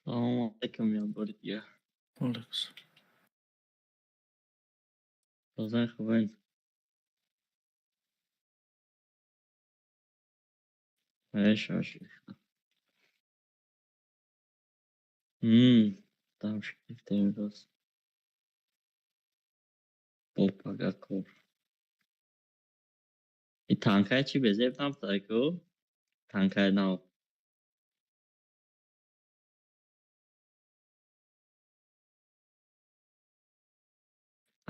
Салому алайкум, як бори дигар. Алекс. Тозаи, хубен? Шош. Там шифт имрӯз. Бо пага кор. И танкай чӣ безеб набудай ку? Танкай нав.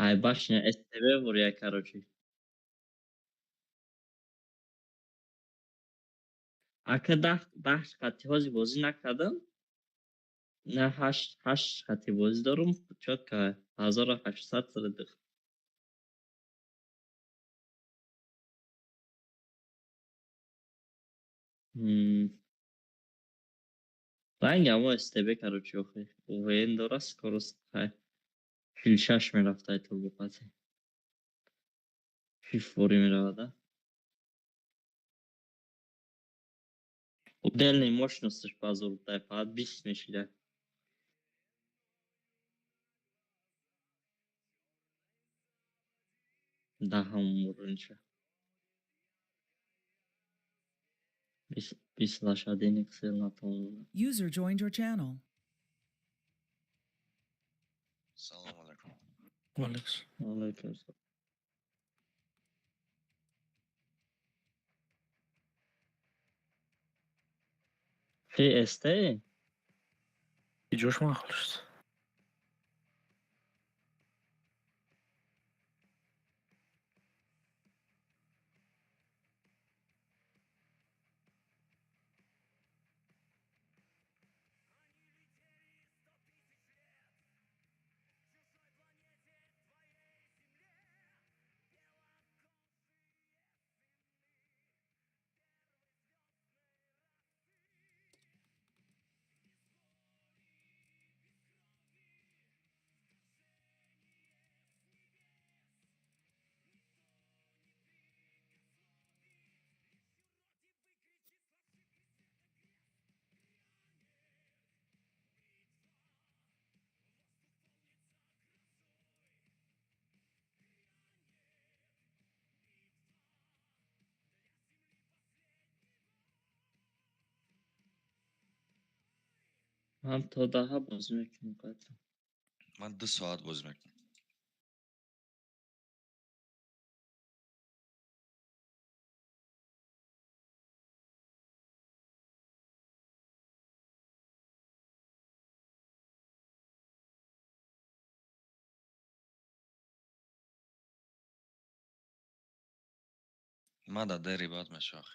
Ай башня СТБ буря, короче. Ака, 10 хати ҳози бозӣ накардам. На, ҳашт хати бозӣ дорум. Чётко 1800 средых. Ранг амо СТБ, короче, охи. УВН дора, скорость хай. 46 мерафта ай турбоқати. Фифори меравада. Удельный мощностьш базур дай фақат 20 мешида. Даҳам уровеньша. 20 лошадиных сил на тонну. User joined your channel. Салом алейкум. Алекс. Алейкум салом. ФСТ? Иҷош махал шуд. Ман то 10 бозӣ мекунам қатъан. Ман 2 соат бозӣ мекунам. Ман дар дери бад мешавам.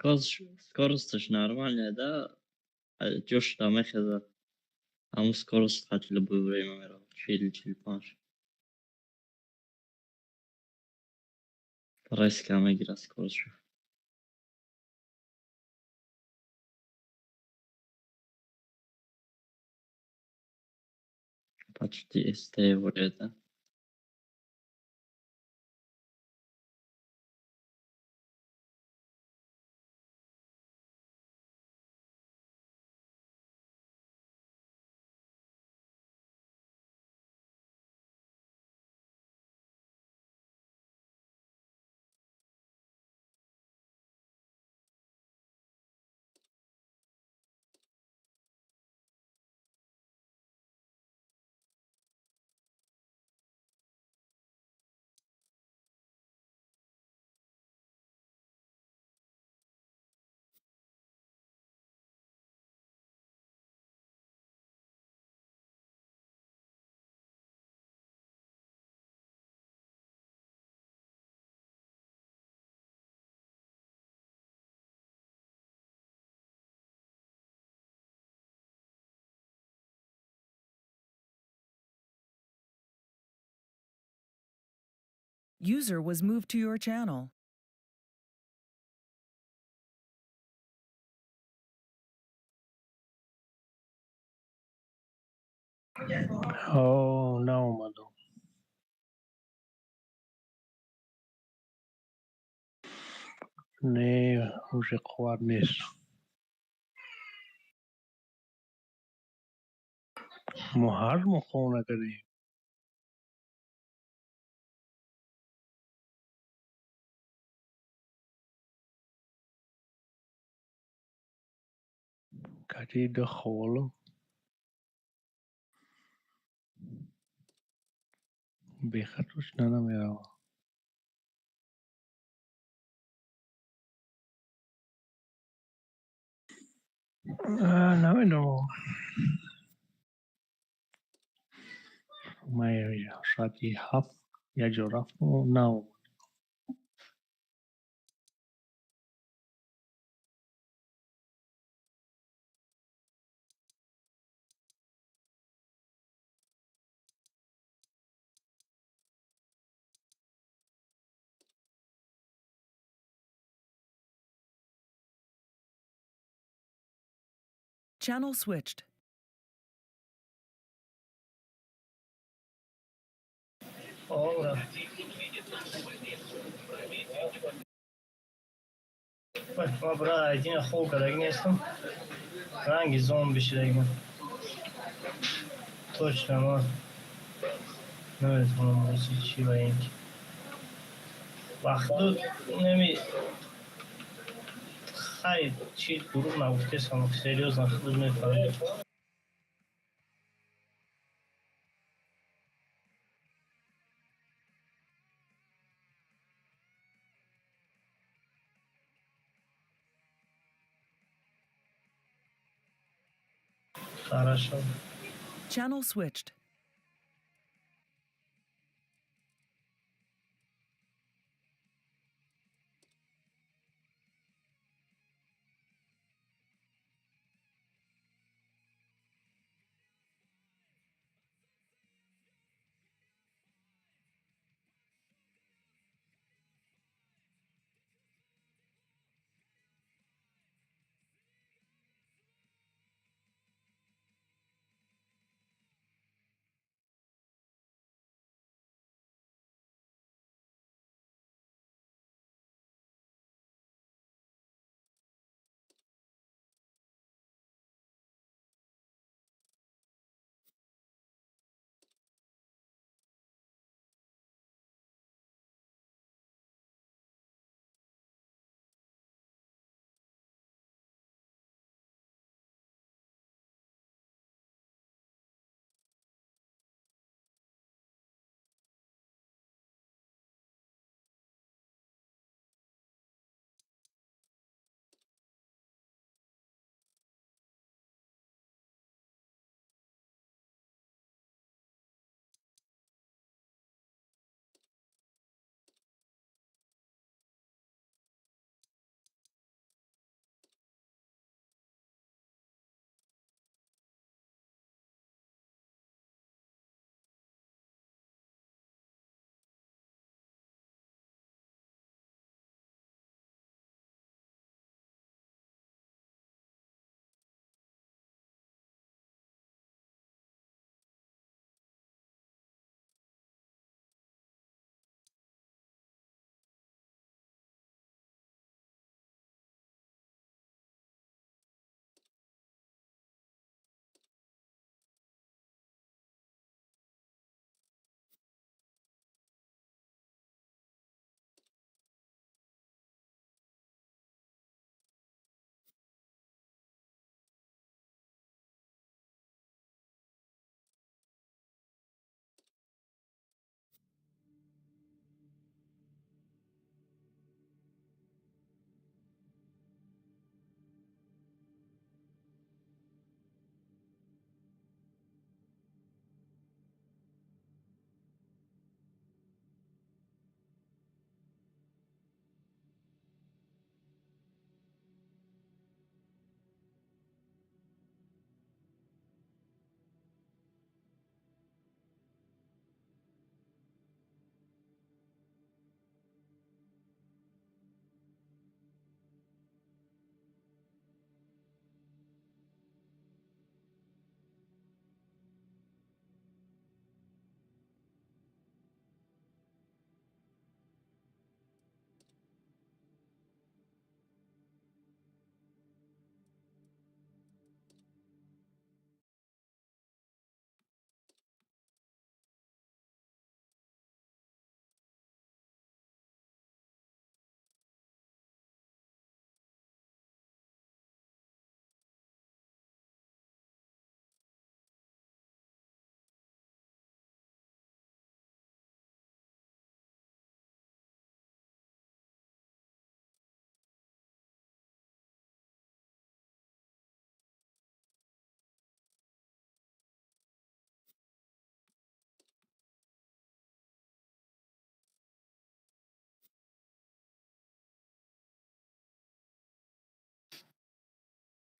Скоросташ нормальная, да? Ҷошта мехезад. Ҳамун скорость хати любое время меравад. 40, 45. Резко мегирад скоростшо. Почти СТ вроде, да? User was moved to your channel. О, наомадам. Не, уже қувват нест. Мо ҳар моҳ хоб накардем. Кати ду холу. Бехатош нанамеравам. Намедонам. Ман соати 7 як ҷо рафтам, наомад. Channel switched. Ora. Ма брат, айдина хоб кардаги нестам. Ранги зомби шудагим. Точно ма наметавонам рӯзи чӣ ва ин ки. Вақту неми хай чӣ дурӯғ нагуфтесам, серьёзно худ мефаҳмед. Хорошо. Channel switched.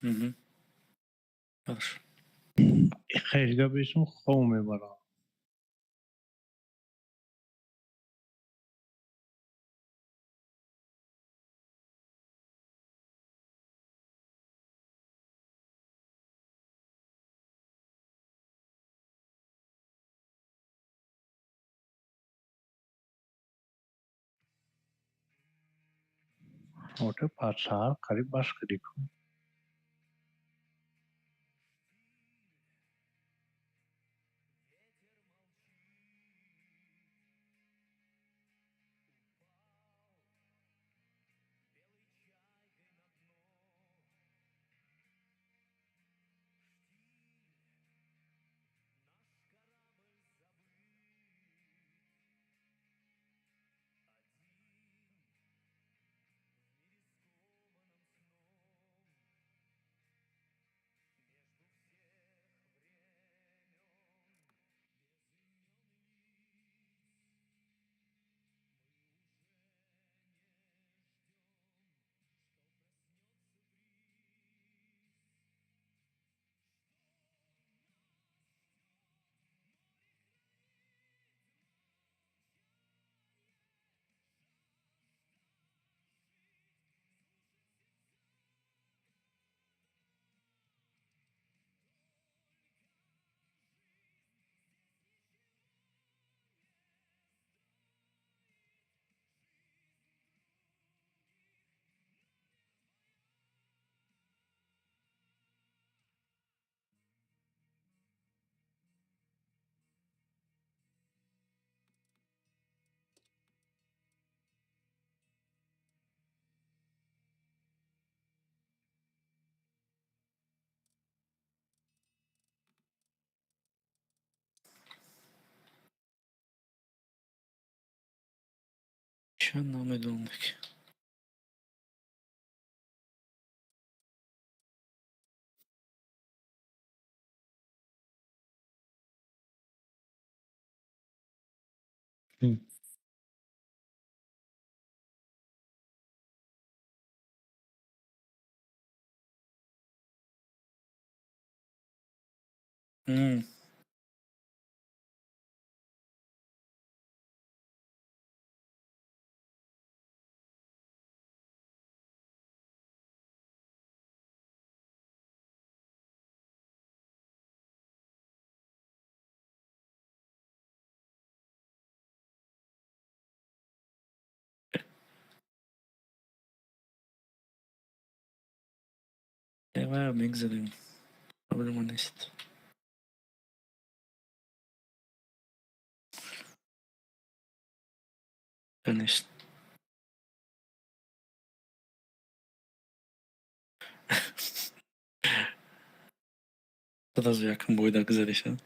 Мгм. Хорошо. Хеле гапешон хоб мебарам. Ота пасар қариб бас кардӣ ку. Чанд намедонам ки. Мегзарем. Проблема нест. Конечно. Сразу якм бойда гузариша.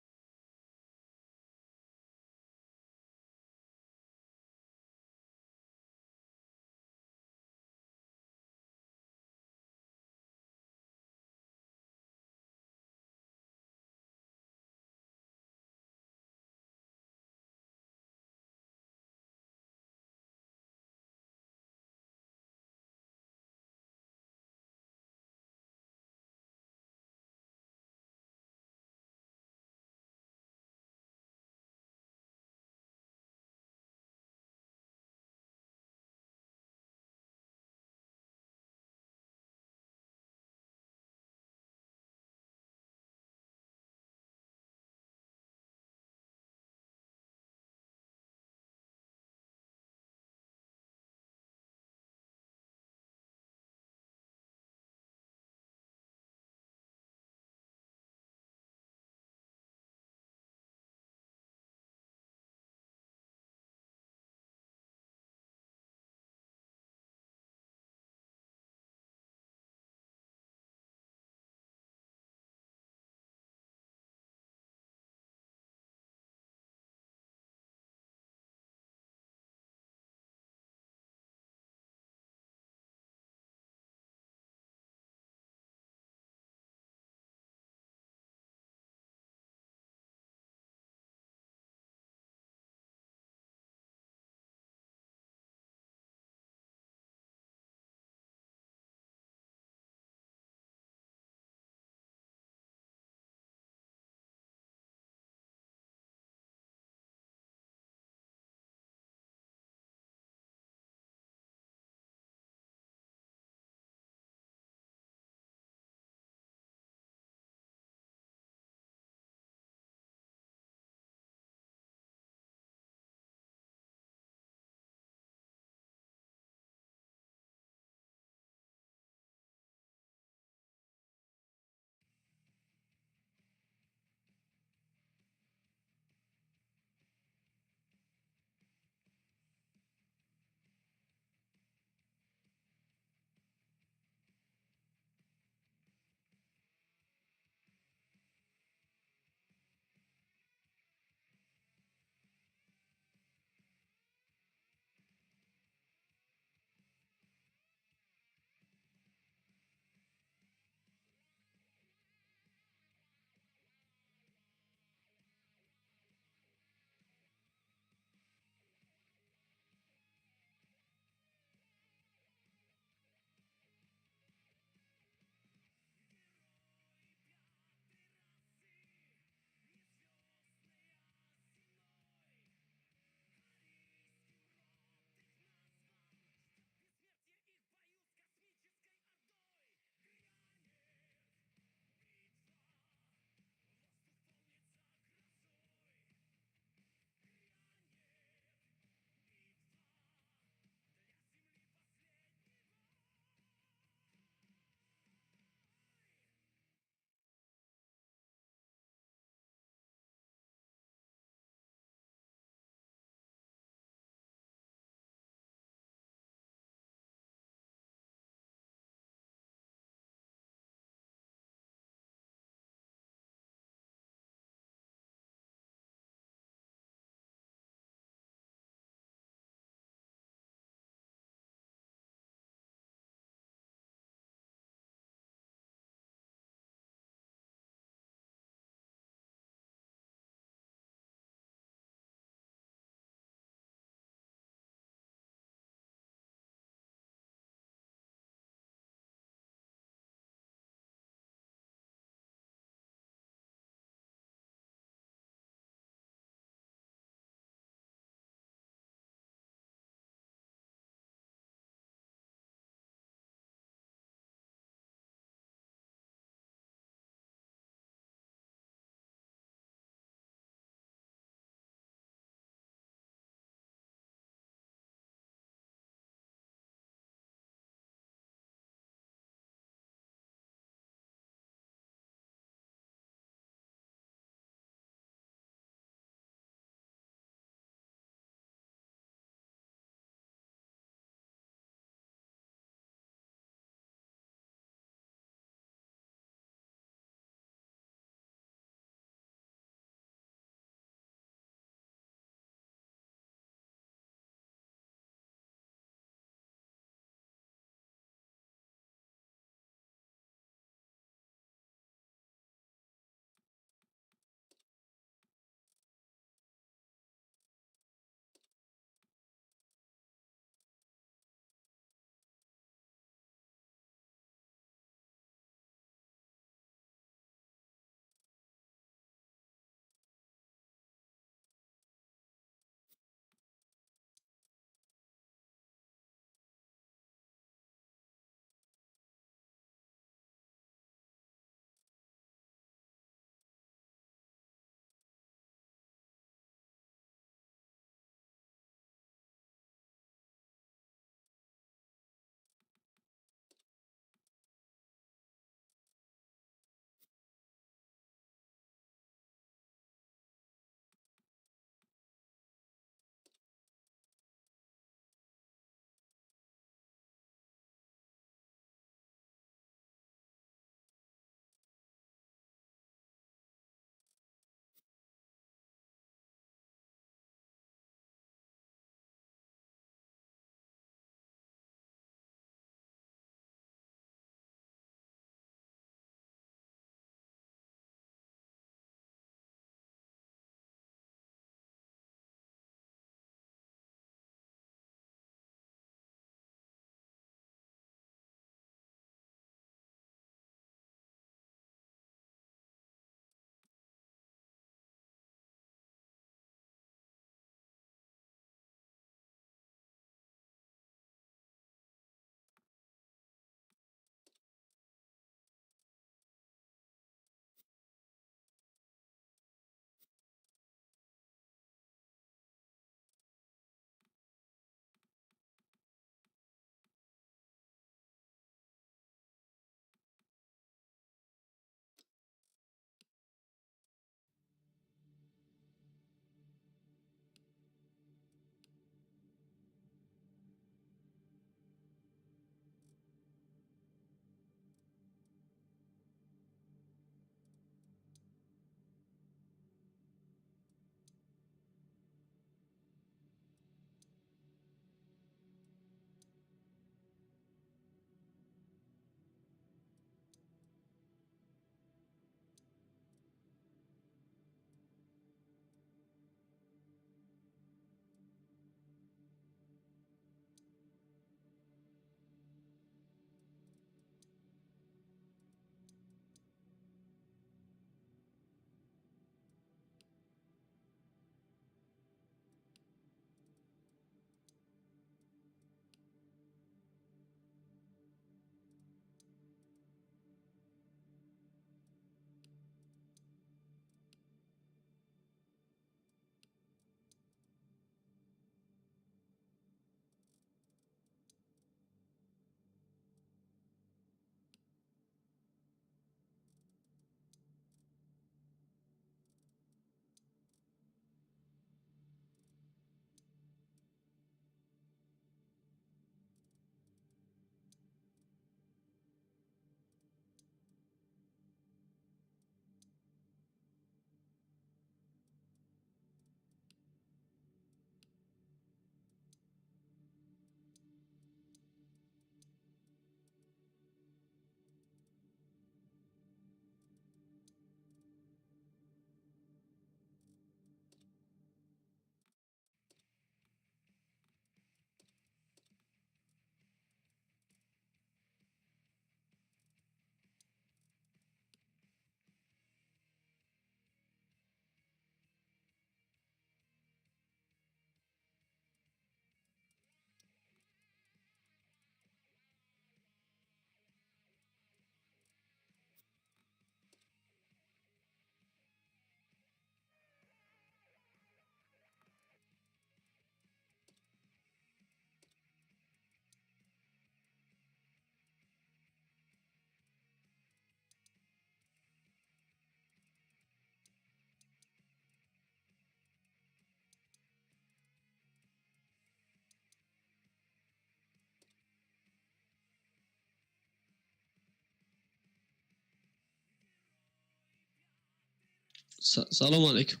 Салом алейкум.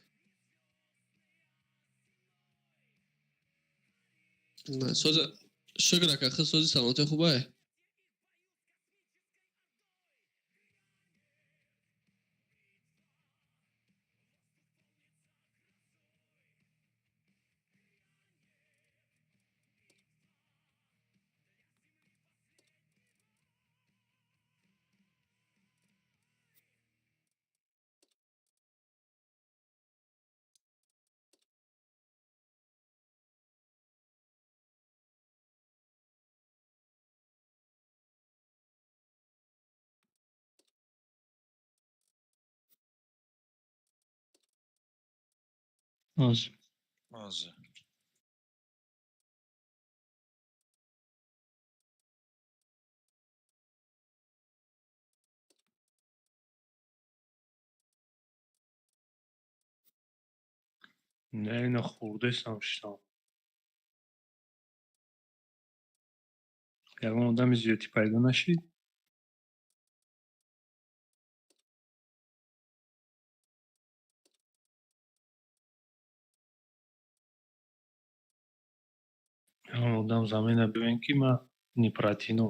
Соз, шукр ака, худ сози, саломатӣ хубае? Ҳозир. Ҳозир. Не, ина хурдесам шитам. Ягон одами зиёдӣ пайдо нашид? Ягон одам замина бибин, ки ман не протяну.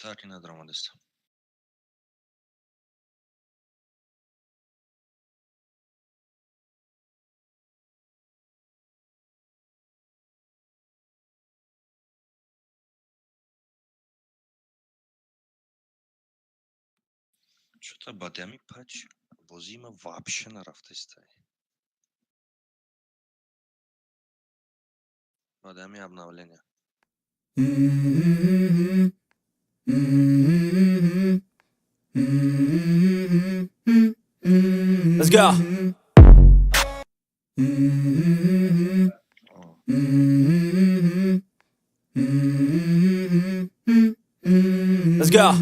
Так и надаромадистам. Чё-то баъди ҳамин патч бозии ман вообще нарафтаистай. Баъди ҳамин обновление. Let's go. О, Let's go.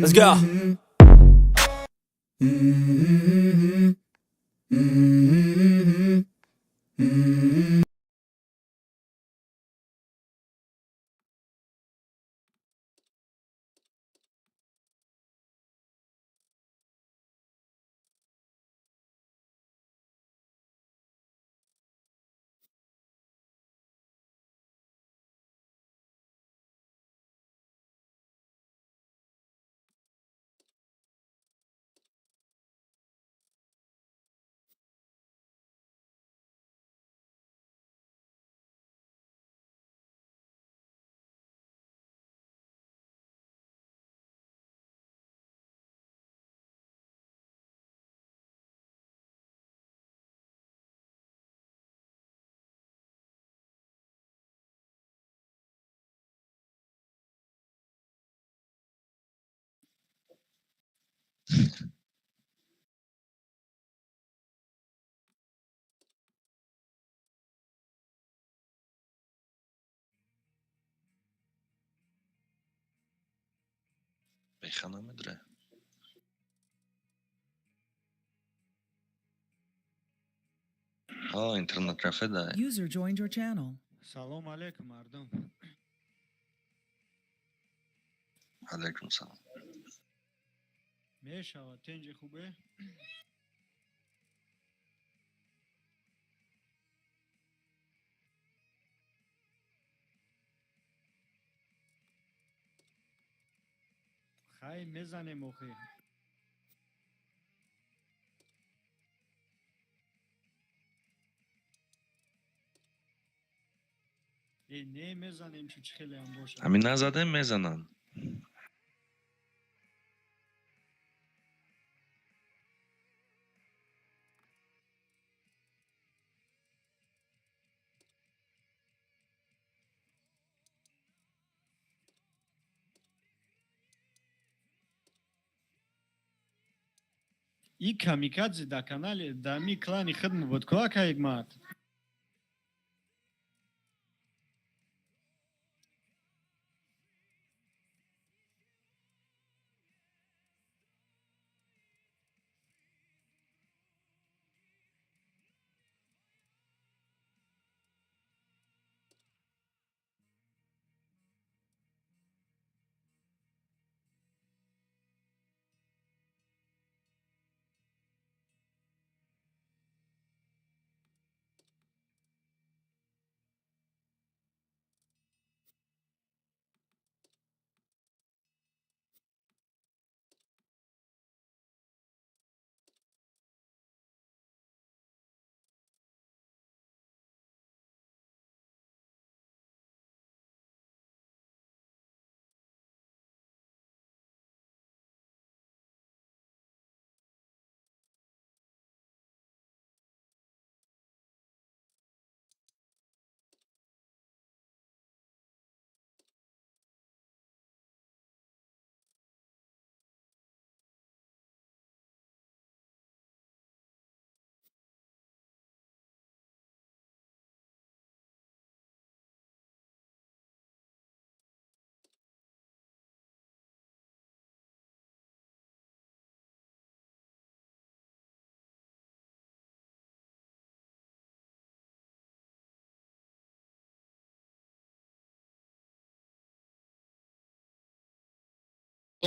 Let's go. Беха намедре. А, интернет кафе да. User joined your channel. Салом алейкум, мардум. Алейкум салом. Мешавад, тинҷи хубе? Хай мезанем охи. Э, не мезанем, чу чӣ хелеам бошад. Ҳамин назадем, мезананд. И камикадзе да канале да ми клани хидму буд ку, ака Ҳикмат?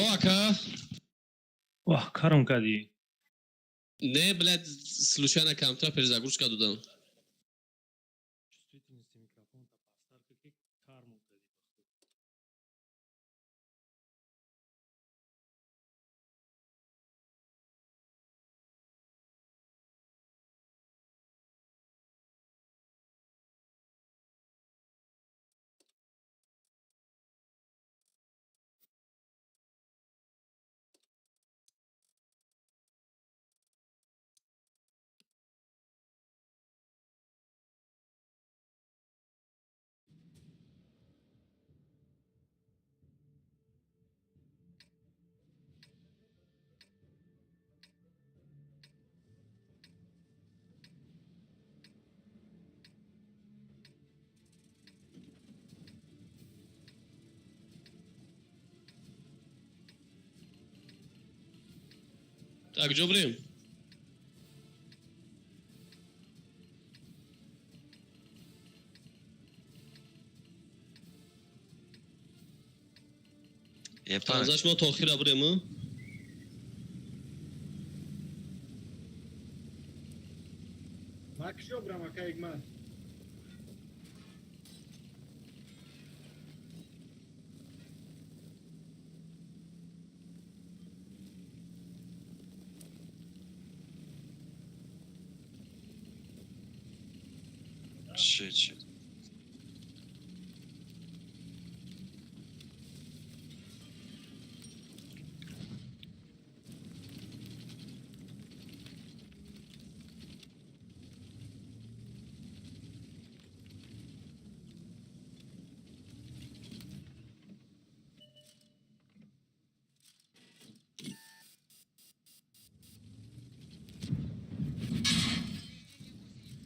О, ака. Ваҳ, карм кардӣ. Не, блядь, случайно камтар перезагрузка додам. Чувствительности микрофона пастар ки карму кардӣ. Так, ҷо бирем? Е, панҷ. Панзаш мо то охира бирем, а? Ман киҷо бирам, ака Ҳикмат? Чи, чи?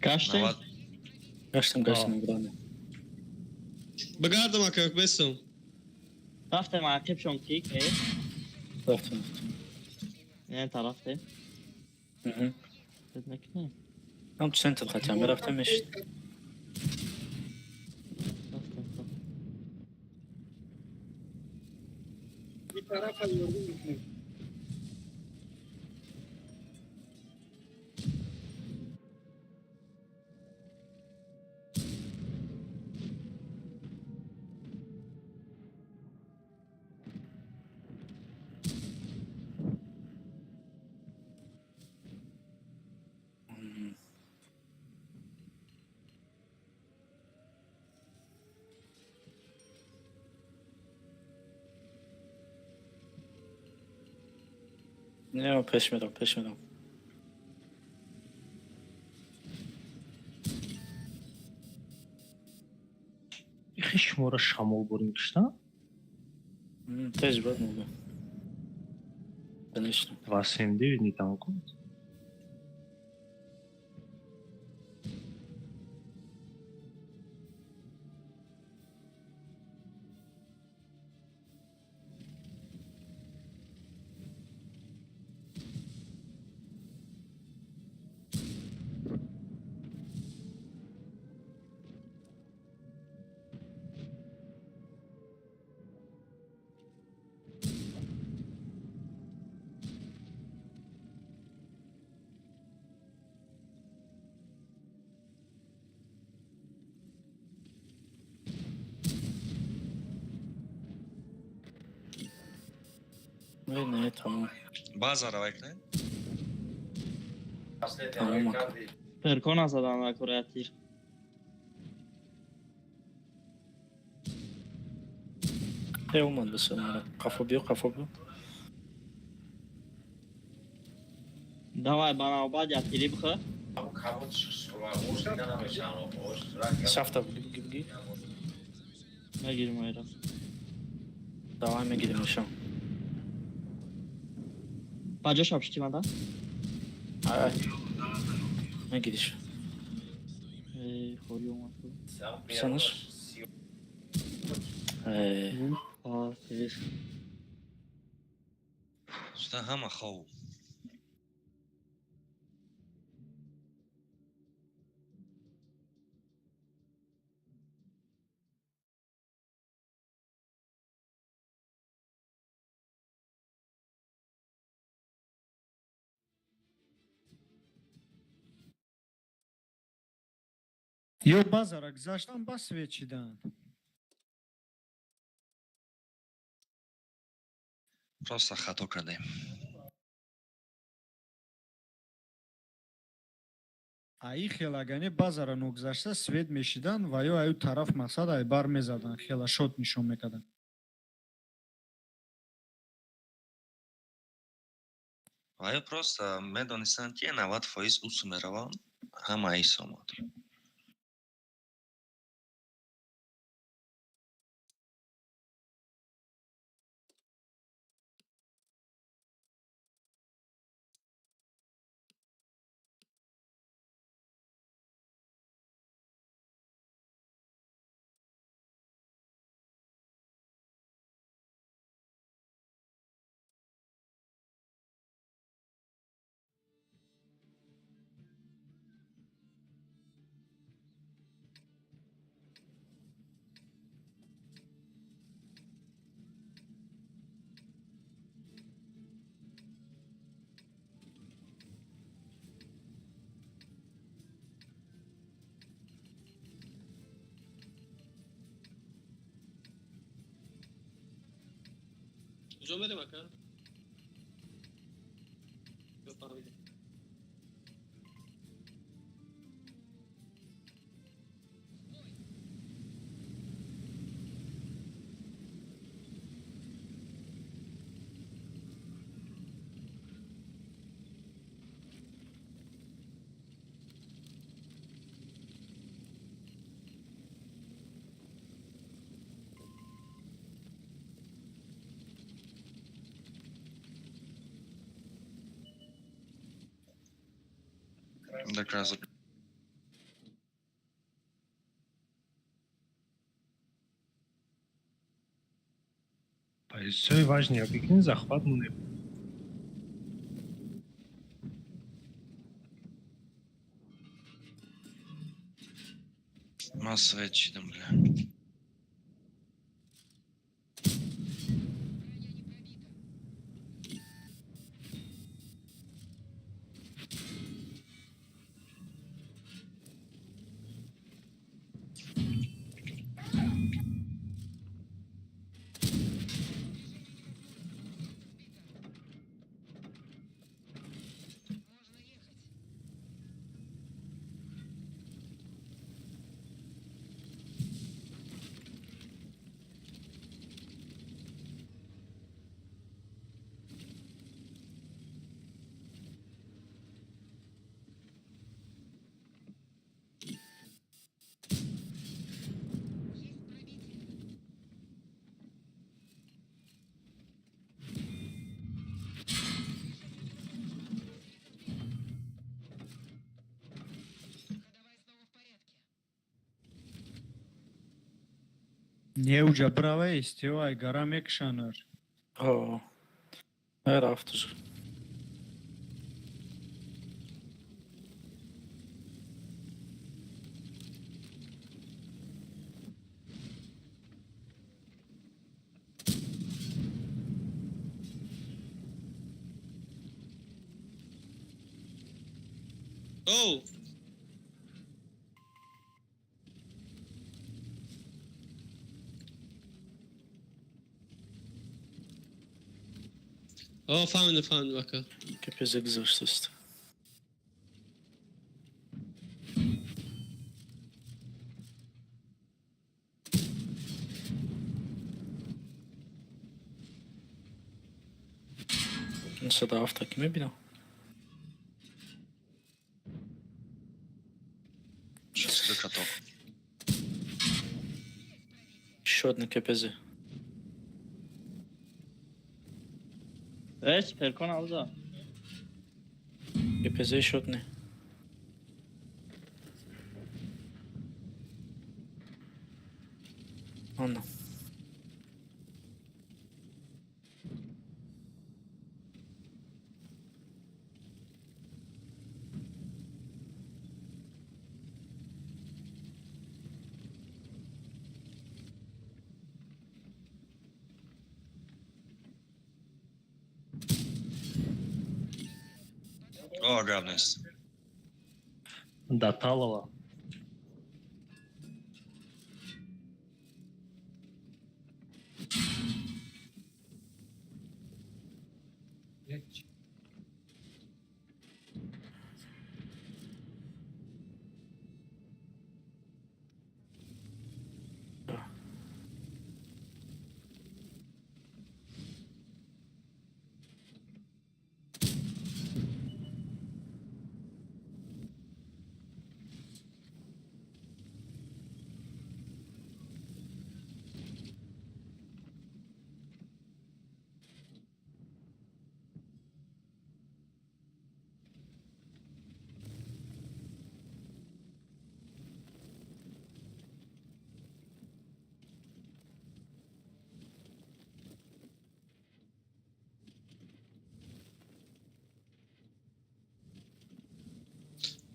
Гаштем? Навад. Гаштам, гаштам, бране. Бигардам, ака, бестам. Рафтем ақибшон ки ки. Рафтем, рафтем. Не тарафте. Мгм. Фикр накунем. Ҳам центр хатиам мерафтем мешид. Рафтем. Рафтем. Bir tarafa yorgun. Не, пеш мерам, пеш мерам. Ихи шуморо шамол бурим кишта? Тез бад мога. Конечно. 279 не там код. Не, не, тамом. База равай кунед. Тамом ака. Перкона задан акура тир. Э, омад бисёр. Қафо биё, қафо биё. Давай ба навбат я тири бихӯр. Шафта буги, буги, буги. Мегирим айра. Давай мегирим ишам. Ба ҷош апшти мада? Ай. Мегириш. Э, хори омад. Санаш? Э, А, тир. Уста ҳама хов. Ё базара гузаштан ба свет чидан. Просто хато кардем. Аи хелагане базара ногузашта свет мешидан ва ё аю тараф мақсад ай бар мезадан, хела шот нишон мекардан. Ва ё просто медонистанд, ки 90% усу мераванд, ҳама ис омад. Куҷо мерем, ака? Ё фаҳмидем. Как раз По Все важнее, бикин захват мунем. Ман свет шидам, бля. Не уҷа брава истио ай гара мекушанар. О, рафт уже. Оу! О, фаҳмидам, фаҳмидам, ака. КПЗ гузаштааст. 97 ки мебинам. 62 каток. Ещё одна КПЗ. Э, суперкон авза. КПЗ ещё одна. Ана. О, гап нест. Да Талова.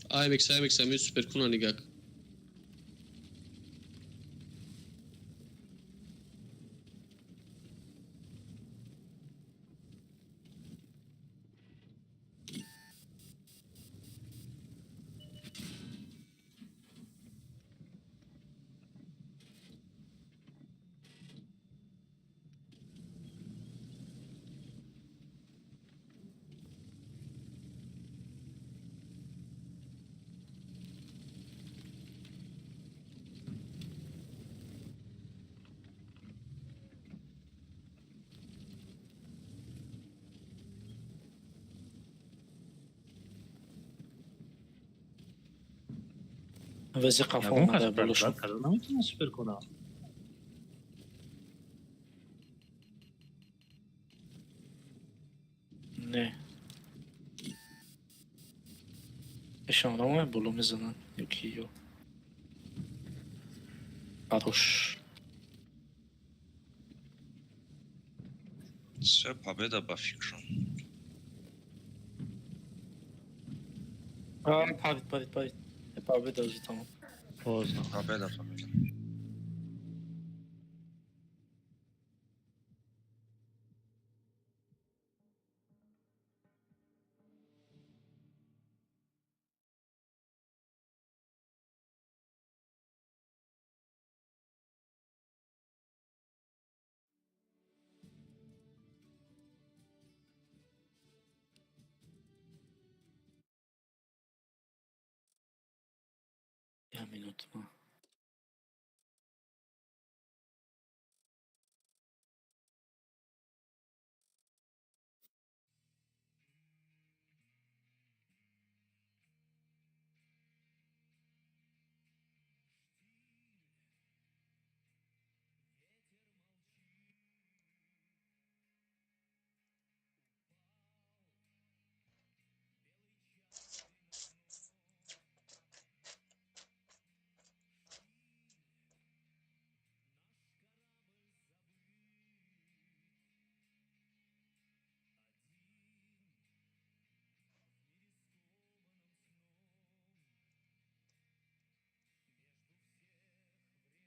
Аймекс, Аймекс, ами суперкуна нигак. Вази қафо Ягон кас омада болошон. прокурат карда наметавонад супер кунад. Не. Эшон ромай боло мезананд ёки ё. Хорош. Всё, победа ба фикрам. Парид, парид, парид. Победа уже тамом. Поздно. Победа, победа. Я минуту.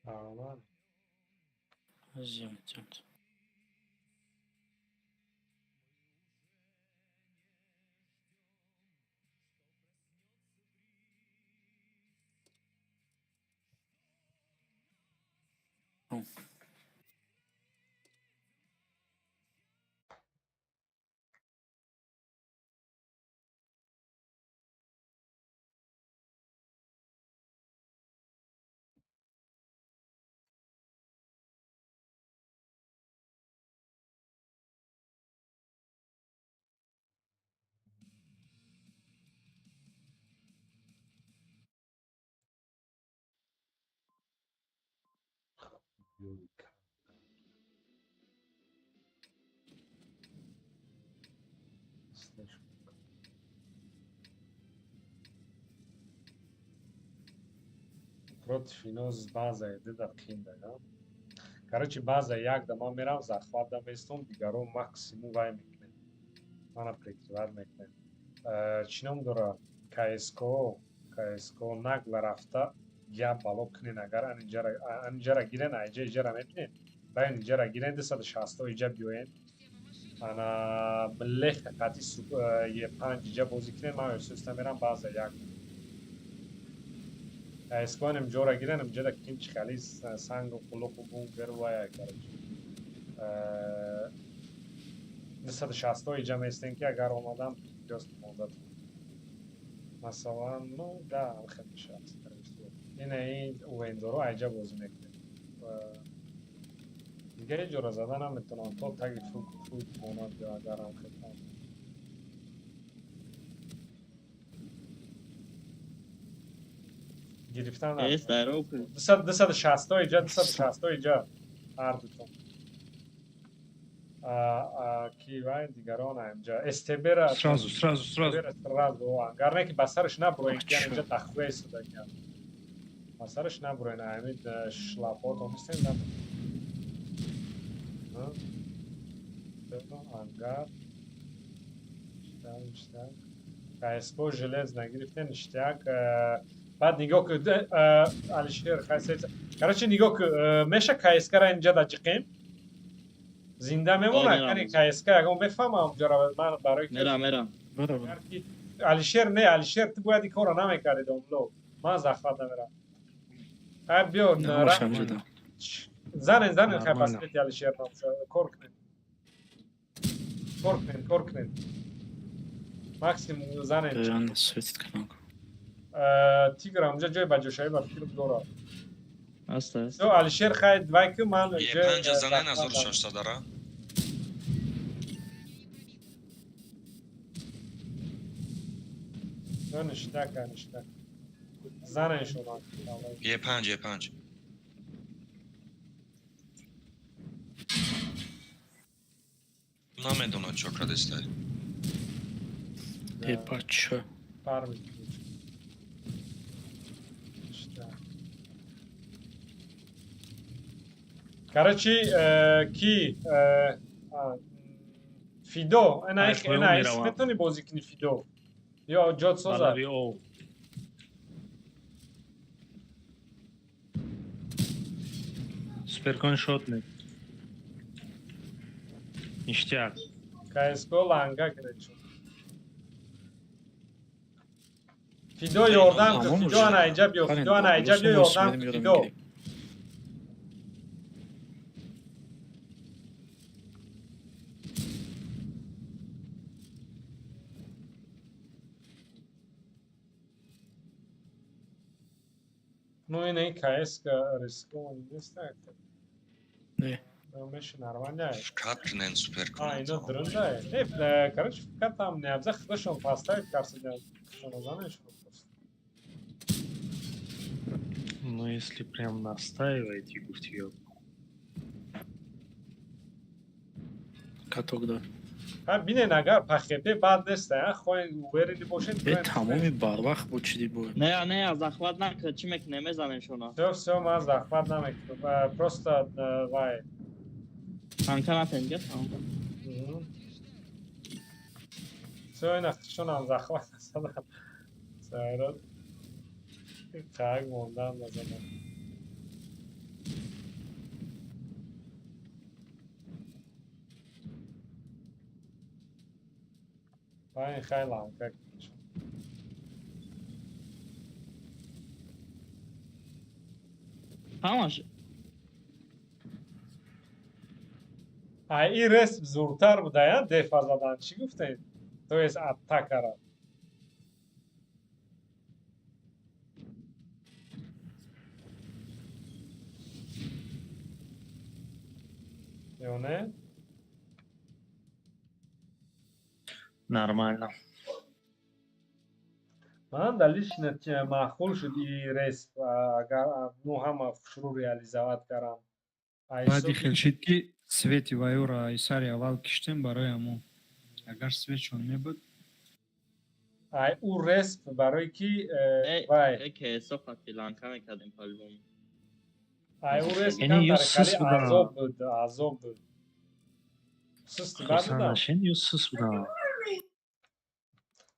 Нормально. Зиёд, зиёд. Против ино база еде да қинда, да? Короче, база як да ман мерам, захват да местом, дигаро максимум вай мекунем. Мана прикрывать мекунем. Чӣ ном дора? КСКО, КСКО нагла рафта я бало кунен, агар анинҷара гирен, айҷа иҷара мебинен. Баён инҷара гирен, 260 иҷа биёен. Ана леха қати Е5 иҷа бозӣ кунен, ман ҳисоста мерам база як. КСКО ҷора гирен, инҷа да ким чихали сангу қулуқу бункер вая, короче. 260 иҷа местен ки агар омадам ҷост монда. Масалан, ну да, хел мешавад. Ина ин уендоро айҷа бозӣ мекунем. Дигар ҷора зада наметавонам, то таги фук монад ё агарам хел. Гирифтан 260 иҷа, 260 иҷа ҳар дутон. Ки вай дигарон инҷа СТБ-ра сразу, сразу, сразу. Сразу. Агар не ки ба сараш набуроен, инҷа тахве истодагиам. Ба сараш набуроен, ҳамин шлапотон мистем на. Ангар. Ништяк. КСКО желез нагирифтен, ништяк. Баъд нигоҳ ку, Алишер, хайсеца. Короче, нигоҳ ку, меша КСК-ра инҷа даҷиқем. Зинда мемонад, яъне КСК ягон мефаҳмам ҷара ман барои мерам, мерам. Алишер не, Алишер ту бояд ин корро намекардӣ, домло. Ман захват намерам. Хай биё, занен, занен, хай пасвети Алишер кор кунем. Кор кунем, кор кунем. Максимум занен. Тигр онҷа ҷои баҷошавӣ ба фикр дорад. Аст, аст. Ё Алишер хай вай ки ман Е5 занен 1600 дара. Ё ништяк, ништяк. Занен шумо. Е5, Е5. Намедонад чо кардестай. Е5 чо? Парми. Короче, ки Фидо, ина Ай, поён ина меравам. Метавонӣ бозӣ кунӣ, Фидо? Ё ҷод соза. Балави ов. Суперкон шотник. Ништяк. КСК ланга кунед шумо. Фидо, ёрдам кун. Тамом Фидо, уже. ана инҷа биё. Қарин, Фидо, ана инҷа биё, дӯстон, ёрдам мо кун, ёрдам Фидо. мегирем. Ну, ина ин КСК рискованный нест. Не. Меши нормально. Вкат кунен супер А, кунен. ино дрында. Не, короче, фикр там не абза худашон поставить карсидан. Худашон занешон. Ну, если прям настаиваете, гуфти ё. Каток дор. Ҳа, бинен, агар ПХП бад нест, а хоҳен уверенный бошед. Э, тамоми барвақт буд, чиди буд. Не, не, захват накард, чӣ мекунем, мезанем шуно. Всё, всё, ман захват намекунам. Просто вай. Танка натем, га, тамом. Всё, ина худшонам захват назадам. Сайрот. Так мондан назадам. Вай, хай ланка. Ҳамаш. Ай, ин респ зуртар буда, я дефа задан. Чӣ гуфтед? То есть атакара. Ё не? Нормально. Ман дар лично маъқул шуд и респ, агар ну ҳама хушрӯ реализовать кардам. Баъди хел шид, ки свети вайёра ай сари аввал киштем, барои ҳамон, агар светшон мебуд. Ай, ӯ респ барои ки вай. Э, КСО хати ланка мекардем по-любому. Ай, ӯ респ Яъне ё камтар сус хеле будан. азоб буд, азоб буд. Сусти бад Хурсанд будам. нашин ё сус будан.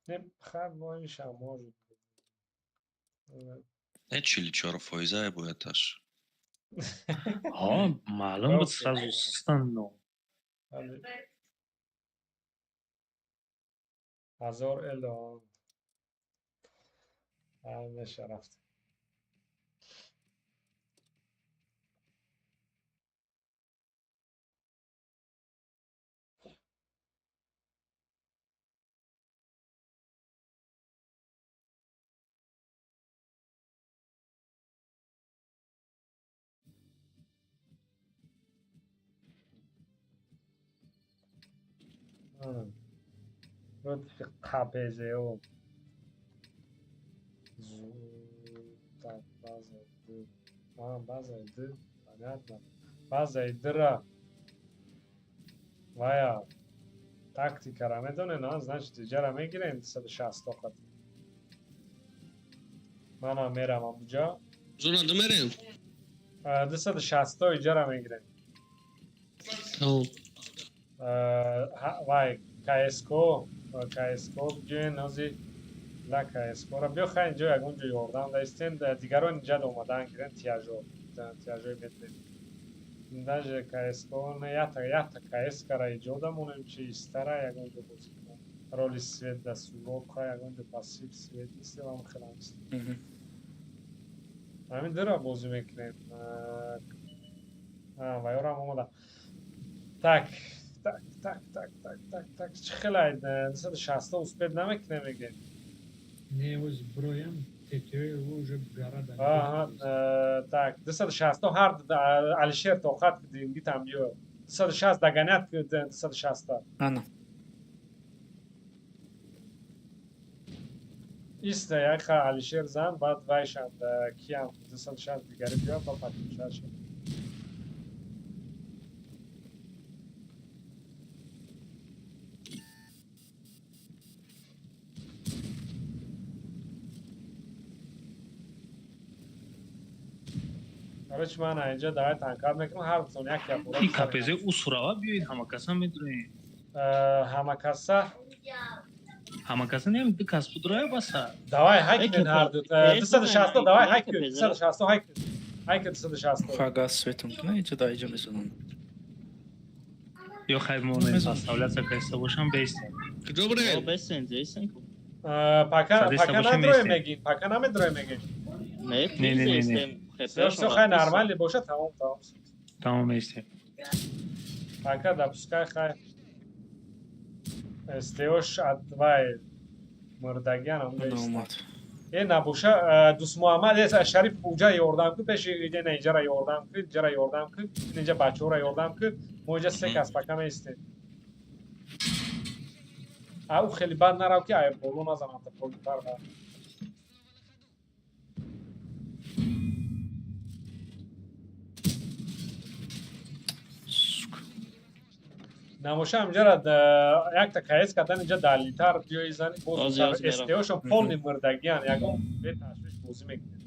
Не, хай, боишам может. Не, 44 фоиза боядаш. Ҳо, маълум буд, Окей. сразу сустан, но. Бале. 1000 элон. Ай, меша рафт. Против КПЗО. Так, база Д. А, база Д. Понятно. База Д-ра. Вая. Тактикара медонен, а? Значит, иҷара мегирем 260 тоқат. Манам мерам амуҷа. Зона ду мерем. 260 то иҷара мегирем. Тамом. Вай, КСК, КСК биёен, ҳози ла КСК-ра биё, хай, инҷо ягон ҷо ёрдам даистем, дигарон инҷа омадан гирен, тиажо, тиажои метрем. Даже КСК не, ята, ята КСК-ра иҷода монем, чи истара ягон ҷо бозӣ кунем. Роли свет да сугоб, хай, ягон ҷо пассив свет истем, ам хелам истем. Ҳамин дура бозӣ мекунем. Вайорам омада. Так, так, так, так, так, так, так. Чӣ хелай, 260 успеть намекунем, мегем? Не, оз броям тетиои уже гара да. Аҳа, так, 260 ҳар Алишер тоқат кидин, гитам биё. 260 догонять 260. Ана. Иста, яха Алишер зан, баъд вайшам, киям 260 дигари биё, ба подключать шад. Короче, ман инҷа давай танкар мекунам, ҳар дутон як як бора. Ин КПЗ усурава, биёед, ҳама каса медурем. Ҳамакаса. Ҳамакаса нем, ду кас будрая баса. Давай ҳай кунед ҳарду. 260, давай ҳай кунед. 260 ҳай кунед. Ҳай кунед 260. Хага светом куна, иҷа да иҷа мезанам. Ё хай монем, поставляться кайста бошам бейстем. Куҷо бурем? Бесен, зесен. Пока Садиста пока бошем, надроем мейстем. мегин, пока намедроем мегин. Не, Не, не, не, не. Всё, всё, хай нормально боша, тамом, тамом. Тамом, мейстем. Пока допускай, хай. СТОш адвай мурдагиан онда иста. Омад. Э, набоша, Дусмуҳаммад, э, Шариф, уҷа ёрдам кун, пеши иҷа, на, иҷара ёрдам кун, иҷара ёрдам кун, инҷа бачаҳоро ёрдам кун, мо иҷа се кас пока меистем. А ӯ хеле бад нарав, ки ай боло назанам, та политар ва. Сука. Намоша, ҳамҷара якта КС кардан, инҷа далитар биёи зани боз. Ози, ози мерам. СТОшон полный мурдагиан, ягон беташвиш бозӣ мекунед.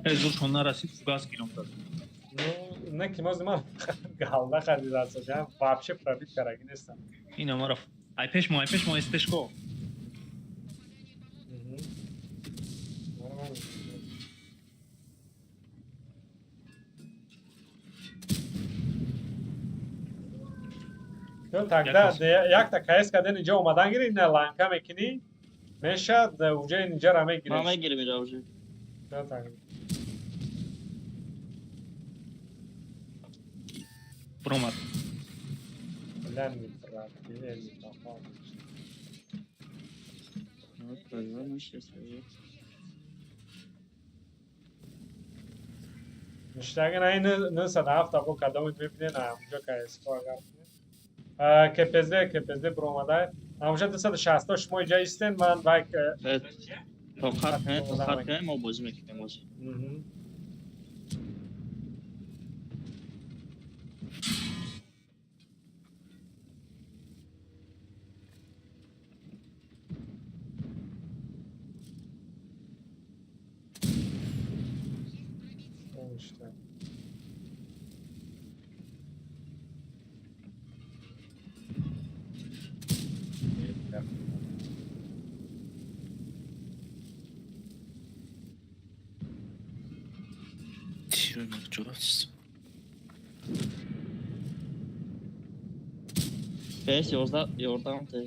Э, зуршон нарасид, фугас гиром дад. Ну, не, ки мози ман галда харидасошам, вообще пробит карагӣ нестам. Ина мара ай пеш мо, ай пеш мо СТшко. Нормально. Ё тогда Як якта КС карден, инҷа омадан гири, ина ланка мекунӣ, мешад, уҷа инҷара мегирӣ. Ма мегирим иҷа уже. Ё тогда. Буромад. Бля, не пробили, не попал. Вот, позвонишь, если Ништаги на ин 907 бо кадомит мебинен, ҳамунҷо КС агар КПЗ, КПЗ буромадай. Ҳамунҷа 260 шумо инҷа истен, ман вай. Тоқат кунед, тоқат кунед, мо бозӣ мекунем бозӣ. Ништак. Тирои ма куҷо рафтист? Бес ёзда ёрдам те.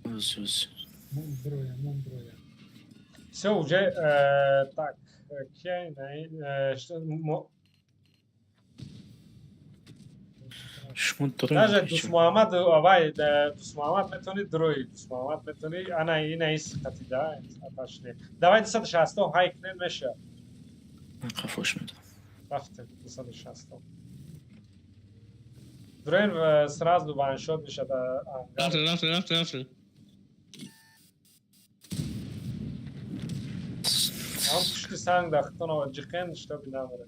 Оз, оз. Мон броя, мон броя. Всё, уже так, кия на что Шумо дорем. Даже Дусмуҳаммад, вай, Дусмуҳаммад метавонӣ дрои, Дусмуҳаммад метавонӣ, ана ина ис қатида, аташне. Давай 260 ҳай кунед, меша. Ман қафош медам. Рафтем 260. Дроин сразу ваншот мешад. Рафтем, рафтем, рафтем, рафтем. Ам пушти санг дахтон ҷиқен, чтобы намере.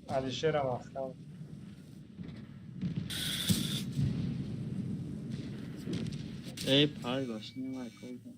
Алишерам ахтам. Эй, пай баш, не вай колда.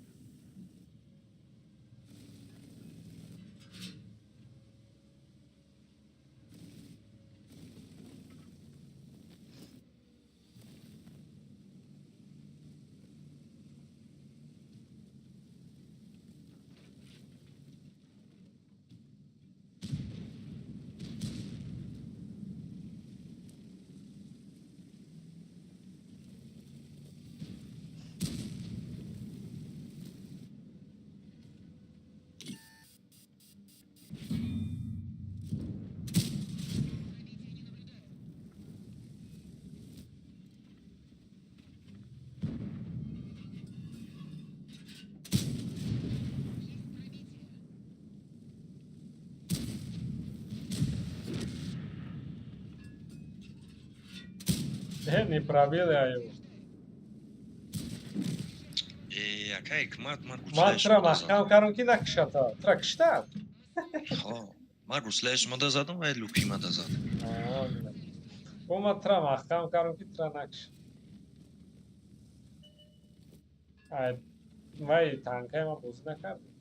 Не пробил я его. Э, акай, ҳикмат, ман Ман гуслаи тура шумо маҳкам задам. кардам, ки накушата. Тура киштам. Хо, ман гуслаи шумо да задам ва лупи ма да зад. Бо ман тра маҳкам кардам, ки тра накша. Ай, вай танкаи ман бозӣ накардем.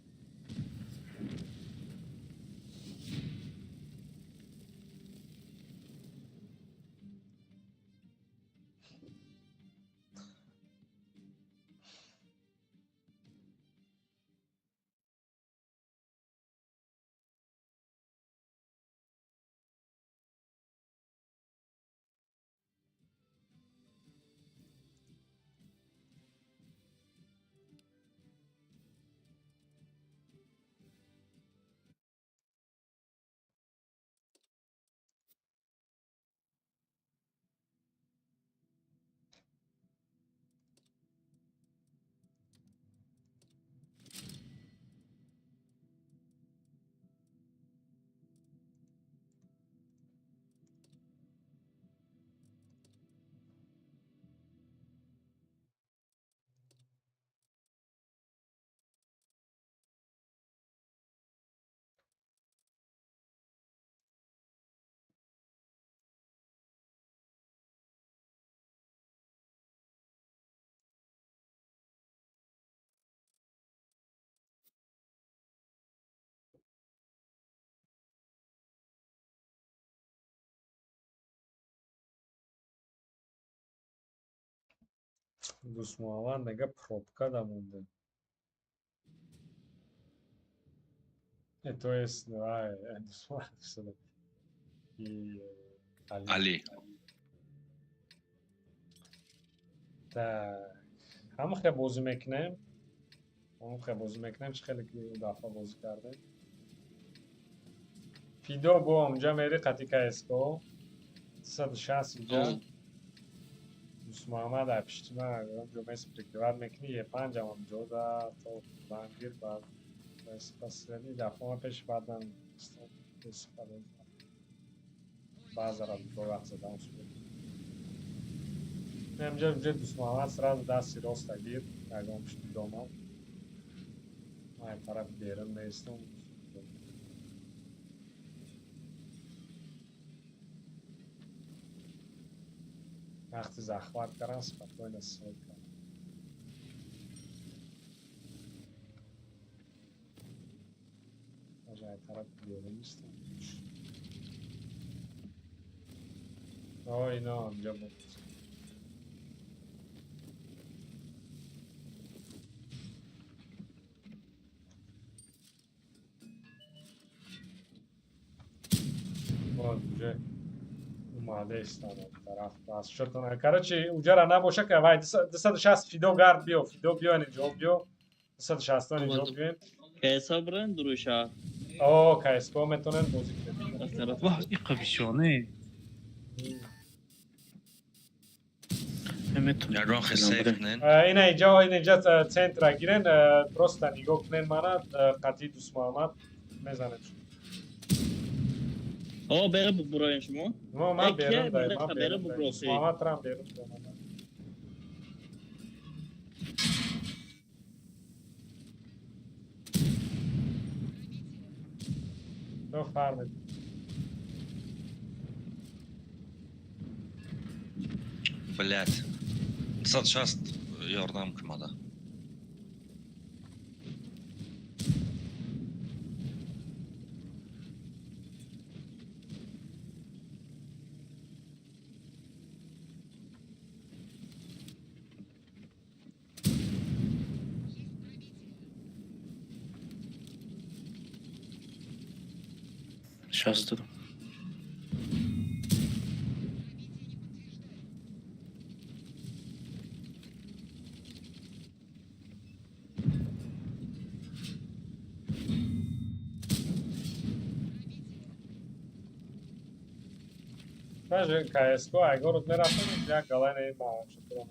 Дӯстмуҳаммад мега, пробка да монде. То есть, ай, дӯстмуҳаммад и Али. Али. Так, ҳама хел бозӣ мекунем. Ҳама хел бозӣ мекунем, чӣ хеле ки дафъа бозӣ кардем. Фидо бо онҷа мери қати КСКО. 360 инҷа. Дӯстмуҳаммад ай пишти ман онҷо мес прикрывать мекунӣ, Е5-ам онҷо да то бангир баъд последний дафъа ман пеши баъдан баъзара бо вақт задам успел. Инҷа инҷа Дӯстмуҳаммад сразу дасти роста гир, ягон пишти дома. Ман ин тараф берун меистам. Вақти захват кардан спокойно свет кардан. Даже ай тараф берун истам. О, ино онҷо буд. Боз уже омада истам тараф пас шотона. Короче, уҷара набоша ка вай 260 фидо гард биё, фидо биё, инҷо биё. 260 инҷо Омадам. биёен. КСО бирен дуруша. О, КСКО метонен бозӣ кунед. Аз тараф. Ваҳ, иқа бисёне. Метонем. Ягон хел сейф кунен. Ина инҷо, ина инҷа центра гирен, просто нигоҳ кунен мана, қатъи Дӯстмуҳаммад мезанем. О, бере буроен шумо. Мо ман Э, берун ке, дай, бере, ман бере берун дай. буброси. Дӯстмуҳаммад трам берун дай. Бифармоед. Блять. 260 ёрдам кумада. Шаст додам. Даже КСКО айгород мерафтем, як галайна маашатурам.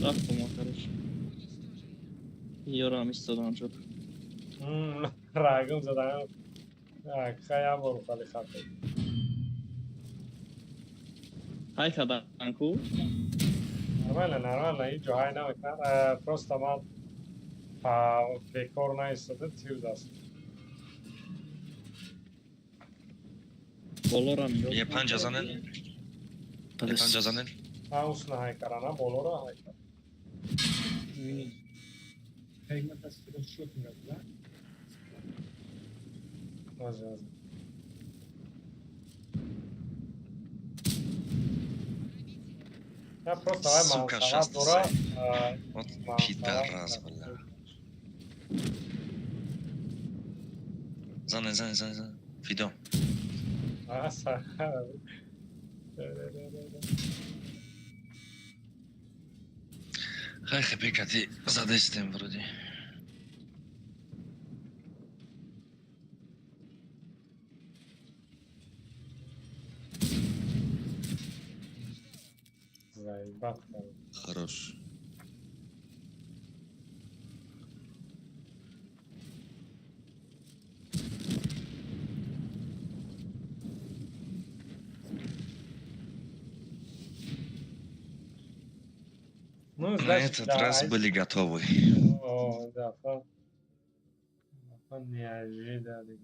Рафтам охираш. Ёрам истодам шуд. Рагм задан. Хая бор хали хато. Ҳай кадан ку? Нормально, нормально, ҳеҷ ҷо ҳай намекунад. Просто ман бекор наистода тир даст. Болорам ёд. Е панҷа занен. Е панҷа занен. Ҳа, усна ҳайкарана, болоро ҳайкар. Қаймат аз шот мерафт, да? Ҳозир, ҳозир. Я просто вай Сука, мансаб шаст дора. се. Вот пидорас, бля. Занен, занен, занен, занен. Фидо. Аса. Хай хепе кати задестем вроде. Заебат. Хорош. Ну, На значит, этот да, раз были готовы. О, да, неожиданно.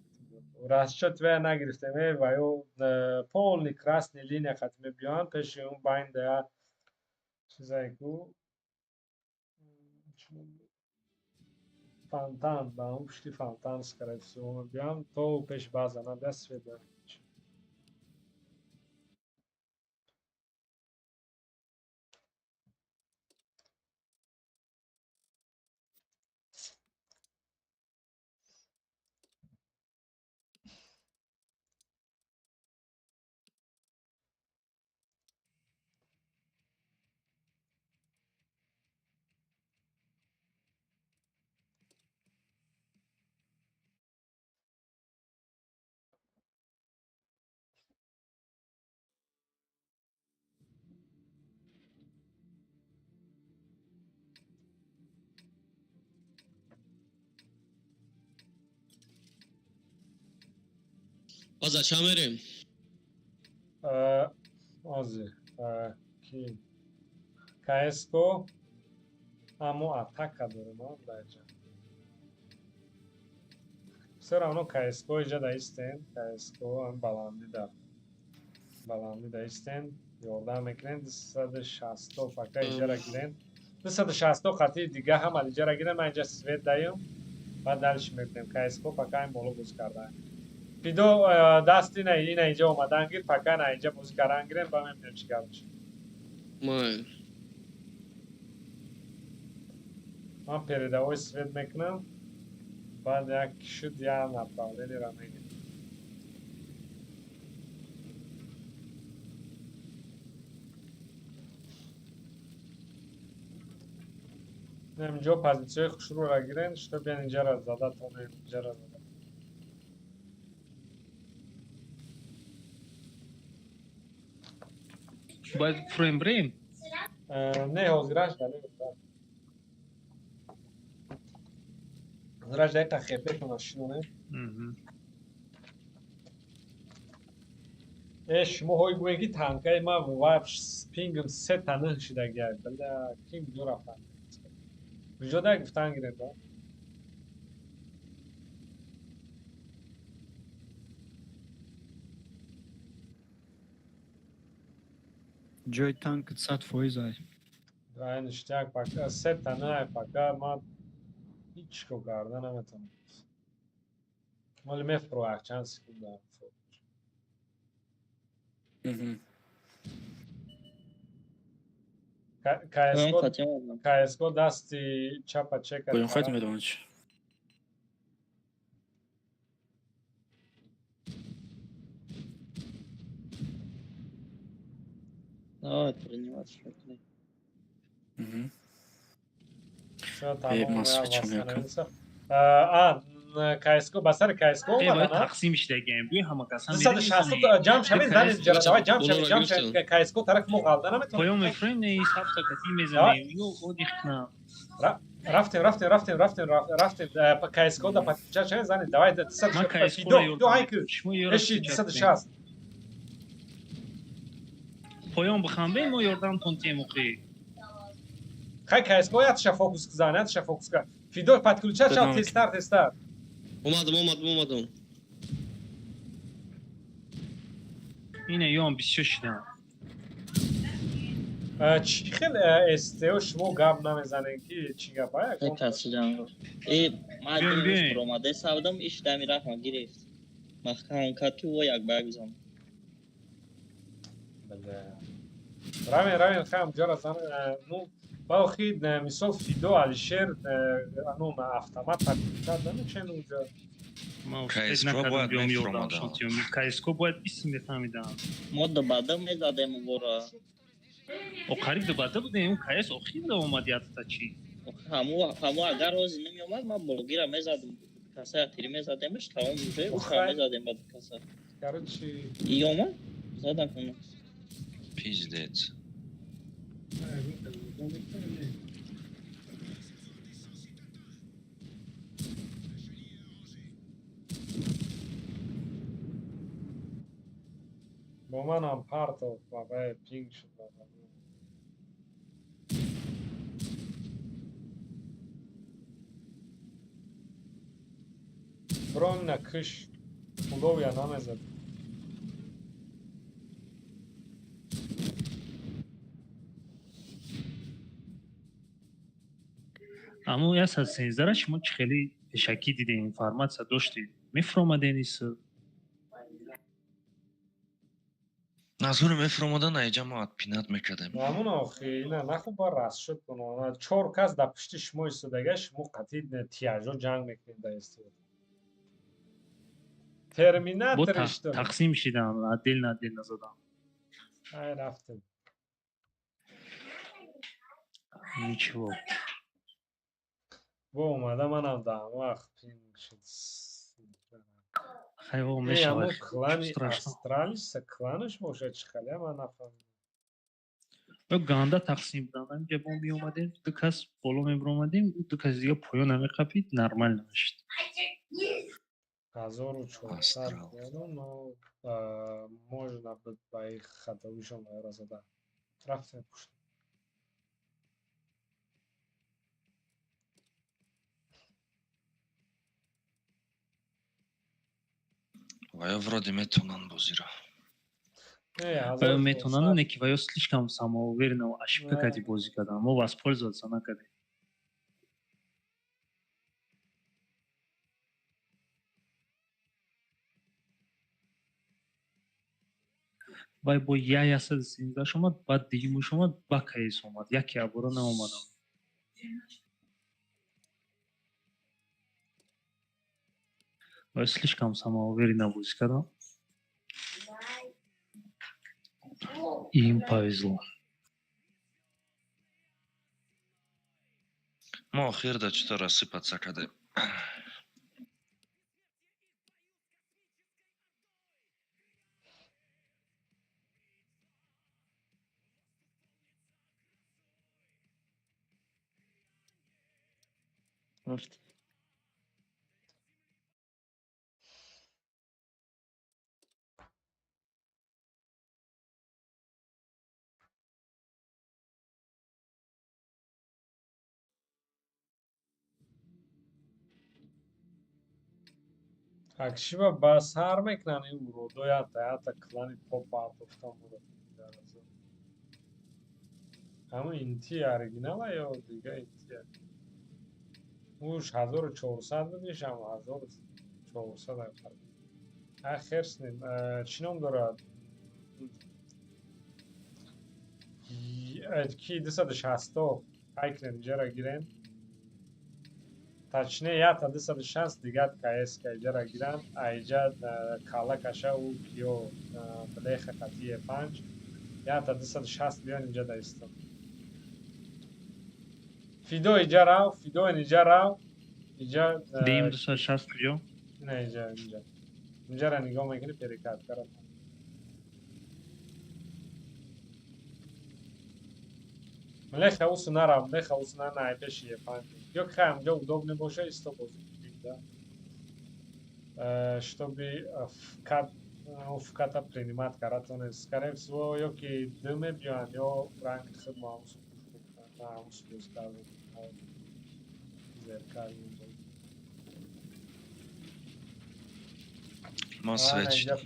Расчет вая нагирифтем, ва ё полный красный линия хат мебиён пеши он байнда чизае ку фонтан, ба он пушти фонтан, скорее всего, мебиён то пеш база набия свет. База ча мерем? Ҳозир ки КСКО, аммо атака дорем дар инҷа. Всё равно КСКО иҷа да истен, КСКО баландӣ да истен, ёрдам мекунем. 260 пока иҷара гирем, 260 хати дига ҳама иҷара гирем. Ман инҷа свет даём, баъд дальше мекунем. КСКО пока ин боло боз кардаем. Фидо, даст ина инҷа омадан гир, пока на инҷа бозӣ кардан гирем, ба мебинем чӣ гап мешавад. Май. Ман передовой свет мекунам, баъд як шуд, як направлениеро мегирем. Инҷо позитсияи хушрӯро гирем, что биан инҷаро зада тонем, инҷаро зада. Бояд фурем бирем? Не, ҳозираш да, не, ҳозираш даиқа хепетона шинонем. Э, шумо ҳой гӯем, ки танкаи ман ва пингм сета ныҳ шидагиай. Бля, ким куҷо рафтан? Куҷо да гуфтан гирем, да? Ҷои танк 100% ай. Ай, ништяк, пока сета ныҳ, пока ман ҳеҷ кор карда наметавонам. Вале мефурӯ чанд секунда. КСКО дасти чапа чека. Поён хат медонад чӣ? Давай принимать шокли. Э, Москва мекун. А, КСКО ба сари КСКО омада. Тақсим шидагаем, бӯи ҳама касан. 260 ҷамъ шавед, занед ҷара, давай ҷамъ шавед, ҷамъ шавед. КСКО тарафи мо ғалда наметавонад. Поён мефурем, не ҳафта кати мезанем. Ё одих кунам. Рафтем, рафтем, рафтем, рафтем, рафтем. КСКО да подключать шавед, занед, давай 260. Фидо, фидо, айку. Эши 260. Поён бихамбе, мо ёрдамтон тем оқи. Хай, КСКО ятша фокус кузан, ятша фокус кузан. Фидо, подключать шав, тезтар, тезтар. Омадам, омадам, омадам. Ина ёам бисёр шидам. Чӣ хел СТО шумо гап намезанед ки чӣ гапа? Се кас шидам. Э, ман Биён, биён. омаде савдам, иш дами раҳма гирифт. Маҳкам кард ки во як ба як зан. Равен, равен, хаям ҷора зан. Ну, ба охи мисол Фидо, Алишер, ну, на автомат подключат намечен уҷа. Ман успеть КСК накардам бояд биём ёрдам мефуромадам. шон тиём. КСК бояд исм мефаҳмидам. Мо дубада мезадем вора. О қариб дубада будем, КС охир да омад ятта чӣ. Ҳаму ҳаму агар ҳозир намеомад, ман блогира мезадам. Каса тири мезадемш, тамом уже, уха мезадем ба каса. Короче, И омад? Задам кунам. Пиздец. Бо манам партов бабай пинг шуд баба. Бром на кыш худовя намезад. Аммо 113-ра шумо чӣ хеле пешакӣ дидем, информатсия доштед. Мефуромаден ису. Назури мефуромадан, айҷа мо отпинать мекардем. Ҳамун охи, ина нахуб ба расшуд кунам. Чор кас дар пушти шумо истодага, шумо қатъи тияжо ҷанг мекунед дар истиёд. Бо Терминатор ишто. тақсим шидам, отдельно отдельно задам. Ай рафтем. Ничего. Бо омада манам дар ҳамон вақт пинг шуд. Хай во Э, мешавад. ҳамон клани Страшно. Астралиса кланаш бошад чӣ хеле ман нафаҳмидам. Ё ганда тақсим буданд. Ҳаминҷа мо меомадем, ду кас боло мебиромадем, ду кас дига поён намеқапид, нормально мешид. 1400 но можно буд ба их хатоишон айра зада. Рафтем пушт. Ва ё вроде метонанд бозиро. Не, Ва ё метонанд, 1400 не ки ва ё слишком самоуверенно ошибка кардӣ бозӣ кардан. Мо воспользоваться накардем. Вай бо я 113 омад, баъд дуюмуш омад, ба КС омад. Яке абора наомадам. Ва ё слишком самоуверенно бозӣ кардам. Им повезло. Мо охир да чито рассыпаться кардем. Рафт. Акшиба ба сар мекунанд ин уродо ята ята клани поп партофтан буро. Ҳамун инти оригинала ё дига инти? Уш 1400 буд, ишам 1400 айқар. Ай херс ним. Чӣ ном дорад? Ки 260 ай кунед иҷара гирен. Точнее, ята 260 дигар КС ка иҷара гиранд, айҷа калла каша ӯ киё блеха қатъи Е5. Ята 260 биён инҷа даистон. Фидо иҷа рав, Фидо инҷа рав. Иҷа Дим 260 куҷо? Не, инҷа, инҷа. Инҷара нигоҳ мекунӣ перекат кард. Млеха усу нарав, млеха усу на на пеши Е5. Ё ки хай ҳамҷо удобно боша, исто бозӣ кунӣ, да. Чтобы вкат вката принимать каратоне. Скорее всего, ё ки д мебиёянд, ё ранги худ мо ҳамусу пуш мекунанд, на ҳамусу боз кардем. Зеркальный бой. Мо свет шидем.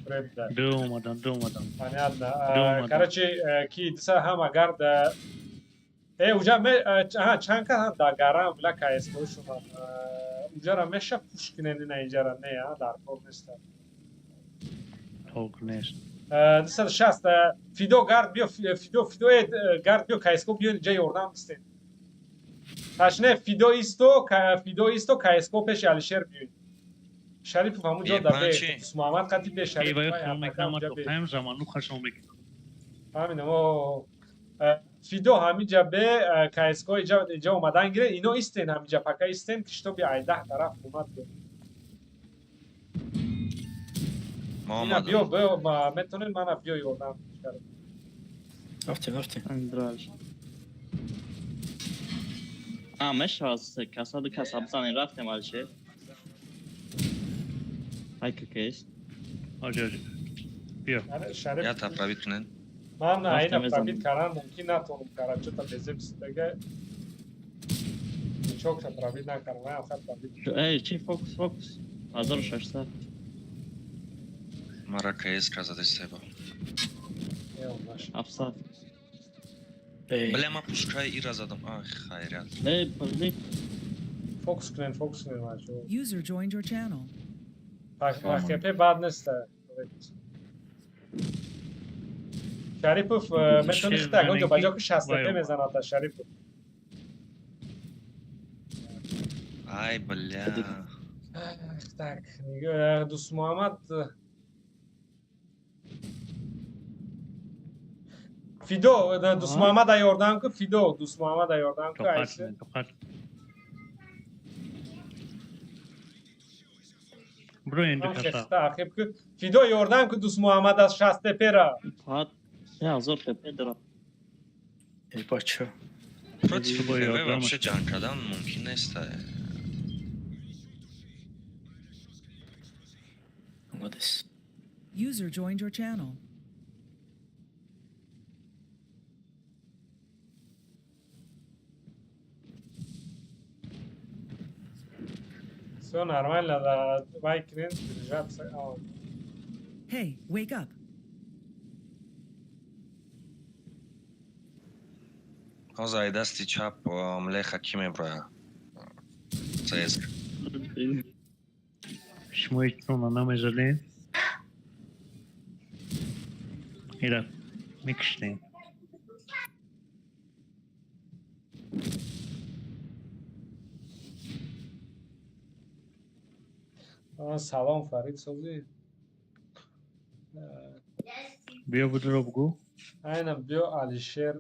Ду омадан, ду омадан. Понятно. Ду омадан. Короче, ки диса ҳама гард уҷа аҳа, чанд кас ҳам дар гарам била КСК шумад. Уҷара меша пуш кунен, ина иҷара не, а дар кор неста. Толк нест. 260 Фидо гард биё, Фидо, Фидо, гард биё, КСК биё, инҷа ёрдам бистен. Ташне Фидо исто, Фидо исто, КСК пеши Алишер биёед. Шарипов ҳамун ҷо да бе, Муҳаммад қати бе, Шарипов Эй, вай хел мекунам, тоқаем заману хашон мекунам. Фаҳмидам, о Фидо ҳамиҷа бе, КСК иҷа омадан гире, ино истен ҳамиҷа, пака истен, ки шитоби ай 10 тараф омад биё. Мо Ина омадам. биё, биё, метонед мана биё ёрдам. Рафтем, рафтем. Андраш. А, мешавад се каса, ду каса бизанем, рафтем, Алишер. Ай ккс. Оҷа, оҷа. Биё. Шариф. Я та пробит кунен. Ман Рафтем, айна мезанем. пробит кардан мумкин натонам кара, чота безеб ситага. Чокша пробит накардам, ман хат пробит. Эй, чи фокус, фокус. 1600. Мара КСК задесеба. Э, 700. Бля, ма пушкаи ира задам. Ах, хайрят. Эй, подожди. Фокус кунен, фокус кунен, бачо. User joined your channel. ХП бад нест. Шарипов метони хита ягон ҷо ба ҷо ки 60 ТП мезанад да Шарипов. Ай, бля. Так, Дӯстмуҳаммад Фидо, Дӯстмуҳаммада ёрдам ку, Фидо, Дӯстмуҳаммада ёрдам ку, Тоқат, айси. тоқат. Биро ин ду Ҳам каса. хехта ақиб ку. Фидо ёрдам ку Дӯстмуҳаммад аз 60 ТП-ра. Фақат 3000 ТП дорад. Эй, бача. Против Бо ФВ ёрдам. вообще ҷанг кардан мумкин нест. Молодец. User joined your channel. Всё нормально, да, вай кунен, держаться. Hey, wake up. Ҳозир ай дасти чап млеха кӣ меброя? ЦСК. Шумо ҳечтона намезадем. Ира мекиштем. Салом, Фарид, созӣ? Биё будро бугӯ. Айна биё, Алишер,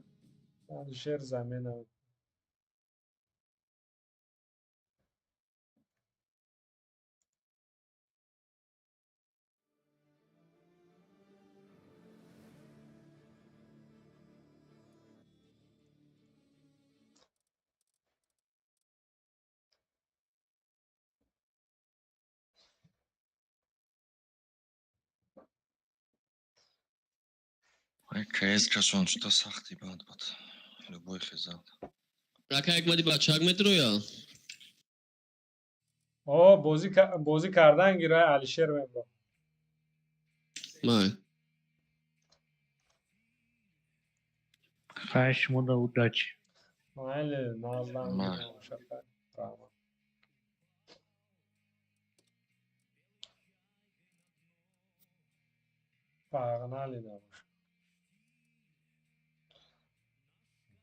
Алишер замена. Ай, КСК-шон чуто сахти бад буд. Любой хезад. Рака Ҳикмати бачак метроя? О, бозӣ кардан гира, Алишер мебро. Май. Хай, шумо да удачи. Майли, наздан. Май. Раҳмат. Погнали, набош.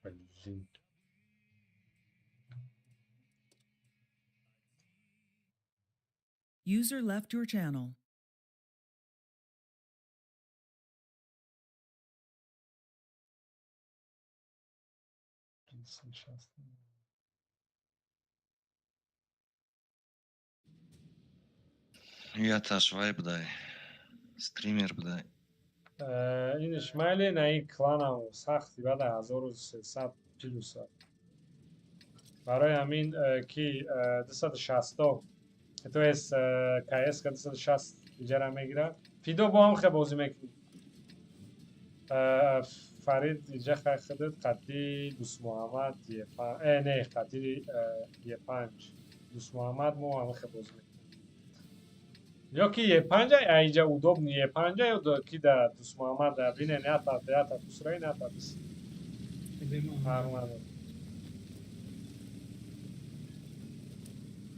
Блин. User left your channel. Сейчас. Яташ вай будай. Стример будай. Инш майли, на ин кланам сахти бада 1300 плюса. Барои ҳамин ки 260, то есть КС 260 иҷара мегирад. Фидо бо ҳам хе бозӣ мекунӣ. Фарид иҷа хай худат қадди Дӯстмуҳаммад не, қадди Е5 Дӯстмуҳаммад, мо ҳам хе бозӣ мекунем. Ё ки Е5, аиҷа удобный Е5, ё ки да Дусмуҳаммад да бинен, ята дусраин, ята дус. Фарқ надорад.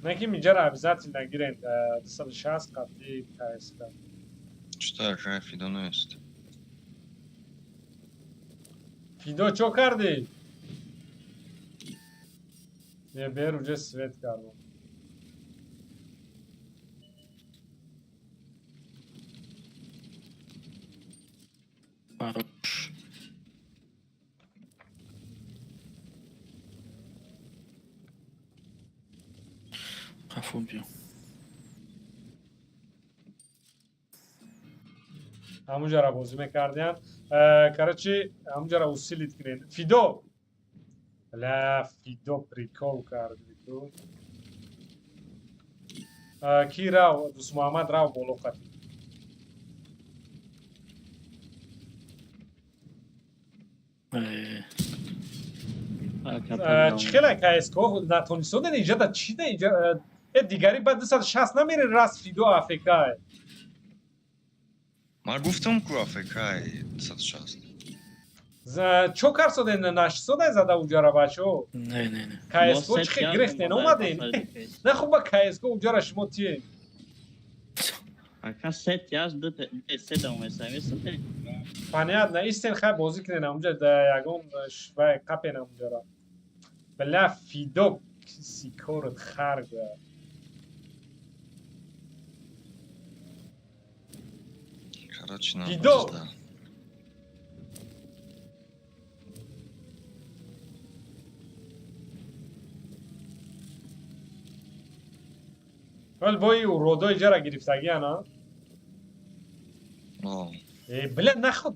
Не ки минҷаро обязательно гирен, 260 қатъи КСК. Что акай Фидо нест? Фидо, чо кардӣ? Е, бер, уже свет кардам. Хорош. Қафо биё. Ҳамунҷара бозӣ мекардиям. Короче, ҳамунҷара усилить кунед. Фидо, ла, Фидо, прикол карди ту. Ки рав? Дусмуҳаммад рав боло қатӣ. Чӣ хела КСК натонистоден иҷа да чӣ да иҷа? Э, дигари ба 260 намери, раст Фидо АФК. Ман гуфтам ку АФК 260. Чо карсоден, нашисодай зада уҷара, бачо? Не, не, не. КСК чӣ хел гирехтен, омаден? На, хуб, ба КСК уҷара шумо тиен. Ака, сет яш ду се дамесамеса. Понятно, истен, хай, бозӣ кунен ҳамунҷа да ягон вай қапен ҳамунҷара. Бля, Фидо, сикорат хар гӯя. Короче, на Фидо! да. Вал бои уродо иҷара гирифтагиан, а? О. Э, бля, наход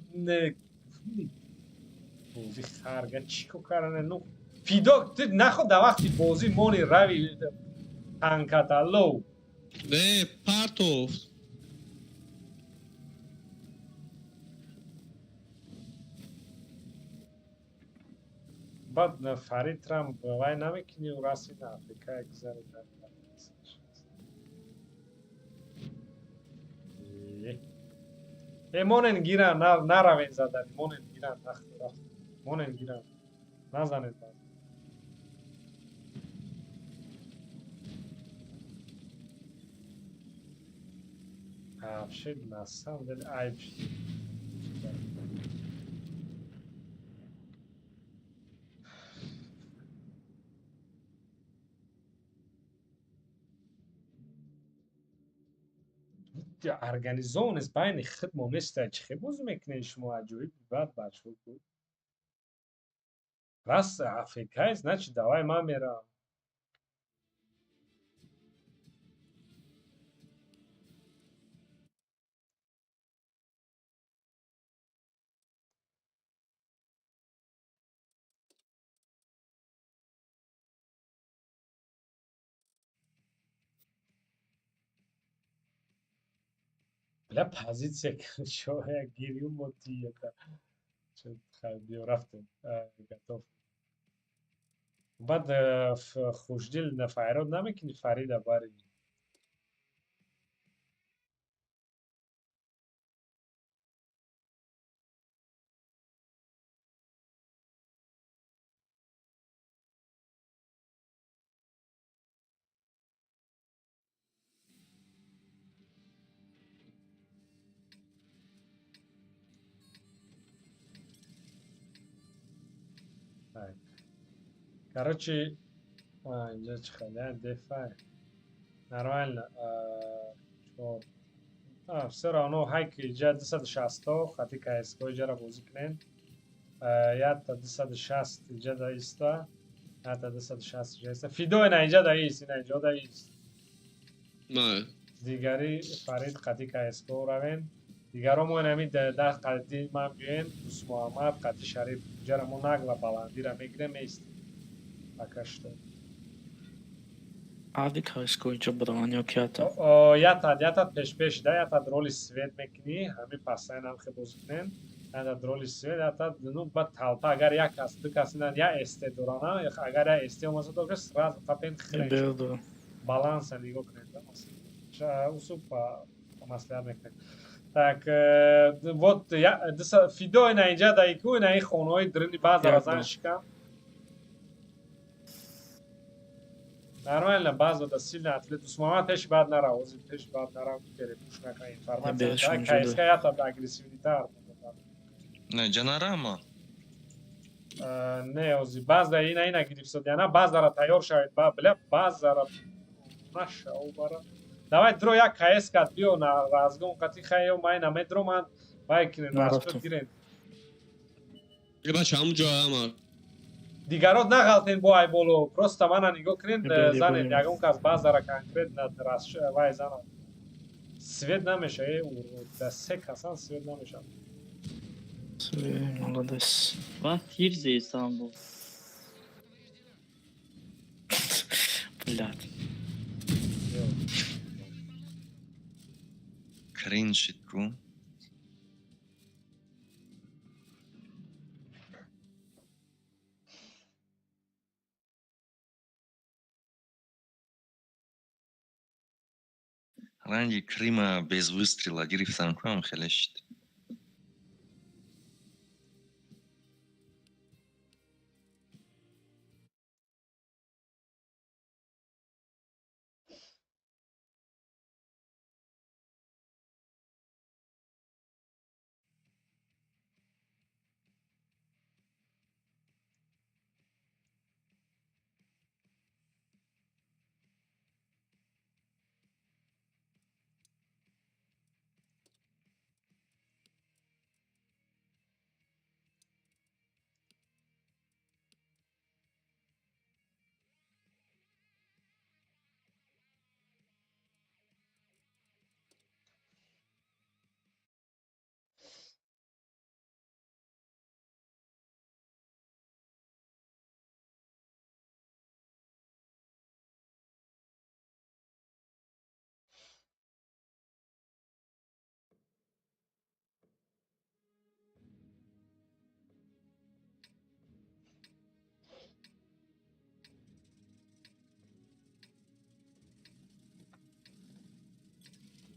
бозӣ харга чӣ ко каране? Ну, Фидо, ту наход да вақти бозӣ мони рави танкаталлоу. Не, партов. Баъд Фарид трам вай намекунӣ, раси на Африка гузари. Э, монен гиран, наравен задани, монен гиран, рафт. Монен гиран. Назанед баз. Вообще, на самом деле, айб. Организованность байни худмо неста. Чӣ хел бозӣ мекунед шумо? Аҷоиб бад, бачаҳо. Раз АФК, значит, давай ман мерам. Бля, позиция шоя гирю мотията. Биё, рафтем. Готов. Баъд хушдил на файрод намекунӣ, Фарида бари. Так. Короче, инҷа чӣ хел? Дефай. Нормально. Чор. Все равно ҳайки инҷа 260 хати КСК иҷара бозӣ кунем. Якта 260 инҷа да иста. Якта 260 инҷа иста. Фидо ина инҷа да ист, ина инҷо да ист. Не. Дигари Фарид қати КСК равем. Дигаро мо инами даҳ қати ман биёем, Дусмуҳаммад қати Шариф. Инҷара мо нагла баландира мегирем, меистем. Пока что. Ади КСК инҷо бараван ё кията? Ятад, ятад пешпеш да, ятад роли свет мекунӣ, ҳами пасайн ҳам хе бозӣ кунем. Ятад роли свет, ятад, ну, баъд толпа, агар як кас, ду кас ина я СТ дорана, агар я СТ омаса дошта, сразу қапен хрен. Берду. Баланса нигоҳ кунед, да, масалан. Усуп маслиҳат мекунем. Так, вот Фидо ина инҷа даику, ина ин хонаҳои дирини баъзара зан шикам. Нормально, баъза да сильно атлет. Усмомад пеши бад нара, ози пеши бад нара, перепуш накан информация. КСК ята да агрессивнитар. Не, ҷанарама. Не, ози баъза ина гирифтод, яна баъзара тайёр шавед, ба бля баъзара нашав бара. Давай дро як КС кат биё на разгон қати хайё май намедро ман вай кинен расчёт гирен. Е бача, ҳамун ҷо ама. Дигарот нағалтен бо ай боло, просто мана нигоҳ кунед, занед ягон кас баъзара конкретно вай зана. Свет намеша, э, да се касан свет намеша. Молодец. Ва тир зестам бо. Блядь. Кринж шид ку. Ранги Крыма без выстрела гирифтан куам хеле шид.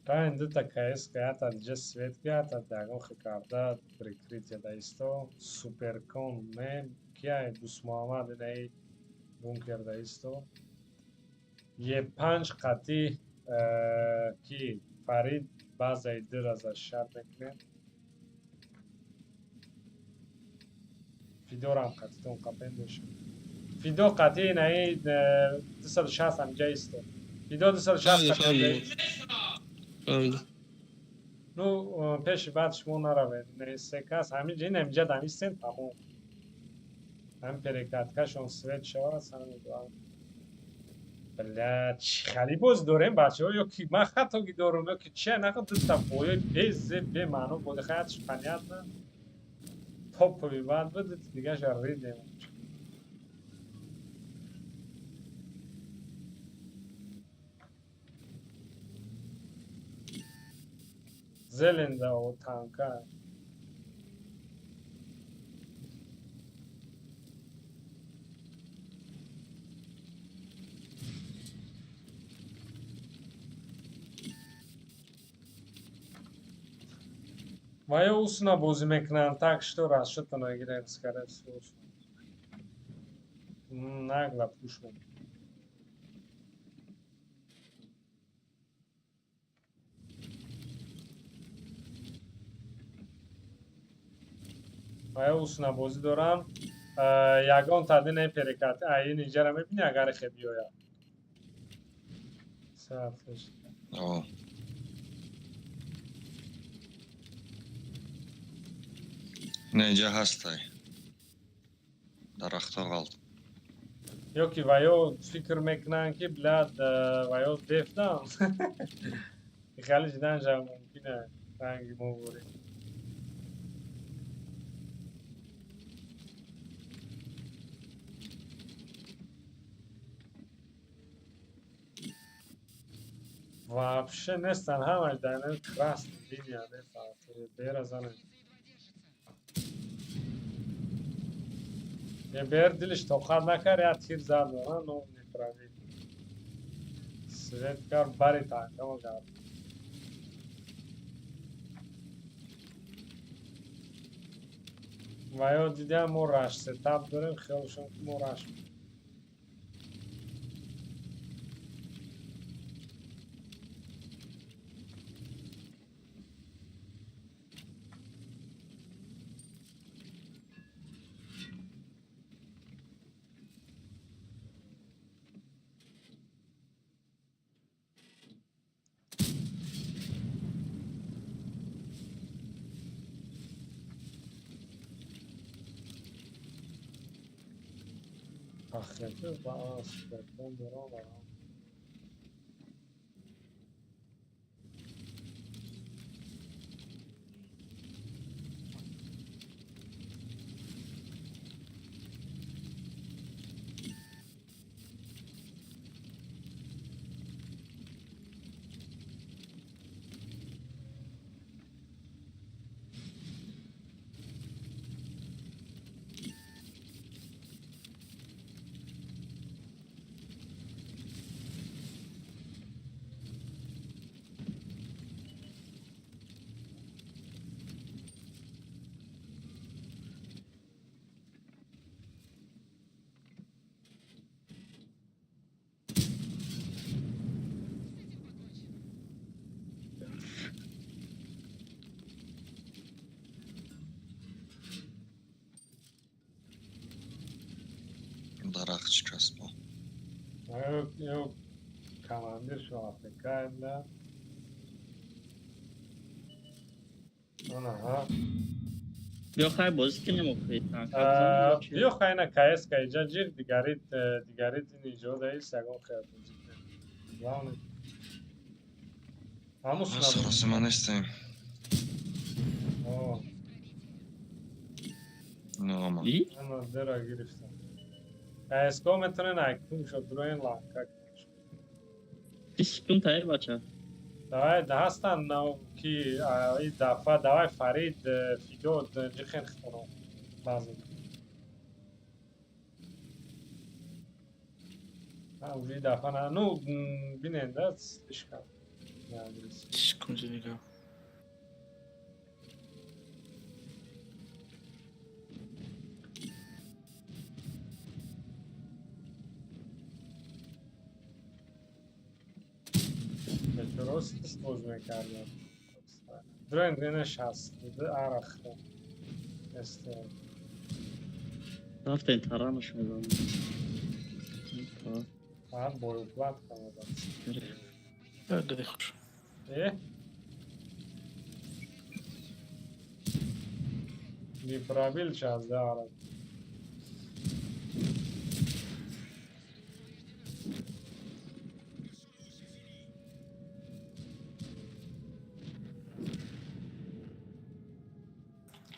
Правим дута КС ята диҷа свет ята ягон хикарда прикрытие да исто суперкон не кия Дусмуҳаммад инаи бункер да исто Е5 қати ки Фарид базаи дира защищат мекунем. Фидорам қатитон қапен доша. Фидо қати инаи 260 ҳамҷа исто. Фидо 260 қати. Ну, пеши баъд шумо наравед. Не, се кас ҳамин ҷа инамҷа данистен тамом. Ҳамин перекаткашон свет шавад, самин Бля, чӣ хали боз дорем бачаҳо, ё ки ман хатоги дорам, ё ки че наход дута боёи безе бемаъно боди хаятш понятно. Топови баъд буд, дигаша ридем. Зеленда о танка. Ва ё усна бозӣ мекунанд, так что расчёта нагирем, скорее всего. Нагло пушмем. Ва ё усна бозӣ дорам. Ягон тадин перекат. Ин инҷара мебини агар хе биёяд. Саатш. О. Не, инҷа ҳастай. Дарахто ғалт. Ё ки ва ё фикр мекунанд ки блядь ва ё дефтам. Хеле ҷидан жа мумкина ранги мо бурем. Вообще нестан ҳамаш дар красный линия нестан. Бера занем. Бер дилиш тоқат накард, я тир зад, но не пробил. Свет кар бари танкама гар. Ва ё дидам мо раш сетап дорем, хиёлшон ки мо раш. Ахрете ба суперкон дорам. Дарахт шикаст мо. Ё командир шо АФК бля. Анаҳа. Биё хай бозӣ кунем охи танка. Биё хай на КС ка иҷа ҷир дигарит дигарит ин иҷо даис ягон хай бозӣ кунем. Главное. Ҳамус Мо саросима нестем. О, Нома. И? ана дера гирифтам. КС-ко метавонен айкун шо дуроен ланка. 20 секунд тай бача. Давай ҳастанд нав ки и дафъа давай Фарид Фидо ҷихен хитоно баъзе. Уже и дафъа на ну бинен да слишком. Секунду дига. Бечорост боз мекардам. Дроен дена 62 арахта. Эсте. Рафтен таранаш мезанам. А боеукладка модам. Да, хуш. Э? Не пробил час, да, арах.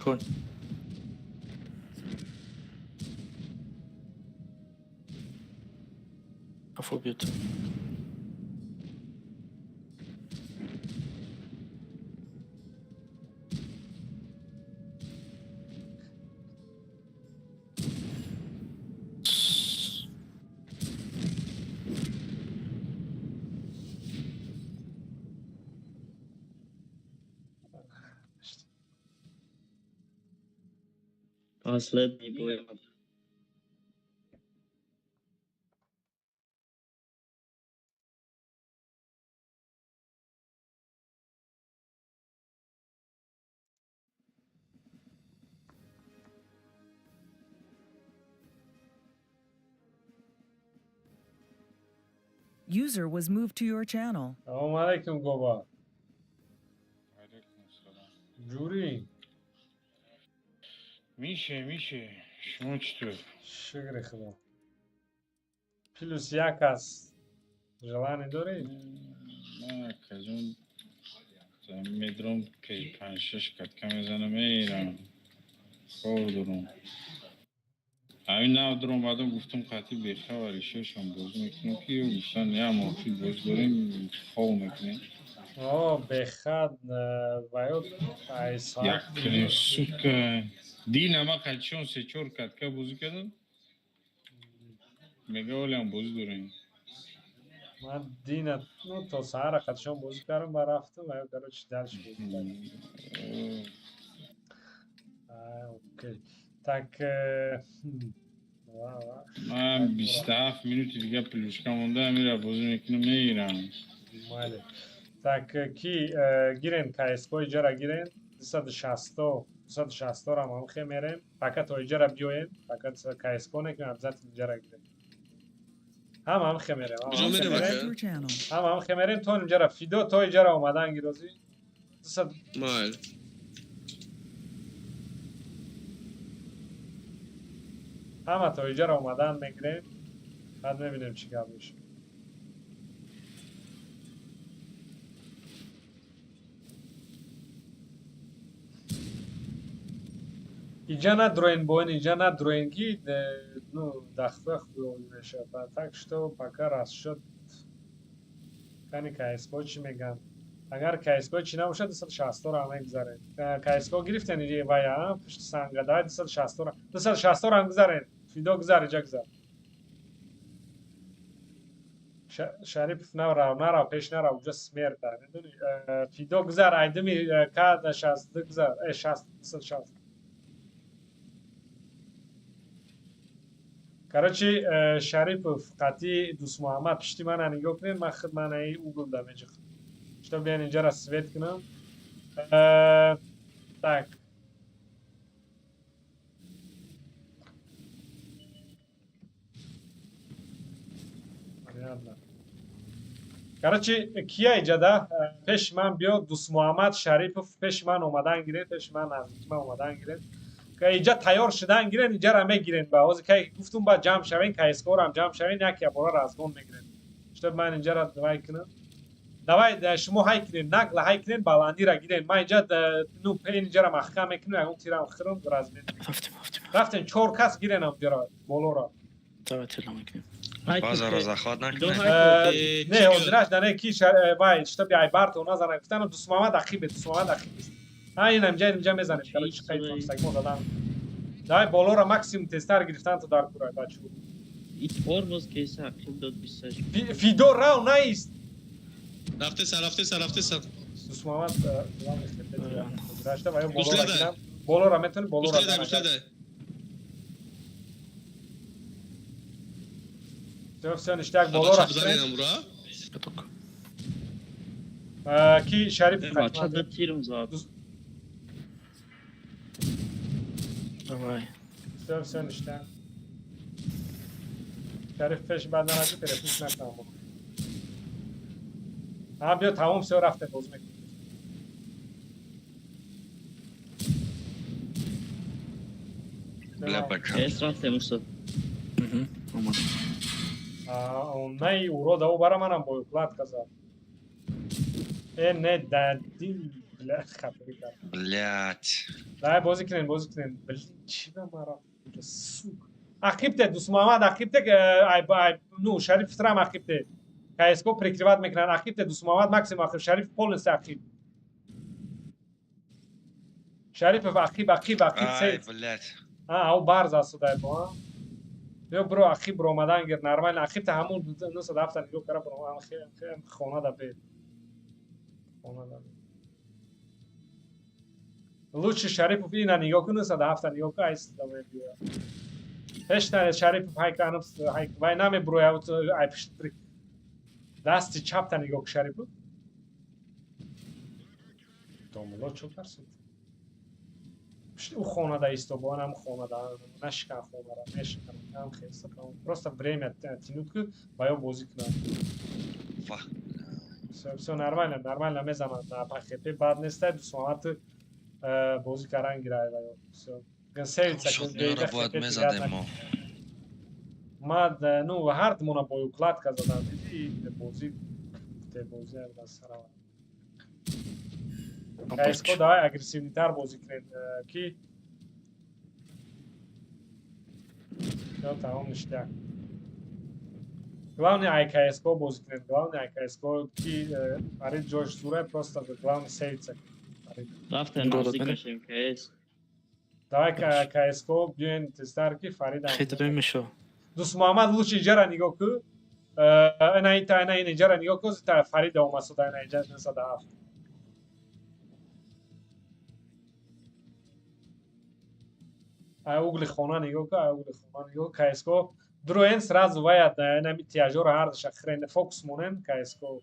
Кон. Қафо биё ту. Последний бой. User was moved to your channel. Салом алейкум Гоба. Алейкум салом. Ҷурӣ. Мише, мише, шумо чӣ тур? Шукри худо. Плюс як аст. Желание дорӣ? Ман акаҷон медром ки панҷ-шаш катка мезанам мерам. Кор дорам. Ҳамин нав даромадам гуфтам қатъи бехабар ишошам бозӣ мекунам ки ё гуфтан я моҳи бозӣ дорем хов мекунем. О, бехад ва ё ай соат Як кунем сутка. Дина ма қачон се-чор катка бозӣ кардам. Мега олиам бозӣ дорем. Ман дина, ну, то саҳара қатишон бозӣ кардам ва рафтам ва короче дальше бозӣ кардам. Окей. Так, ва ва. Ман 27 минути дига плюшка монда, амира бозӣ мекунам, мегирам. Майли. Так, ки гирен КСК иҷара гирен 260, 260 ро ҳам хе мерем. Пока то иҷара биёем, пока КСК некунем, обязательно иҷара гирем. Ҳам ҳам хе мерем. Куҷо мерем, ака? Ҳам ҳам хе мерем то иҷара фидо то иҷара омадан гирозӣ. 200. Майли. Ҳама то иҷара омадан мегирем. Баъд мебинем чӣ гап мешавад. Иҷа надроен боин, иҷа надроен ки ну дахта хуёвӣ мешавад. Так что пока расчёт кани КСК чӣ меган. Агар КСК чӣ набошад, 260 ро мегузарем. КСК гирифтен вая пушти санга, давай 260 ро. 260 ро гузарем. Фидо гузар, иҷа гузар. Шарипов нарав, нарав, пеш нарав, уҷа смерт а, медони? Фидо гузар, айдими К 62 гузар, 60, 260. Короче, Шарипов қатъи Дӯстмуҳаммад пишти мана нигоҳ кунед, ман худ манаи угол да меҷихам. Что биён инҷара свет кунам. Так. Понятно. Короче, кия иҷада пеши ман биё, Дӯстмуҳаммад, Шарипов пеши ман омадан гиред, пеши ман, наздики ман омадан гиред. Иҷа тайёр шудан гирен, иҷара мегирен. Ба ҳозир кай гуфтум, ба ҷамъ шавен, КСКорам ҷамъ шавен, як ябора разгон мегирен. Чтоб ман инҷара давай кунам. Давай шумо ҳай кунен, нагла ҳай кунен, баландира гирен. Ман инҷа ну пен инҷара маҳкам мекунам, ягон тирам хирам размен. Рафтем, рафтем. Рафтем, чор кас гирен ҳамҷара болора. Давай тело мекунем. Базаро захват накунед. Не, ҳозираш да не ки вай, чтоб айбарто назанам гуфтанам Дӯстмуҳаммад ақибе, Дӯстмуҳаммад ақиб. Ҳа, инам инҷа, инҷа мезанем. Короче, қайд мо задан. Давай болора максимум тезтар гирифтан то дар курай бачо. Итвор боз кейса ақиб дод 28. Фидо рав наист. Рафтеса, рафтеса, рафтеса. Дӯстмуҳаммад ҳозирашда ва ё болора гирам. Болора метавони болора. Гушледай, гушледай. Всё, всё, ништяк, болора. Ки Шарипов Бача да тирм зад. Давай. Всё, всё, ништяк. Шариф пеш баъд наради, перепуш накунам. Ҳа, биё, тамом, всё, рафтем, боз мекунем. Бля, бача. Ес рафтем, устод. Омад. Най урода, о бара манам бо укладка зад. Э, не, дадин, бля, хатри кард. Блять. Давай бозӣ кунем, бозӣ кунем. Блин, чӣ ба мара? Сука. Ақибте, Дӯстмуҳаммад, ақибте, ай, ай, ну, Шариф трам ақибте. КСК прикрывать мекунанд. Ақибте, Дӯстмуҳаммад максимум ақиб, Шариф полностью ақиб. Шарипов ақиб, ақиб, ақиб, Ай, сейф. блять. А, ау барз аст дай бо. Биё бро, ақиб ромадан гир, нормально. Ақиб та ҳамун 907 нигоҳ кара бро, хона да бе. Хона да бе. Лучше Шарипов ина нигоҳ кун, 907 нигоҳ кун, айс да мебиёяд. Ҳеч на Шарипов ҳайка ануб ҳайк вай намеброяд, ай пишт дасти чапта нигоҳ кун Шарипов. Домулло чӯ карсид? Пишти ӯ хона да исто, бо ҳам хона да нашикан хонара, мешикан, ҳам хеста. Просто время тянуть ку ва ё бозӣ кунанд. Ва. Всё, всё нормально, нормально мезананд. На ПХП бад нестай, Дӯстмуҳаммад бозӣ кардан гирай ва ё. Всё. Сейвица Шот меёра бояд мезадем мо. Ма ну ҳар думона бо укладка задан, диди бозӣ, те бозӣ масара. КСК давай агрессивнитар бозӣ кунед, ки всё, тамом, ништяк. Главное ай КСК бозӣ кунед, главное ай КСК ки Фарид ҷош зура, просто главное сейвица. Рафтем наздик мешем КС. Давай КСК биёен тезтар ки Фарид Хитрый мешо. Дӯстмуҳаммад лучше иҷара нигоҳ ку. Ина ита ина инҷара нигоҳ кун, та Фарид омасуда ина инҷа 907. Ай угли хона нигоҳ кун, ай угли хона нигоҳ кун. КСКО дроен сразу ваят ина ми тиажора ҳардуша хрен фокус монем КСКО.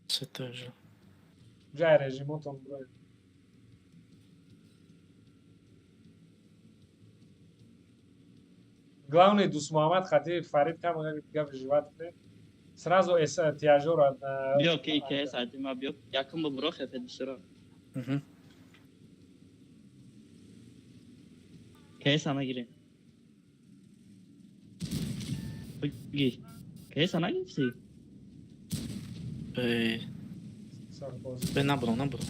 Сетажа. Ҷай режимотон дроен. Главный Дус Муҳаммад хати Фарид кам гап живат кунед. Сразу эс тиажора Биё ки КС айди ма биё. Якум бубро хефе дусура. КС нагирем. Буги. КС нагирифти? Э, бе набудам, набудам.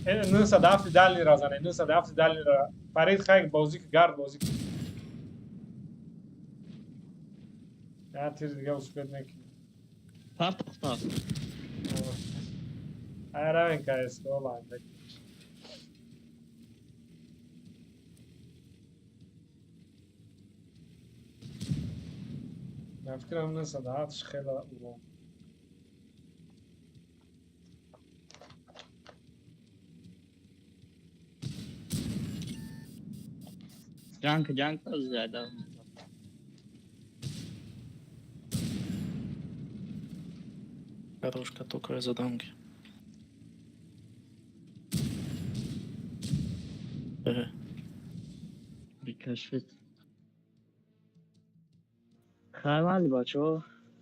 907 дальний разане, 907 дальний ра. Фарид хай бозӣ ки гард бозӣ ки. Я тир дига успеть мекунӣ. Партохта. Ай равен КСКО ланда. Ман фикрам 907 хеле урон. Ҷанг ҷанг зиёда. Хорош каток заданки. Э, Бикашфит. Хай мали бачаҳо.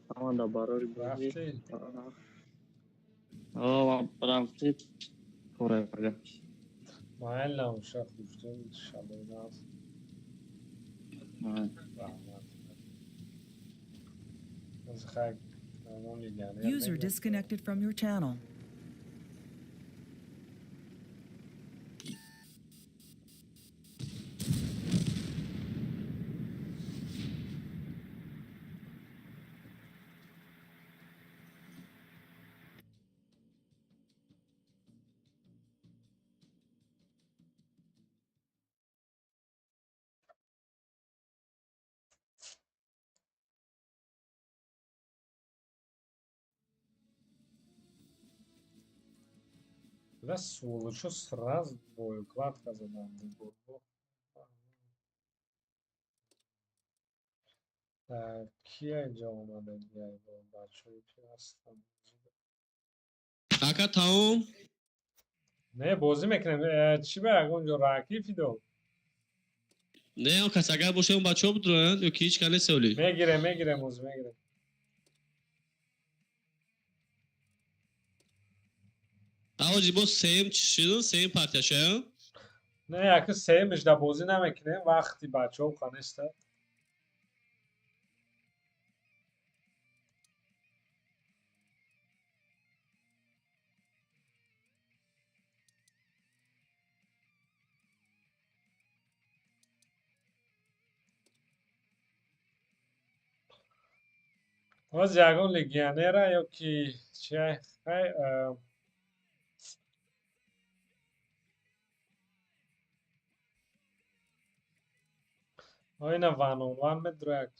Ҳаманда барори бозӣ. Рафтӣ? О, ман рафти. Кора бага. Майл набошад, хушдон шабоназ. Раҳмат. Аз хай намон легионер User мегирем. disconnected from your channel. Да сволочо сразу боекладка задам. Кия инҷа омада бачаҳое ки ҳастанд? Ака тамом. Не, бозӣ мекунем. Чӣ ба ягон ҷо раки фидо? Не, он кас агар боше он бачаҳо будроянд ё ки ҳеч ка нест оли. Мегирем, мегирем, оз мегирем. Авози боз сеюм чӣ шуд? Сеюм партия шая? Не, яки сеюмиш да бозӣ намекунем, вақти бачаҳо қанеста. Ҳоз ягон легионера ё ки чи хай оина ван он ван медрояк.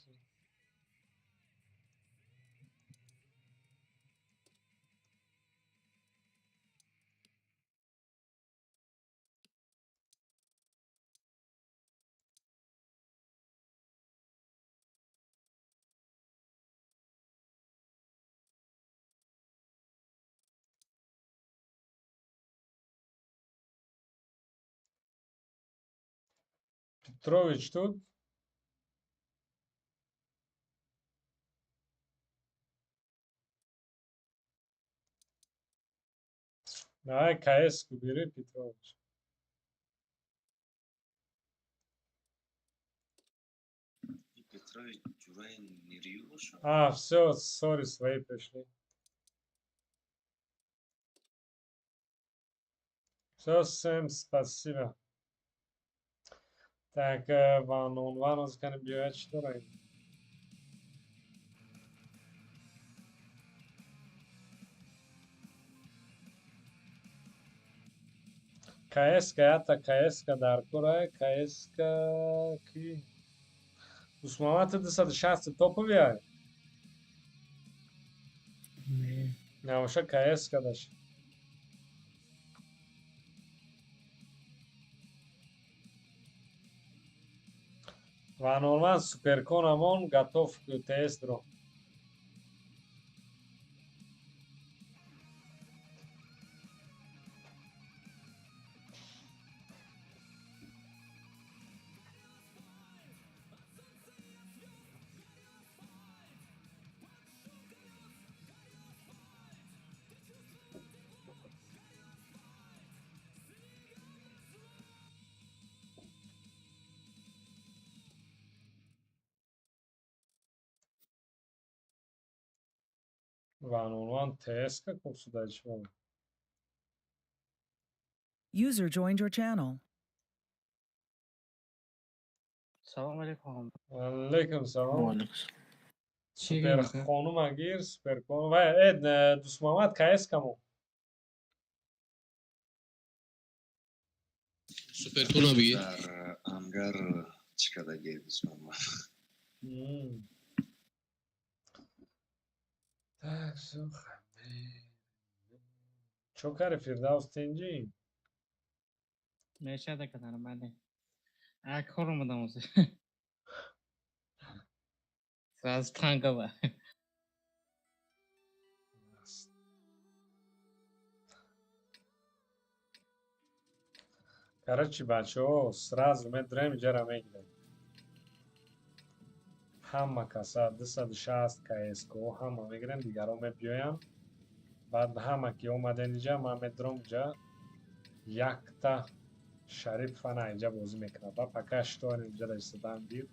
Петрович тут? Давай КС-ку бери, Петрович. Петрович Ҷурай Нирию бошад. А, все, сори, свои пришли. Все, всем спасибо. Так, ван он ван is gonna be actually. КСК, ята КСК дар кора, КСК ки? Дусмамад, 260 топовый ай? Не. Набоша КСК даш. Ва нормал суперконамон готов ТС дро. One on one ТС каков сюда чего? User joined your channel. Салом алейкум. Алейкум салом. Чӣ Супер гап? Хонум агир, супер хонум. Вай, э, Дусмамад, КС камо. Суперкона бигир. Дар ангар чӣ кардагӣ, Дусмамад? Так, всё, чо кари, Фирдавс, тинҷӣ? Мешада ка нормально. А кор омадам ҳозир. Сразу танкова. Короче, бачаҳо, сразу медурем, иҷара мегирем. Ҳама каса 260 КСК ҳама мегирем, дигарон мебиёянд. Баъд ҳама ки омаден иҷа, ман медурам иҷа, якта Шариф фана иҷа бозӣ мекунад. Ба пока что иҷа истодан гир.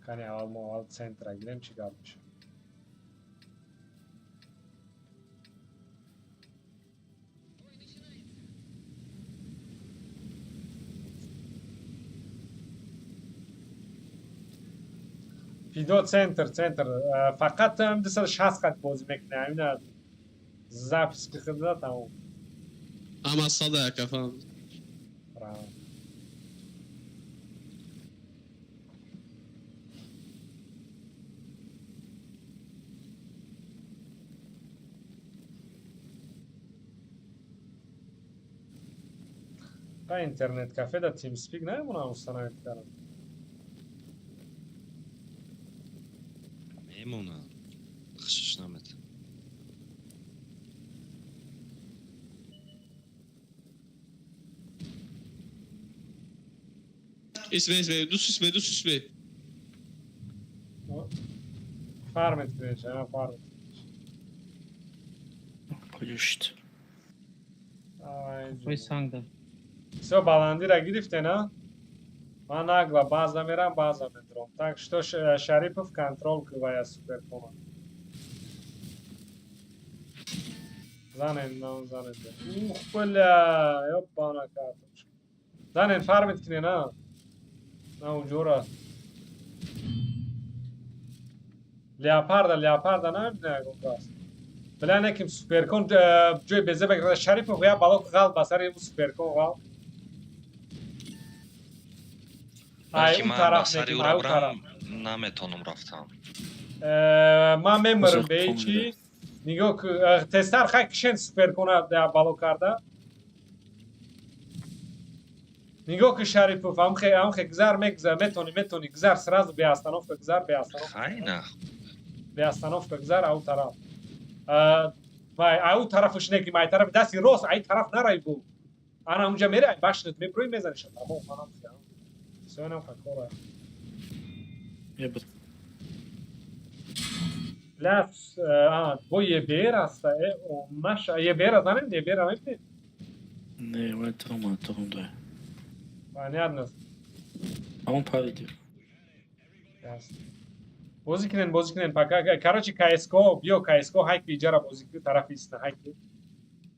Кани аввал мо аввал центра гирем, чӣ гап мешавад. Фидо, центр, центр. Фақат 260 қат бозӣ мекунӣ. Ҳамина запись бихӯрда, тамом. Ама сада яка фаҳм. Браво. Та интернет кафе да TeamSpeak намемонам установить кардам. Мемонад. Хушш намед. Исме, исме, дус исме, дус исме. Фармит кунед, а фармит. Куҷо шуд? Ай, Ой, сангда. Всё, баландира гирифте, на? Ман нагла база мерам, база медурам. Так что Шарипов контрол кывая суперкона. Занен, на, занен. Ух, бля, ёбана карточка. Занен, фармит кине, на. На уҷора. Леопарда, леопарда намебине ягон кас. Бля, неким суперкон ҷои безе бегирад. Шарипов я балок ғал ба сари суперкон ғал. Ай, Балки ун ман ба тараф сари неким, ӯ ай ун тараф. рабрам наметонам рафтан. Ман мемирам Узақ бе қомида. чӣ? Нигоҳ ку, тезтар хай кишен суперкона бало карда. Нигоҳ ку, Шарипов, амхе амхе гузар мегузар, метони, метони, гузар сразу бе остановка, гузар бе остановка. Хай на. Бе остановка гузар ау тараф. Вай, ау тарафуш неким, ай тарафи дасти рост, ай тараф нарай бу. Ана унҷа мерай, ай башнет мебурӣ, мезаниша. Тамом, манам хе. Всё, инам хакора. Ебат. Бля, а, бо ЕБР аста, э, наша ЕБР занем, ЕБР мебинед? Не, вай турума, турум дай. Понятно. Ҳамон париди. Ясно. Бозӣ кунен, бозӣ кунен. Пока, короче, КСКО, биё КСКО, ҳайки иҷара бозӣ кун, тарафи истина, ҳайки.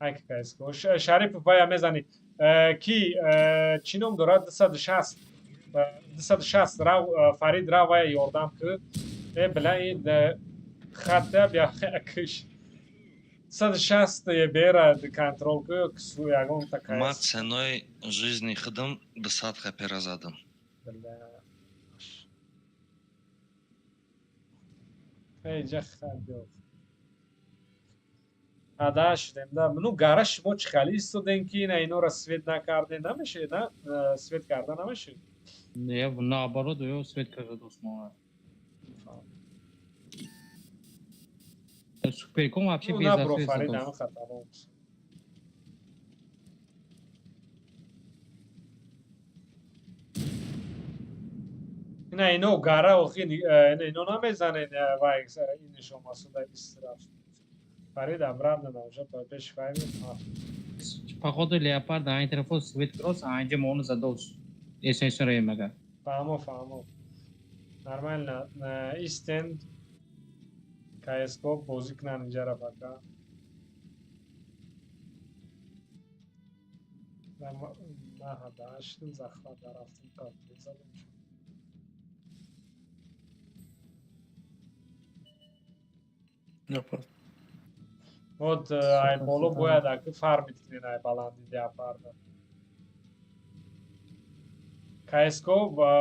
Ҳайки КСКО. Шарипов вая мезани. Ки, чӣ ном дорад? 260. 260 рав, Фарид рав вая ёрдам ку. Э, бля, ин хатта бия киш. 160 ебера контрол ку ё кису ягонта Ма кс. ценой жизни худам 200 хпра задам. Бля. Эй, ҷа хабё. Ада шудем да. Ну гара шумо чӣ хали истодем ки ина инора свет накардем намешед, на? Свет карда намешед? Не, наоборот, ё свет карда дӯстмона. Суперком вообще Ну без набро засвет Фарид задос. ҳама хатарон. Ина ино гара охи ина ино намезанен вай ин нишон масуда истраф. Фарид обратно на уже пеши вай мефаҳм. Походу леопард айн тарафо свет кросс, айнҷа мону задос. ССР мага. Фаҳмо, фаҳмо. Нормально. Истенд КСКО бозӣ кунанд инҷара пока. На ҳадаштим захват дарафтим қабл задем. Леопард. Вот ай боло бояд аки фармит кунен ай баланди леопарда. КСКО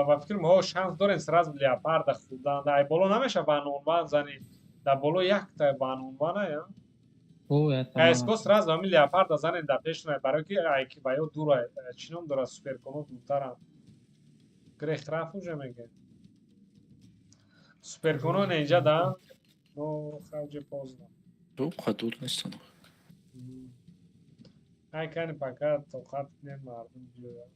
ба фикрам ҳо шанс дорен сразу леопарда хӯрдан. Ай боло намеша one on one зани. Дар боло якта one on one я. КСКО сразу ҳамин леопарда занен дар пешна барои ки ай ки ба ё дура чӣ ном дорад суперконо дуртаранд. Грех рафт уже меге. Суперконо не инҷа да. Но хавҷе поздно. Бу дур нестан. Ай кани пока тоқат кунем мардум биёяд.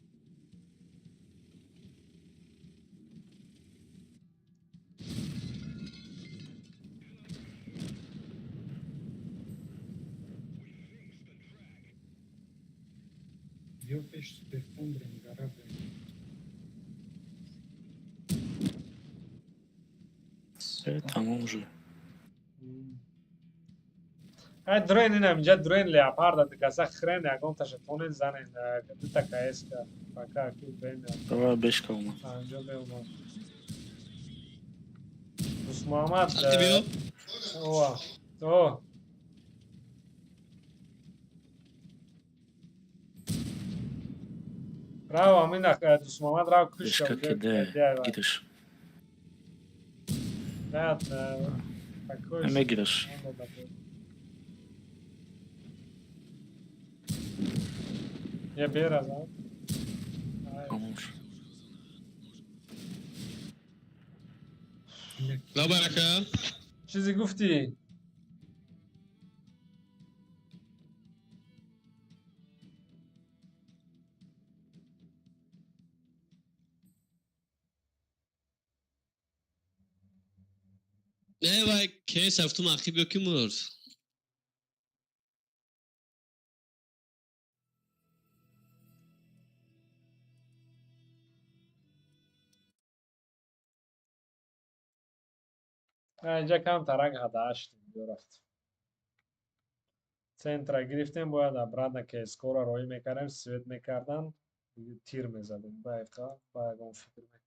Биё пеш суперком брем, гара брем. Тамом уже. Ай дроен инам инҷа дроен леопарда дигаса хрен ягонташа тонен занен дута КСК пока ки время. Давай бешка омад. Анҷо меомад. Дӯстмуҳаммад Биё. Ова. О. Рав амина Дӯстмуҳаммад рав кушта. Бешка киде гириш. Баъд такой Мегириш. Я бера за. Тамом шуд. Лабарака. Чизе гуфтӣ? Не вай кейс ҳафтум ақиб ё ки мурд? Инҷа кам тарак ҳадаштем ё рафт. Центра гирифтем, бояд обратно КСКО-ро роҳӣ мекардем, свет мекардан, тир мезадем. Баиқа, ба ягон фикр мекардем.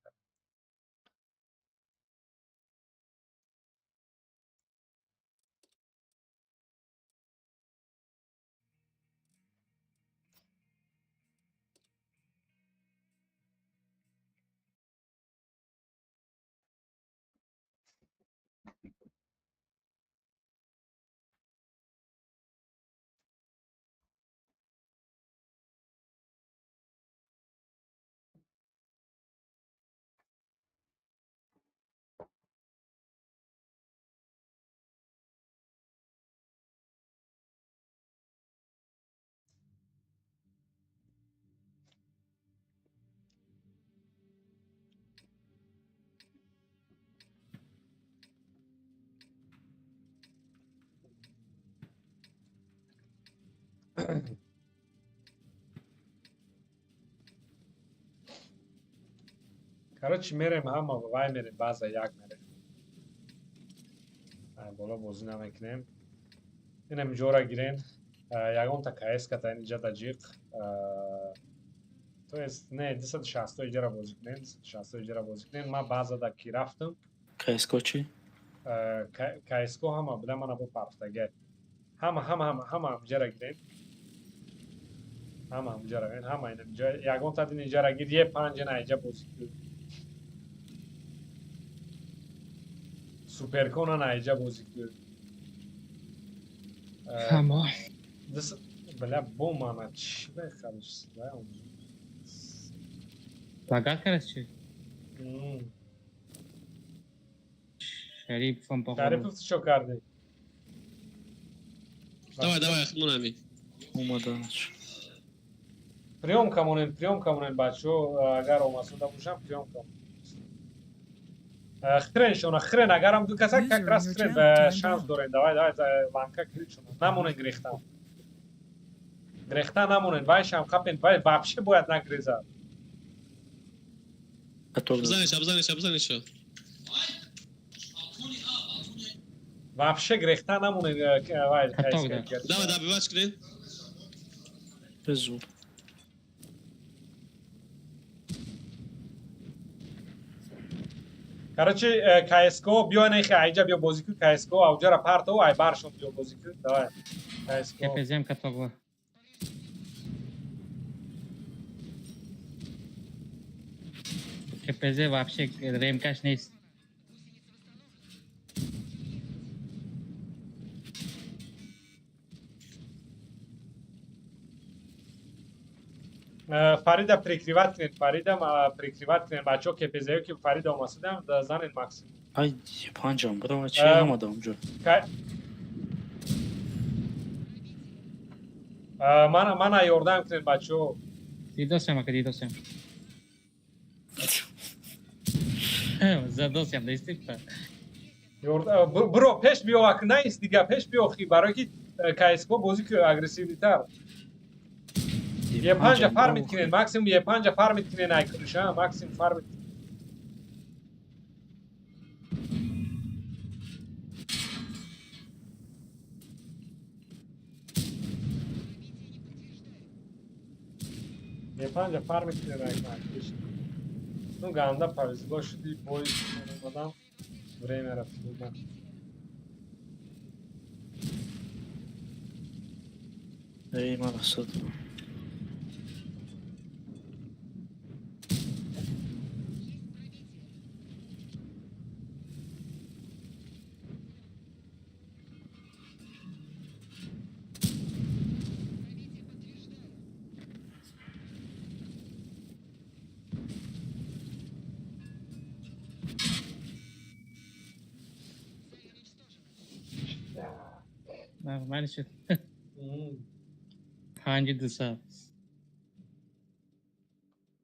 Короче, мерем ҳама вай мерем, баъза як мерем. Ай боло бозӣ намекунем. Инам ҷора гирен. Ягонта КС ката инҷа даҷиқ. То есть не 260 иҷара бозӣ кунем, 260 иҷара бозӣ кунем. Ман баъза да ки рафтам. КСКО чӣ? КСКО ҳама буда мана бо парфтага. Ҳама ҳама ҳама ҳама ҳамҷара гирем. Ҳама ҳамҷара гирем, ҳама инҷа ягон та дин инҷара гир, е панҷ на инҷа бозӣ кун. Суперкона на инҷа бозӣ кун. Ҳама. Дис бля бомана чӣ бехариш? Лагат карас чӣ? Шарипов походу. Шарипов чӣ кардӣ? Давай, давай, худмон ами. Омаданаш. Приём камонем, приём камонем, бачаҳо, агар омасуда бошам, приём камонем. Хрен шона, хрен, агарам ду каса как раз хрен, шанс дорем. Давай, давай, ланка кричона. Намонен грехта. Грехта намонен, вайшам қапен, вай вообще бояд нагрезад. Бизанеша, бизанеша, бизанеша. Вообще грехта намонен, вай. Давай, давай, бивач кунен. Безур. Короче, КСКО биё нехи айҷа биё бозӣ кун, КСКО авҷара партов, ай баршон биё бозӣ кун. Давай. КСКО. КПЗ катогла. КПЗ вообще ремкаш нест. Фарида прикрывать кунед, Фарида прикрывать кунед, бачаҳо КПЗ ки Фарида омасидам, занед максимум. Ай, панҷам, будам, чӣ омадам ҷо. Мана ёрдам кунед, бачаҳо. Дидосям, ака, дидосям. Задосям, дестипа. Бро, пеш биё, ака, наист дига, пеш биё, хи, барои ки КСКО бозӣ ки агрессивнитар. Е панҷа фармит кунед, максимум е панҷа фармит кунед, ай куниша, максимум фармит. Е панҷа фармит кунед, ай куниш. Ну ганда повезло шуди, бой омадам, время рафтуда. Эй, мана сад. Нормально шуд. 5-200.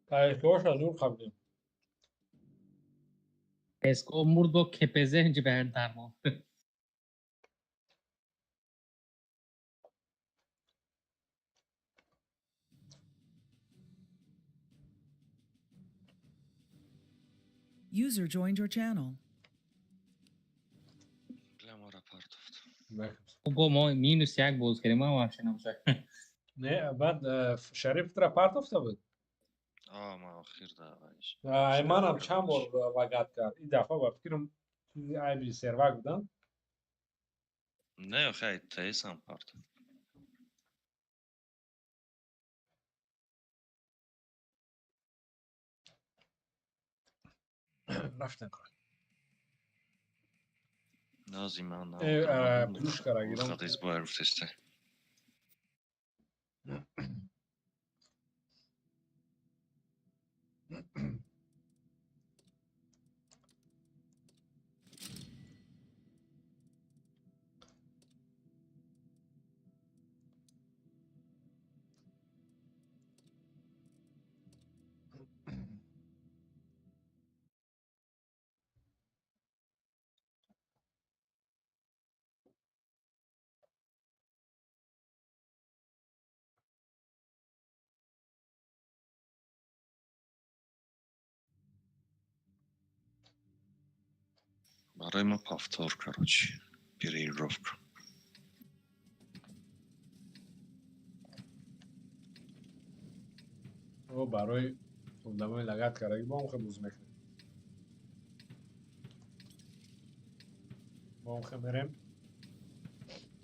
КСКО-ша зур қабдем. КСКО мурд бо КПЗ инҷа ба дармон. User joined your channel. Бо мо минус як боз кардем, ма вообще набошад. Не, баъд Шариф тра партофта буд? А, ма охир да. Ай, манам чанд бор лагат кард. Ин дафъа ба фикрам чизи айби сервак будан. Не, охай, ТС-ам партофт. Рафтем. Нази ман Плюшкара гирам. Хадис бояд гуфтесте. Барои ма повтор, короче, переигровка. О, барои одамои лагат кардаги бо ҳам хел боз мекунем. Бо ҳам хел мерем.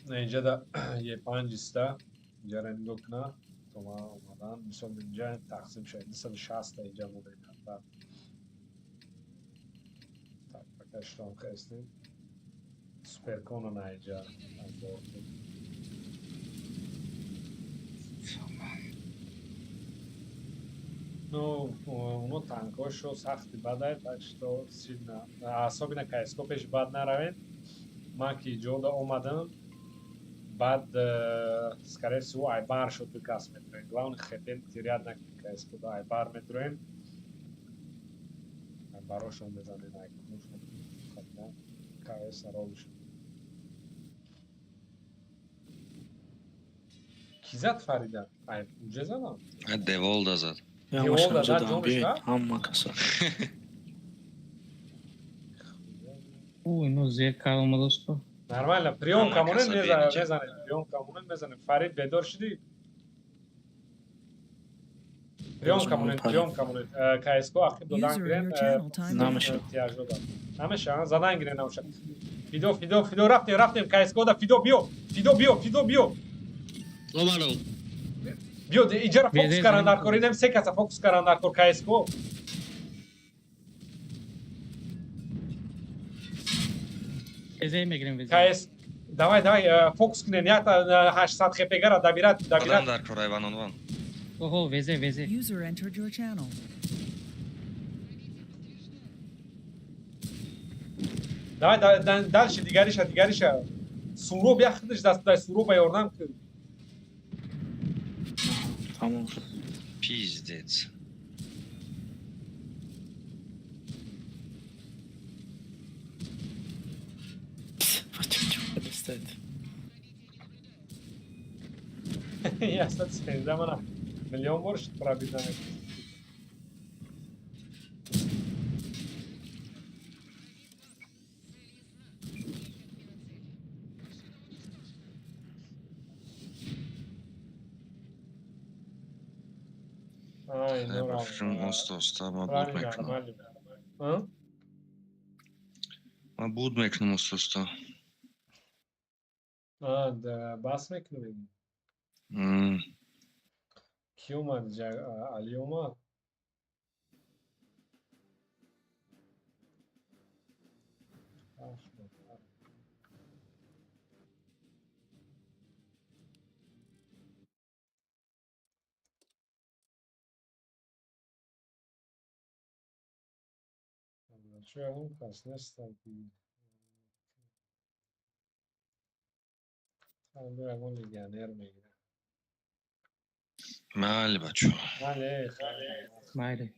Инҷа да Е5 иста. Инҷара нигоҳ куна. То ман омадан. Мисол инҷа тақсим шуд. 260 та инҷа монда. Так, пока что хестем. Суперкона на инҷа. Ну, оно танкошо сахти бадай, так что сильно, особенно КСК пеш бад наравем. Ман ки ҷода омадам, баъд, скорее всего, айбар шуд, ду кас метроем. Главное, хп терять накунем КСК, да айбар метроем. Айбарошон мезанем, айкунушон. КС ровиш. Ки зад Фарида? Ай, уҷа задам? Деволда зад. Деволда зад, ҷониш рафт? Ҳама каса. Ӯ, ино зер кар омадасту. Нормально, приём камонен мезанем, приём камонен мезанем. Фарид, бедор шудӣ? Приём камонен, приём камонен. КСК ақиб додан гирен. Намеша. Намеша, задан гирен намеша. Фидо, Фидо, Фидо, рафтем, рафтем, КСК да Фидо биё. Фидо биё, Фидо биё. Омадам. Биё, иҷара фокус каран дар кор, инам се каса фокус каран дар кор КСК. Везе мегирем везе. КС давай, давай, фокус кунем, як 800 хп гара добират, добират. Одам дар кор Иван Онван. Охо, везе, везе. User entered your channel. Давай, дальше, дигариша, дигариша. Суроб як худаш даст дай Суроба ёрдам кун. Тамом шуд. Пиздец. Я 170 мана миллион бор шуд пробить намекунад. Оста, оста, ман буд мекунам. Ман буд мекунам, оста, оста. Бас мекунем. Ки омад? Али омад? Чё, кас нестам ки ягон легионер мегирад. Майли, бачо. Майли, майли.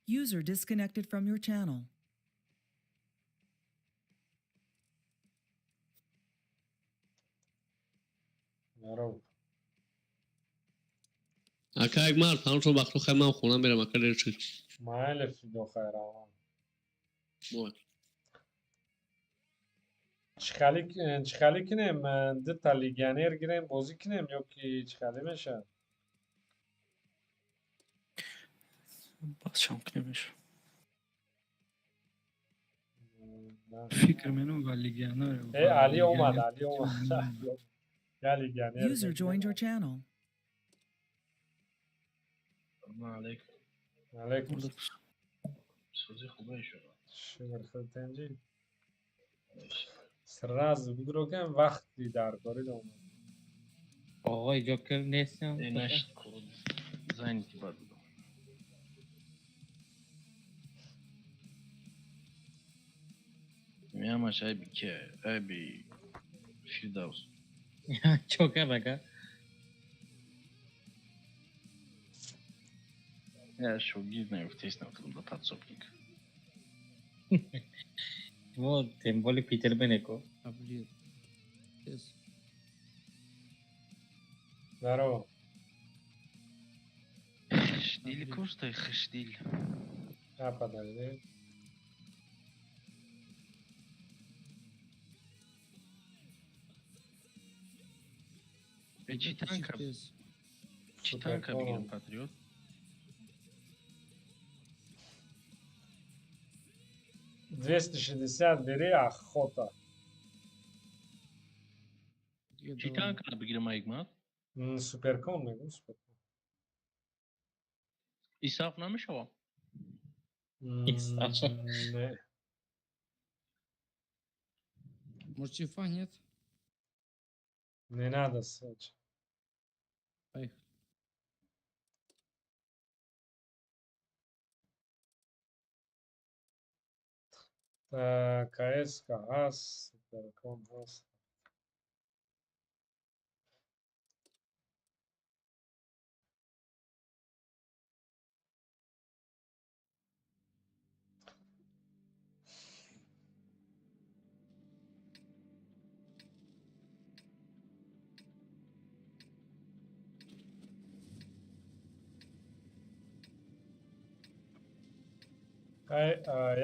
User disconnected from your channel. Здорово. Ака як мард, ҳамшон вақту хай ман хона мерам, ака дер шуд. Майли, Фидо, хайравон. Мой. Чӣ хали кунем? Дута легионер гирем, бозӣ кунем ё ки чӣ хали мешавад? Баъд шам кунем мешавад. Фикр менам ва легионер. Э, Али омад, Али омад. Я легионер. User joined your channel. Алейкум. Алейкум. Сози хубе иншоалло. Шукр, худтанҷи. Сразу бидро кам вақти даркорӣ омад. Оғои ҷокер нестам. Э, нашид кор занятый бад будам. Меамаш айби ки айби Фирдавс. Чокер ака. Я шогирд наёфтест нафтам да подсобник. Мо тем более Питер Бенеко. Здорово. Хашдил коштай хашдил. А, подожди. Э, чӣ танка? Чӣ танка бигирам, Патриот? 260 бери охота. Чӣ танкара бигирам, Ҳикмат? Суперкон мегӯм, суперкон. Исаф намешавад? Не. Может, чифа нет? Не надо, Сочи. Поехали. Так, КСК, АС, Суперкон, АС.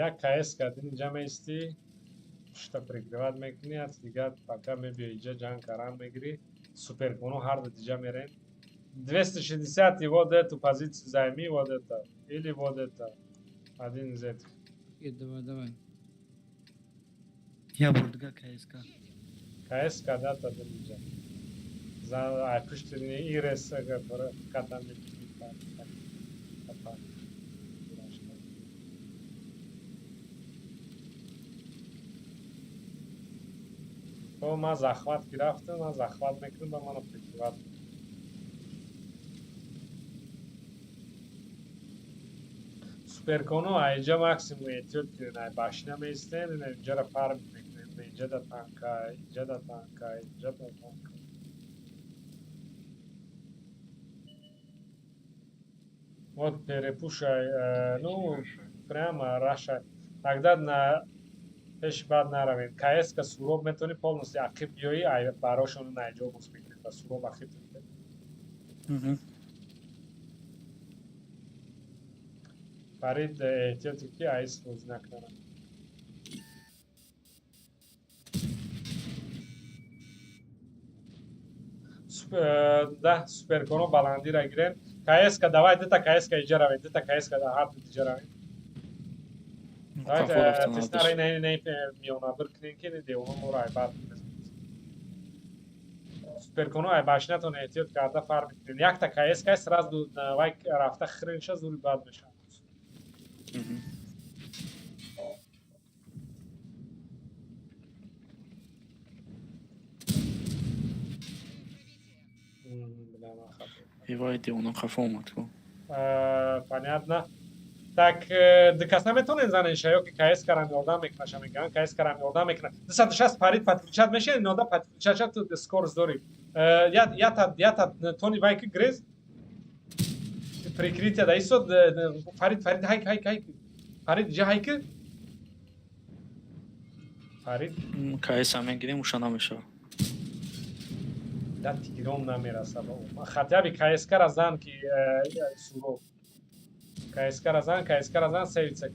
Як КС кардин, инҷа меистӣ, пушта прикрывать мекунӣ, аз дигар пока мебиёи инҷа ҷанг каран мегирӣ, суперкону ҳар ду диҷа мерем. 260 и вот эту позицию займи, вот это, или вот это, один из этих. Окей, давай, давай. Я бор дига КСК. КСК, да, та инҷа. За ай пушти ирес катан. О, ман захват гирафтам, ман захват мекунам ба мана прикрывать. Суперкону айҷа максимум эҳтиёт кунед, ай башина меистен, инҷара фарм мекунед, инҷа да танка, инҷа да танка, инҷа да танка. Вот перепушай, ну, прямо рашай. Тогда на пеши баъд наравед. КСК суроб метавонӣ полностью ақиб биёӣ, ай барошону наиҷо боз мекунед ба суроб ақиб мекунед. Фарид, эҳтиёте ки айс бозӣ накунам. Да, суперконо баландира гирен. КСК, давай дута КСК иҷа равед, дута КСК да ҳар ду иҷа равед. Теснара ина ина миёнабир кунем ки девоно моро ай бад суперконо ай башинатон эҳтиёт карда фарқ мекунем. Якта КСК сразу вай рафта хиринша зури бад мешавад. Ивай девона қафо омад ку. Понятно. Так, дикас наметонен занеша, ё ки КС карам ёрдам мекунаша мегӯянд, КС карам ёрдам мекуна. 260 Фарид подключать мешавад, инода подключать шад, ту скорость дорӣ. Ята тони вай ки грез прикрытие да истод. Фарид, Фарид, хайк, хайк, хайк. Фарид, ҷа хайк. Фарид. КС ам мегирем, уша намешавад. Да тиром намераса ба ӯ. Хотя бы КСК ра зан ки суроб. КСК ра зан, КСК ра зан, севица.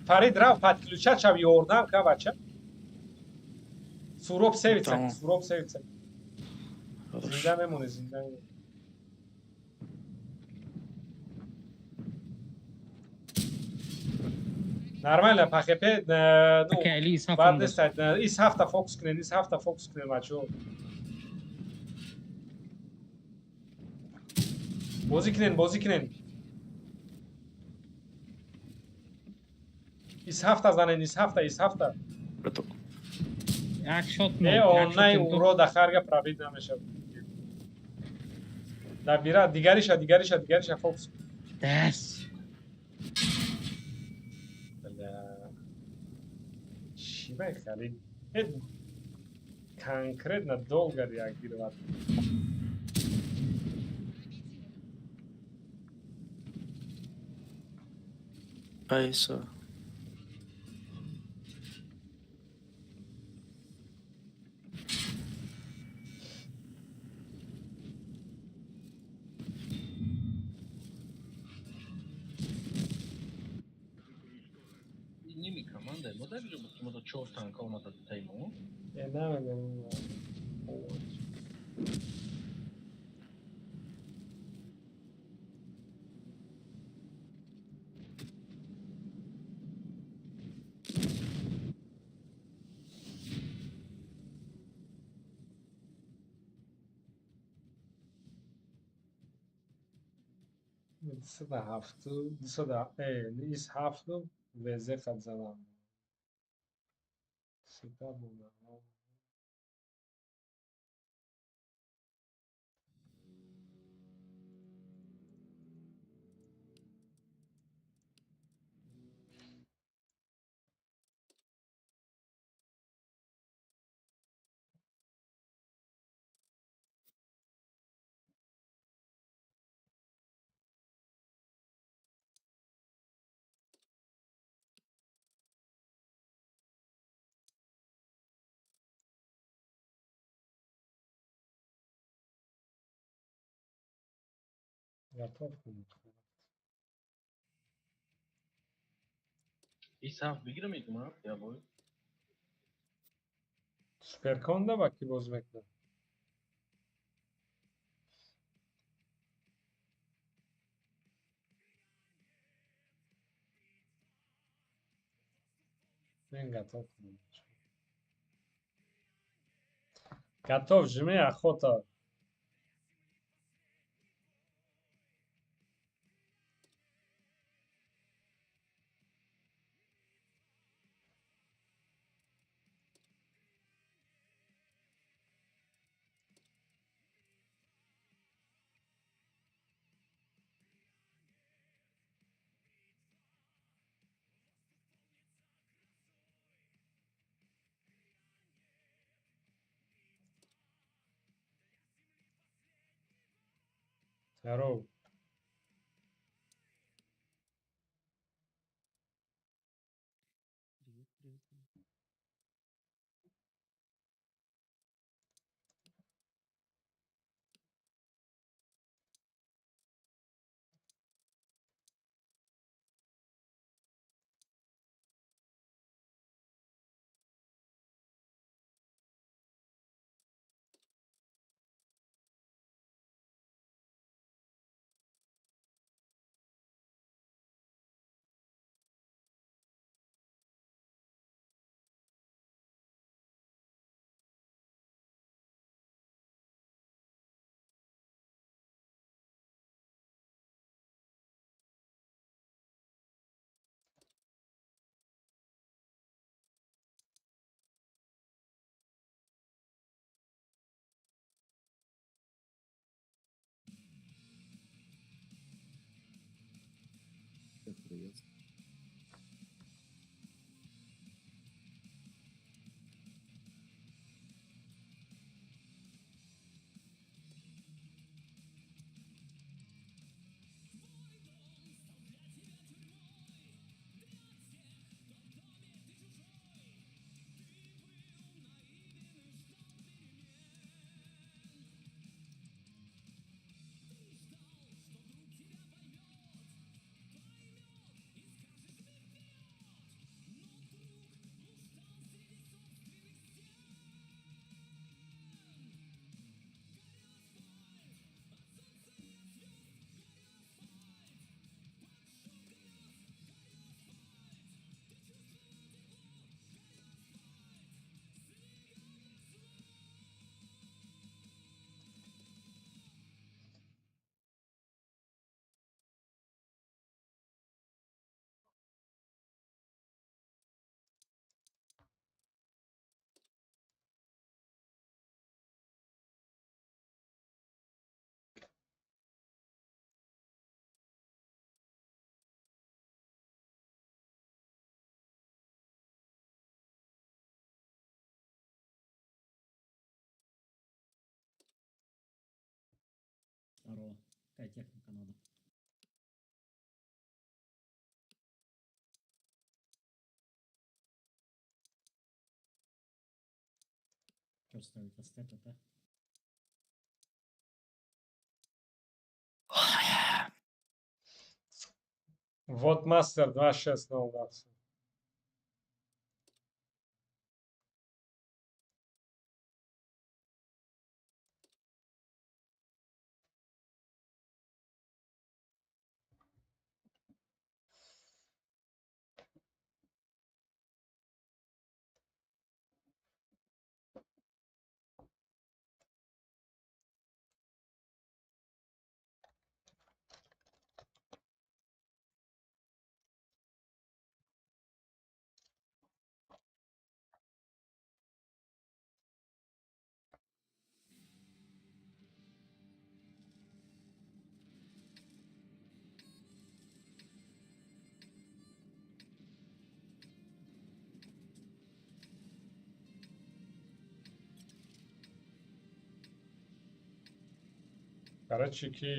Фарид рав подключать шав, ёрдам ка бача. Суроб севица, суроб севица. Зинда мемонӣ, зинда мемонӣ. Нормально, по ХП, ну, бад нест, ис ҳафта фокус кунед, ис ҳафта фокус кунед, бачаҳо. Бозӣ кунед, бозӣ кунед. Ис ҳафта занед, ис ҳафта, ис ҳафта. Як шот. Не, оннай уро да харга пробит намешавад. Да бира, дигариша, дигариша, дигариша фокус. Дас. Бля. Чӣ мехали? Конкретно долго реагировать. Айса. Ними команда, мо дар ҷо буд ки мо да чор танка омада таи мо. Э, намедонам. 207, 207 ВЗ хат задам. Сета буда. Готов кунед. Исаф бигирам икма, я бой. Суперконда ба ки боз мекунад? Мен готов кунем. Готов, жми, охота. Здорово. Привет, привет. Привет. Здорово. Какая техника надо? Что ставить? СТ, ТТ? Вот мастер 2.6.0. Короче, ки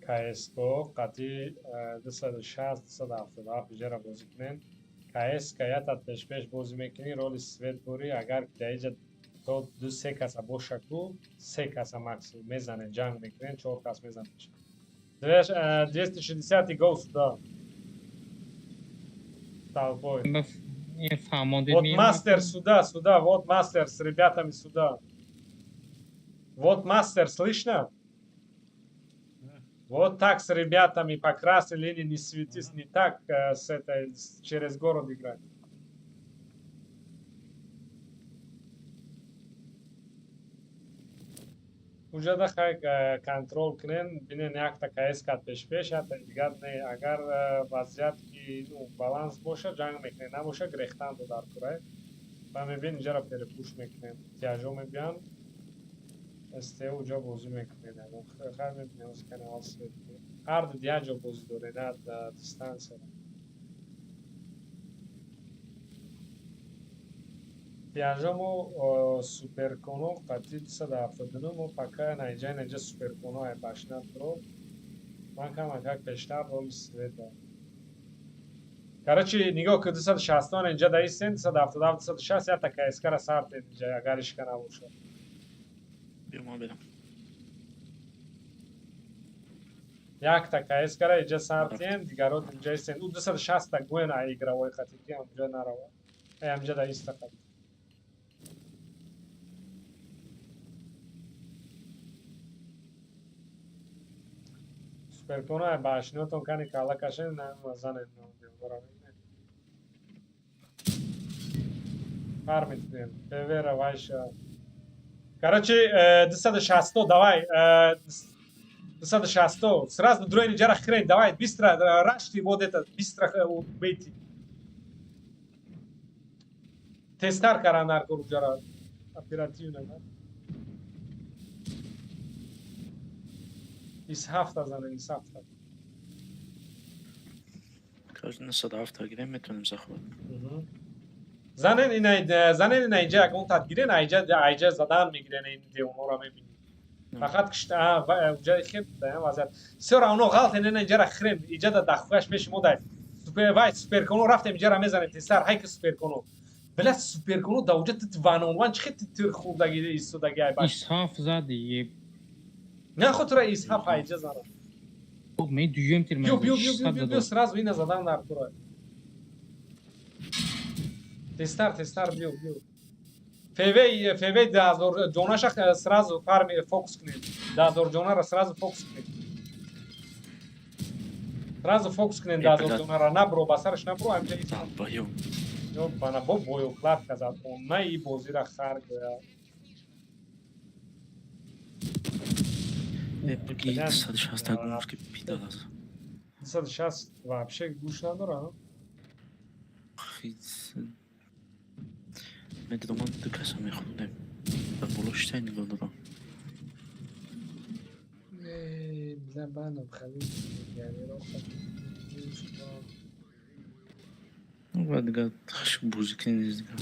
КСКО қатъи 260, 277 иҷара бозӣ кунем. КСК ята пешпеш бозӣ мекунӣ, роли свет бурӣ, агар ки дар иҷа то ду се каса боша ку, се каса максимум мезанем, ҷанг мекунем, чор кас мезанем. 260 гол сюда. Толпой. Вот мастер сюда, сюда, вот мастер с ребятами сюда. Вот мастер, слышно? Вот так с ребятами по красной линии не светись, не так с этой, через город играть. Уже да хай контрол кунен, бинен якта КС кат пеш-пеш, якта дигар не. Агар вазъият ки, ну, баланс боша, ҷанг мекунен, набоша, грехтан до дар курай. Ва мебин инҷара перепуш мекунем. Тяжо мебиён. СТ уҷо бозӣ мекунем. Хай мебинем, ози канал свет. Ҳар ду як ҷо бозӣ дорем, на дистанция. Тяжо мо суперконо қатъи 279 мо пока наиҷа наиҷа суперконо ай башна про. Ман камакак пештар роли свет дорам. Короче, нигоҳ ки 260 инҷа даистен, 277, 260 якта КСК-ра сар тен инҷа, агар ишка набошад. Биё ман берам. Якта КСК-ра инҷа сар тен, дигарот инҷа истен. У 260-та гӯен ай игровой хати ки ҳамҷа нарава. Ай ҳамҷа даиста хати. Суперконо ай башнотон кани кала кашен, на занен девора. Фармит кунем. ПВ-ра вайша. Короче, 260, давай, 260, сразу дроини ҷара хрен, давай, быстро, рашти вот это, быстро убейте. Тестар кара наркор ҷара, оперативно, да? Ис ҳафта занем, ис ҳафта. Короче, 97 гирем, метавонем захват. Занен ина, занен ина инҷа ягон тат гирен, айҷа, айҷа задан мегирен, ин девонора мебинӣ. Фақат кишта, уҷа хеб даям вазъият. Всё равно ғалтен ина инҷара хрен, иҷа да дахуяш пеши мо дай. Супер, вай, суперконо рафтем инҷара мезанем тестар, ҳай ки суперконо. Бля, суперконо да уҷа тит ван он ван чӣ тит тир хурдаги истодаги ай баш. Исҳаф зади, еб. Не хотира исҳаф айҷа занам. Хуб, ме дуюм тир Биё, биё, биё, биё, биё, сразу ина задан дар тура. Тестар, тестар, биё, биё. ФВ, ФВ 2000 ҷонаша сразу фарми фокус кунед. 2000 ҷонара сразу фокус кунед. Сразу фокус кунед 2000 ҷонара, набро, ба сараш набро, ҳамҷа исто. Баё. Ё, бана бо бою кладка зад. На и бозира хар гӯя. Э, бги 260 гумш ки пидалаз. 260 вообще гӯш надора, а? Хиц. Медонам, ман ду каса мехӯрдем. Ба боло шитай нигоҳ дорам. Э, бля, банам халид, яъне роха. Ва дигар хаш бозӣ кунем низ дигар.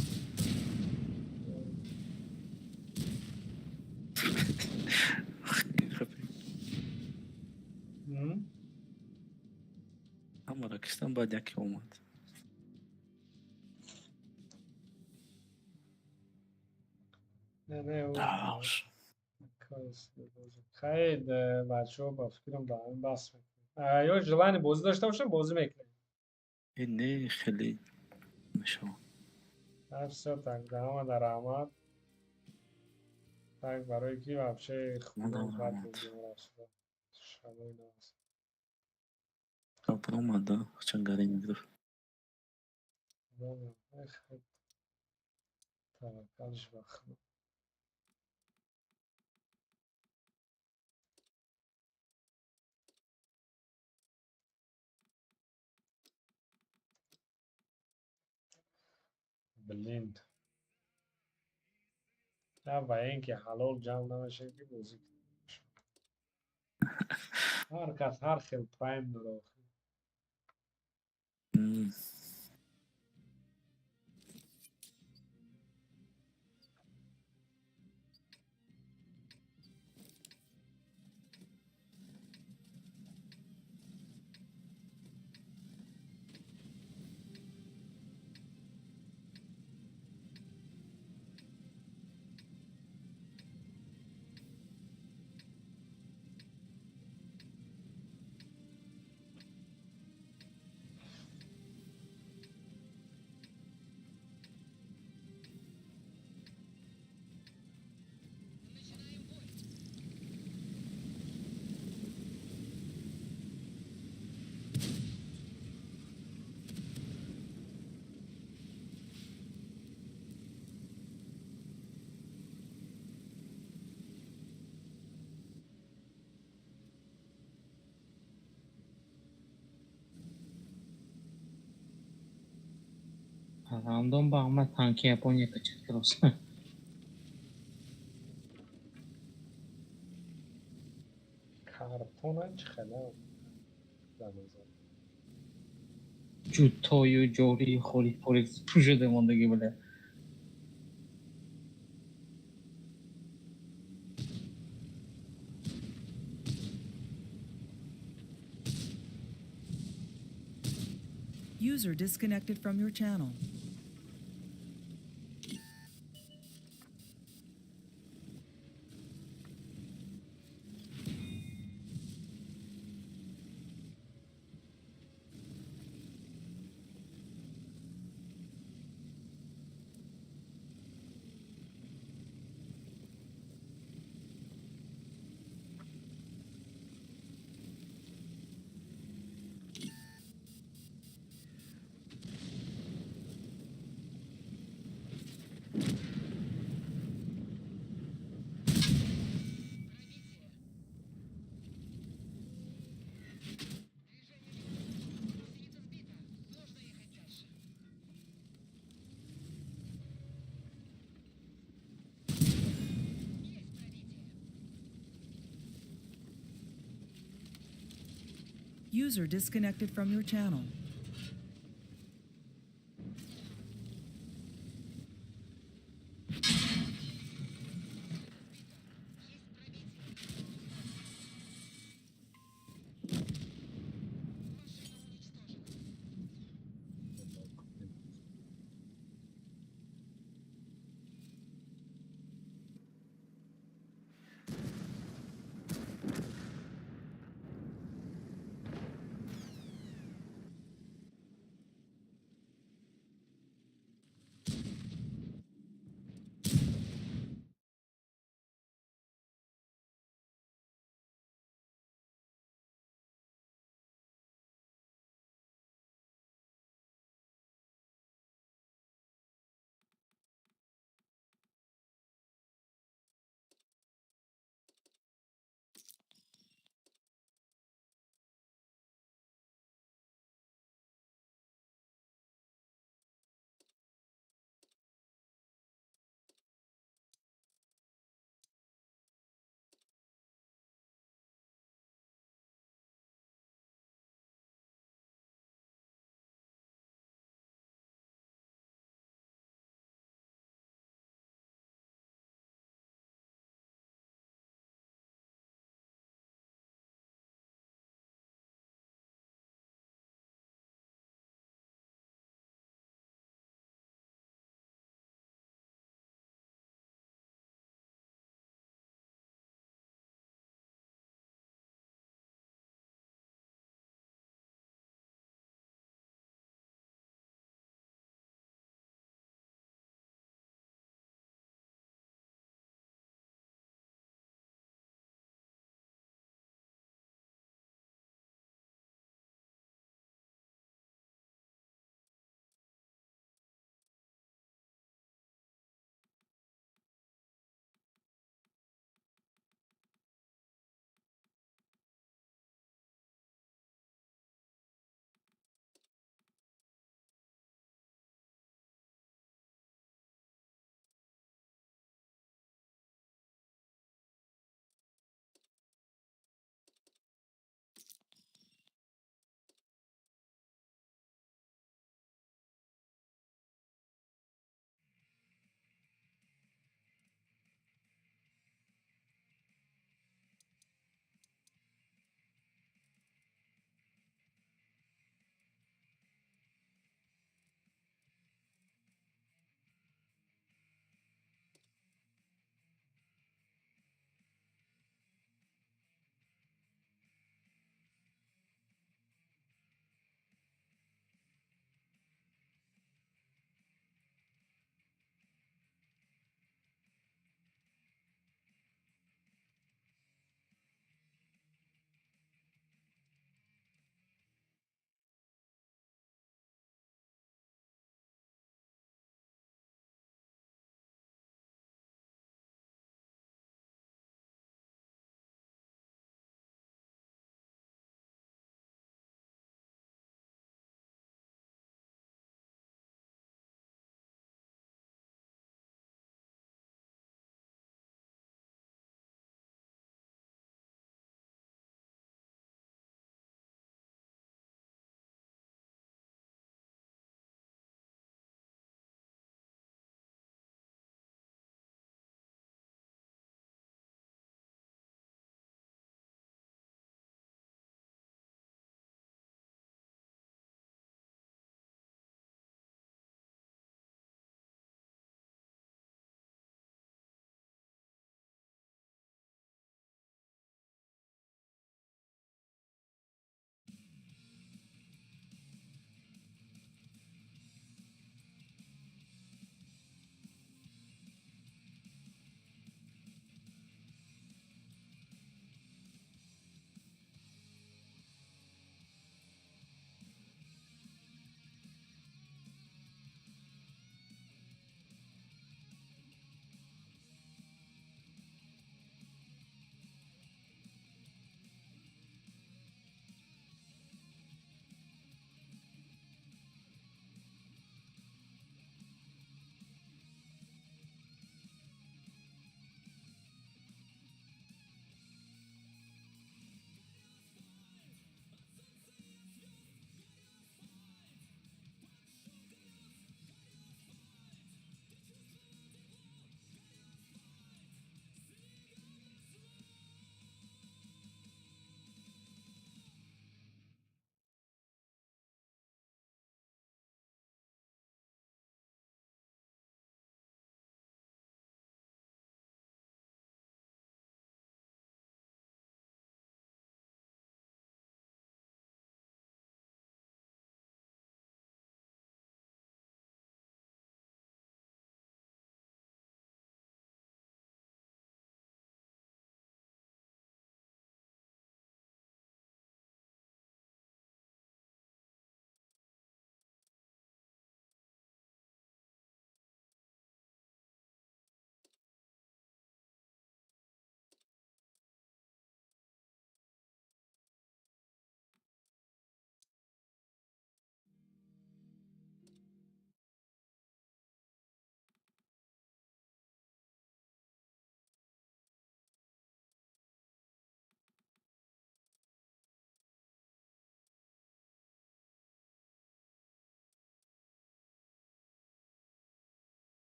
Ҳамаро киштам, баъд яке омад. Не, не, хайд, бачаҳо, ба фикрам ба ҳамин бас мекунем. Ё желание бозӣ дошта бошам, бозӣ мекунем. Э, не, хеле мешавад. Всё, так, ҳама дар раҳмат. Так, барои ки вообще худо бад шабои наваст. Омад, да, чангари мегирифт. Таваккалш ба Худо. Блин. На ва ин ки ҳалол ҷамъ намешавад ки бозӣ кунем. Ҳар кас ҳар хел прайм дора охир. Рандом ба ҳама танки Япония качат крос. Картона чӣ хела заноза. Ҷуттою ҷории хори пори пӯшида мондагӣ бля. User disconnected from your channel. User disconnected from your channel.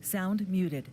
Sound muted.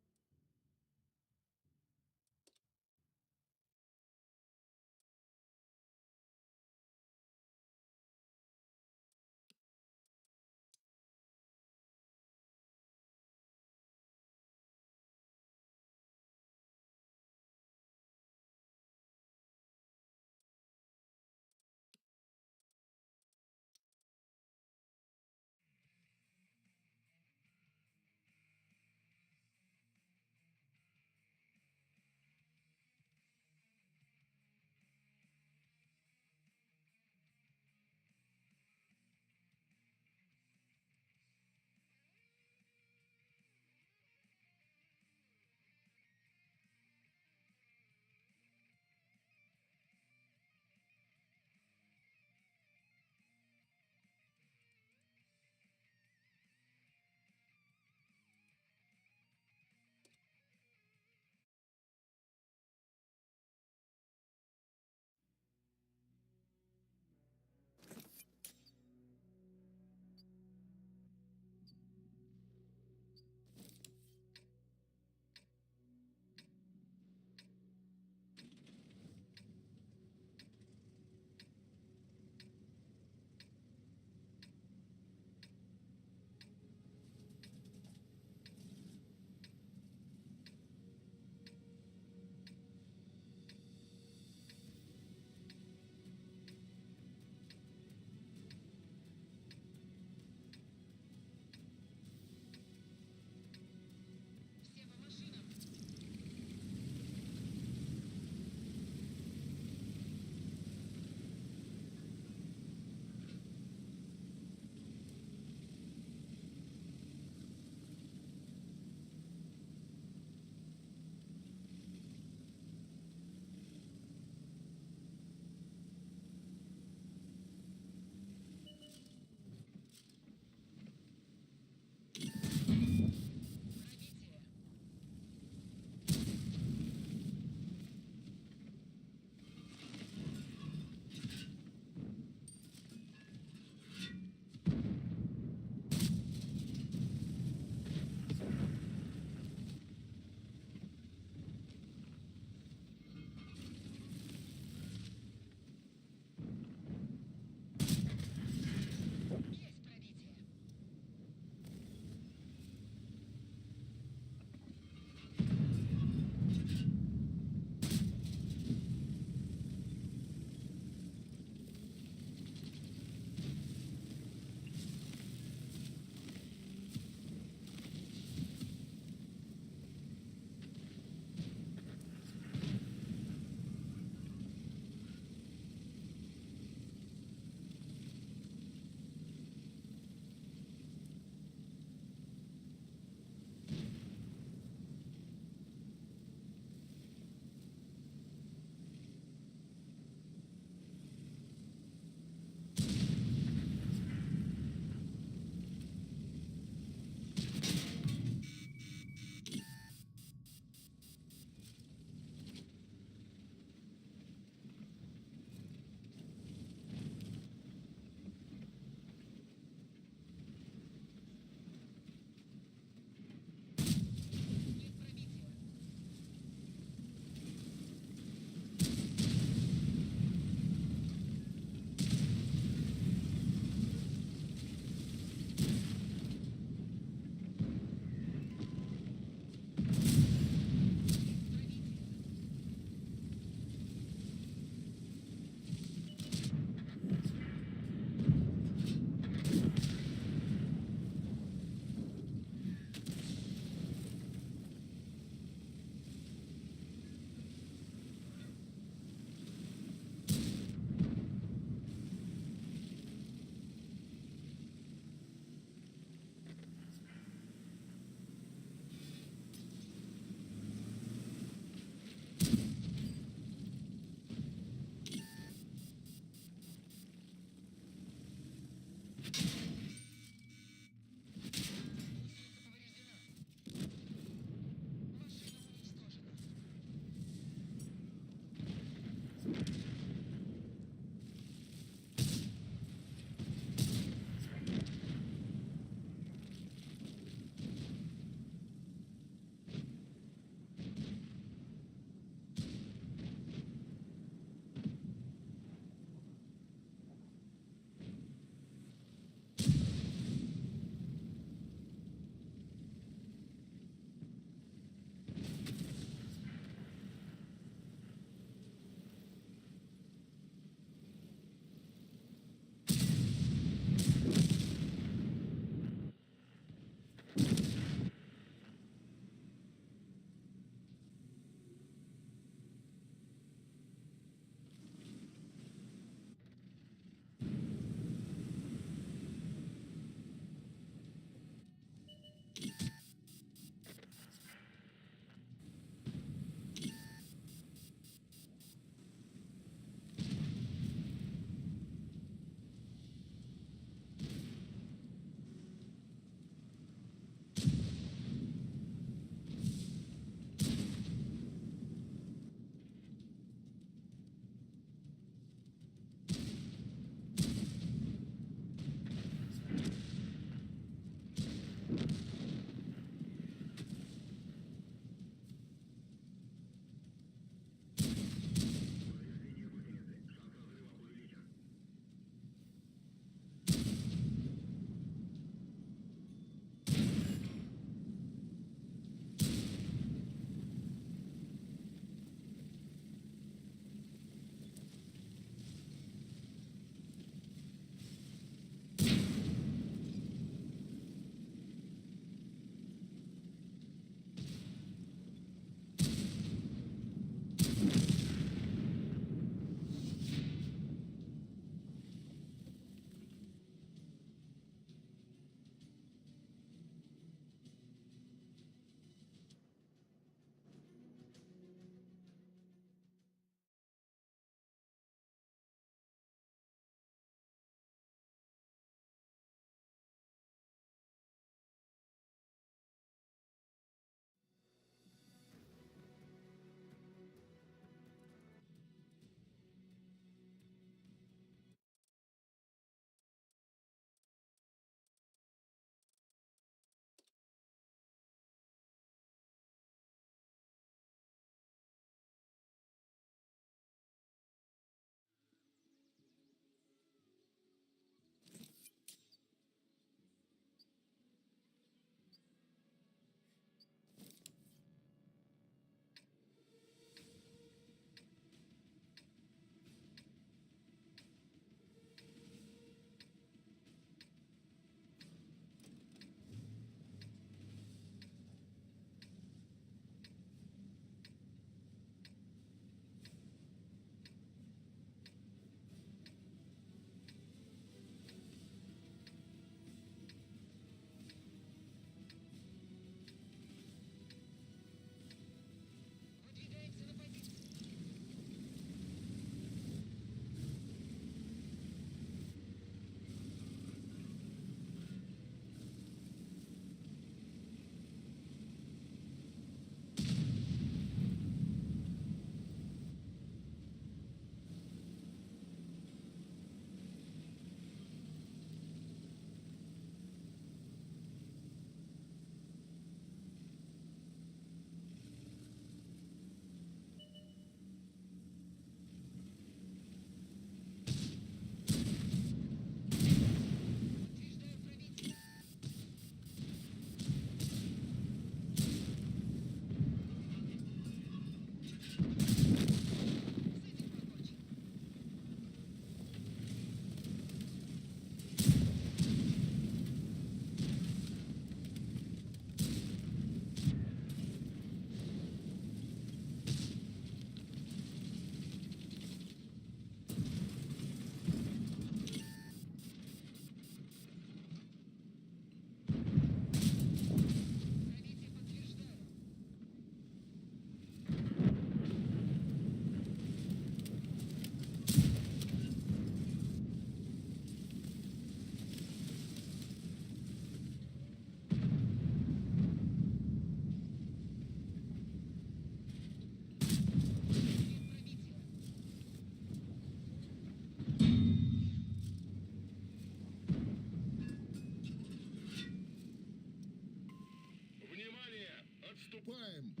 Отступаем!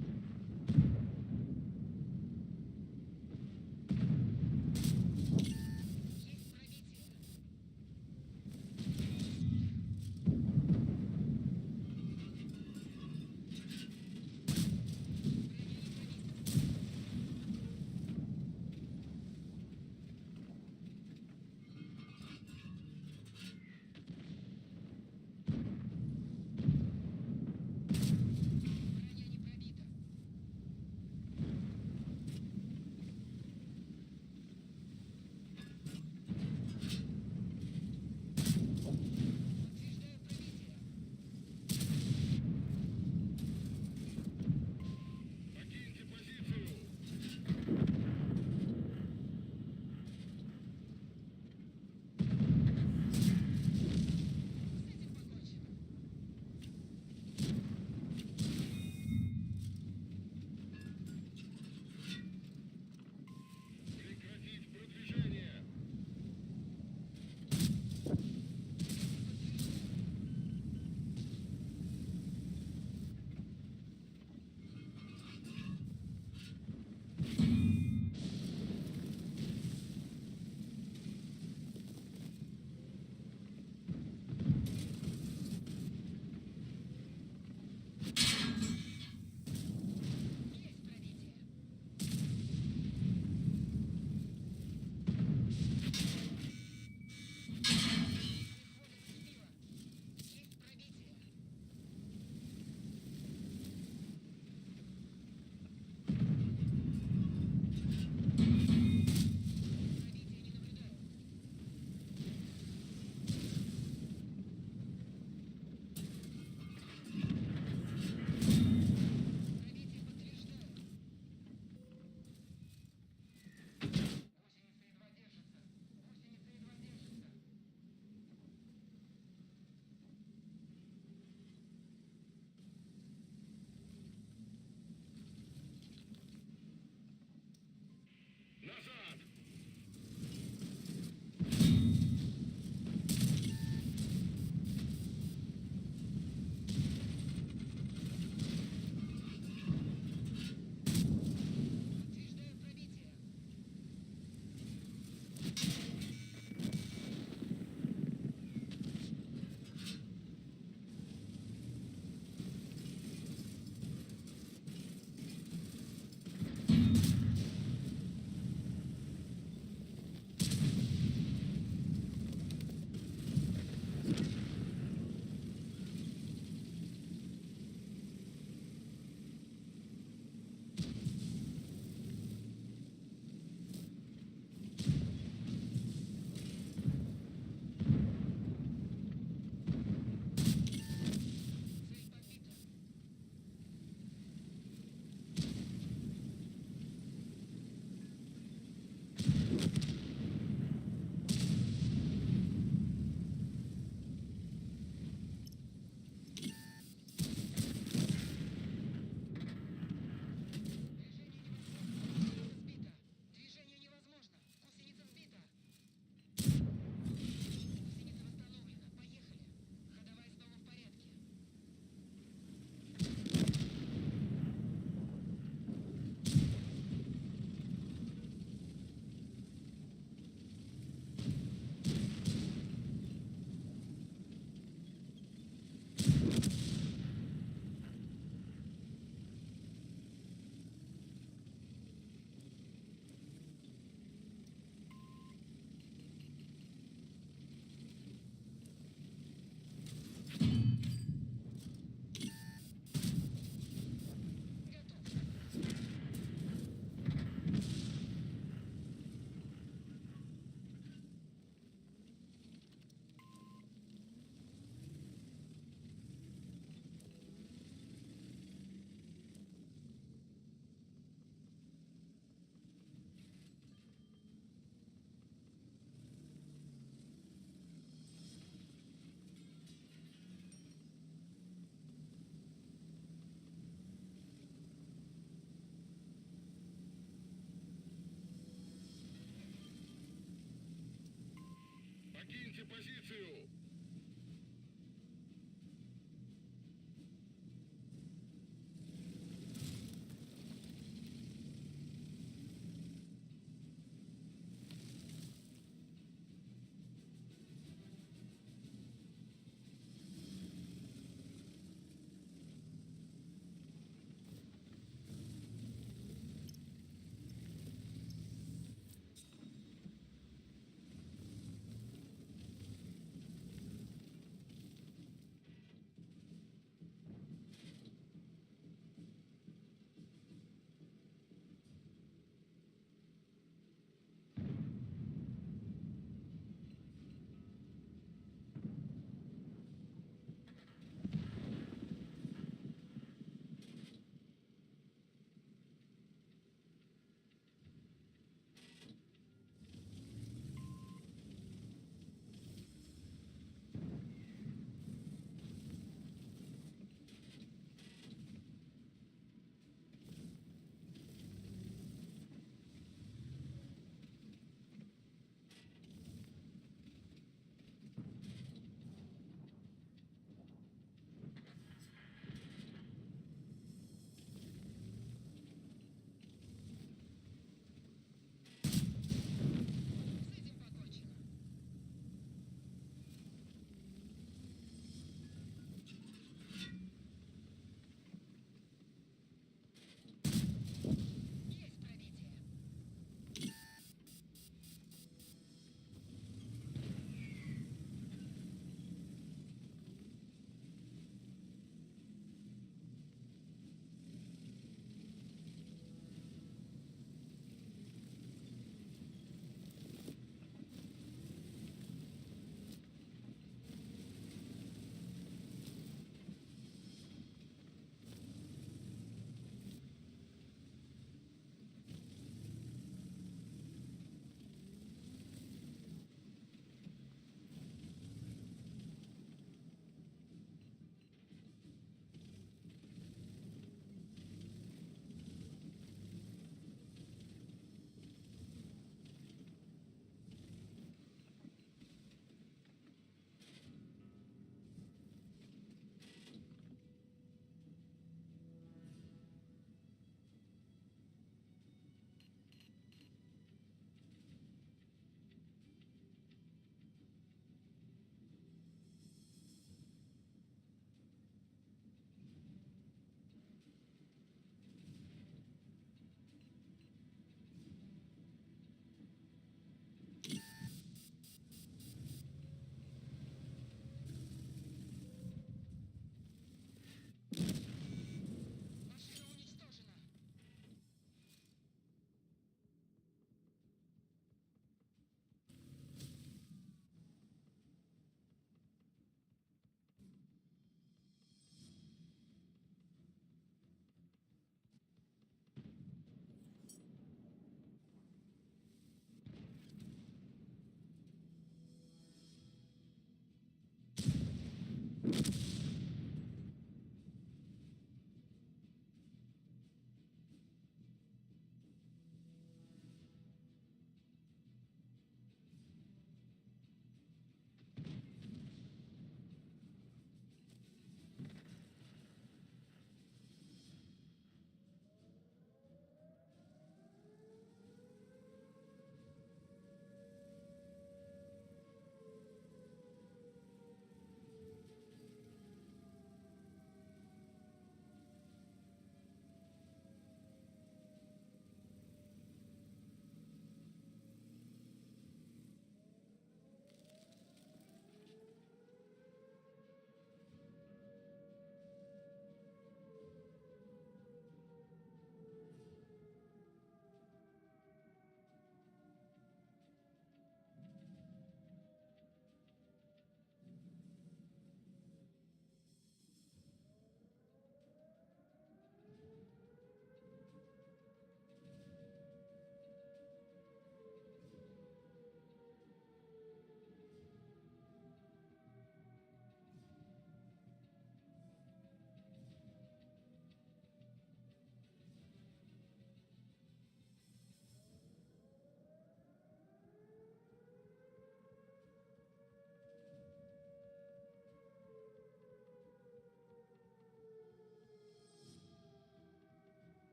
Покиньте позицию!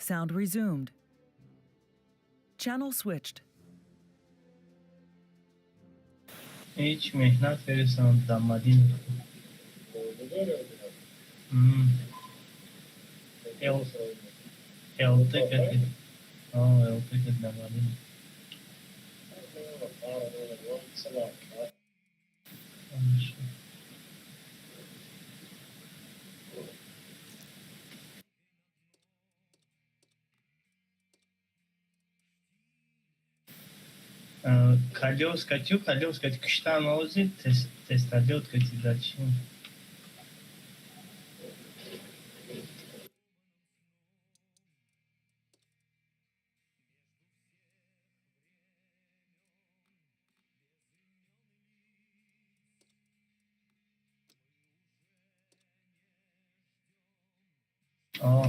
Sound resumed. Channel switched. Ҳеҷ меҳнат фиристам дар Мадина. ЛТ кати. ЛТ кати дар Мадина. Хорошо. Колёс катю, колёс кати киштан ози, тесталёт кати дачин. О.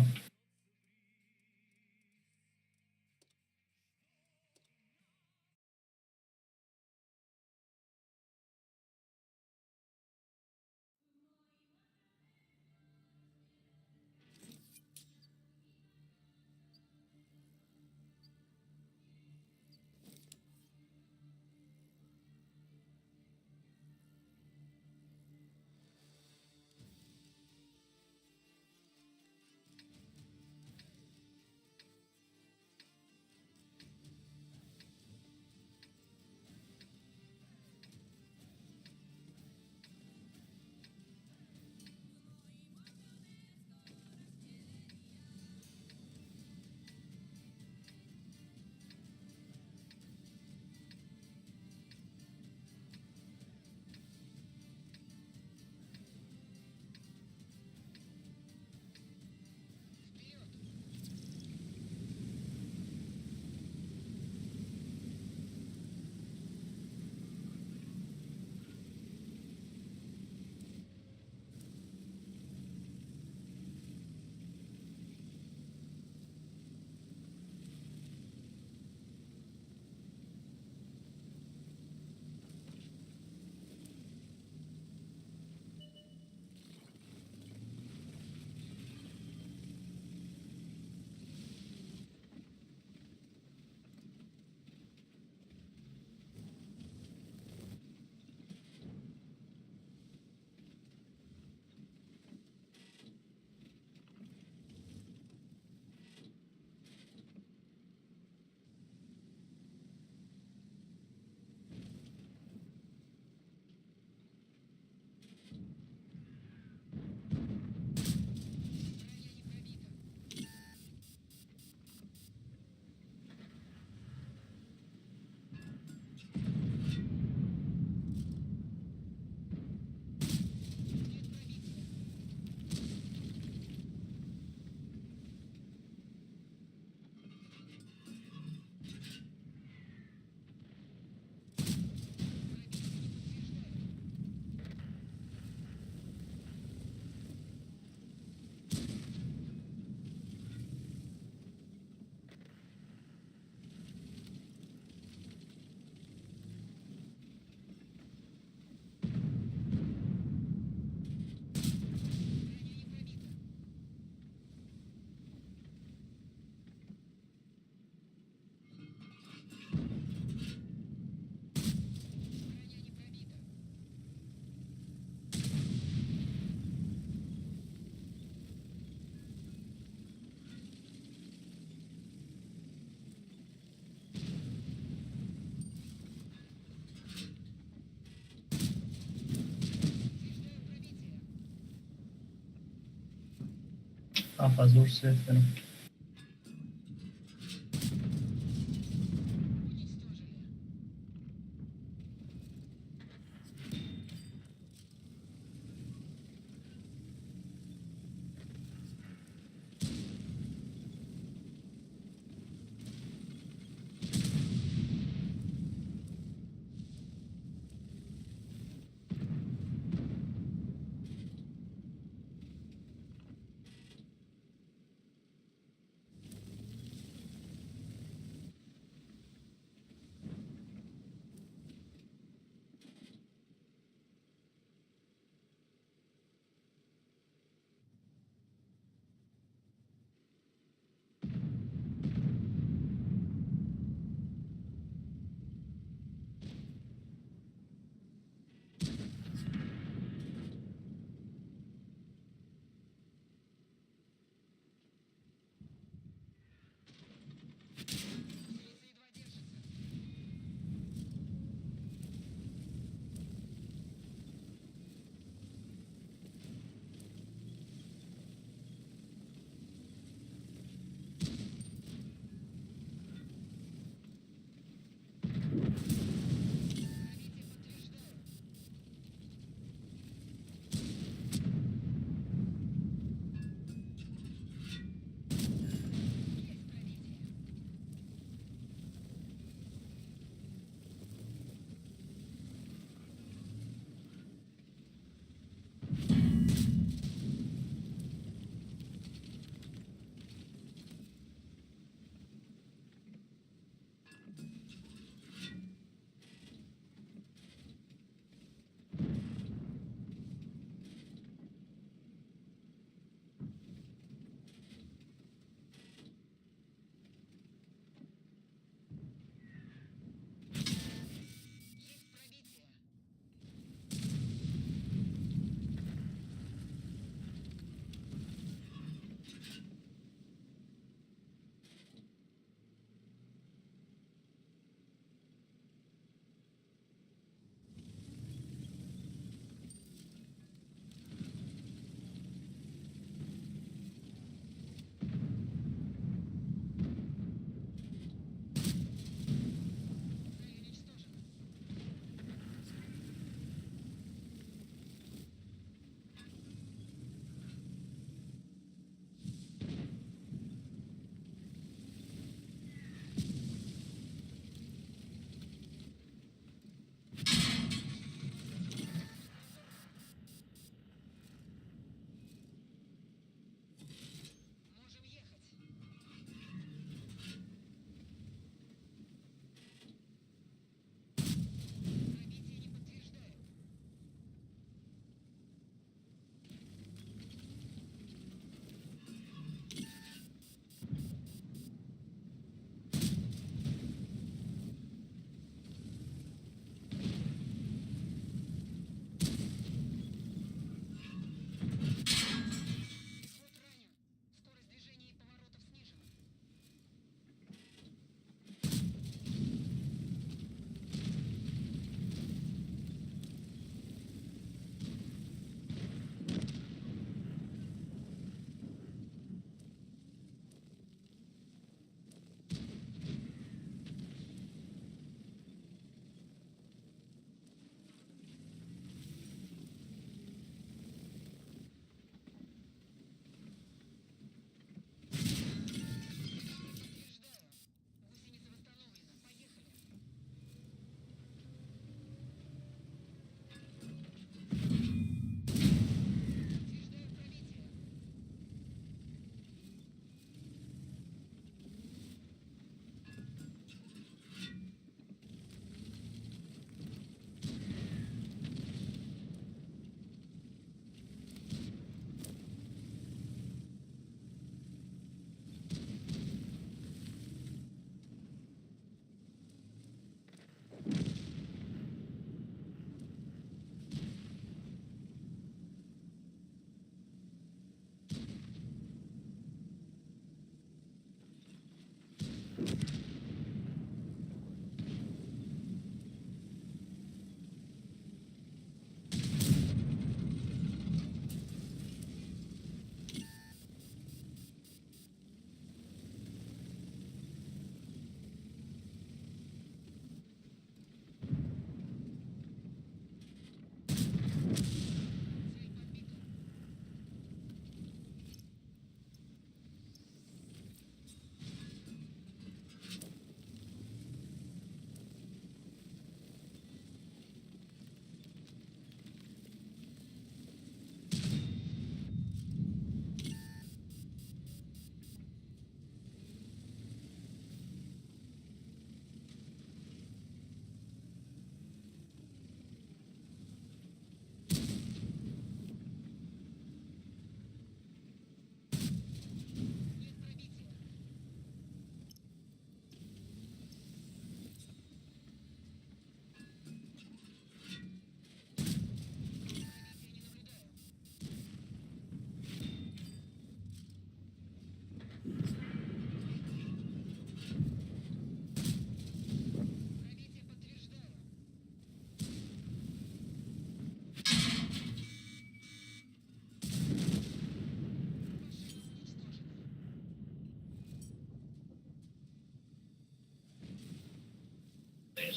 7000 свет кардам.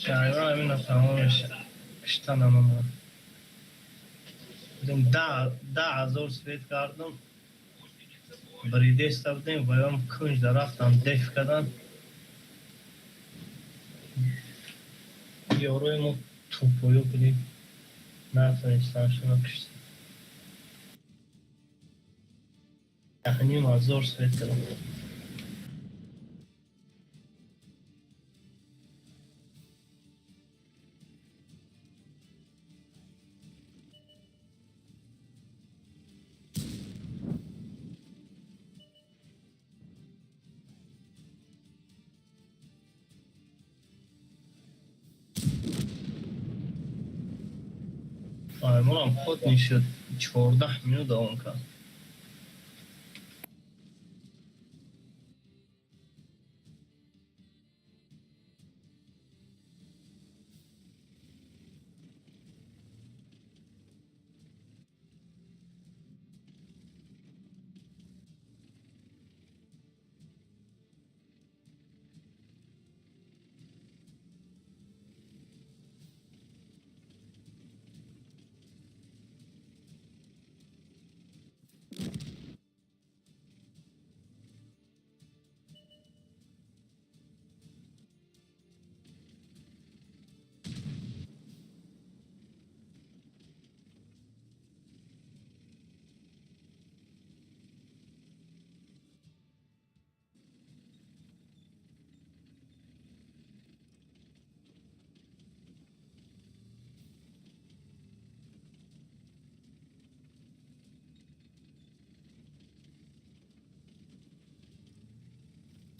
Тақрибан ҳамина тамомиш кишта намонад. Будем 10,000 свет кардам. Бридеста будем, ваём кунҷ да рафтам деф кардан. Ёрои мо тупоё будем. Натонистам шуно кишта. 1,500 свет кардам. Фармонам ход мешуд 14 минут давом кард.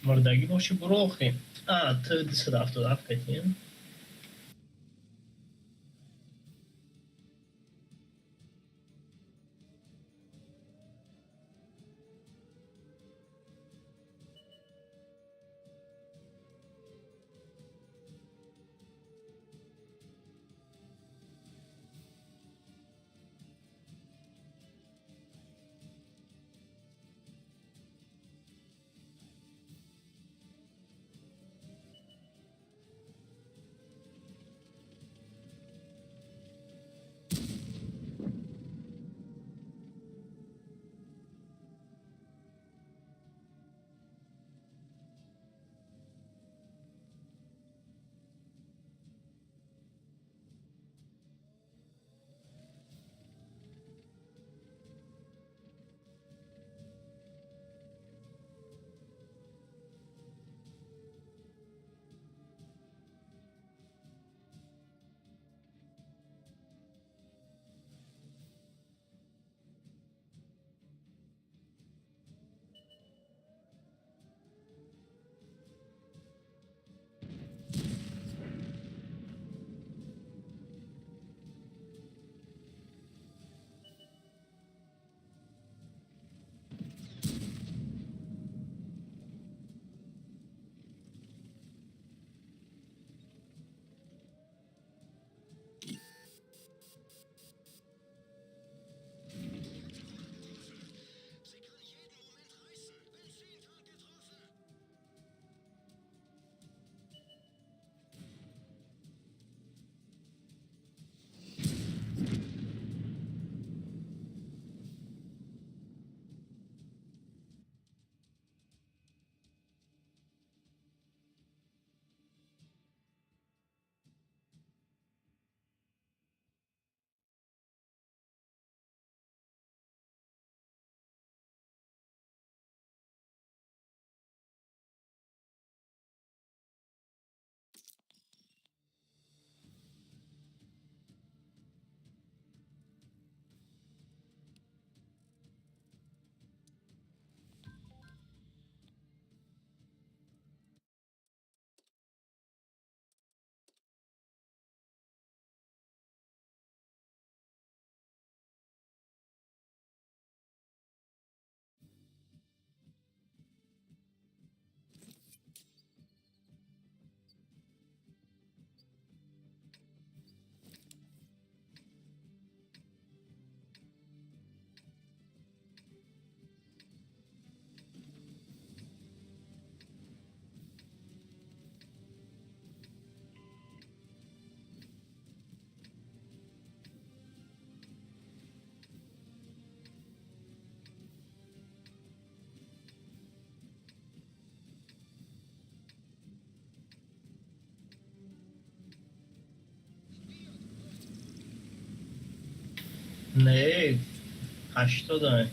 Мурдагӣ боши буро охи. А, ту 277 катием. Не, 80.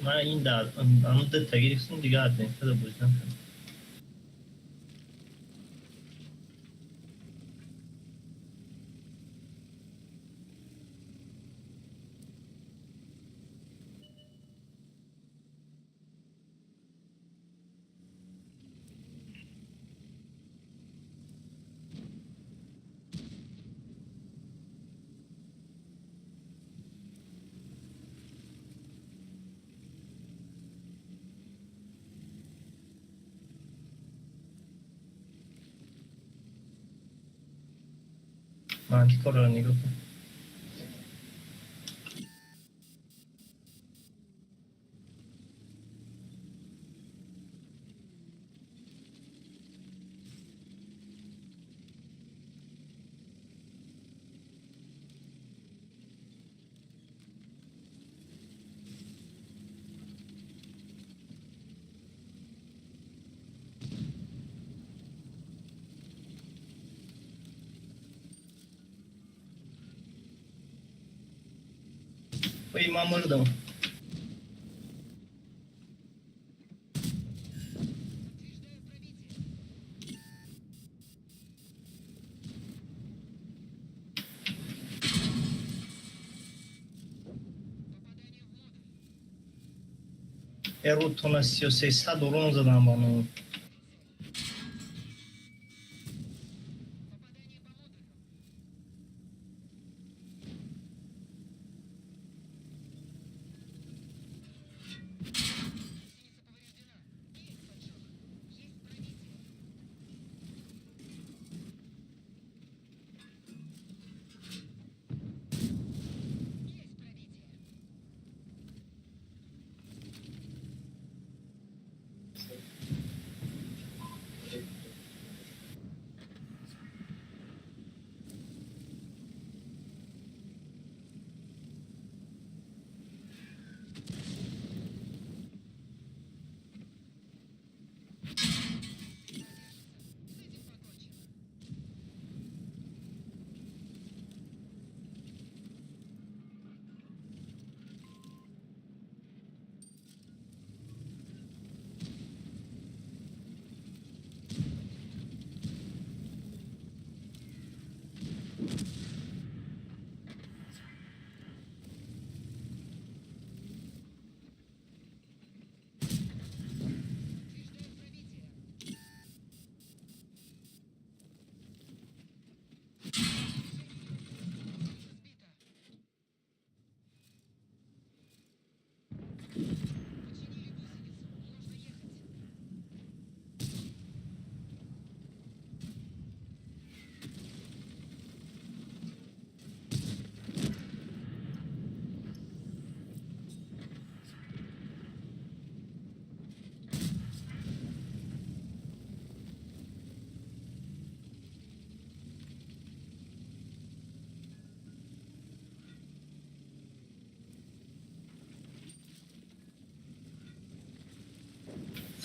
Ман ин дар ҳамун дута гирифтам, дига адвентада бозӣ накардам. Мантикорро нигоҳ кун. Ой, ман мурдам. Эрутона 33 урон задам ба ну.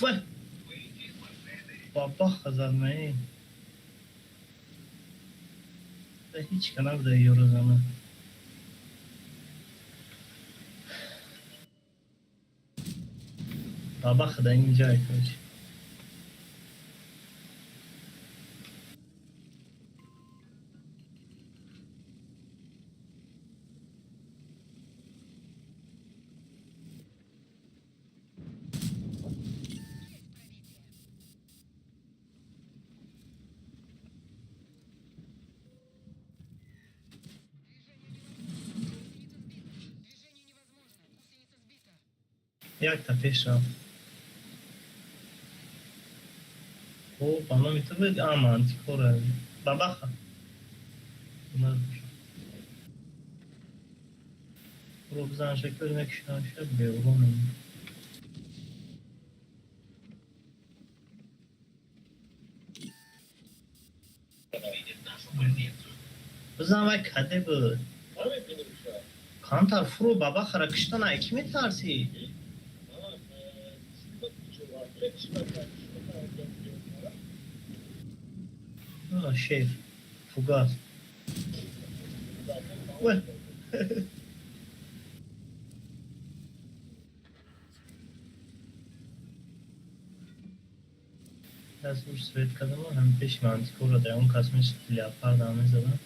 Вай! Бабаха зад маи. Ҳеҷ ка набуда ёро зана. Бабаха да ин ҷай, короче. Якта пеш рафт. О, ба номи ту буд? А, мантикора. Бабаха. Ро бизан шакл мекушам, шаб беурон. Бизан вай каде буд? Камтар фуру бабахара киштан ай ки метарсӣ? Шеф, фугас. Ой. Дастуш свет кардам, ҳам пеши мантикора дар он кас мешид, леопард ҳам мезадам.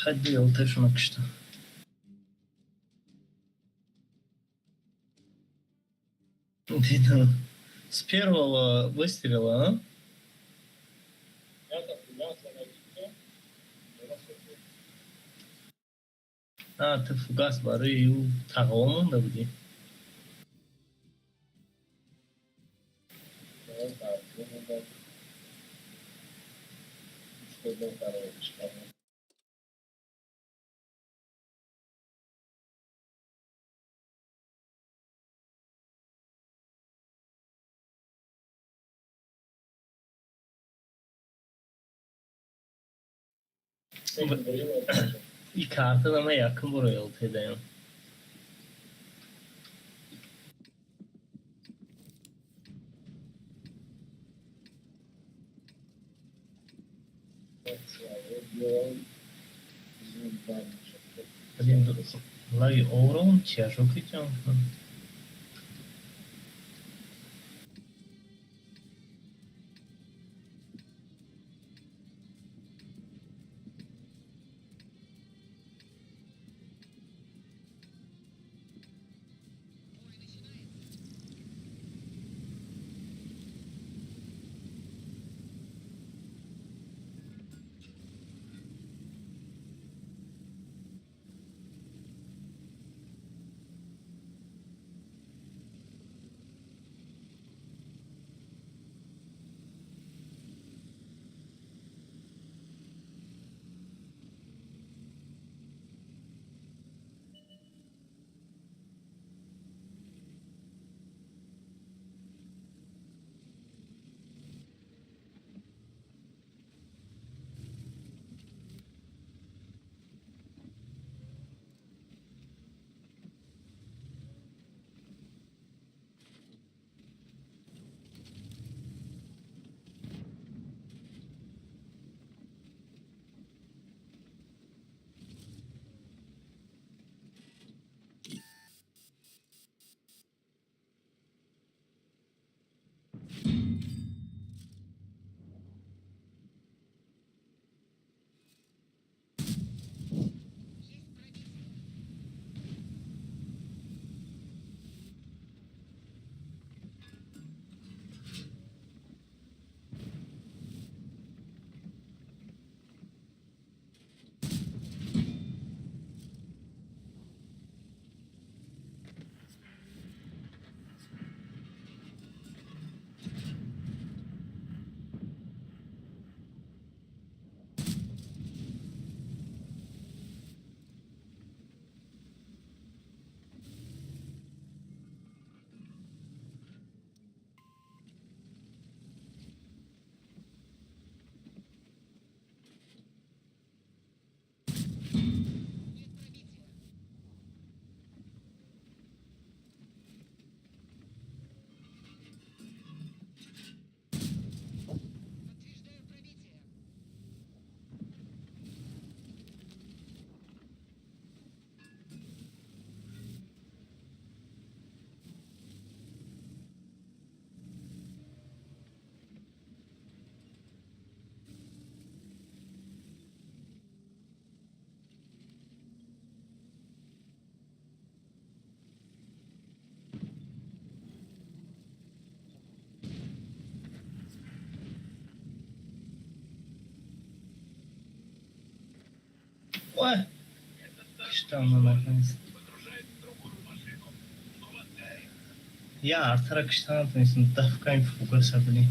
Ҳадди олташона кушта. Дидам. С первого выстрела, а? А, ту фугас барои ӯ тағо монда будӣ? И карта на ман якум бор ЛТ даям. Блин, лаги оврон чашо кичам. Ой, киштам наконец. Я артара киштан натонистам, дафкаем фугаса, блин.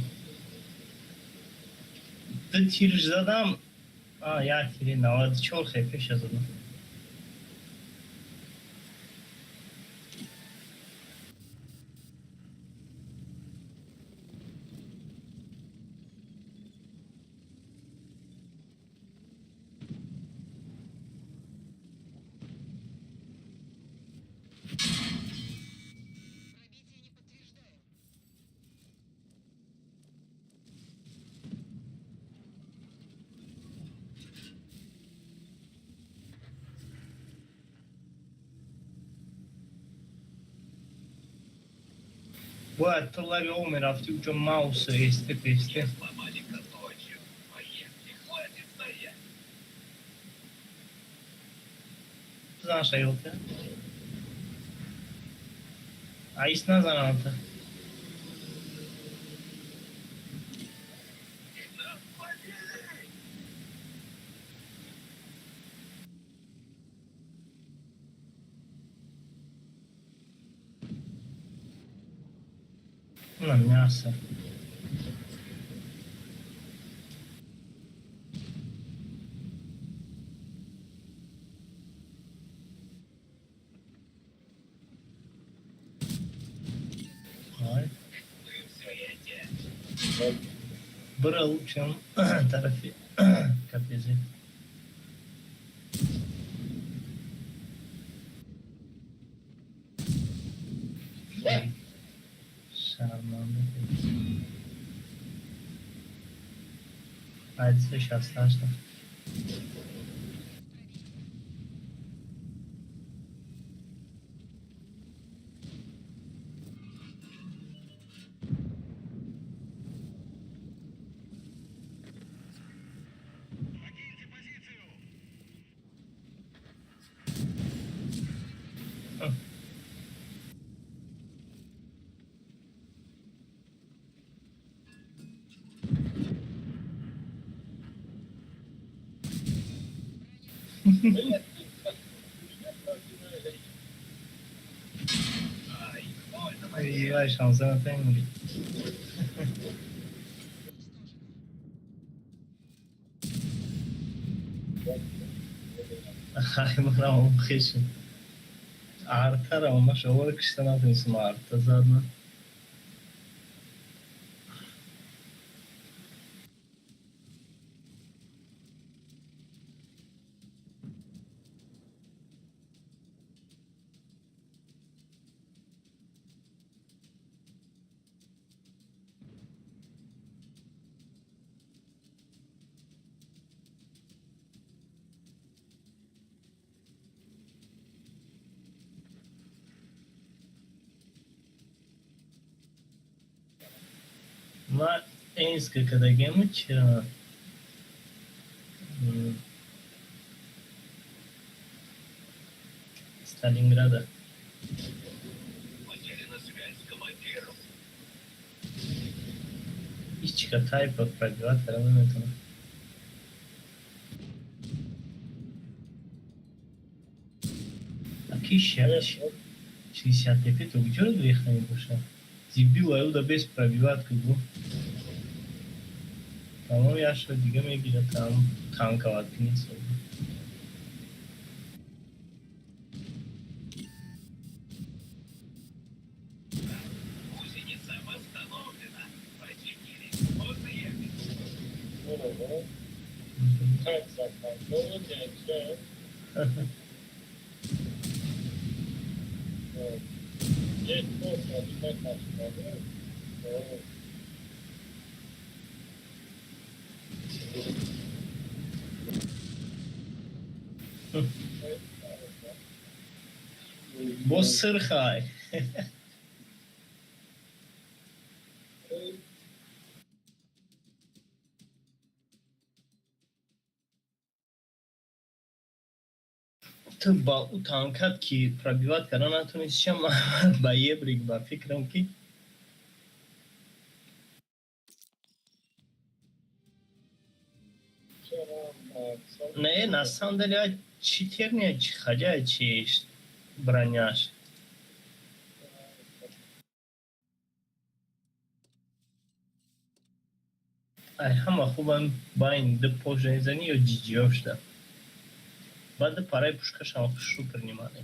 Ду тир задам, а, як тири 94 хпша задам. Бояд ту лаби об мерафтӣ, уҷо маус эсте песте. Бизан шаёта. Аис назаната. На мясо. Бра лучшем тарафи КПЗ. Шарманда. Айдиса 68. Ай, шанса натемри. Ай, манам хешим. Артара, маша, ора кишта натонистам арта задна. Ма энска кадагему ча Сталинграда. Ичка тайпа пробивать наметона. А кища 65 где грехами душа? Дебил, аюда без пробивать гу. Тамом яшо дига мегирад там танковат кунед. Гусеница восстановлена. Починили. Можно ехать. Так, закончили, все. Есть просто обязательно. Боз сирхай. Ту ба ӯ танкат ки пробивать карда натонистишам, ба ебрик ба фикрам ки не, на самом деле чи терния, чи хаҷа, чи броняш. Ай ҳама хубам байн ду пош мезанӣ ё ҷиҷиё шуда. Баъд ду параи пушкашам хушрӯ принимали.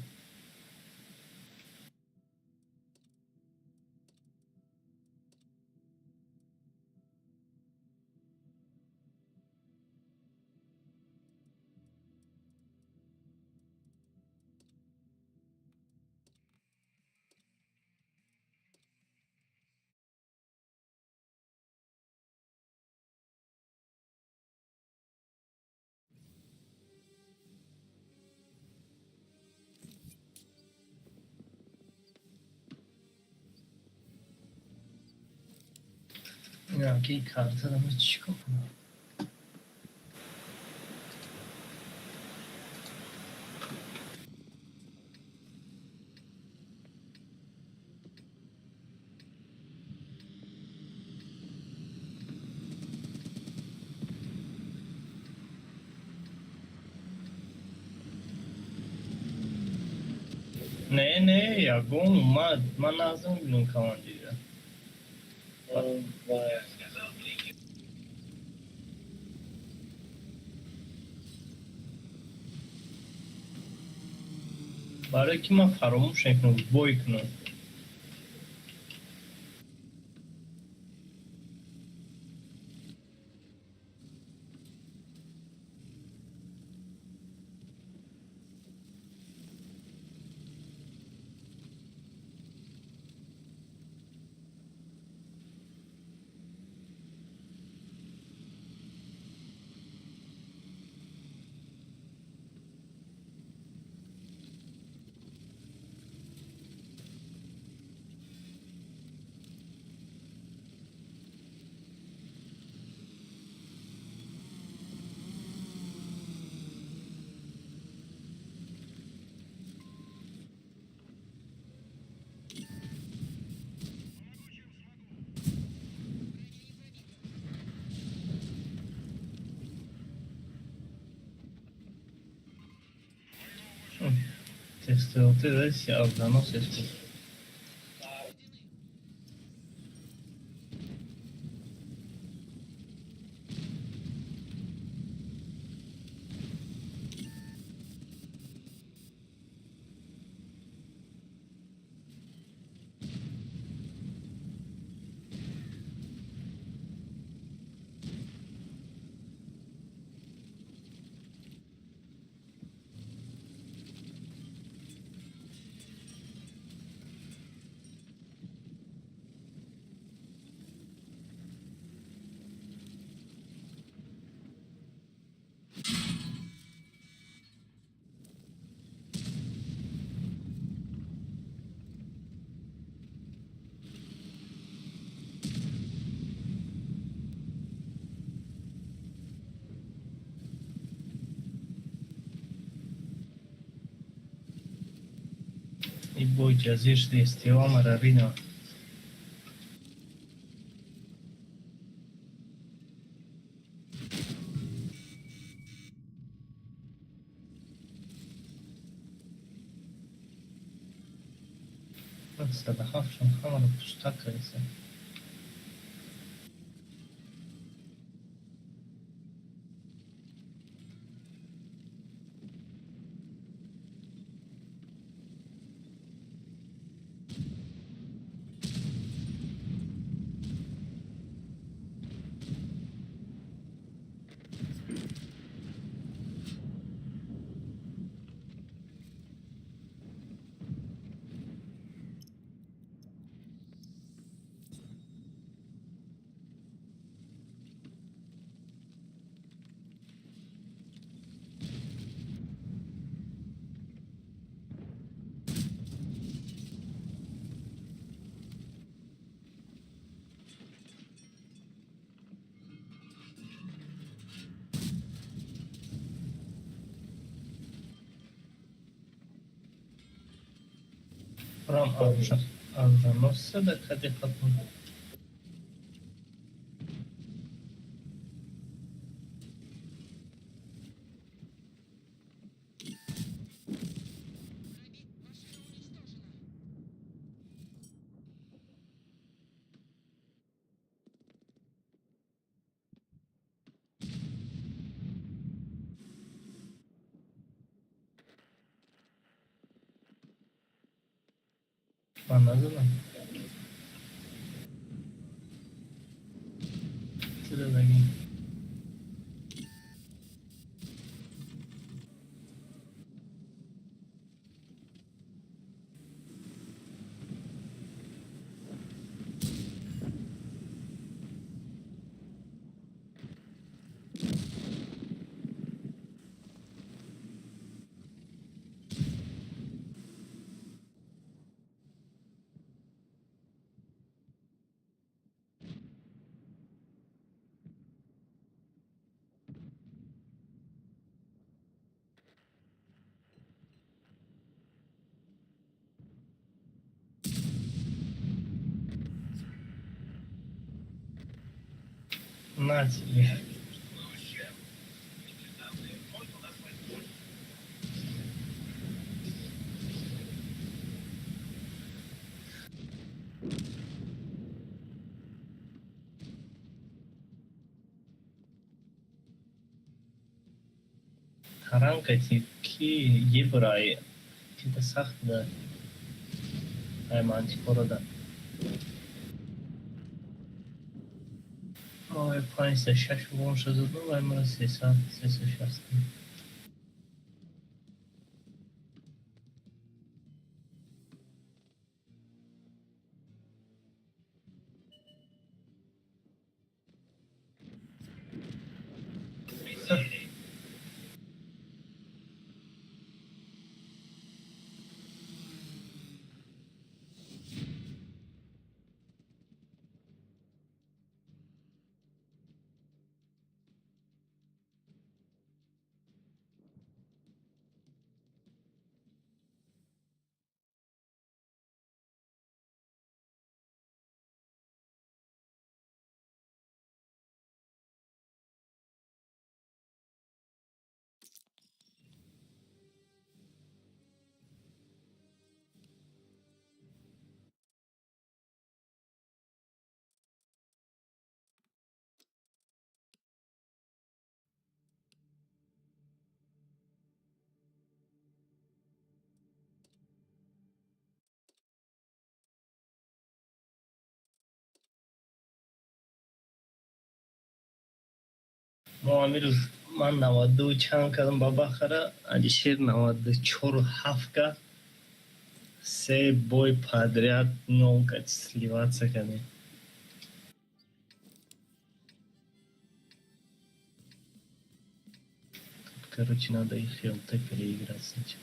Намедонам ки картада ма чӣ кор кунам. Не, не, ягон омад. Ман нағз мебинам командира. Барое ки ман фаромӯш мекунам, бой кунам. Тестелте оруженосец. И бой ҷазир шуда мара бина. Садаҳафшон ҳамаро пуста кардиса. Прям оруженосца да каде хатун. Ман назадам. Чӣ дадагӣ? На тебе. Таранкати ки ебрай кида сахт да ай мантикора да. Ой, 506 вон задну, ай мара сеса, сеса шаст. Мо амирӯз ман 92 чанд кардам ба Бахара, Алишер 94,7 кард. Се бой подряд нол кард, сливаться кардем. Тут, короче, надо их ЛТ переиграть сначала.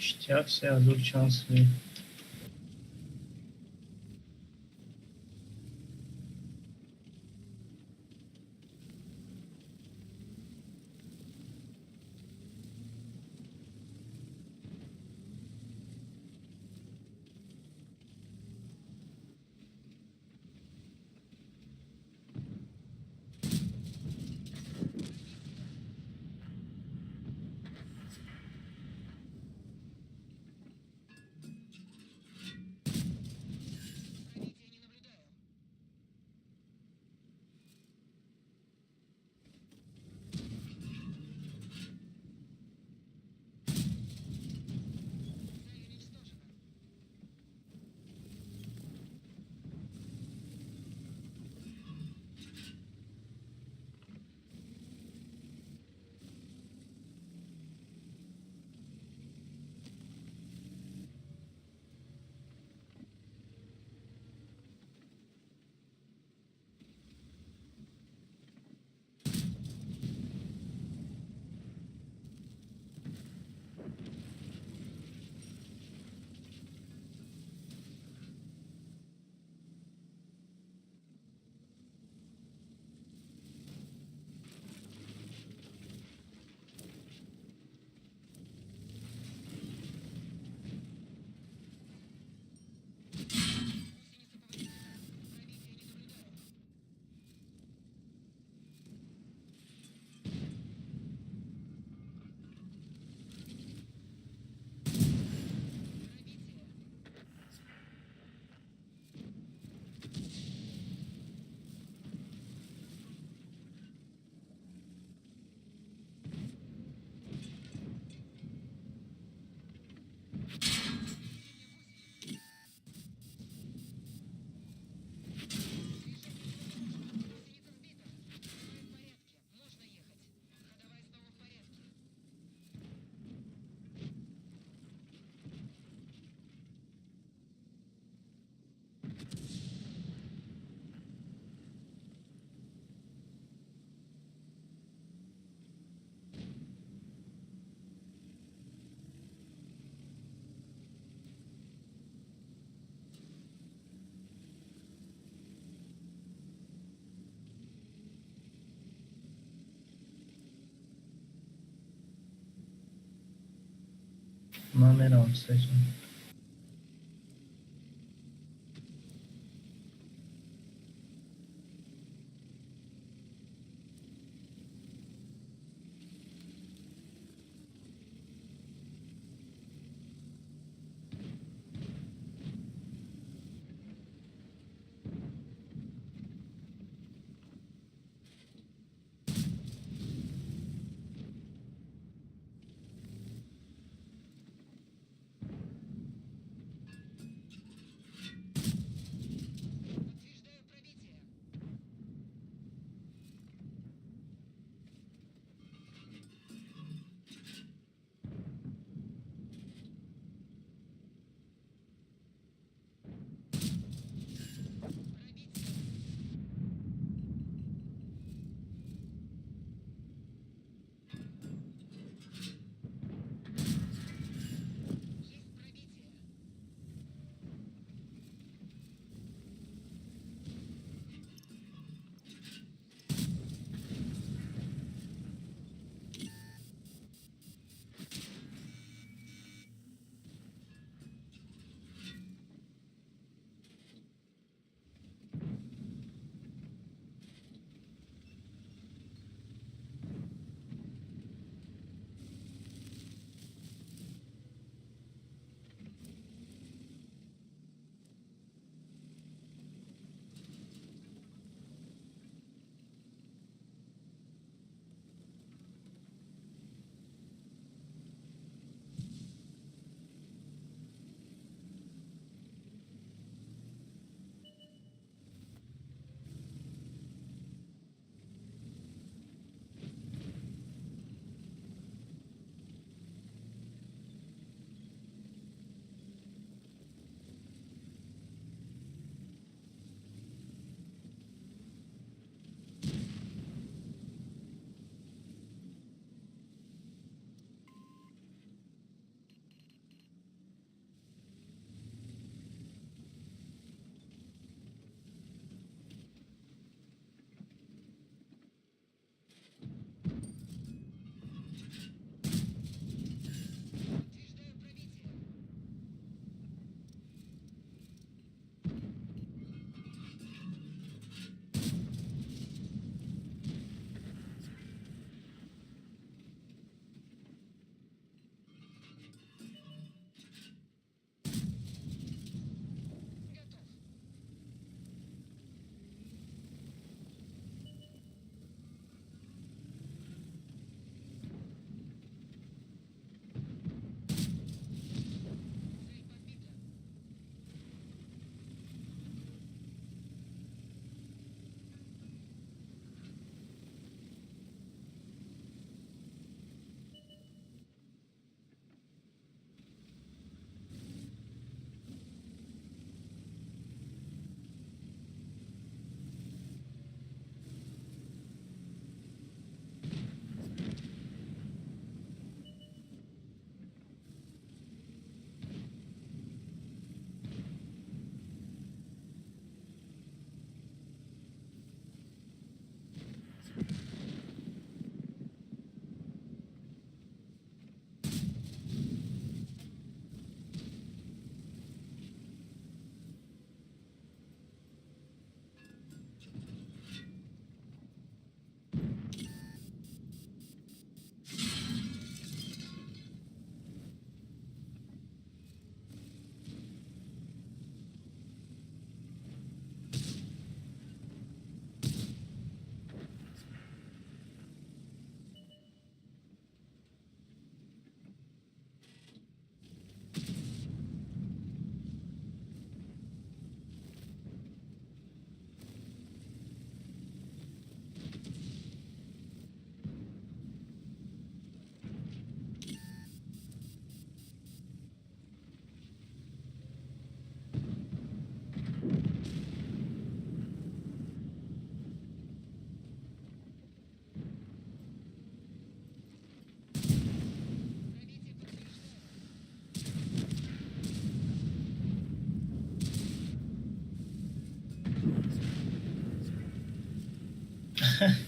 Ништяк, 3000 чанд свет. Ман меравам, встреча.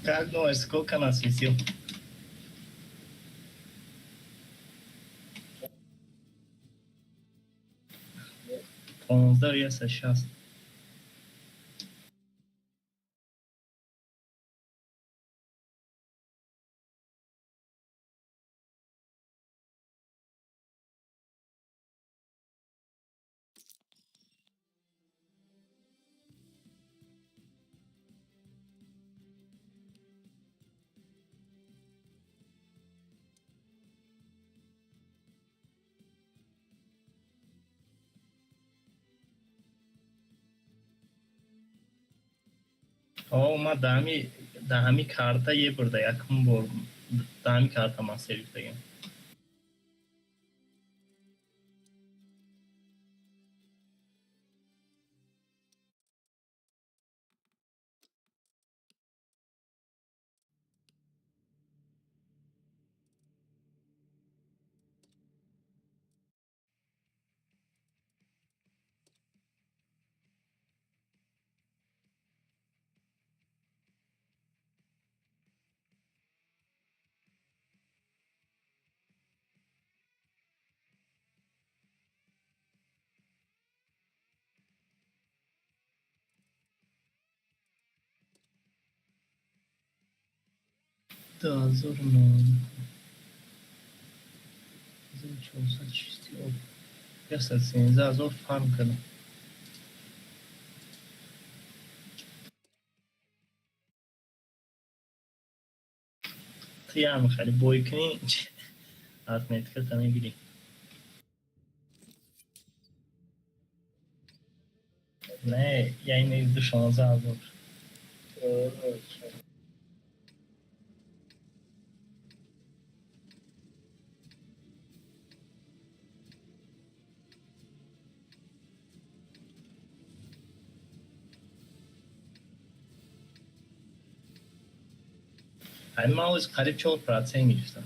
Как думаешь, сколько нас висел? 15,160. О, ма даҳами карта е бурда, якум бор даҳами карта ман сервис дагем. 2090, 1460, 113 000 фарм кардам. Ту ям хеле бой кунӣ, отметката мегирӣ. Не, я имею в виду 16 000. Ҳамин ман оз қариб 4% гирифтам.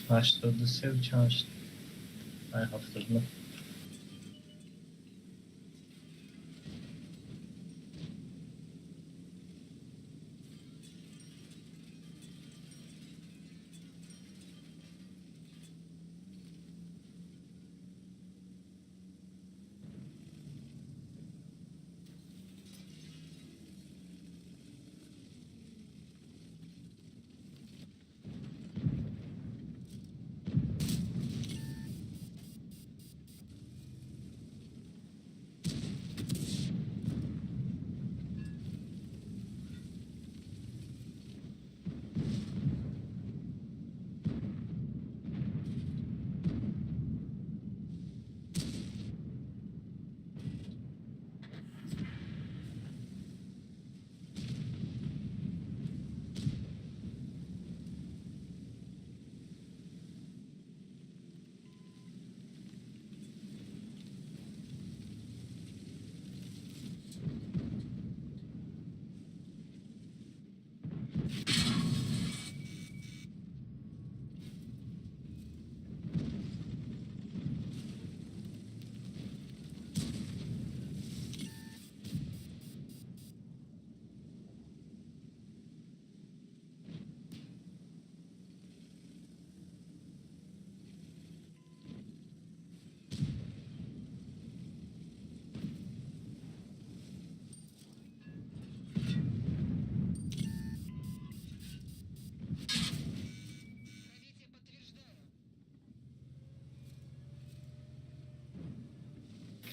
83 чанд шуд? Ай, 79.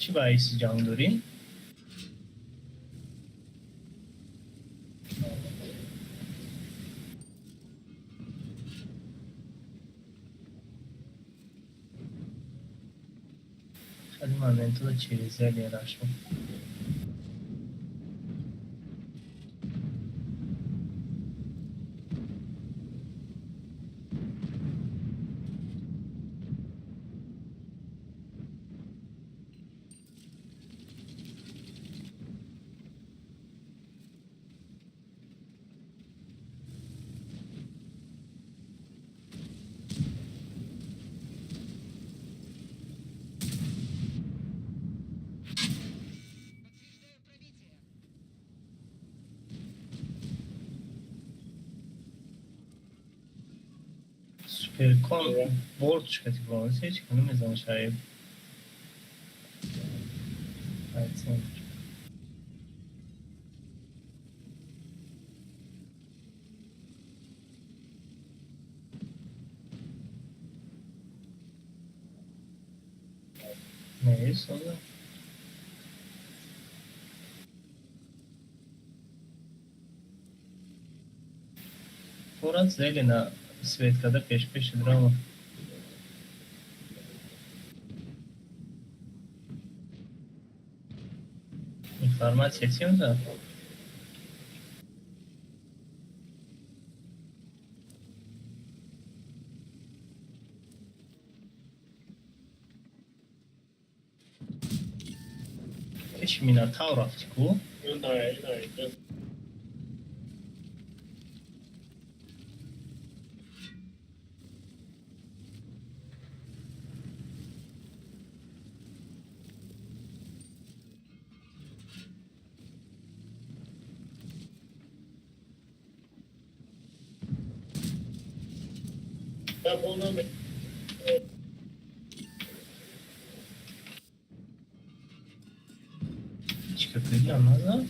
Чӣ баҳси ҷанг дорӣ? Хеле моментҳо через зелера шуд. Суперкон борд шикати бронз ҳеч ка намезанам шаиб. Ай центр. Не, сода. Форат зелена светкада пеш-пеши драма. Информация тем да? Пеши Минотавр рафти ку? Чика кардиам назад?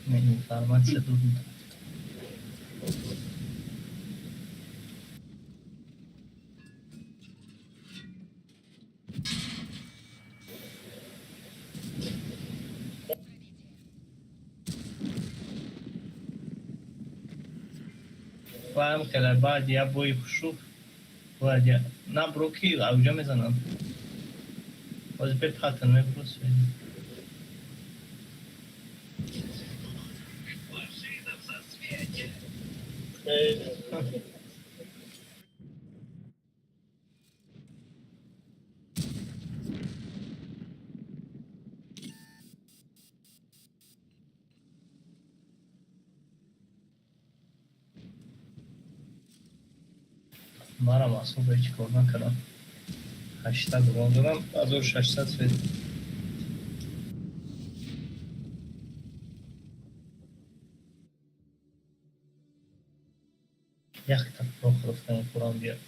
Не, информация тут. Ваам хеле баъд я бои хушук бояд я набро ки авҷа мезанам. Ҳозир бе патн мебурос. Марам асоб ҳеҷ кор накардам. 800 рон дорам, 1600 свет. Якта Прохоровка хӯрам биёд.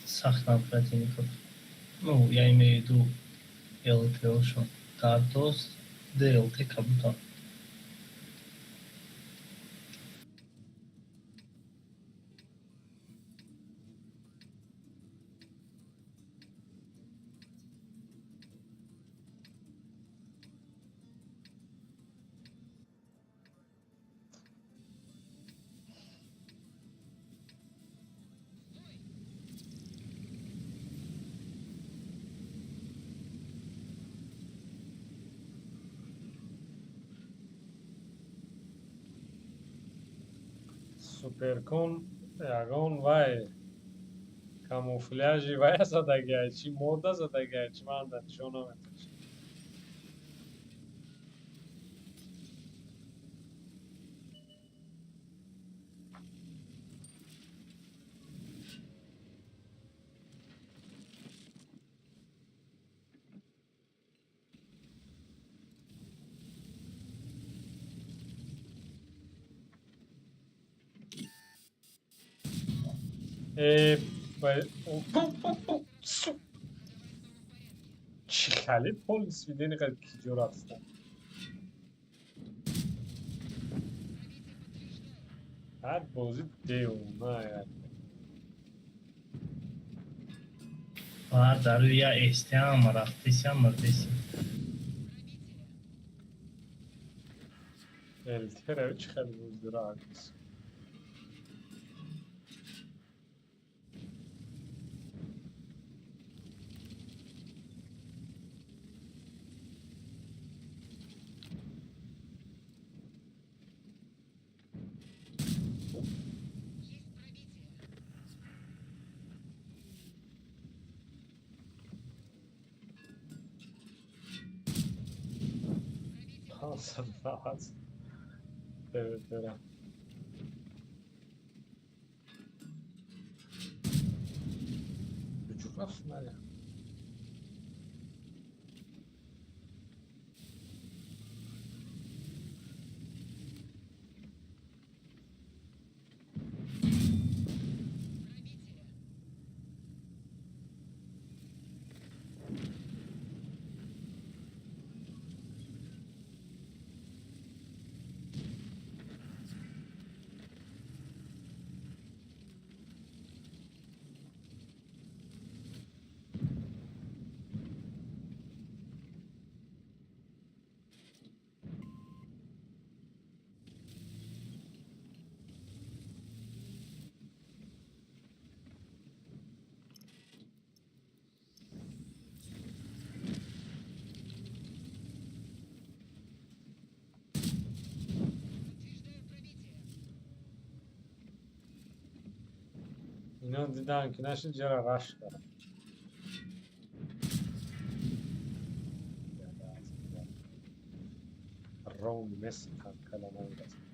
Сахт нам противников. Ну, я имею в виду ЛТ-шо. Картос, ДЛТ как будто. Суперкон ягон вай камуфляжи вая задагиай, чӣ мода задагиай, чӣ ман дар нишон наметавонам. Э, чӣ хеле полный сведение қад киҷо рафтам. Ҳар бозӣ девона як. Ҳар дару я эстиам рафтисям мурдисим. Элтера чӣ хеле боз дора акс. 590 ТВ. Куҷо рафт наря? Ино дидан ки нашид, ҷара рашк кардам. Ром Месси танкала намерасад.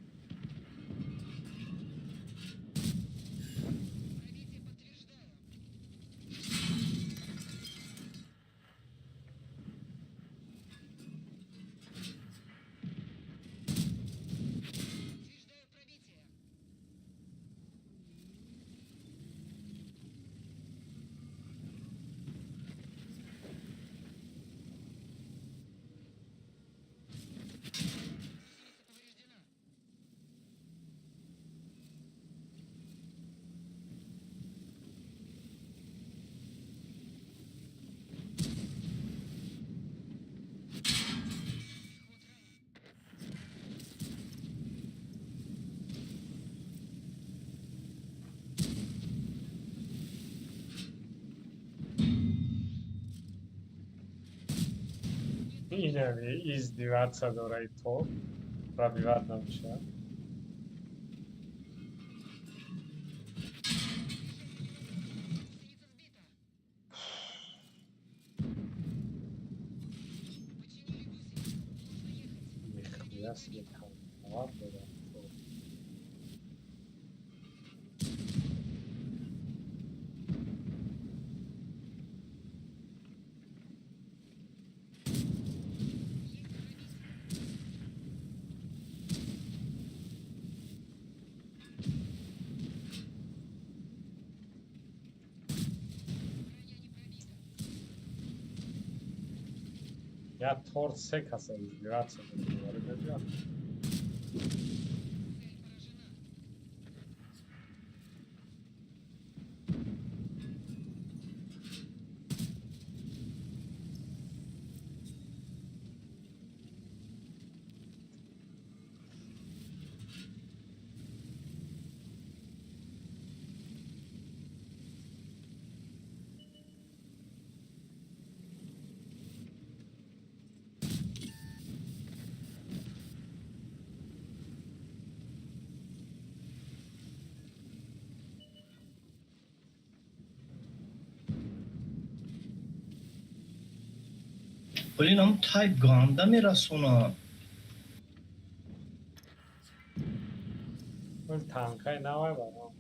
Инами издеваться дора и то пробивать намешавад. Нихуя себе танковат дора. Я торт се каса издеваться дора. Блин, ам тайп ганда мерасонад. Вол танкаи навай баром.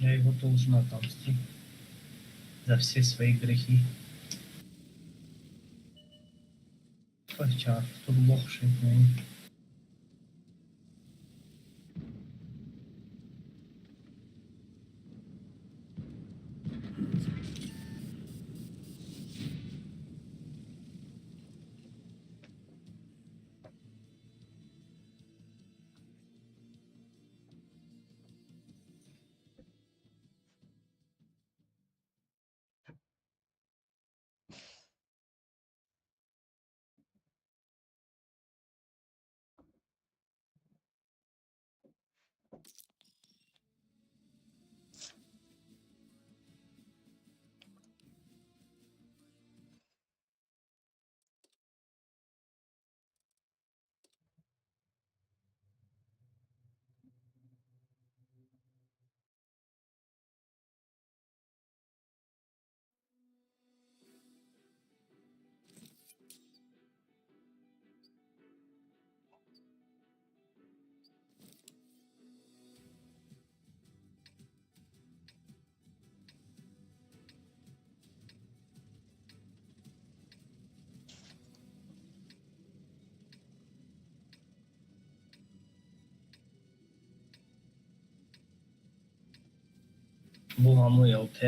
Я его должен отомстить за все свои грехи. Чар, тут лох шитный. Бо ҳамои ОП.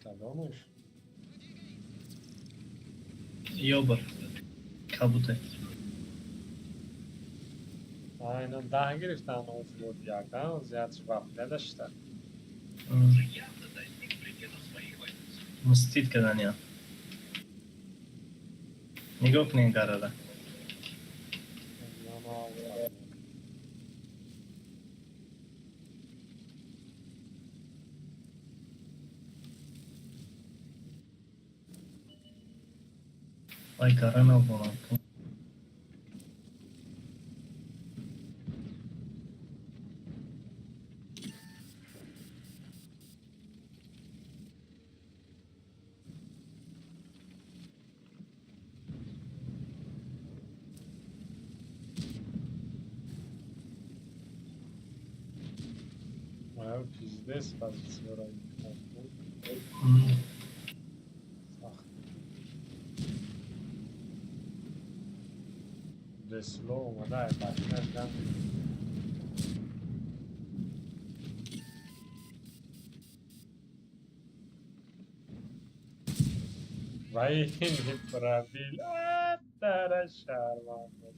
Кадомаш? Ёбар. Кабуте. Айна даҳ гирифтан офлод якан зиёд вақт надошта. Мстит кардания. Нигоҳ кунед гарара. Вай гара набонам. Пиздец, позиция. Десло омада, башнаш ган. Вай, не пробил. Тара шарманда.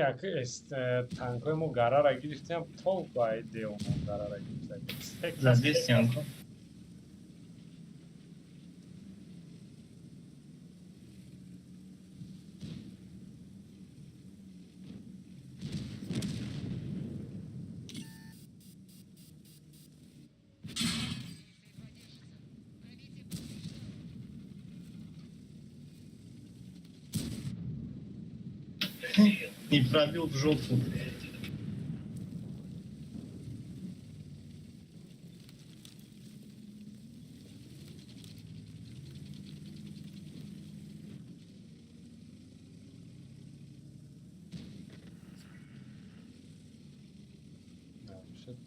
Як танкҳои мо гарара гирифтем, толку ай деомо гарара гирифтем. Задестианко. Не пробил в жопу.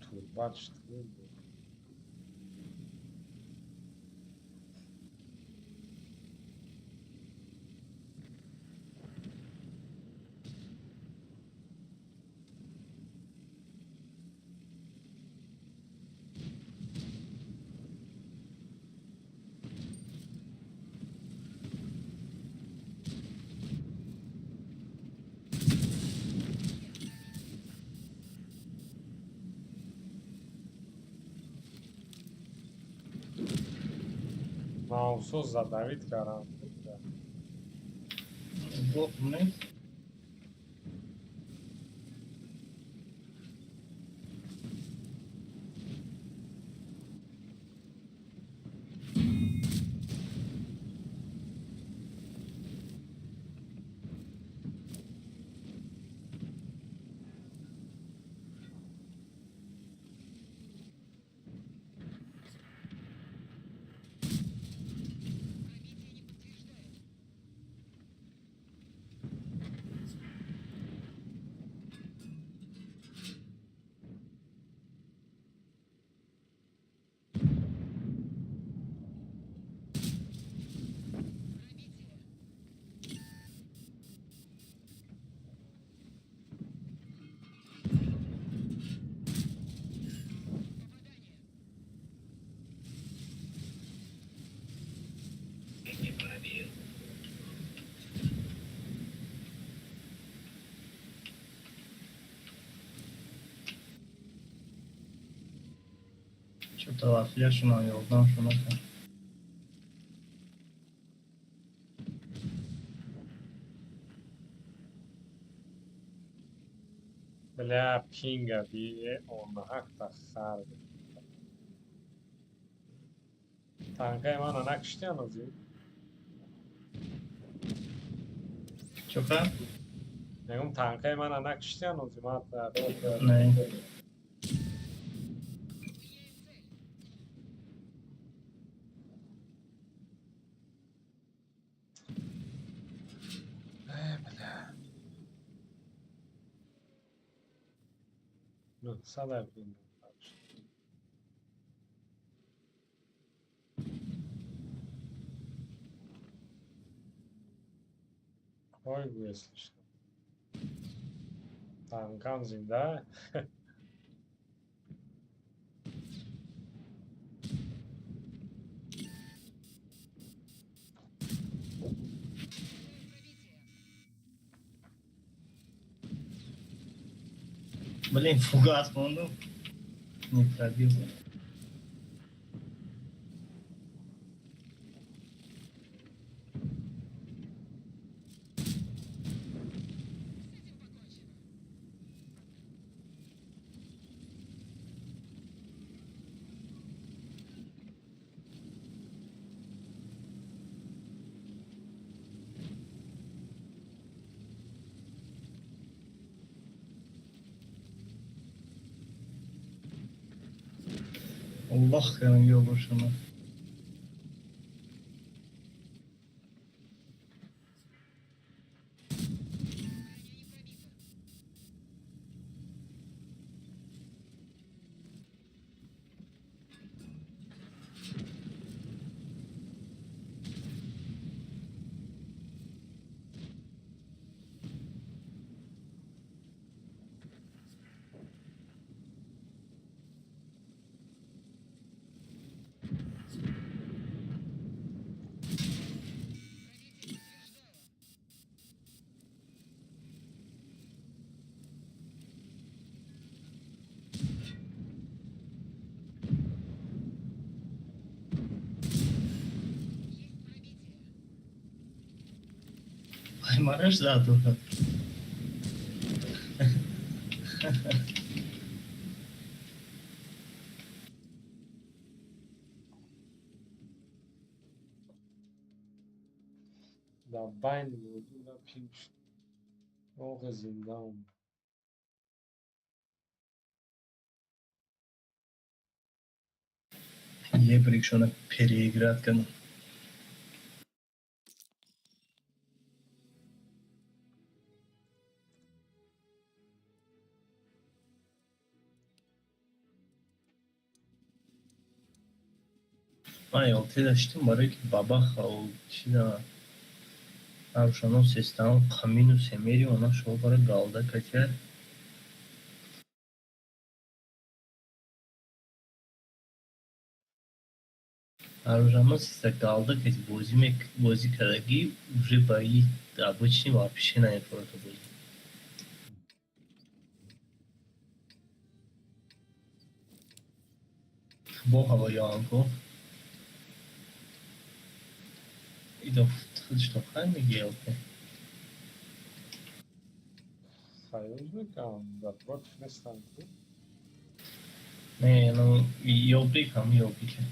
Турбат, что ли? Маусо задавить кардам. Бог нест. Чё-то вафляшуна ёрдамшо накард. Бля, пинга би онҳақта хар. Танкаи мана накушти ҳанӯзи? Чока? Мегум, танкаи мана накушти ҳанӯзи? Ман Не. Нӯҳсада пинг. Ой, гӯя слишком. Танкам зинда. Блин, фугас монду. Не пробил. Аллоҳ кардам ё бошама. Мараш заду. Дар байни бозӣ на пинг шуд. Оғи зинда омад. Ебрикшона переиграть кардам. Ман ёлте даштим, барое ки бабаха чиза арушано сестаам қамину семери она шо бара галда катя. Аружано сеста галда кати бозӣ бозӣ кардагӣ, уже ба и обычный вообще наефората бозӣ. Бо ҳаво ёанко. Худш тохан мегиёфте. Союз мекунам, да против нестам ку. Не, ну ёбрик ҳам ёбрике.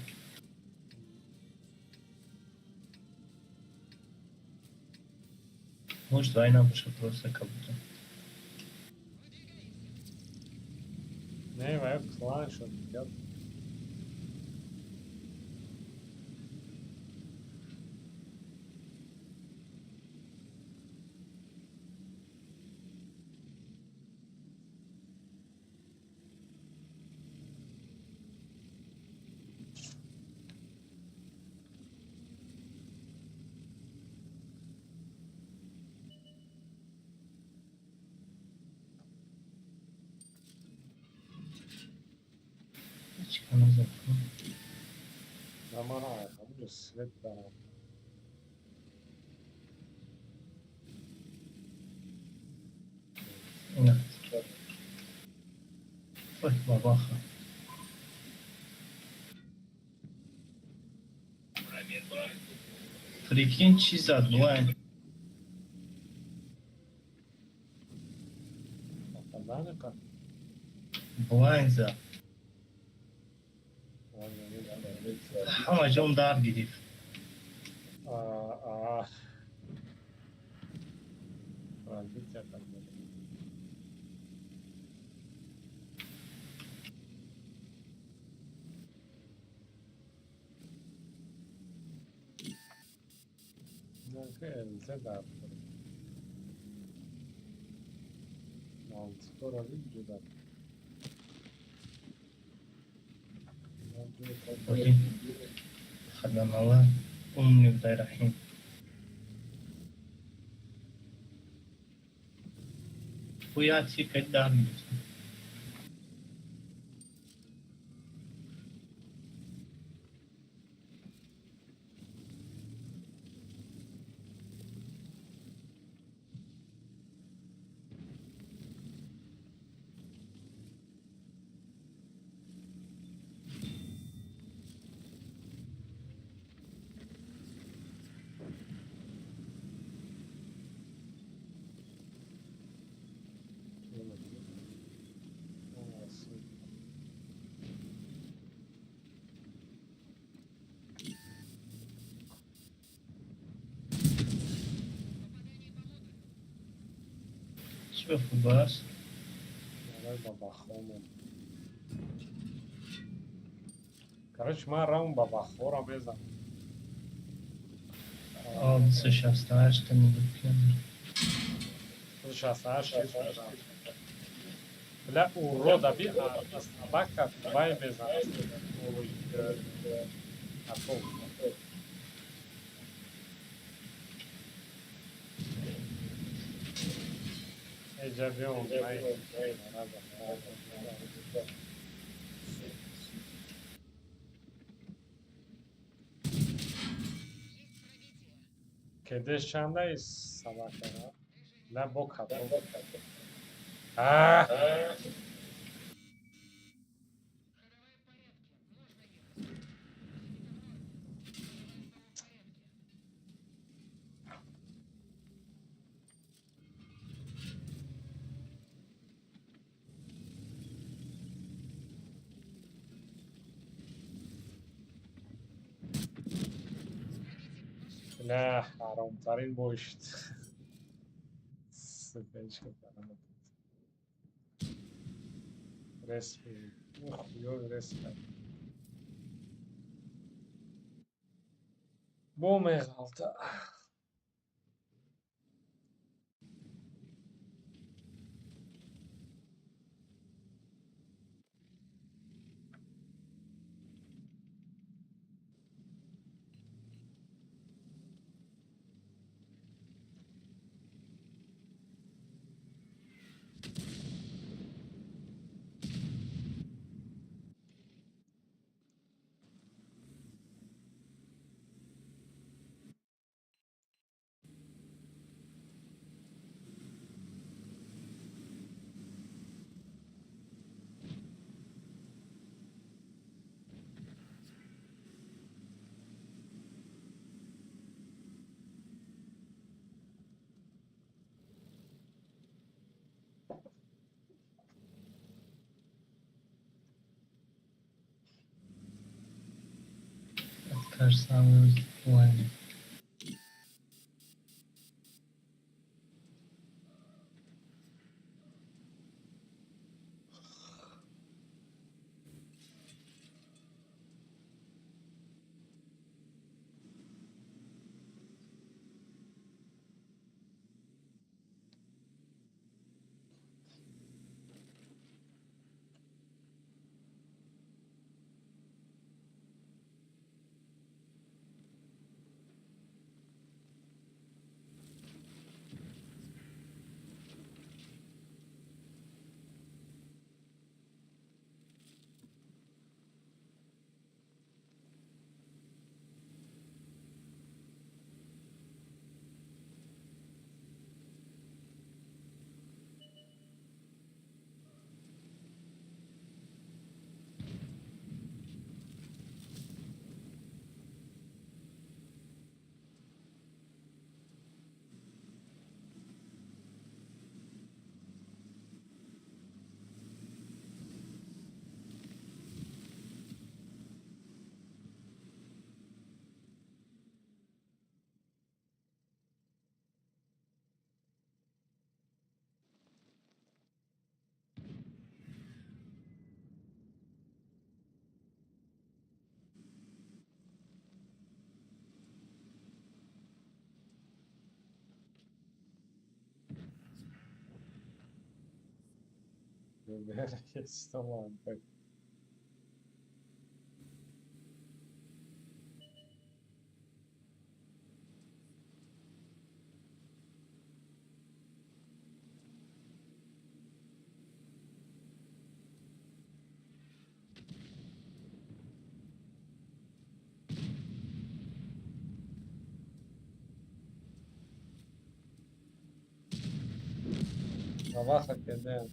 Может, вай набоша просто как будто. Не, вай клан шуд. Свет дарам. Ина. Ой, бабаха. Прикинь, чӣ зад, блайн. Блайн зад. Ҳама ҷом дард гирифт. Хадамалла умни Абдурахим. Хуяти кайдар гирифт. Чӣ ба футбол аст? Короче, ман равм бабахора мезанам. 268 мегӯям. 268. Бля, урода би аз табака вай мезанад. Атом. Эҷа биём, най. Кедеш чанда из собака, да? Бля, бока. А! Бля, ҳаромтарин бой шуд. Сука, ҳеҷ кас наметавонад. Ресми, хуёви ресми. Бо меғалта. Та же самая плане. Бабаха кедем.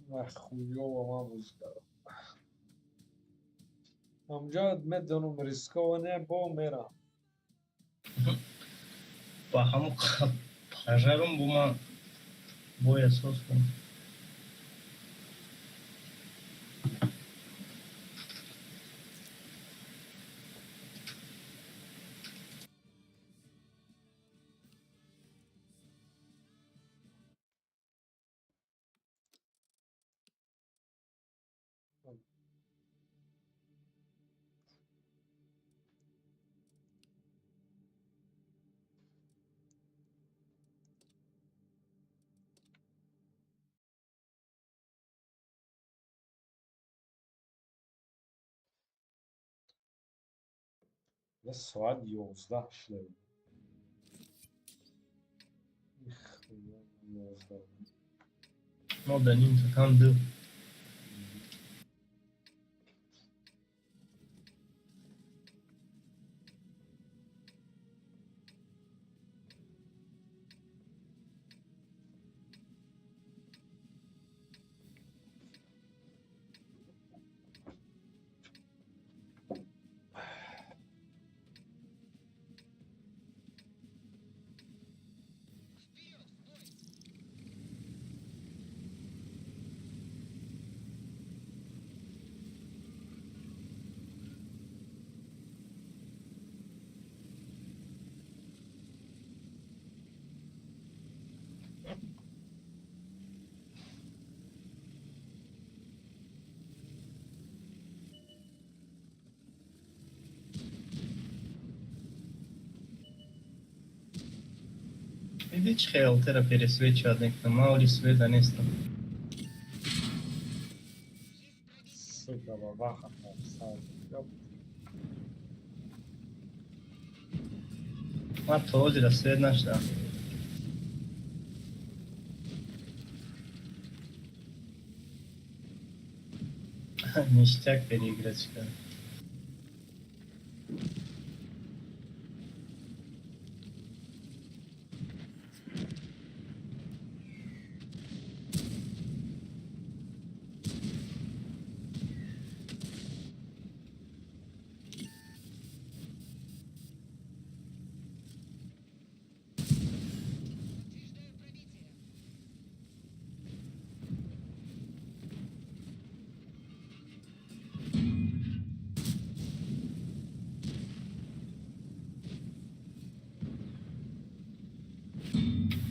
Хуёво ман бозӣ кардам. Ҳамҷо медонам, рисковане, бо мерам. Ба ҳамун пажарум бу ман бояд соз кунам. Соат 11 шуда. 11. Мо да ним то там ду. Види чӣ хел тера пересвечивать мекунам. Ман оли света нестам. Сука, бабаха. Ман то ҳозира свет нашудам. Ништяк переиграть кард.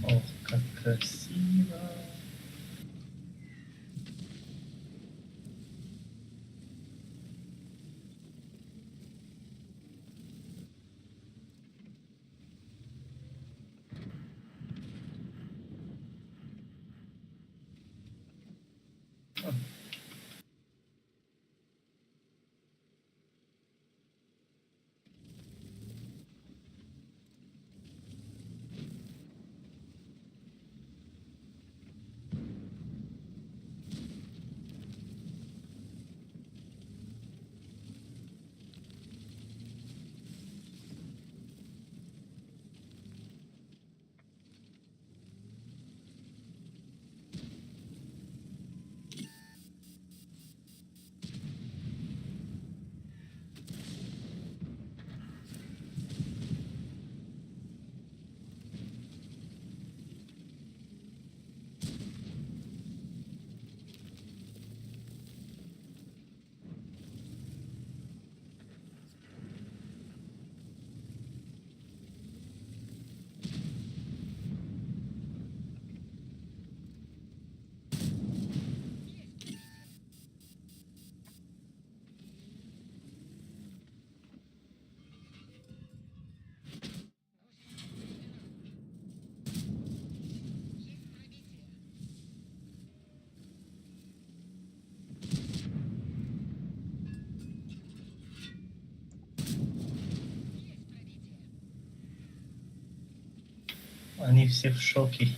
Ох, как красиво. Они все в шоке.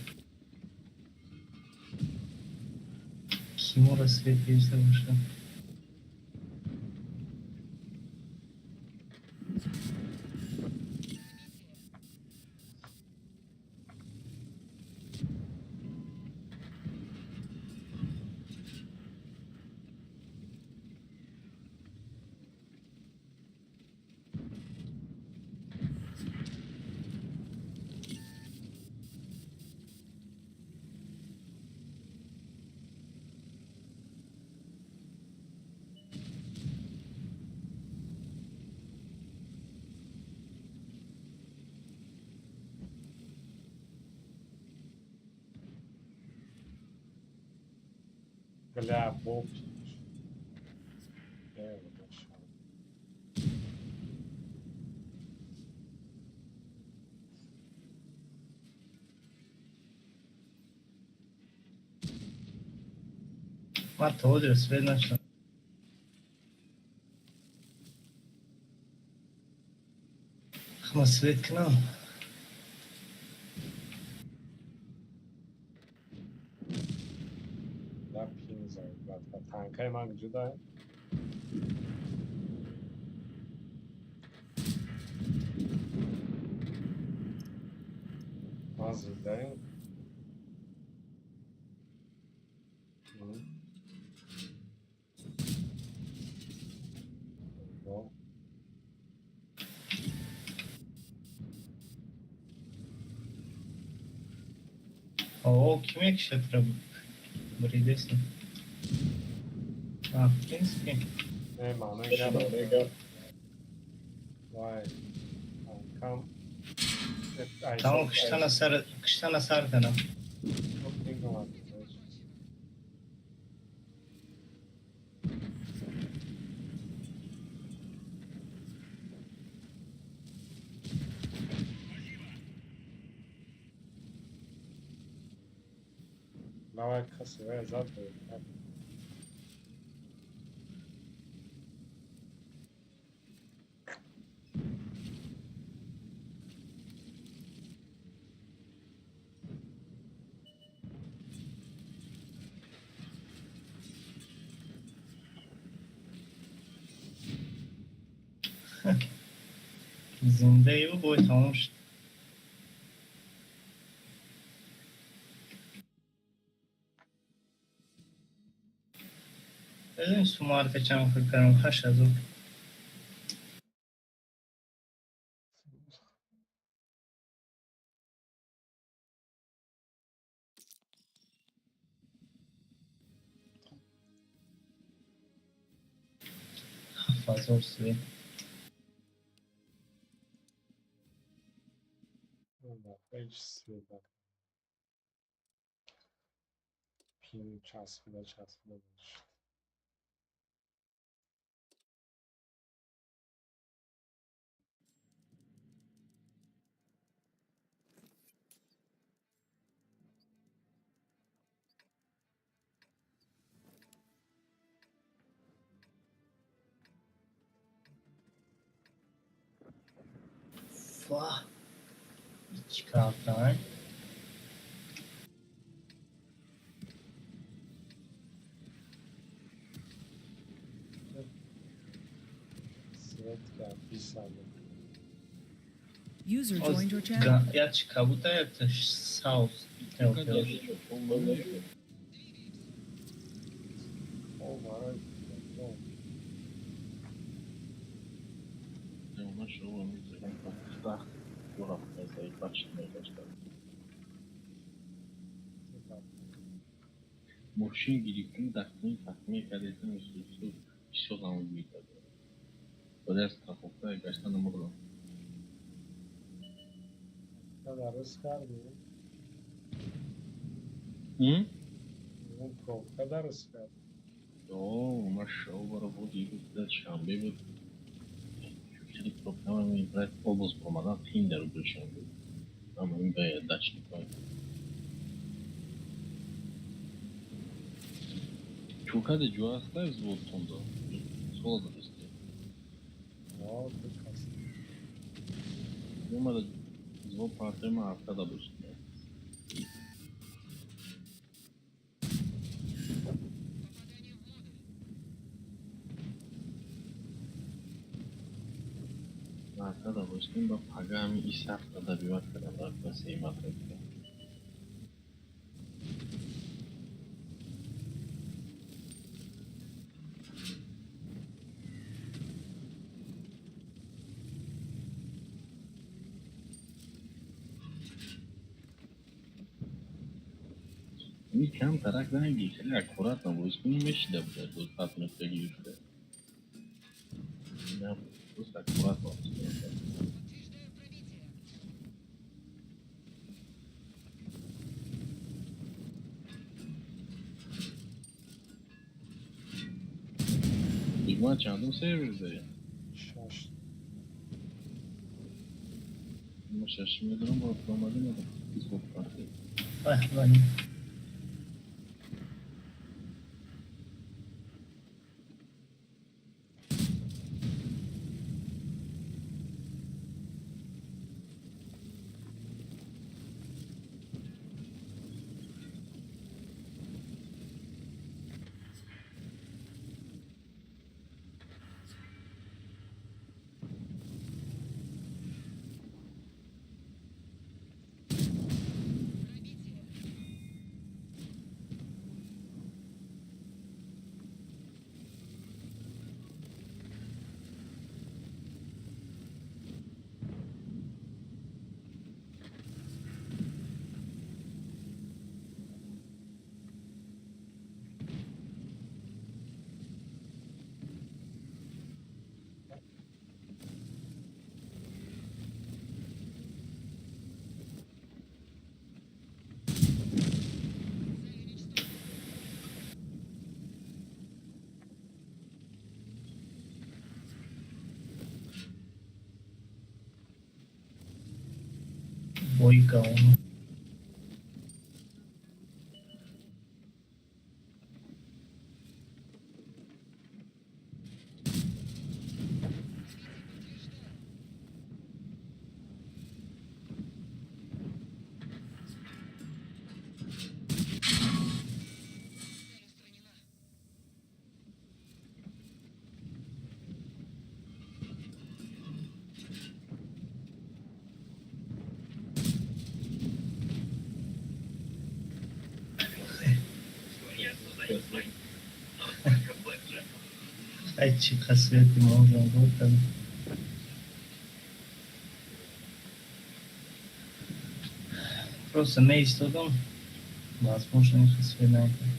Кимура свет есть выше. Бля, боб. Ман то ҳозир свет нашудам. Ма свет кунам. Да, пин зад, братка. Танкаи ман ҷуда. Ман зиндаем. О, ки мекушад буридеси? А, в принципе. Не, маънои гап. Вай, танкам. Тамом, киштана сар кардам. Давай, красивая зад. Зиндаю бой тамом шуд. Бизин сумарка чанд фикр кардам, 8000. 7000 свет. Ҳеҷ свет пин часпида часпида шуд. Ва, чӣ кардам? Свет кард, бисанда. User joined your channel. Як чи кабута, як савз. О, барои. Мошин гирифтем, дастани тахмин кардем, исусу бисёр ғамгин кард. Баъд аз страховка гашта намурдам. Дароз кардӣ? Пробка дароз кард. О, ма шоу бара буд, шанбе буд. Хеле пробка ман область баромадан қин дар Душанбе. Ама ин ба дачник. Чӯкаде ҷо аста взводтонда? Суол дадисте. О, кас. Омада взвод партияма ҳафтада бошад. Ҳафтада бошем ба пага ҳами и сахт адабиёт кардам дар сеиматра. Кам тарак занги хеле аккуратно бозӣ кунӣ мешида буда боз патрони гирифта. На, просто аккуратно. Бигман чандум сервер дорӣ? Шаш. Ма шаши медорам, бо омадем Дискорд парти. Поехали. Бойка он. Ай, чӣ қасвети можам гуфтам. Просто меистодам, возможно, ин қасвет накард.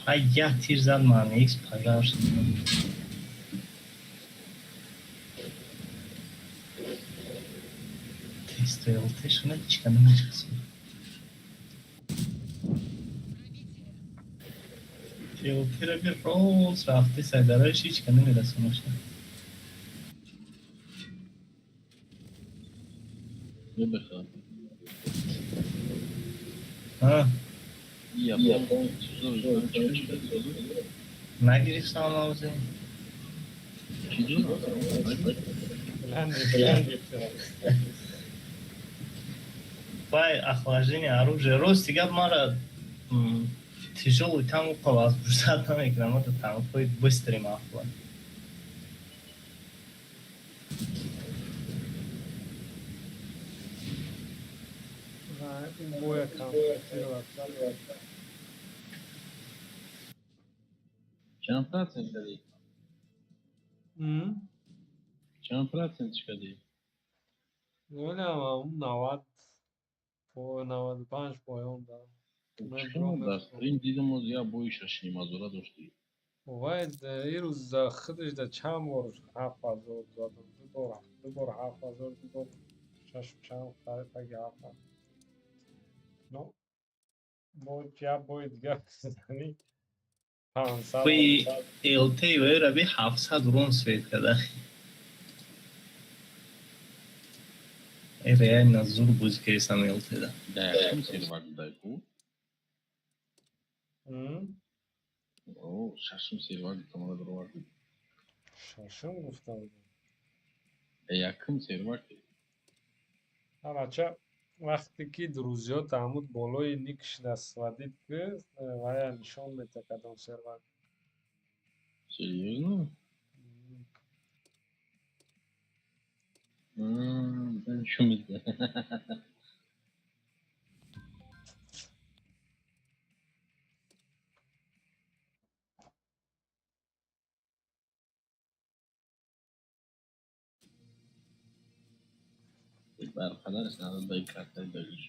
Пай як тир зад ман икс пажар шуд. Тестуэлтешона ҳеч кадом ҳеч қасвет. Теотерапи роз рафте сайдарош ҳеч ка намерасонаш. Бебехад. А? Я Нагирифтам овозе. Чӣ дорад? Вай охлаждение оружия. Рости гап, мара тяжелый танк возбуждать намекунам, это танкҳои быстрый махлад. Боя консультировать. Чанд процент кардӣ? Чанд процент кардӣ? Намедонам, 90 по 95 поён дам. Чун дар стрим дидам, оз як бои шашнимазора доштӣ. Вай ирӯз худаш да чанд бор 7000 задам, ду бор, ду бор 7000, ду бор шашу чанд, таги ҳафт. Ну, бо як бои дигар зани 500. Бои ЛТ вайра би 700 урон свет када. Э, реально зур бозӣ кардисам ЛТ да. Да якум сервак будай ку? О, шашум сервак тамара даровард. Шашум гуфта будам. Э, якум сервак. Бача, вақте ки друзьё таҳмуд болои никш даствадид, ки вая нишон мета кадом сервак. Серьезно? Нишон медиҳад. Барқадар санад ба картаи дагиш.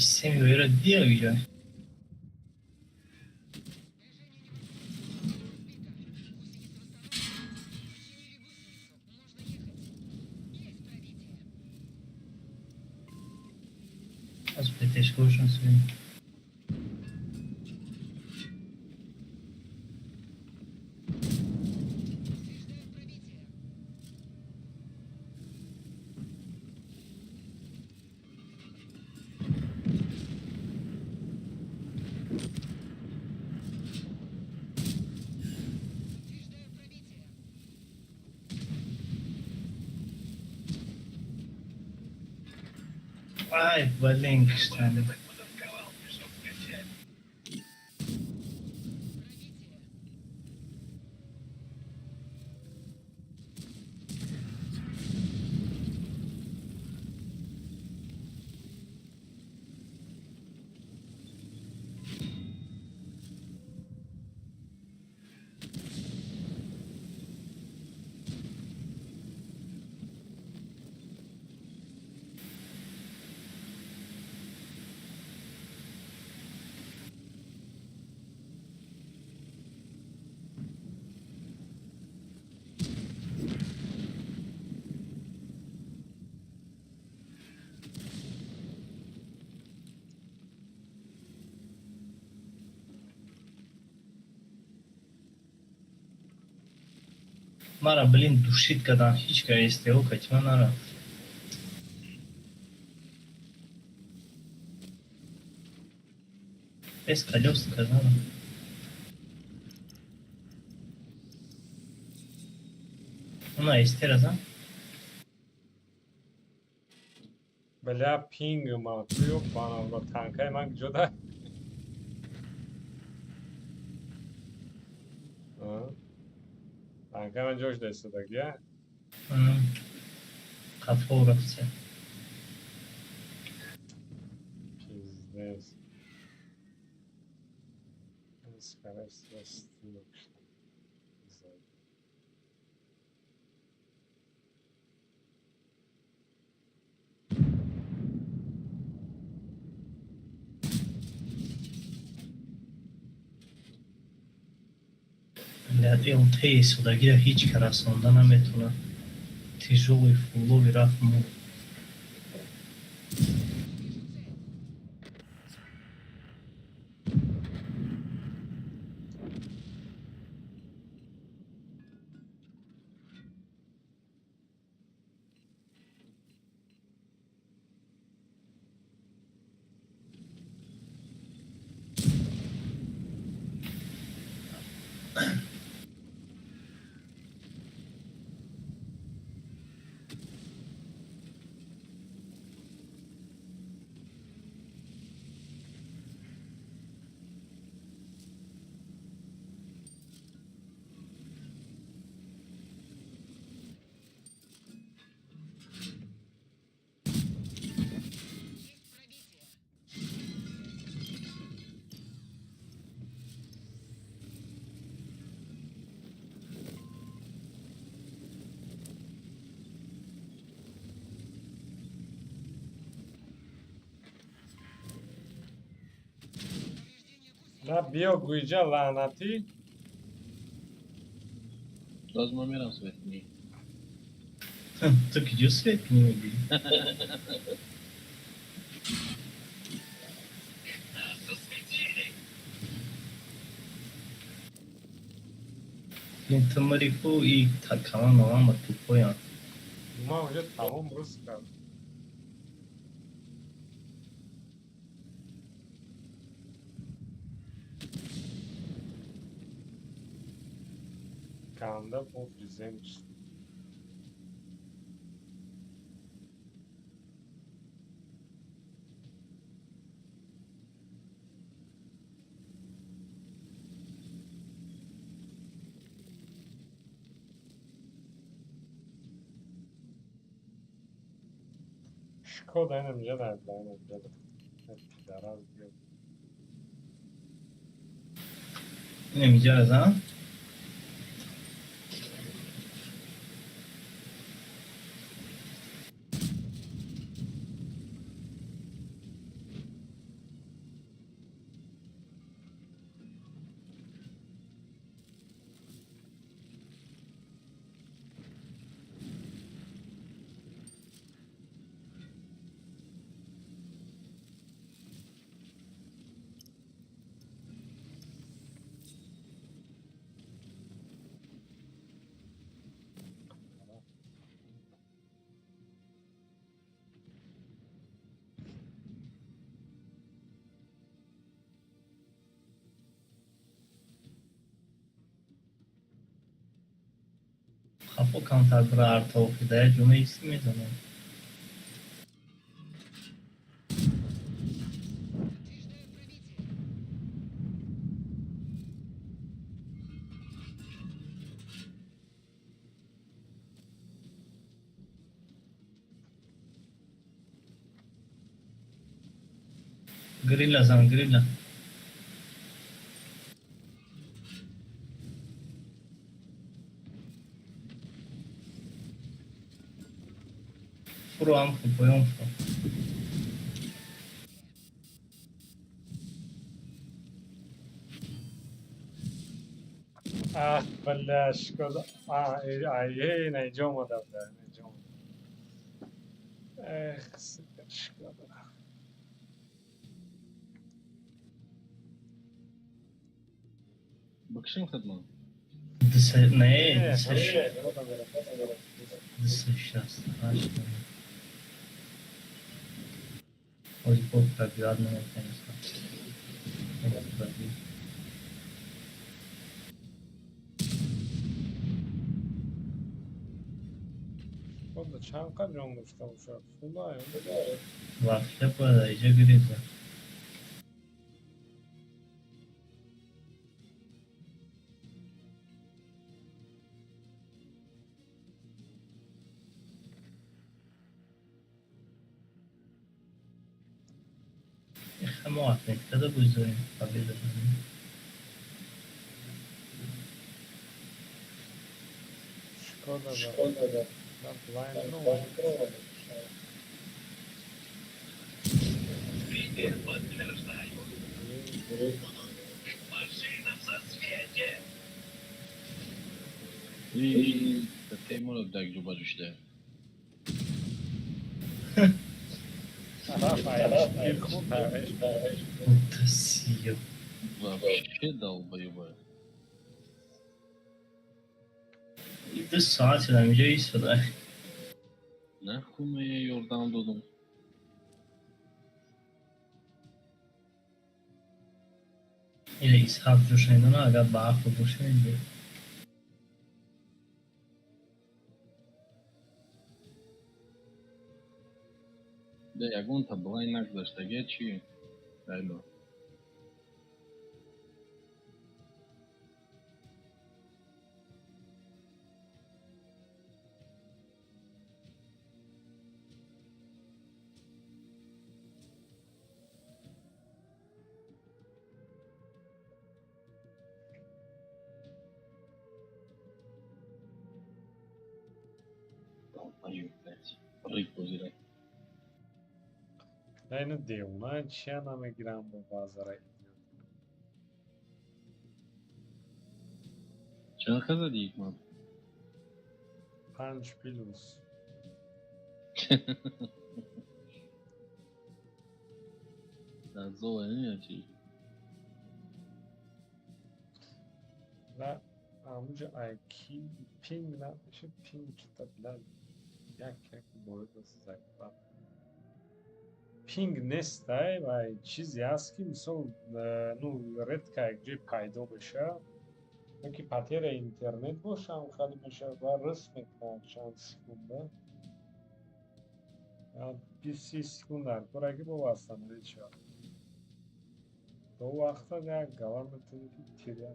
Системи вера дия виҷа. Аз петешкошон свин. Ай, блин, киштани. Мара, блин, душит кадан, ҳеҷ ка СТО катима нарафт. Без колёс сказала. Она СТ раза. Бля, пинг ма туё бана танкаи ман куҷода? Танкаи ман ҷош даистодагия? Қафо рафтся. Пиздец. Скорее всего, ЛТ истодагиро ҳеҷ ка расонда наметавонад. Тяжёлый фулови рафт мурд. На биё гуйҷа, лаънатӣ. Боз ма мерам свет кунӣ. Ту куҷо свет кунӣ мегӯӣ? Блин, ту мари ку и такаман овама тупоян. Ма уже тамом рӯз кард. Канда бо фризем. Шкода, инам ҷада, инам ҷада. Пидараз биё. Инам иҷа зан? Қафо камтар бира, артоқи да як ҷо меистӣ, мезанам. Грилля зан, грилля. Фуру, амху, поён фуру. Ах, бля, шкода. А, ай, на инҷо омада, бля, на инҷо омада. Эх, сука, шкода. Бакшим хадман. Не, Не, 268. Ой, бо пробивать наметавонистам. Пробил. Шкода, чанд қадр ҷон дошта бошад? Худоё. Вообще бояд инҷа гирифта. Мо отметкада бигзорем, победа дорем. Шкода, да. Да, блайнд ромад. Теперь подтверждаю. Машина в засвете. И темура даг ҷо баҷушда. Рафаэль, худаш. Мутасиё. Вообще долбоёбы. 2 соат шудам инҷо истода. Нахуй ман я ёрдам додум. Или Исҳақ ҷӯшайдона, агар ба ақл боша инҷо. Да ягонта блай нагузаштагия чи? Дайло. Долбоёб, блядь. Рык бозира. На ина девона чия намегирам бо базара. Чанд ха зади, Ҳикмат? Панҷ плюс. Дар зола не чи? На амуҷа айки пинг намеша, пинг чита, бля, як як бояд закбат. Пинг нестай ва чизе ҳаст, ки мисол, ну, редко як ҷой пайдо мешавад, ки потеря интернет бошам хали мешавад ва рис мекунад чанд секунда, 20-30 секунд дар кор аги бо восстановить шавад. То вақта як гала метавонӣ ки тиря.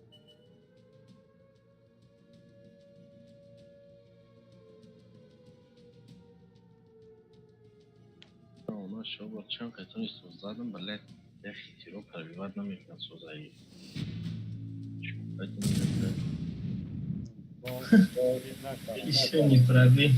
Она шоба чанд қайтони соз задам, блядь, як хитиро пробивать намекунад созаи. Чӣ? Ещё не пробил.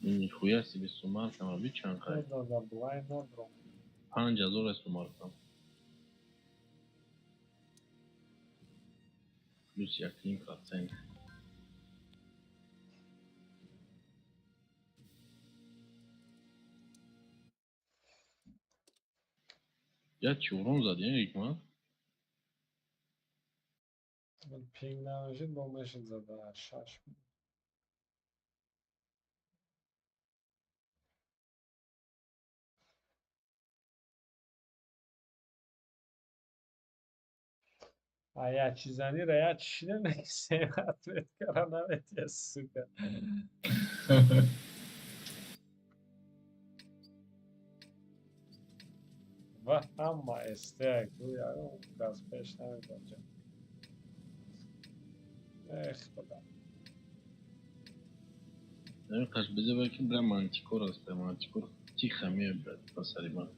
Нихуя себе сумаркам, аби чанд қай? Да, да, блай надром. 5000 сумаркам. Плюс 1,5%. Я чӣ урон задем, Ҳикмат? Буд, пинг намешид, бо мешид зада шаш. А я чизанира, я чишида нексем, ответ кара наметия, сука. Ва ҳама СТ гӯя газ пеш намебаҷа. Эх, худо. Ҳамин қаш безеба ки бля мантикор аст, мантикор тихо меояд ба сари ман.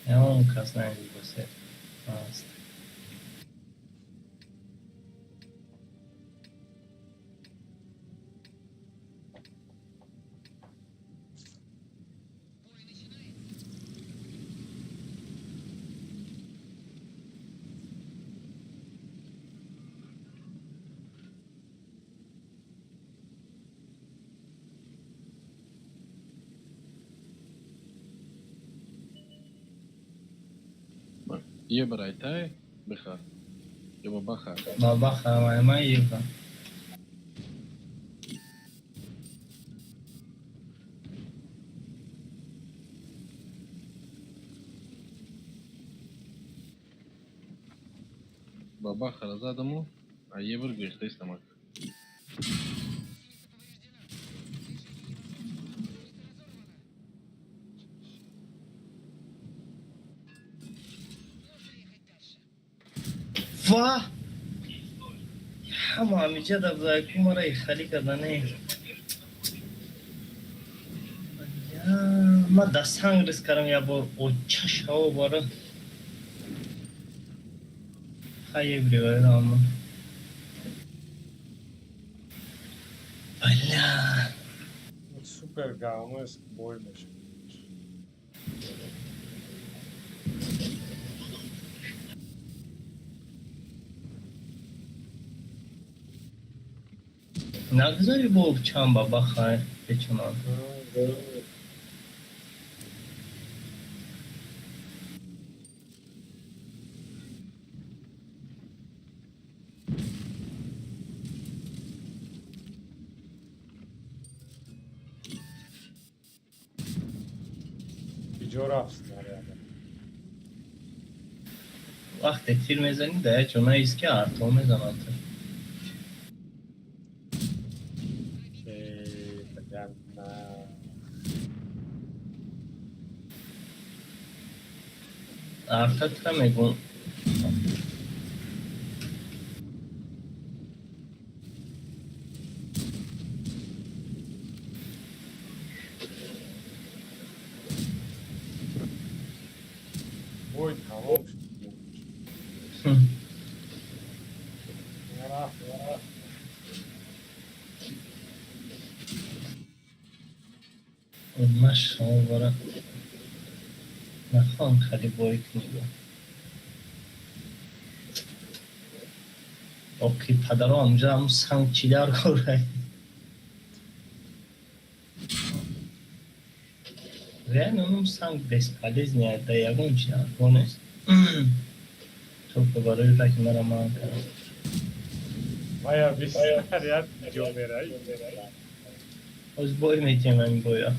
Ягон кас наидибосе. Аст. Е барайтай бихар. Ё ба бахар. Ба бахар, ма еба. Ба бахара задаму, а ебр гирифтаистамак. Ва! Ҳама ҳамиҷа дар ку мара ихалӣ кардане. Ма да санг рис кардам як бор оча шаво бара. Хай ебривайдама. Бля. Супер говно бой мешавад. Нагзари бо чанд ба бахай печонам. Киҷо рафт снаряда? Вақте тир мезанӣ, дар як ҷо наист ки арто мезанад. Э, понятно. Арта тира мегӯм. Бой тамом шуд. Рафт, рафт. Машалло бара. Нахоҳам хеле бой кунӣ. Оқи падаро ҳамҷа ҳам санг чӣ дар кора. Реально ҳам санг бесполезный, да ягон чи дар кор нест. Только барои раки мара манъ кард. Вая бис снаряд ҷо мераи. Ҳоз бой метиҳем ҳамин боя.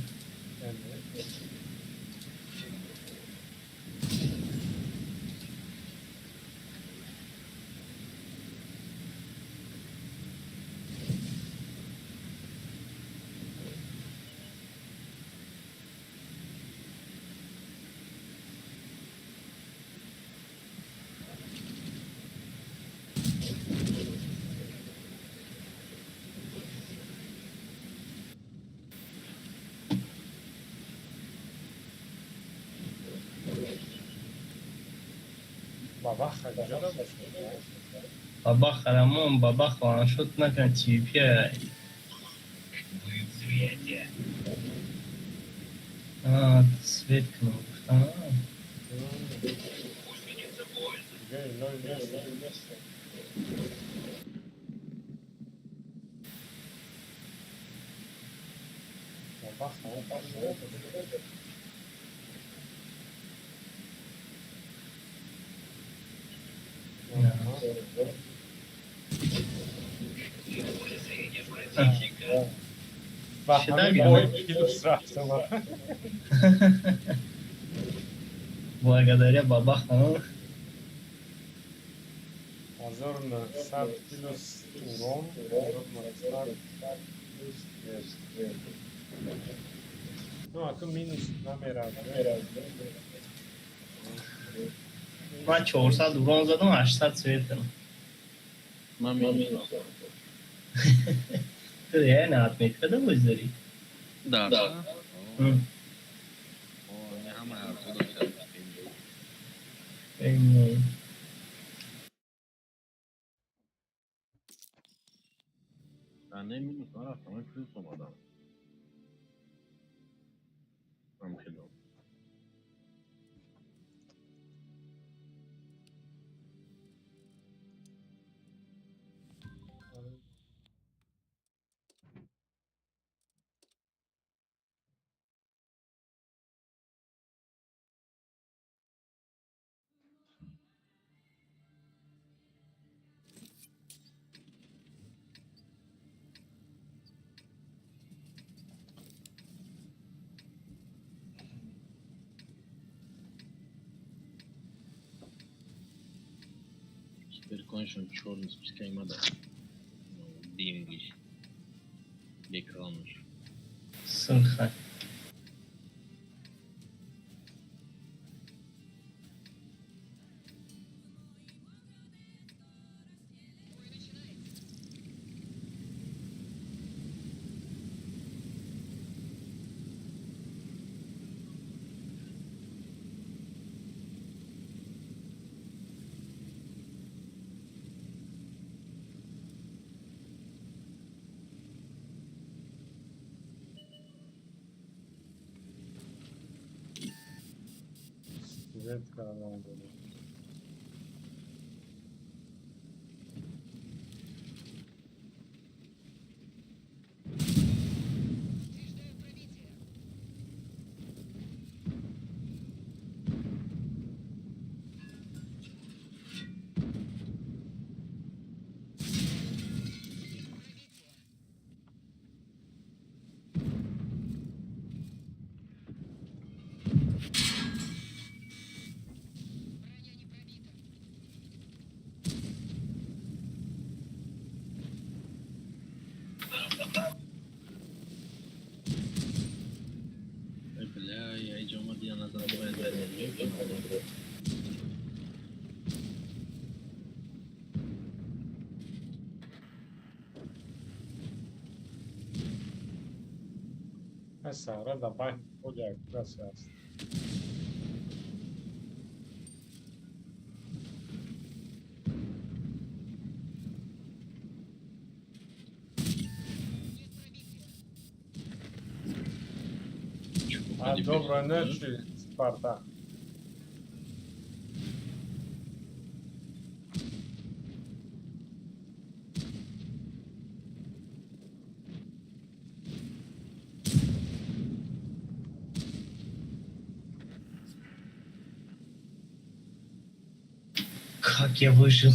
Ба баха куҷо набошад? Ба бахарамон ба бах ваншот накунад TVP. А, свет кунам гуфтам. Дига илоҷ нест. Ба баха Ба ҳамин бой плюс рафтам. Благодаря бабахам. 1900 плюс урон, 1900 плюс свет. Ну, а ту минус намерад. Ман 400 урон задам, 800 свет кардам. Ман минус. Ту реально отметка да бозӣ дорӣ? Да. Да. Ҳама ҳарфо дошта. Не минус нарафтам, ман плюс омадам. Ман хело. Суперконшон чёрный спускаем да. Димгиш. Бекалмыш. Сынха. Свет канал буду. Бля, я иҷо омад я назад бояд. Сара да байн ходи аккураси аст. А, доброй ночи, Спарта. Как я выжил?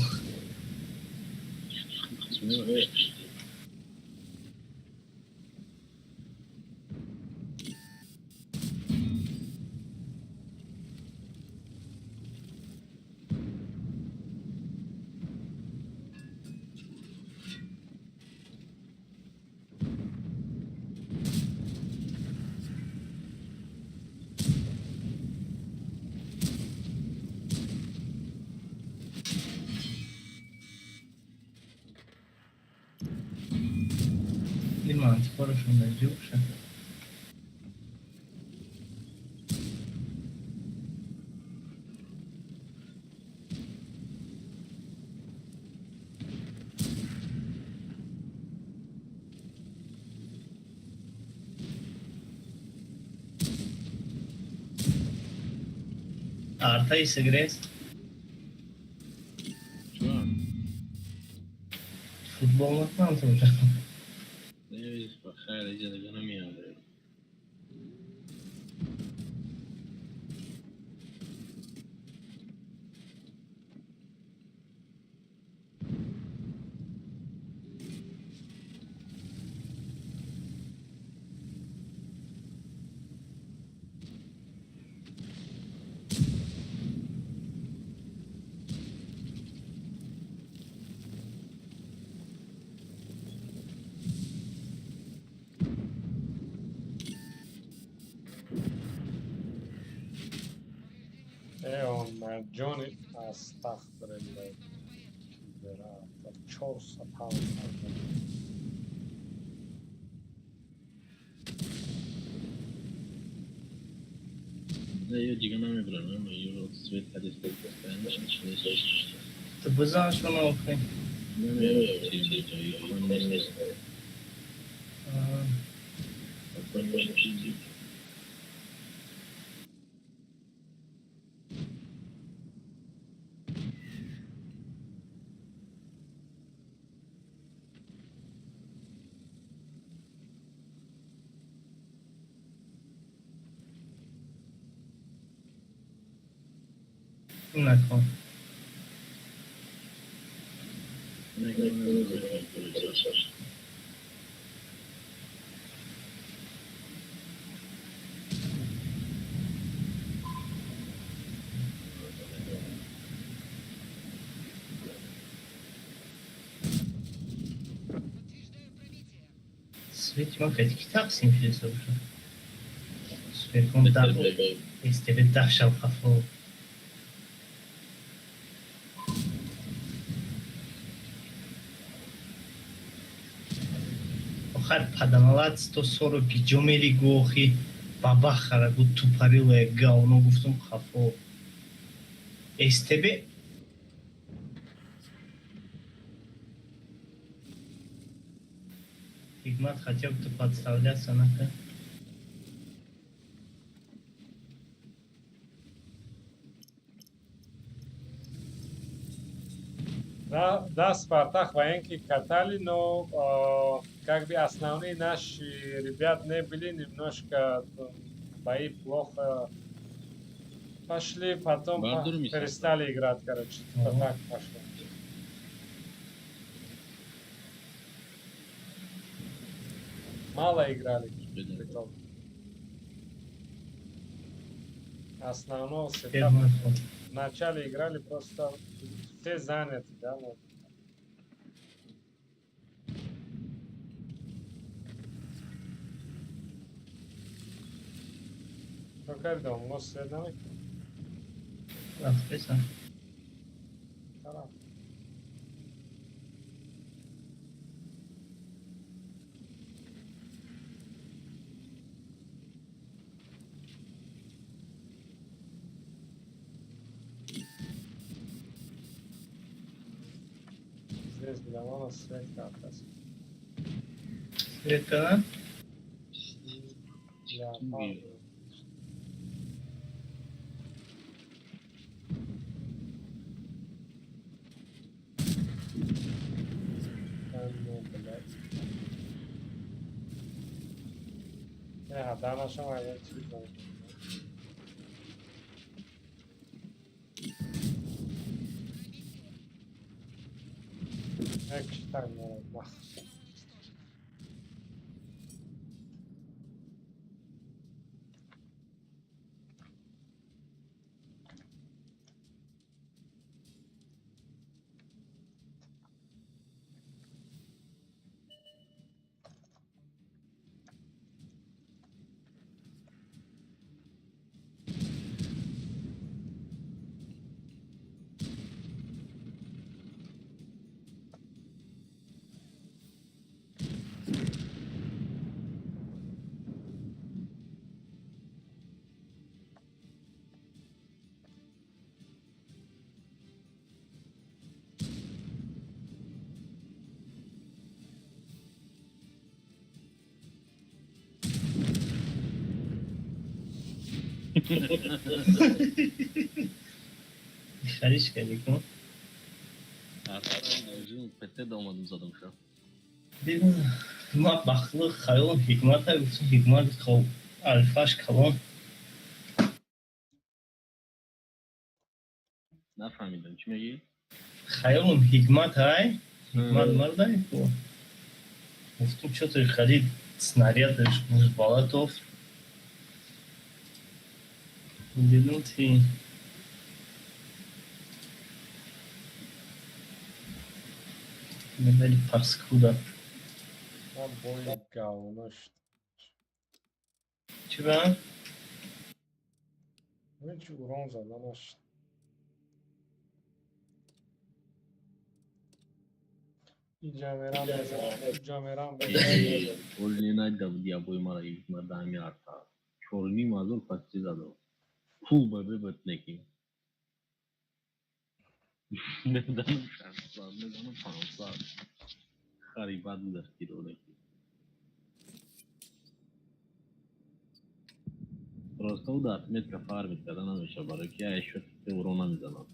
Мантикорашон наҷиб ша. Арта и сигрес. Футбол накунам тамошо. Хайр, иҷа дига намеяд. Ҷони астағфируллоҳ. 405. Да, ё дига намебарам, ё свет кадест постоянно нест. Ту бизан шуно охи. Намебарам, нест. Накун. Свет ма кати ки тақсим шуда бошад? Светон даҳ СТБ 10 шав хафо. Охар паданалат 140 гиҷо мери гӯ охи бабахара гу тупарилое говно гуфтум хафо. СТБ. Хикмат хотел бы подставляться на-ка. Да, да, Спартак военки катали, но как бы основные наши ребят не были, немножко бои плохо пошли, потом перестали играть, короче, типа так пошло. Мало играли, притом. Основного сетапа. Вначале играли просто все заняты, да, вот. Какая дом? У нас свет. Рафтеса. Тарам. Здесь билавана свет картас. Свет када? Леопард. Да ну, блядь. Не, да, нашел, я чуть. Так, ну, нах. Хариш кардӣ ку? ПТ омадам, задам ша. Ма бахлы хаёлам ҳикмата гуфтам, ҳикмат хоб алфаш калон. Нафаҳмидам, чӣ мегӣ? Хаёлам ҳикмат ҳай, ҳикмат мардай ку. Гуфтум, чё-то харид снарядаш бузбалатов. Дидум ти. Медали паскуда. А бой говно. Чӣ ба? Ну чӣ, урон зада нашд. Иҷа мерам, мезанам, уҷа мерам, мезанам. Оли найда буди ябои мара ма даҳами арта. 4500 почти задо. Пул ба бебат неки. Меданам 600, меданам 500. Хари бад гузашт тиронеки. Просто ӯ дар отметка фармид карда намеша, барои ки ай шот урон намезанад.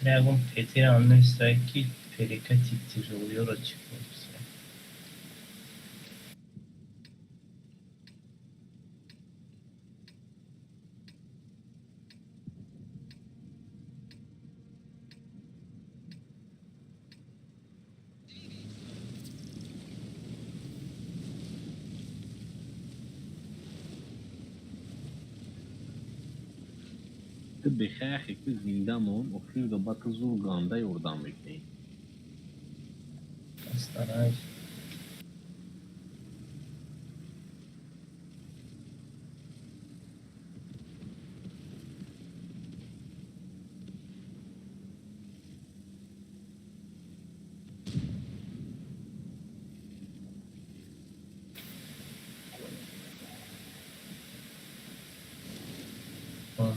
Ягон Петирам нестай, ки перекати тяжелыёро чӣ кор. Ту бехаяхе ки зинда мон, охир ба ту зур ганда ёрдам мекунӣ. Постараюсь.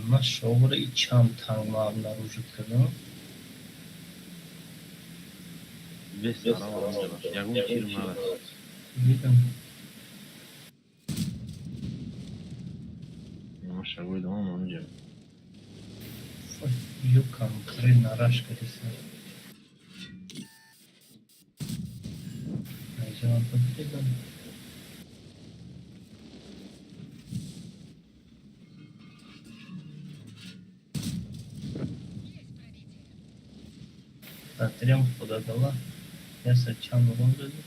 Ман шогъра и чанд танг обнаружил кардам. Вес ягон тир нарасид. Дидам. Ман шагои домам ҳаминҷа. Ю конкретно раш кардиса. Айҷа поддидам. Батареям худо дала. Яса чанд урон додӣ?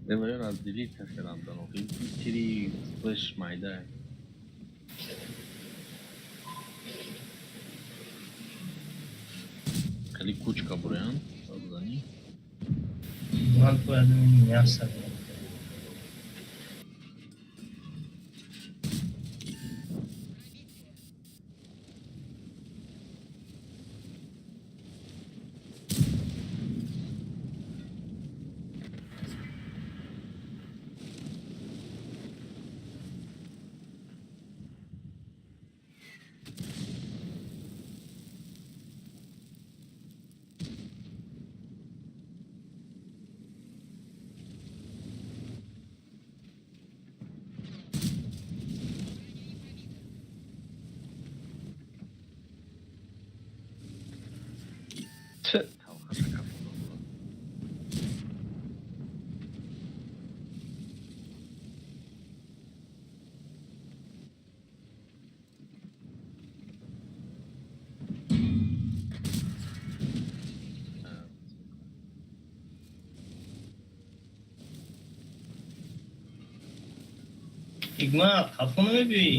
Демарён аз дили кашедам данохи. Тири флеш майда. Хеле кучка буроян. Бизанӣ. Ман бояд мясо. Ҳикмат, хафо намебиёӣ?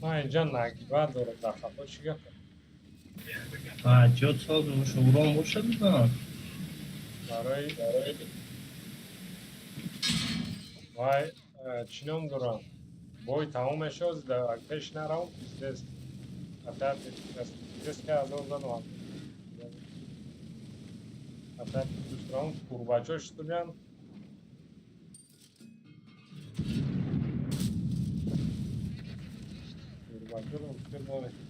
Ман инҷа нагиба дорам, дар хафо чӣ гап? Ҷо соз урон бошад бизанам. Барои вай чӣ ном дорам? Бой тамом мешавад, пеш наравам, пиздец. Опять пиздец ки азор задам. Опять дӯстравам, курбачо шудаган. Курбачоро успел намекунам.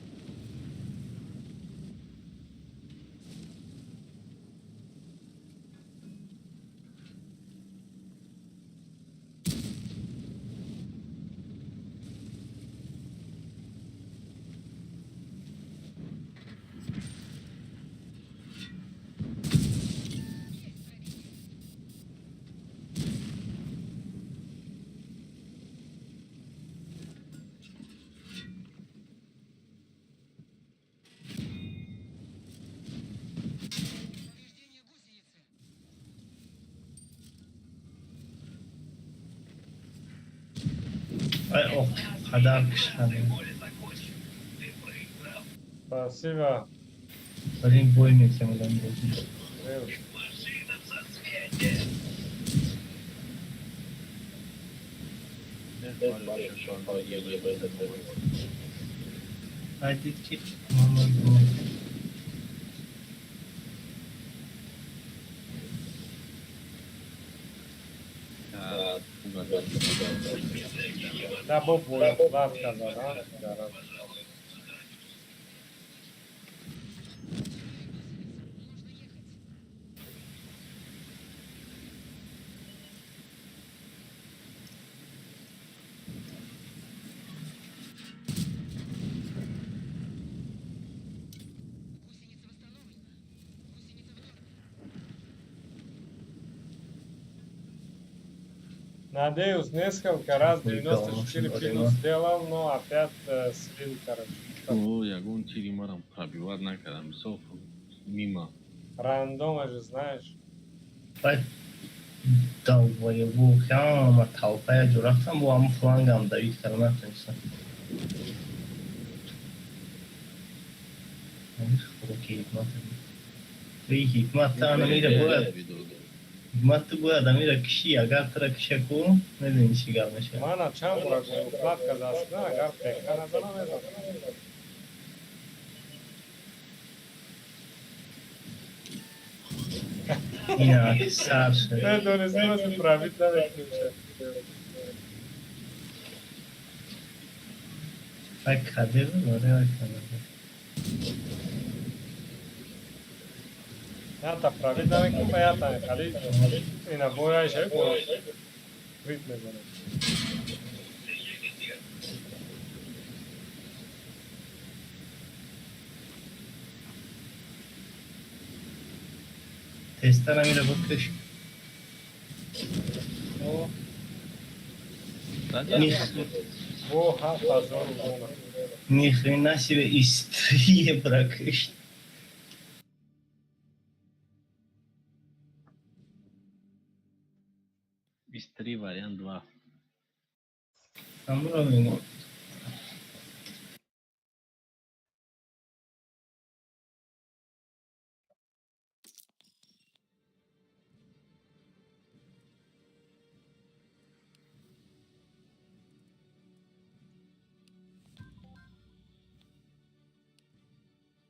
Ай, ох, подарок шадем. Спасибо. Блин, бой метем, бозӣ. Ай, дид ки мама бо. Да, бо бояд казадан. Надеюсь, несколько раз 94 минус сделал, но опять слил, короче. О, ягон тири марам пробивать накардам, мисол мимо. Рандома же, знаешь. Баъд долбоебу ҳама толпа я ҷо рафтам, бо ҳамн флангам давид карда натонистам. Хуки ҳикмат. И ҳикмат та намира бояд. Ҳикмат ту бояд амира кишӣ, агар тура киша ку, медонӣ чӣ гап мешавад. Мана чанд бора укладка застна, агар пека назанам, мезанам. Ина сар шуд. Медонистам, ки пробить намекунем. Вай каде буд? Оре, вай каде буд. Ята пробить намекунем, ба ята хали ина бояй шавӣ, бо крит мезанем. Тезтар амира бикаш. Бо 7000 рубона. Ни хрена себе истрие бракышт. Истри вариант 2. Амро мегӯм.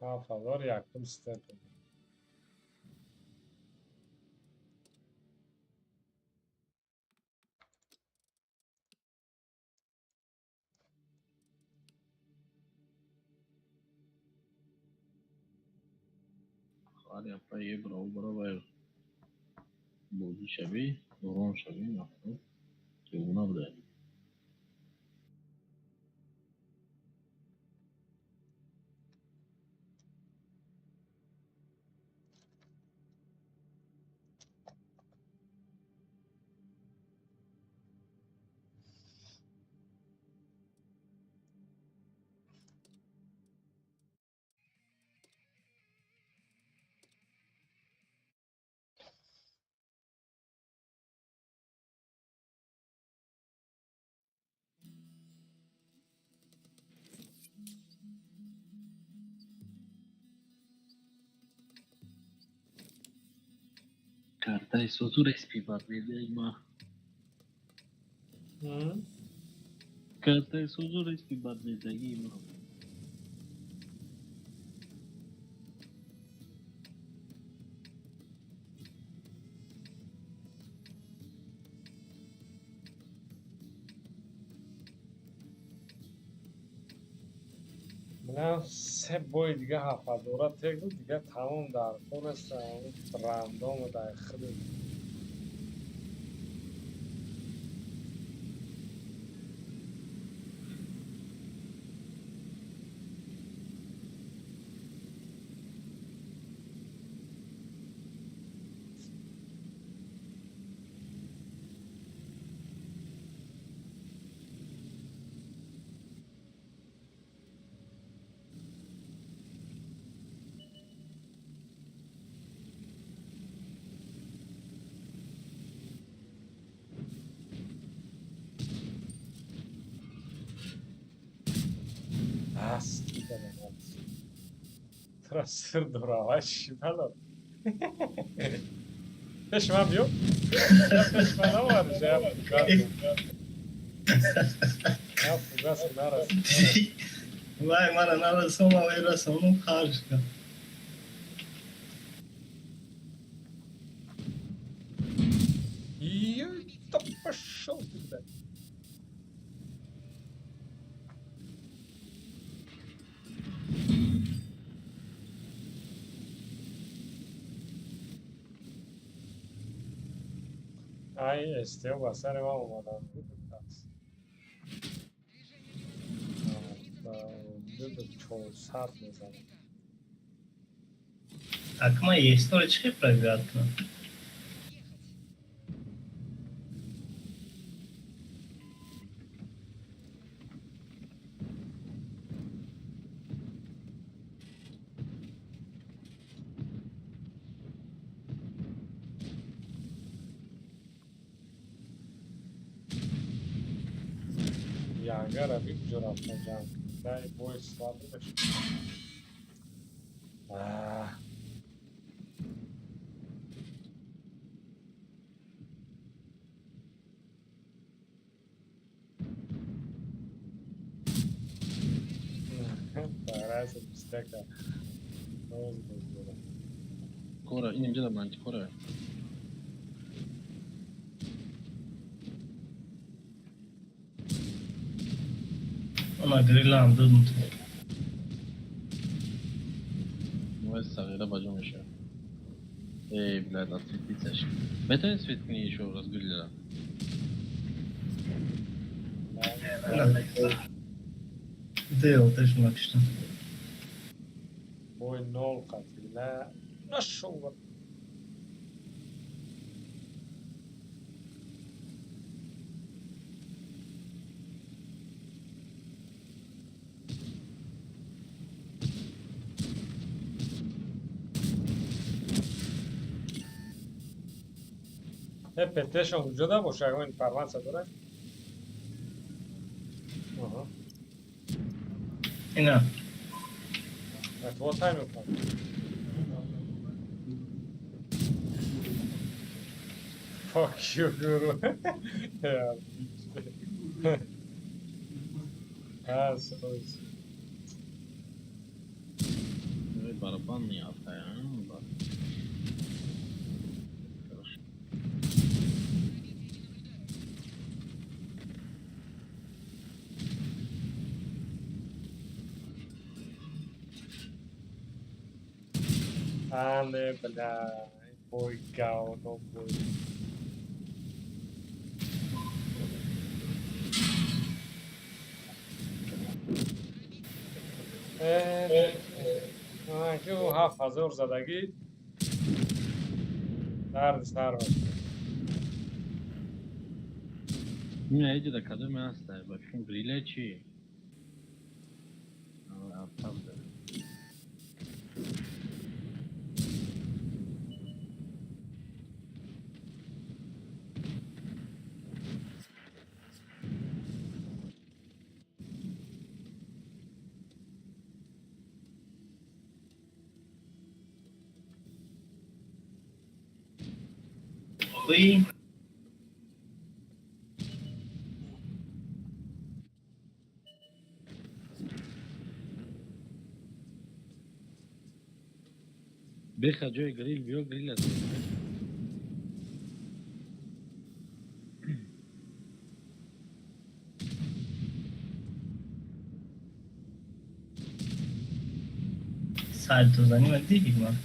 7000 якум степен. Хари апа ебра обра вай бозӣ шавӣ, ором шавӣ, мақсад чегуна буда? Картаи созура испиват медиҳад ма. Картаи созура испиват медиҳаги ма. Минам се бои дига ҳафтадора тегу дига тамом дар кор аст, рандому дар худ. Тура сир дора, чӣ бало? Пеши ман биё. Пеши ман навариш. На фугас нарасид. Вай, мара нарасома, вай расонум, харҷ кард. Да пошел ты, блядь. Ай, СТО ба сари ман омадан. 400 мезанам. Акма естора чӣ пробивать кунам? Ягара бикҷо рафта ҷанг. Дай бой слабый бошад. А. Параса бистака. Боз боз. Кора, инем ҷада мантикора. Ана грилам додм ту. Ой, сағира ба ҷо мешавад. Эй, блядь, отсветиться. Метавонӣ свет кунӣ ещё раз грилера? Дел, теж накишта. Бой нол қатила. Нашел. ПТшон куҷо да боша? Ягон информатсия дорад? Аҳа. Ина. Так, вот таймер там. Fuck you, guru. Yeah, bitch. Ah, so it's... Ой, барабан не афтая, а? А, не, бля, бой говно бой. Ки ӯ 7000 задагӣ дарди сар бошад. Ина эҷода кадоме ҳаста? Ба фикрам гриле чи? Афтабда. Ой. Беха ҷои грил биё грил аст. Сальто занӣ ман дидӣ ман.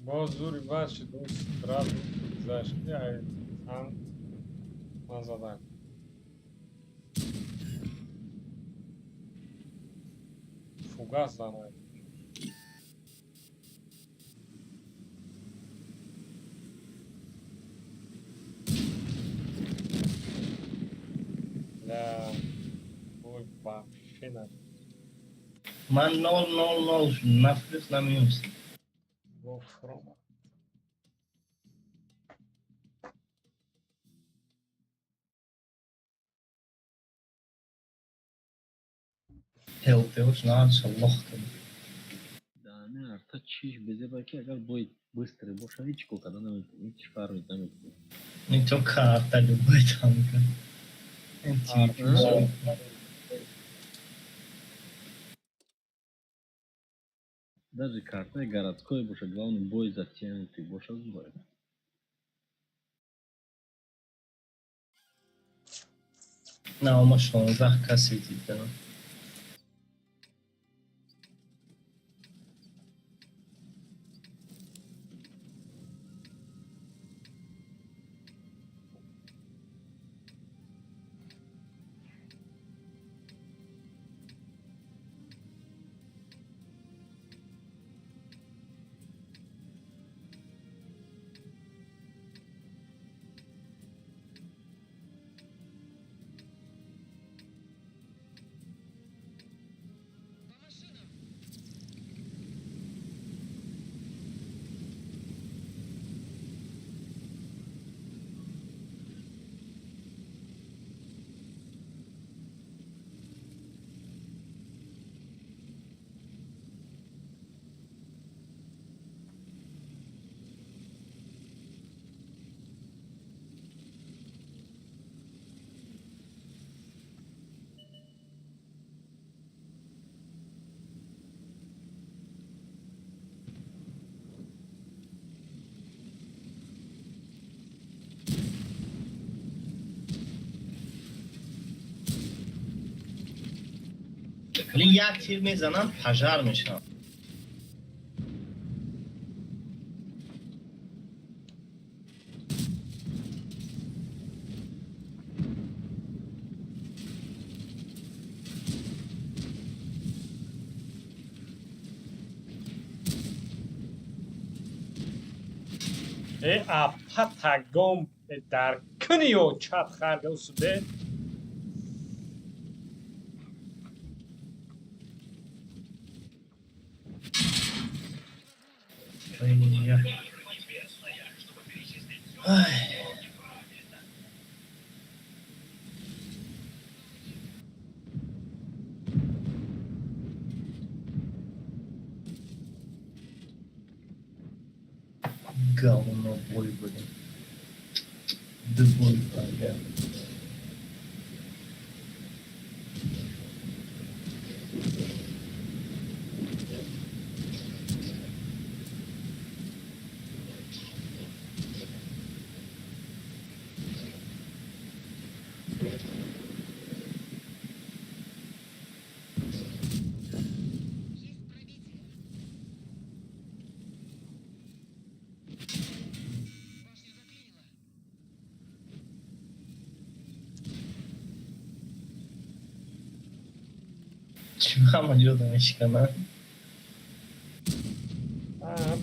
Боз зури бад шуд, ӯ сразу гузашт. Ай, ан ман задан. Фугас занад. Бля, бой вообще на. Ман 0-0-0 шуд, на плюс, на минус. Гофрома. Хелтеош наадша лохтам. Дани арта Карта чиш безеба, ки агар бой быстрый боша, ҳеҷ кор карда наметавонӣ, ҳеҷ фармид наметавонӣ. Не то карта, любой танка. Арта. Даже картаи городской боша, главное, бой затянутый боша, бой. На, ма 16 каси дидам. Вале як тир мезанам, пожар мешавам. Э, апатагом дар куниё чат харга усуде. Ой, Ай. Говно бой, блин. Да бой, бля. Чӣ ҳама ҷода мешиканад?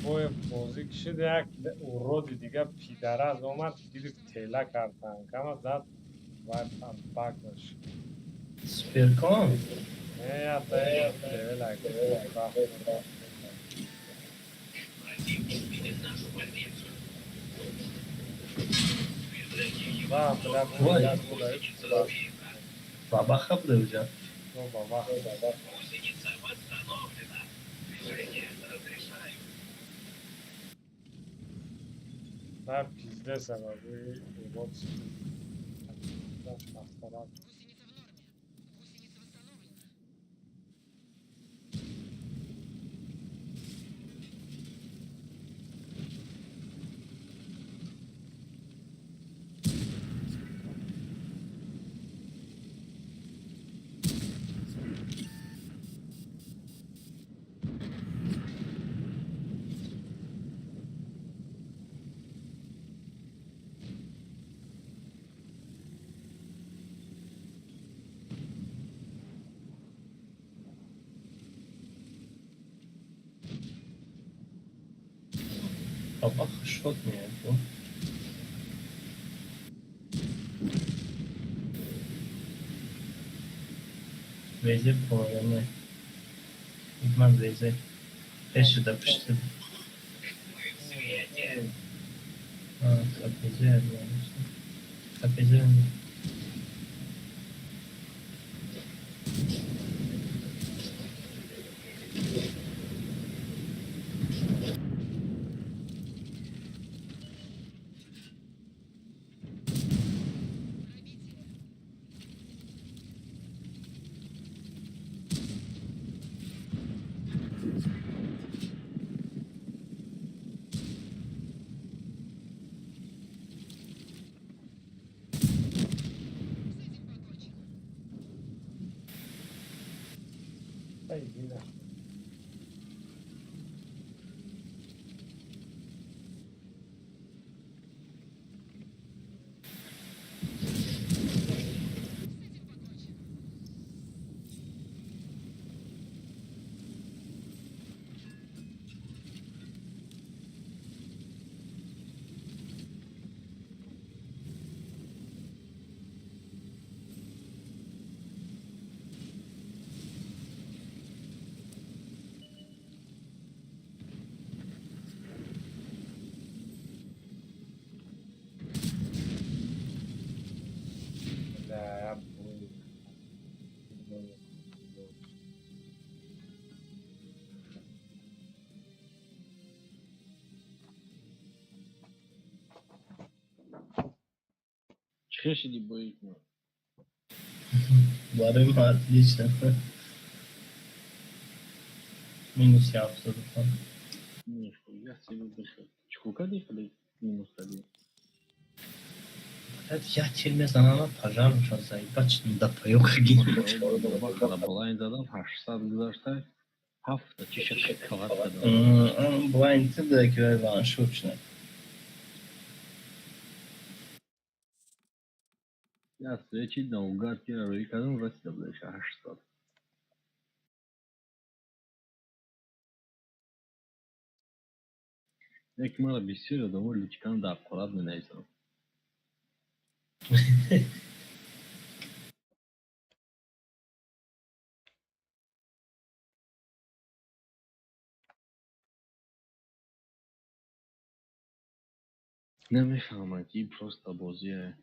Бой бозӣ кишид, як уроди дига пидараз омад, гирифт, тела кард танкама зад ва баг дошт. Суперкон? Не, я левел. Да, бля, Ой. Бабаха буда уҷа. Ну, бабаха. Гусеница восстановлена. Движение разрешаю. Да, пиздец, вы вот. Повторять. Бабаха шот меяд. Везе поёне. Ман везе. Пешуда пушти. Мы в свете. КПЗ. КПЗ. Да иди на. Да, я буду. Чӣ хел шиди бои кунам? Барои ман отлично. Минус 75. Нихуя себе бихел. Чӣ кор кардӣ хеле минус кардӣ? Блядь, я тир мезанам, пожар мешавад, заебать, да паёка гин. Бахала блайн задам, 800 гузашта, ҳафта чиша шоколад кардам. Блайн ти да ки вай ваншот шуд. Я свечи наугад кира рӯӣ кардам, расида будаша 800. Як мара бисёр одамо личкан дар қурат менависанд. Намефаҳманд, ки просто бозие.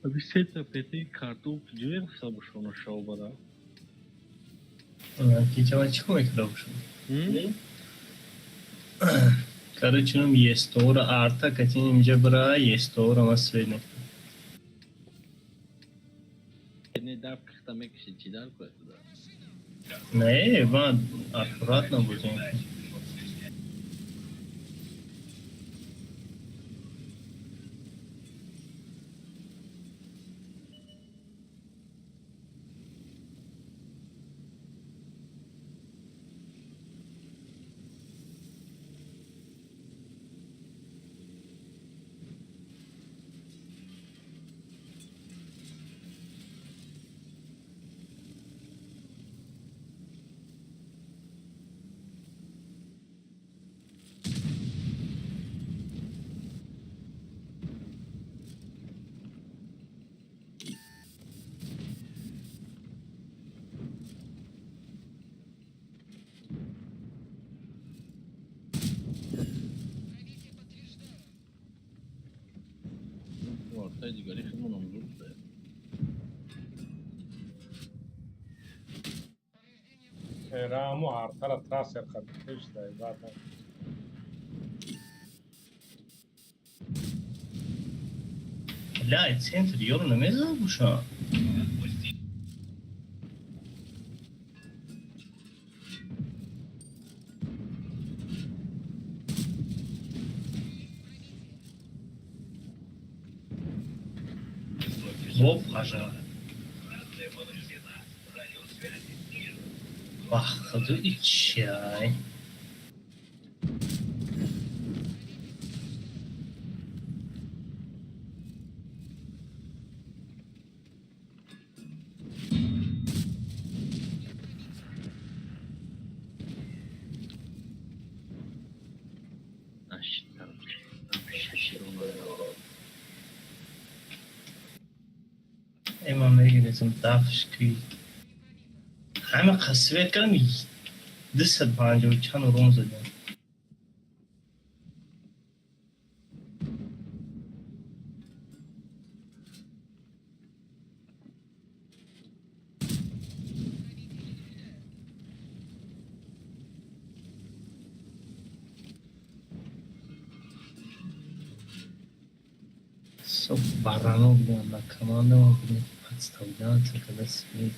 Аби сета пети картоф ҷое сабушона шавбара? Кичама чӣ кор мекарда бошам? Короче, ном естора арта катин инҷа бира естора ма свет мекунам. Не дар кихта мекиши, чӣ дар кӯяд туда? Не, ман аккуратно бозӣ мекунам. Ортаи дигари худмонам зуд шуда. Эраму артара трассер хатиш да ибата. Бля, центр ёро намезанад боша? Боб пожар. Бах, и чай. Ма мегирезам дафш ки ҳама қасвет кардам, 250 чанд урон задем. Со барано будем на команда, подставляться, когда свет.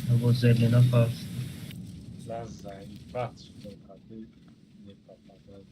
Вот зелена пас. Да, заебать, что ты не попадал.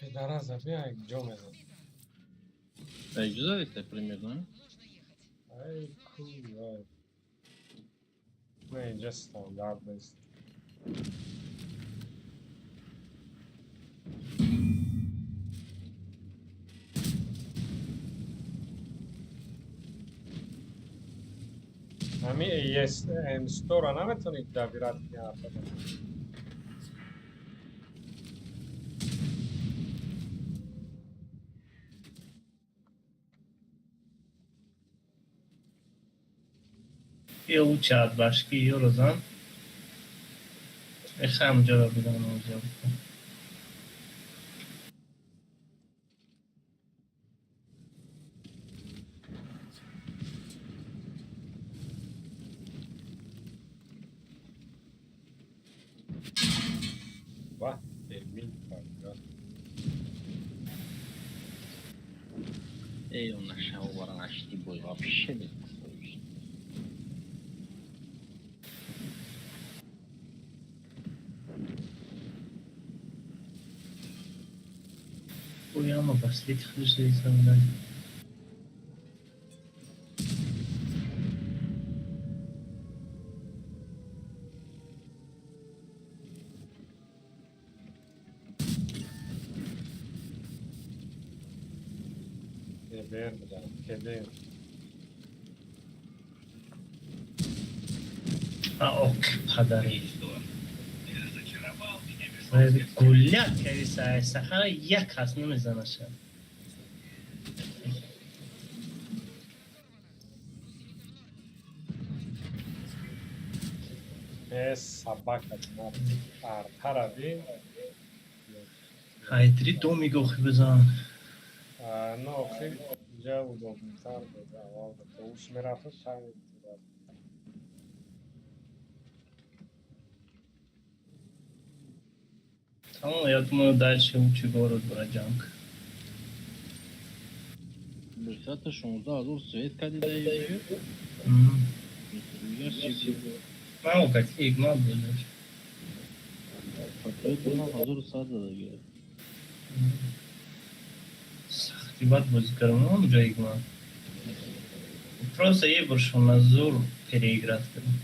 Пидораса, бля, ҷо мезад. Ай, ҷо задиста примерно? Ай, куй, не, инҷа стандарт нест. Ҳами ES-ро наметавонӣ давират кунӣ ҳарфата? Ё лучше от башки, ё розан. Эхам ҷора будан оҷа букун. Ва, Эмил Фарга. Эй, он нашел варанашти бой вообще без. Яма пошли хлыжи со мной. А ок, подари. Гулят кардӣ саҳара як кас намезанаша. Э, собака, артара бин. Ҳайдри доми гохи бизан. Ну, охи, инҷа удобнитар буд аввал. Ус мерафт, тай. Ну, я думаю, дальше лучше город Бродянка. 216 ҳазор свет кади даи? Мало как игма будешь. Сахти бад бозӣ кардам, онҷо игма. Просто ебуршон на зур переиграть кардам.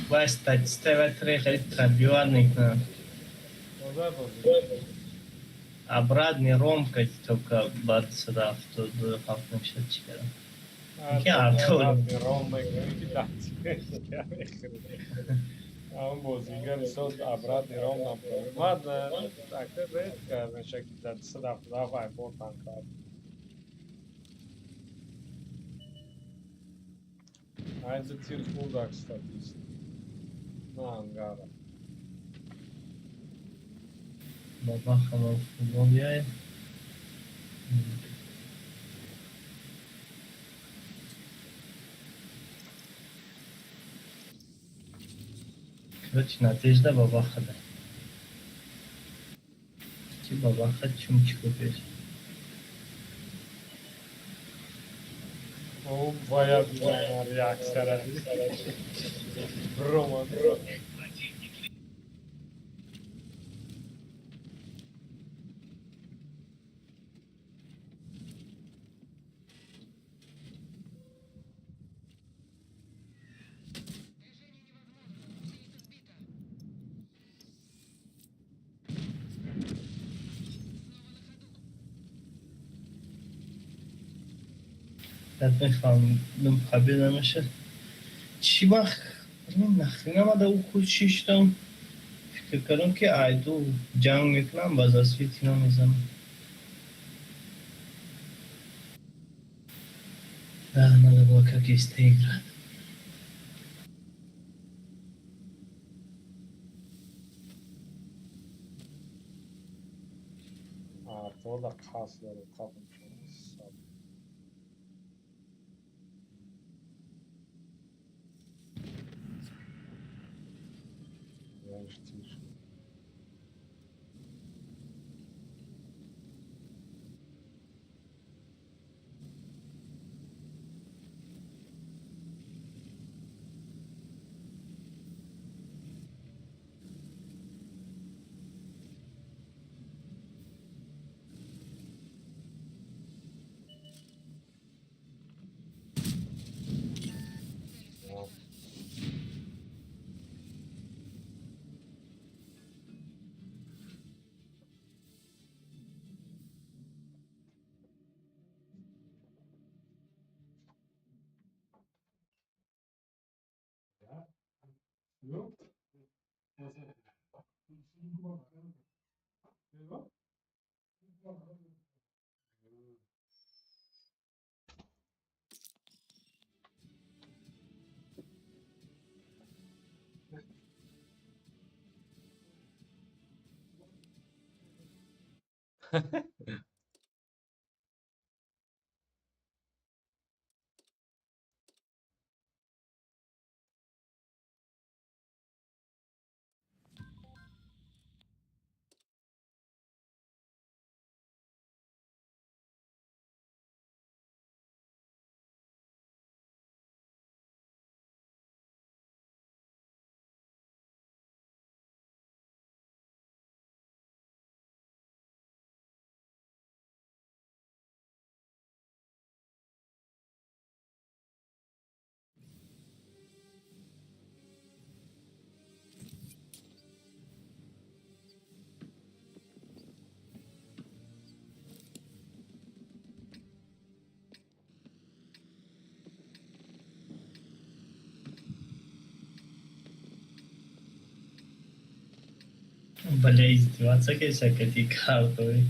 Вай статистика хеле пробивать мекунад. Обратный ромка только баъд 172 ҳафт мешад чӣ кардам? Обратный ром мекунӣ ки ҳамон бозигари соз обратный ром напровид. Ман акта редко меша ки дар 177 айбор танкар. Айнҷа тир хурдак статист. На ангара. Баба хамал футбол биёед. Короче, надежда бабаха да. Ки бабаха чумчи купиш. О, бояд реаксияра. Роман. Баъд мефаҳмидам, победа мешад. Чӣ вақт нахрена ма да ӯ худ шиштам, фикр кардам, ки айду ҷанг мекунам, ба засвети намезанам. Да, надо было как есть играть. Артода қасд дору қабл шуд. Тише. Бля, издеваться, конечно, эти карты.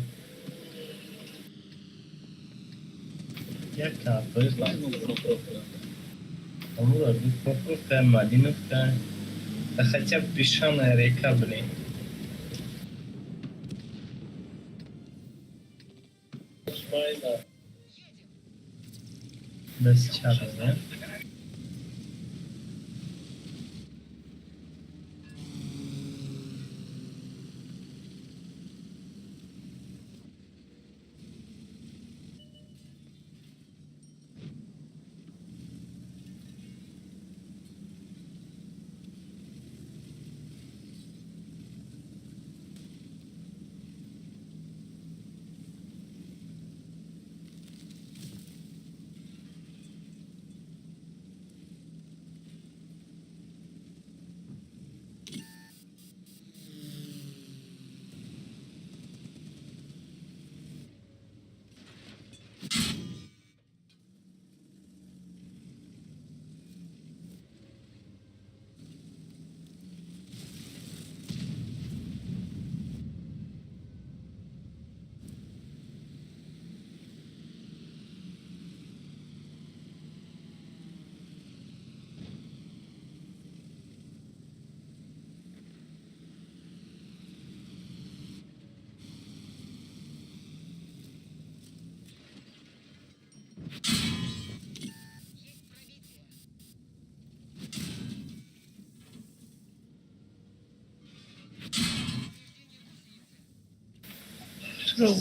Як картой. Амура, Покровка, Малиновка. Да хотя бы песчаная река, блин. Да сейчас, да? Чаро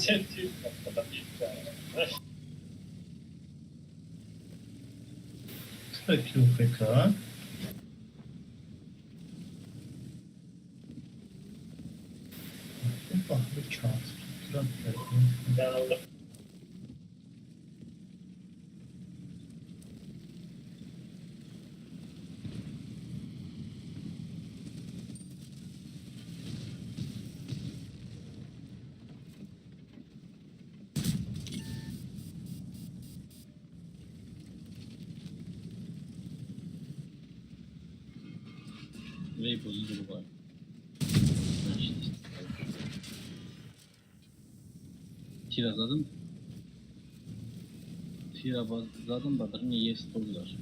КПК? Вей бозӣ дурӯғ. Тира задам. Тира задам, ба даруни Е100 гузашт.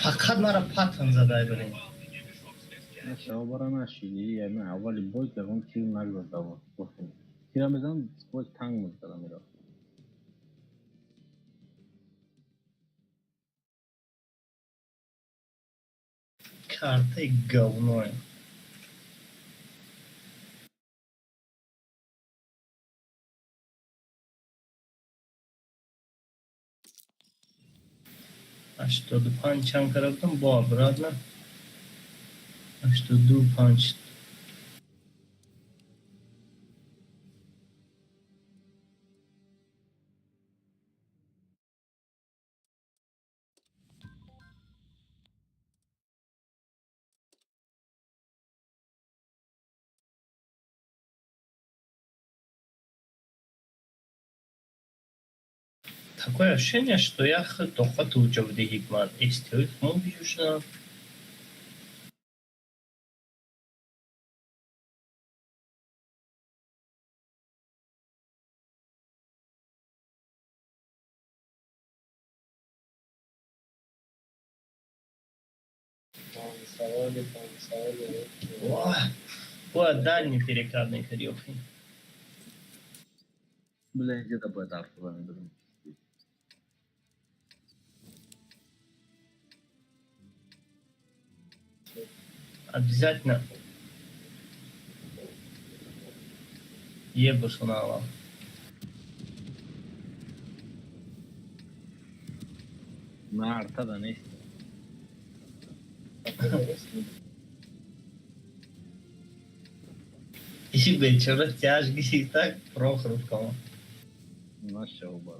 Фақат мара патн задай бирем. Шабара нашиди, яъне аввали бой ягон тир нагзадава. Тира мезанам, бой танг мезадам мерафт. Картаи говное. 85 чанд карда будам, бо обратно 82,5. Такое ощущение, что я тоқат уҷобдиҳӣ ман эстеоид мо бижушнам. Бояд дальний перекат мекарди охи. Бля, где-то бояд арфа медодам. Обязательно ебушунала. На артада нест. И бечора тяжкий так Прохоровкама. Наша оба.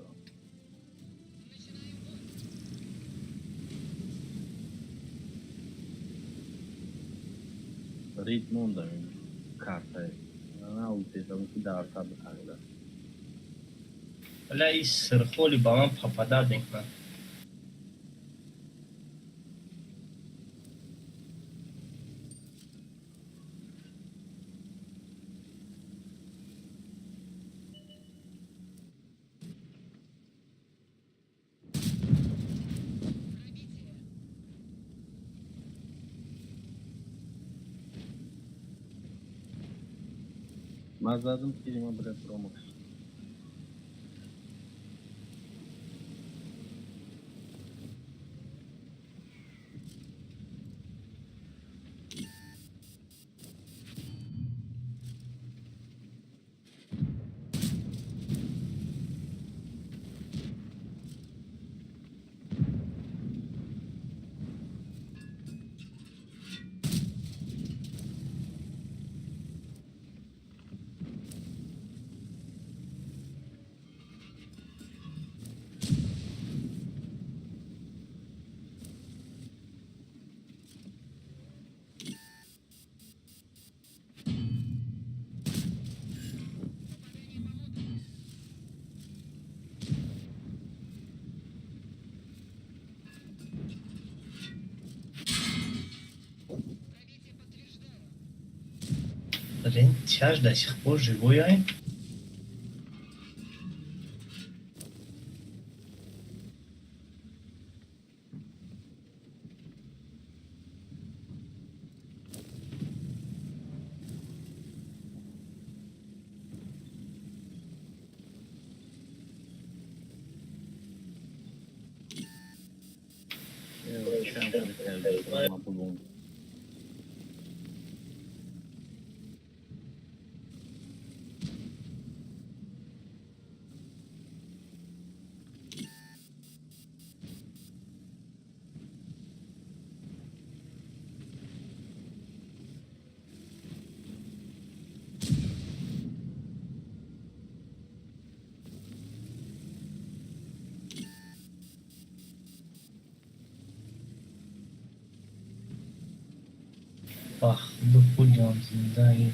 Рит мондам картае. На утезам ки дар арта битагда. Бля, и сирхоли ба ман попадать мекунад. Ман задам тири ман, блядь, промах. Блин, тяж до сих пор живой, ай? Ман бугум. Бах, пулям зиндаи.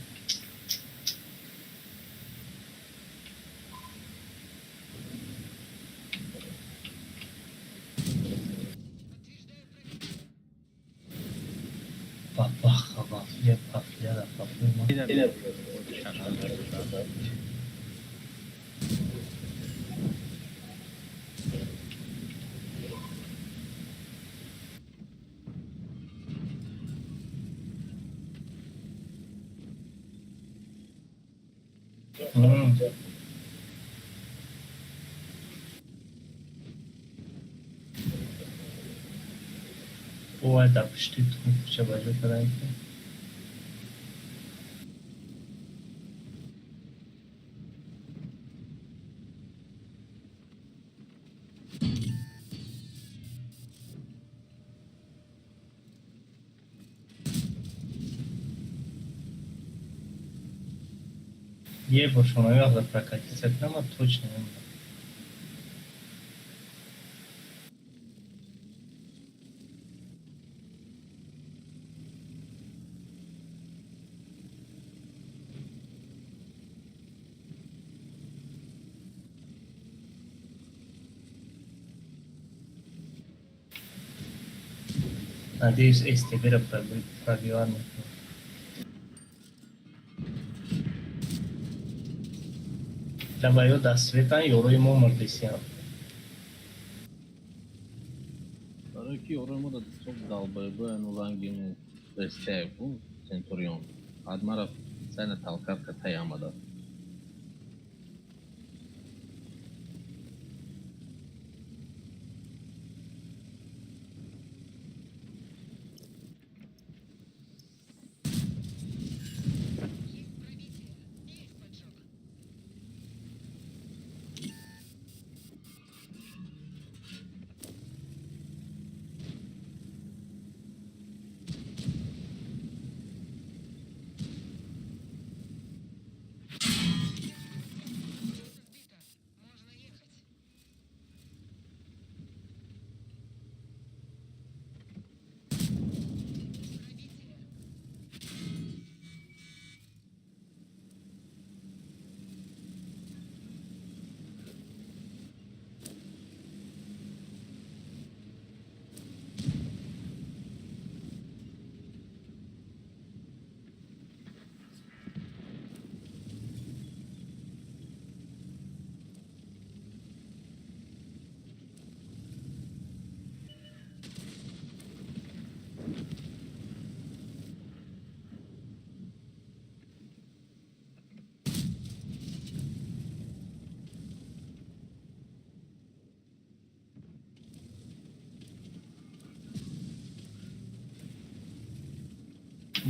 Папаха, вафля, пафля, пафля. Ой, дар пушти ту чабаҷо кардан. Е бор шумо вақт прокатиться кунам, точно намедонам. Надеюсь, СТБ пробивать мекунад. Ё дастсветан ёрои мо мурдисиям. Барои ки ёрои мо дастсоб долбоебояну рангину СТ-ку Центурион. Адмара специально толкатка тай омада.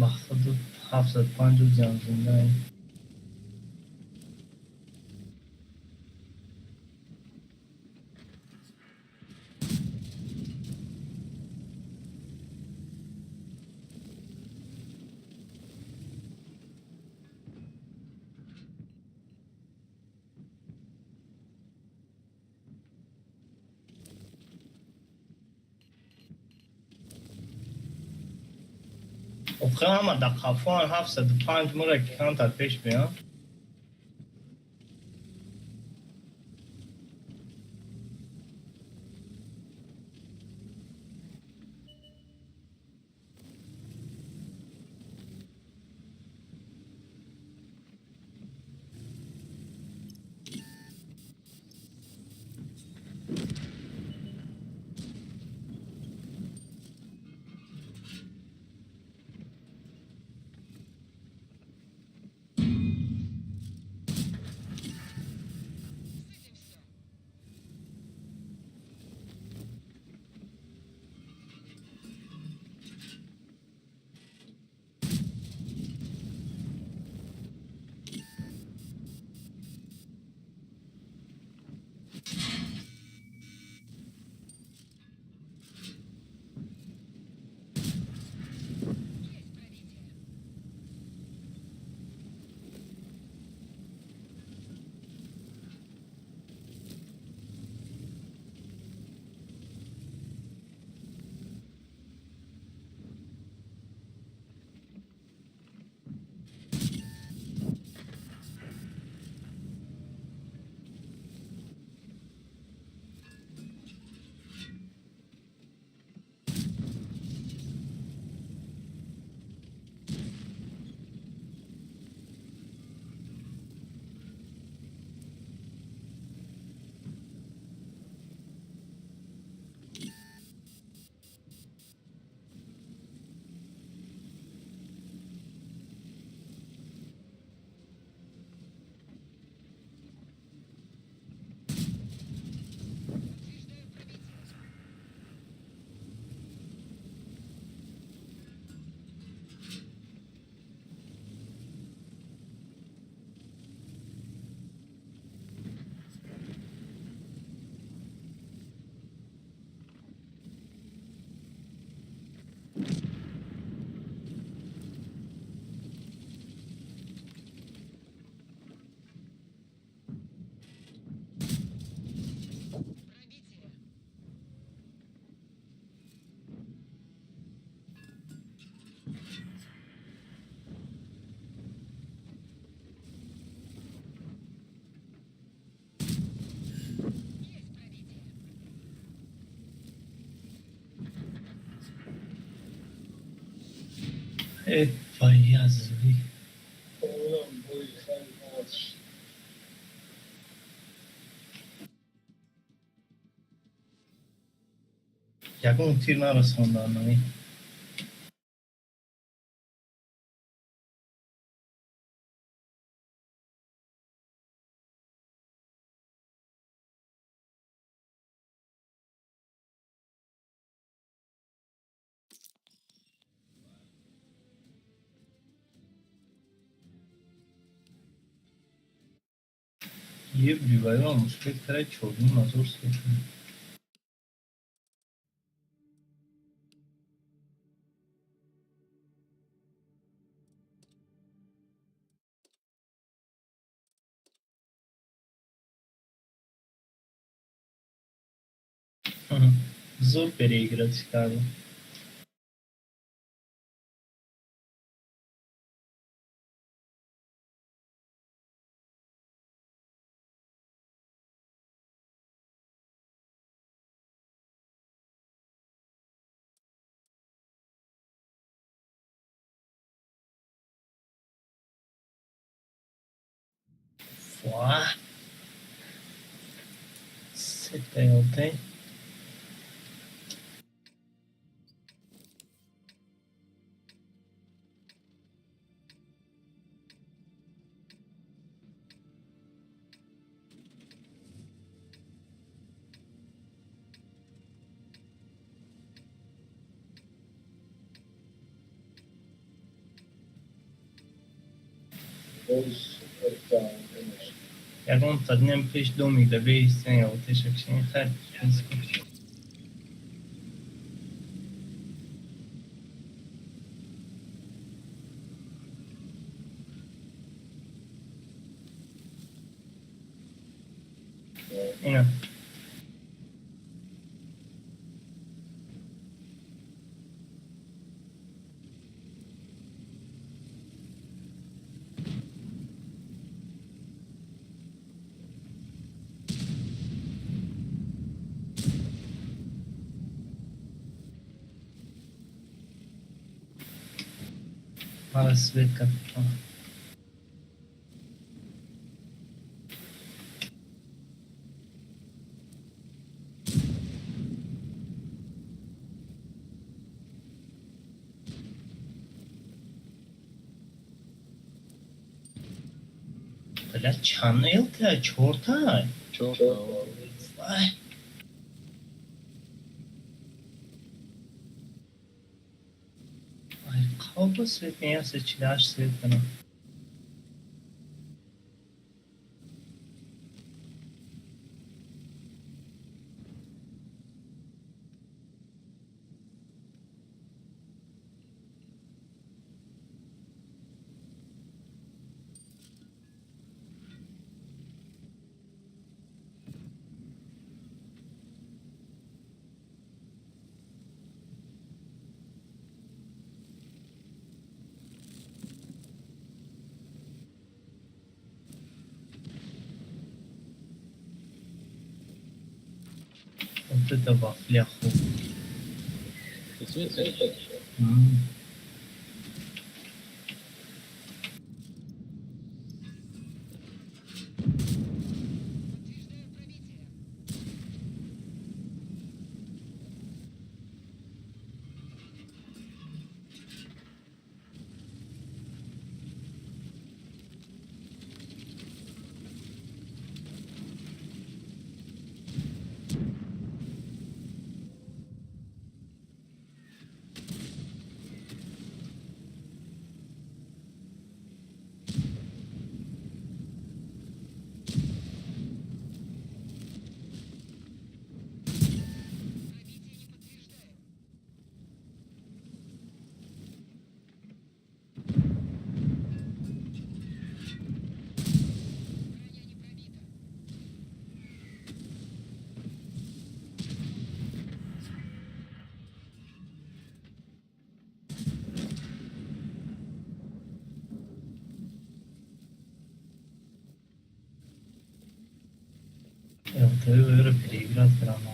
Ба худу 75 рӯзиам зиндаем. Охир ҳама дар қафоан 705 мора ки камтар пеш меян. Э, Фаязви. Ягон тир нарасондан ами. Ебли вайрон мушкил карай чорним ҳазор секунд. Зур переиграть кардем. Ва. Сета ЛТ. Боз супер ганда мешавад. Ягон подням пеш домик да беистен ЛТ шакшин хайр, в принципе. Ина. Мара свет капитан. Бля, чанд ЛТ? Чорта? Чорта. Вай. Ай, қабла свет меяса 48 свет кунам. Вот это вафля хуй. Ты свет? М. ЛТ-ро переиграть грамотно.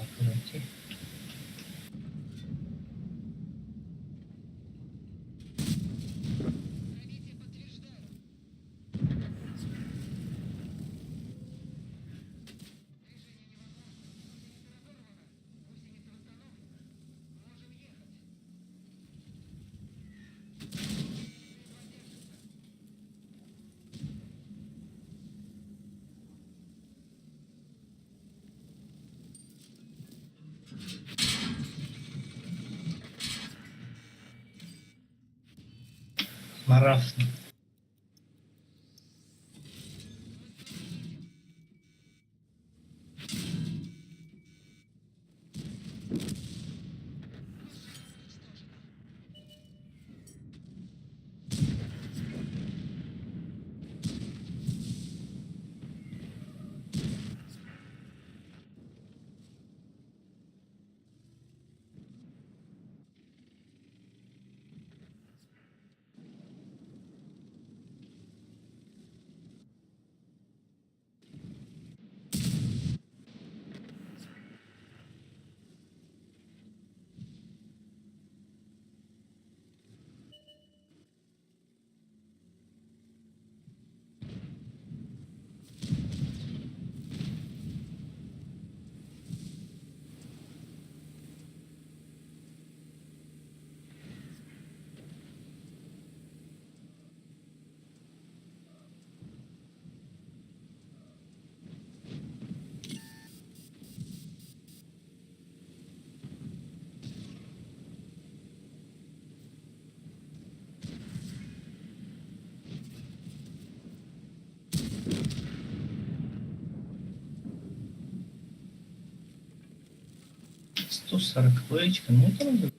Ман рафтам. Сто сороковой наметавонам.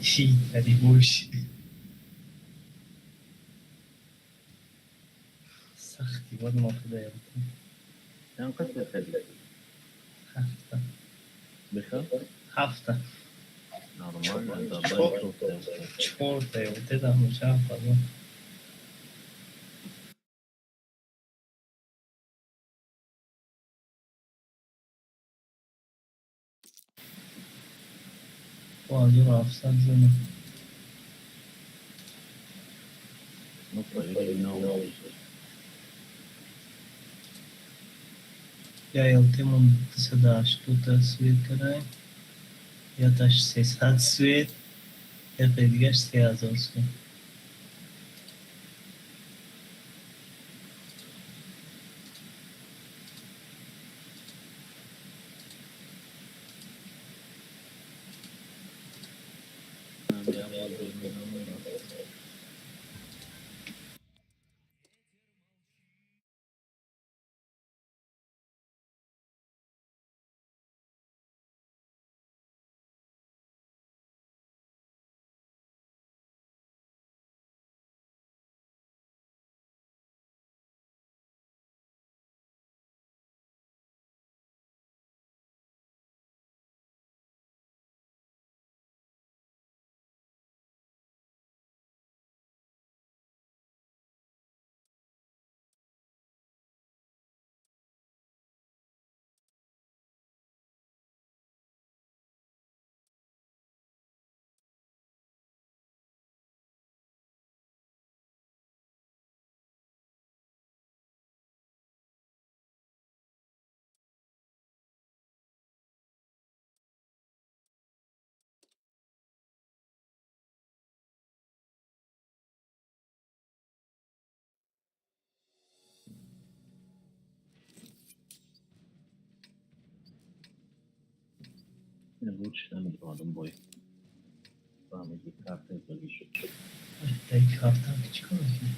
Читари боши. Сахти бад ма худоя. Чанд қисм кардӣ? Ҳафта. Бихел? Ҳафта. Нормально. Чорта ётедам чафа. 1700 зана. Ну, проверили на. Я ЛТ-мон 280 свет карай. Яташ 300 свет. Ятаи дигаш 3000 свет. Лучше намедонадам бой. Фаҳмиди, карта залӣ шуд. Дай карта чӣ кор мекунӣ?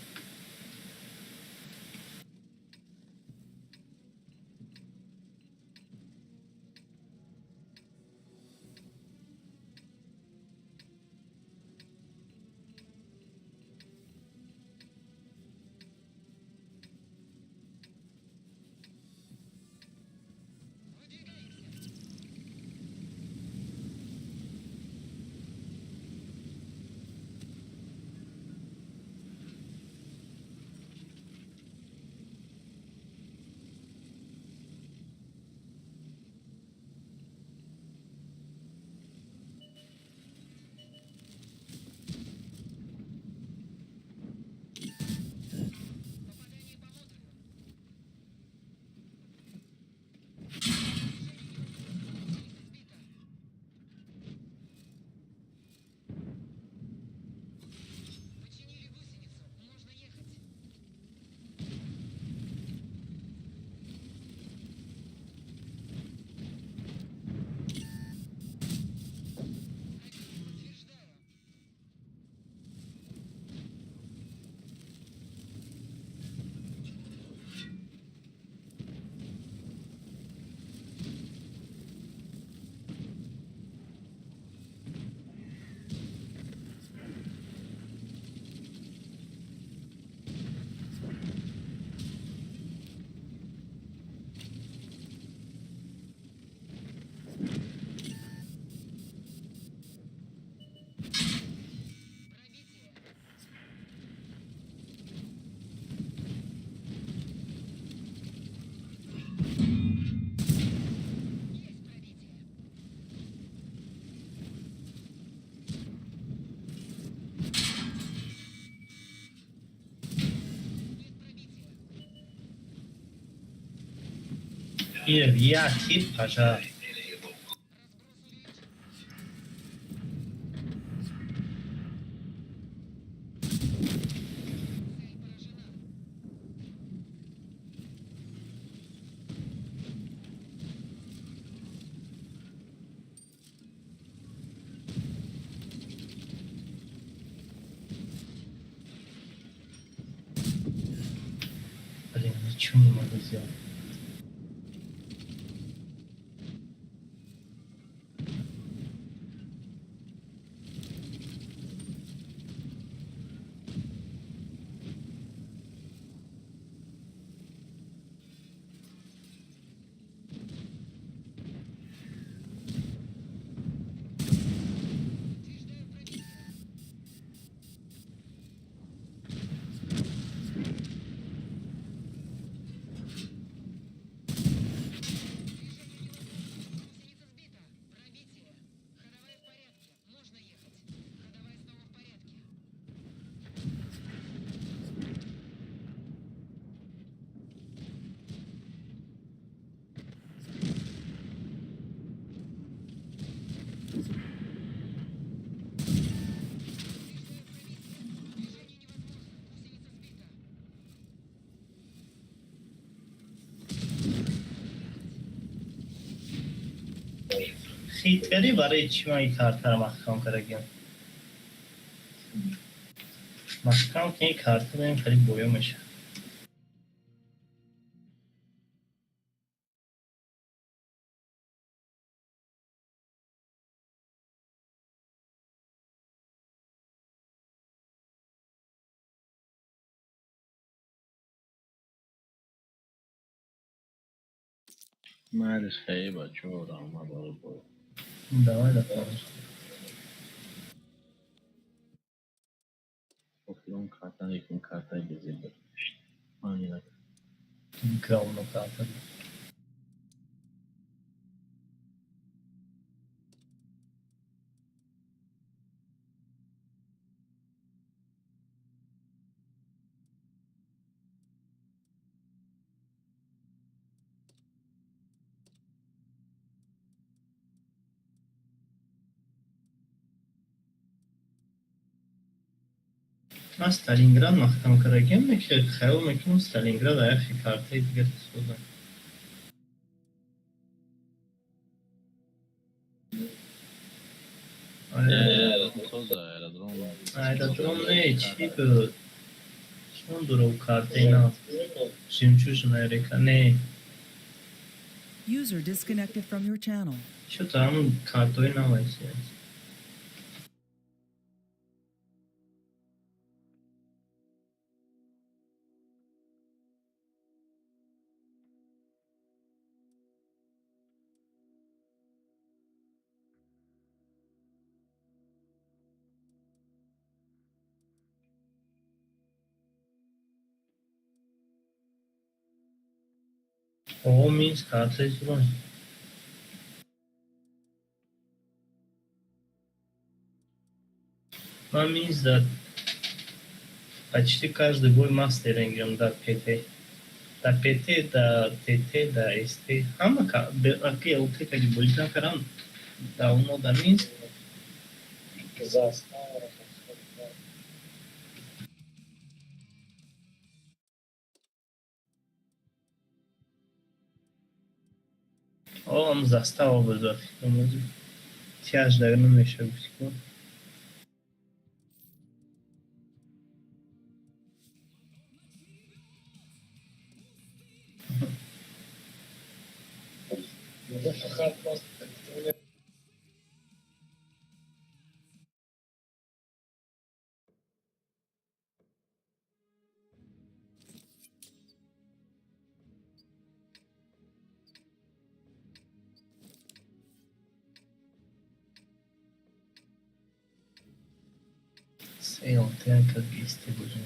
Я тип пожар. Ничего не могу сделать. Хитрӣ барои чӣ ман ин картаро маҳкам кардагиам? Маҳкам ки ин карта дорем, хеле боё мешавад. Майли, хей, бачаҳо, раҳмат барои бой. Давай, давай. Охирон карта некун, картаи безебр. Ман инак. Говно карта. Ман Сталинград маҳкам кардагиам, ки хаёл мекунам, Сталинград аяхи картаи дигар созам. Аэродром. Аэродром не, чӣ буд? Чӣ дорав картаи нав? Жемчужная река, не. User disconnected from your channel. Чё-то ҳамун картаи нав аст. О, Минск, картаи зурон. Ман Минск дар почти каждый бой мастер мегирам дар ПТ. Дар ПТ, дар ТТ, дар СТ. Ҳама аки ЛТ кади бозӣ накардам, давно дар Минск. Застава. О, ам застава буд, ба фикрам. Тяж дар намеша гуфти ку. Фақат просто Се ЛТ как ГСТ бозӣ.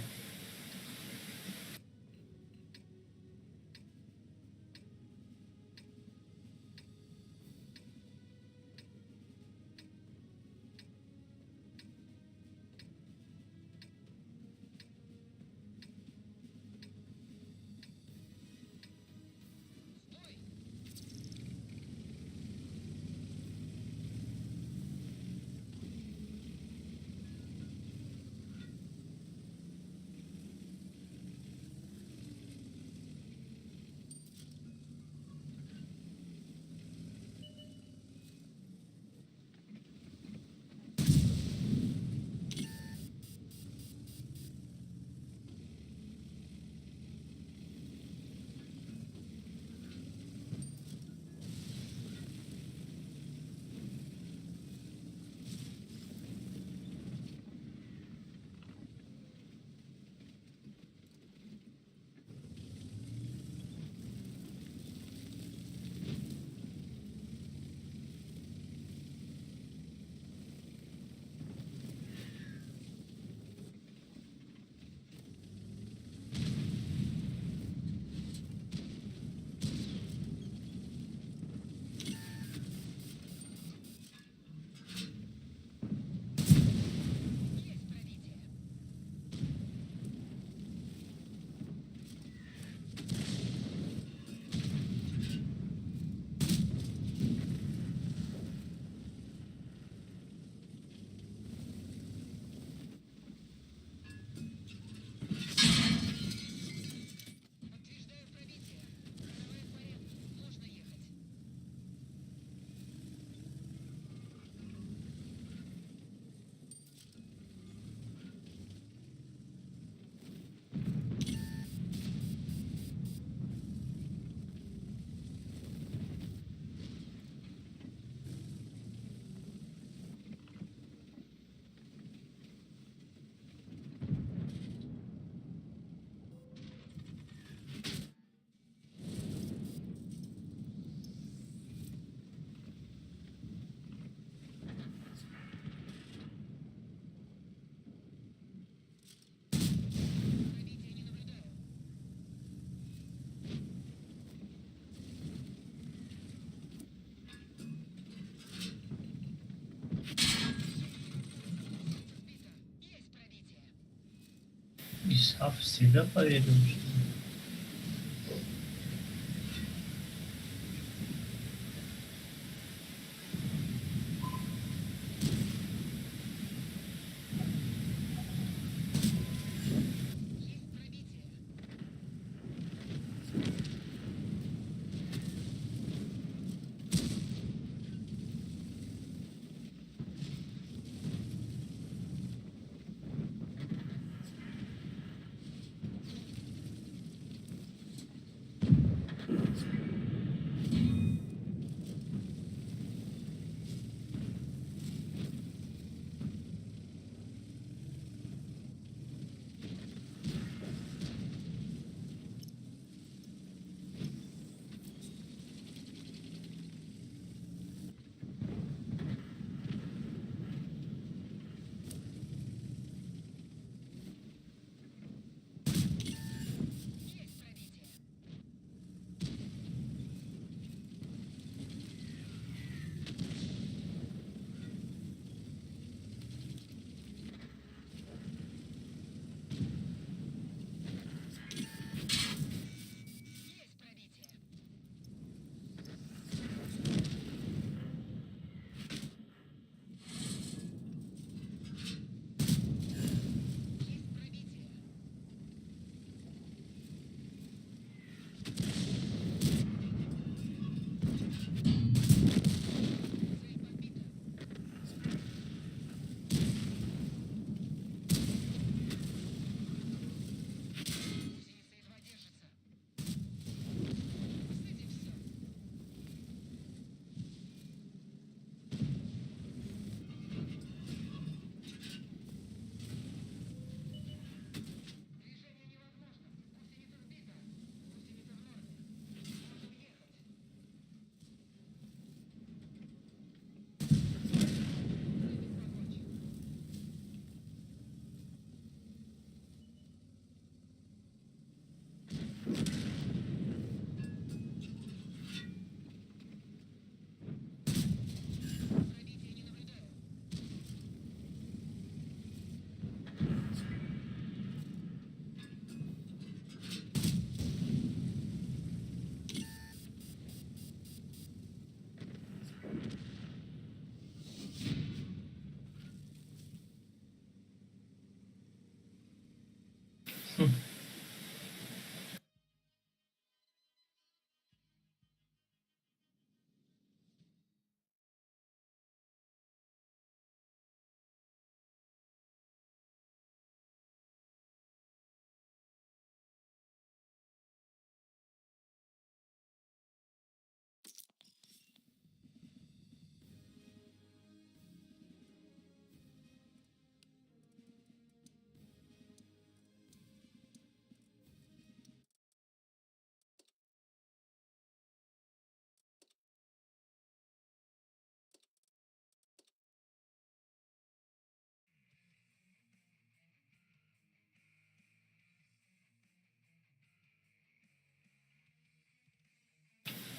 Исаф в себя поверил, что ли?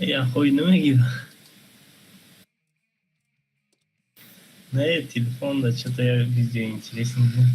Я хуй намегирам. Не, телефон, да, что-то я везде интересненькое.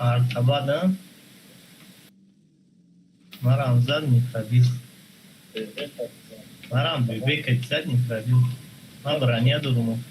Артабада? Марам зад, не пробил. Марам бебека зад, не пробил. Ман броня дорум.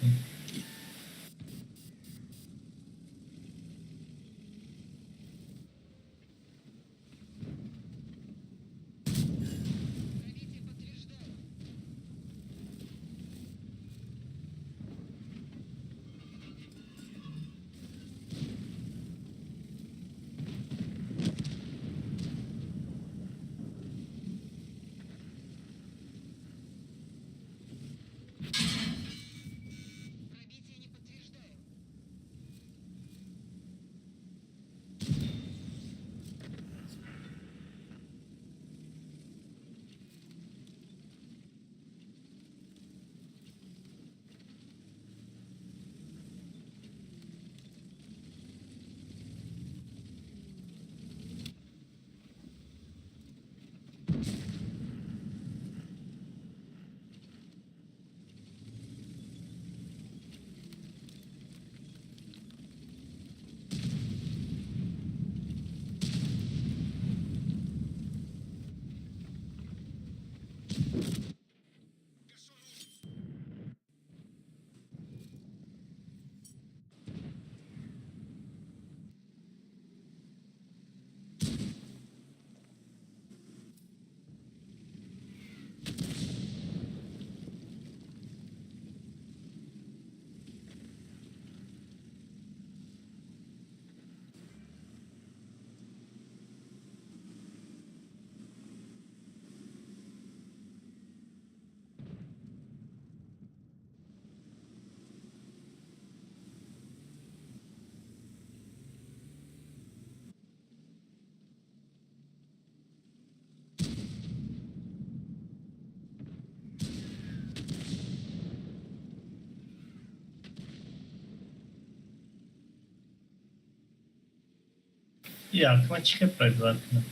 Як ман чӣ хел пробивать кунам?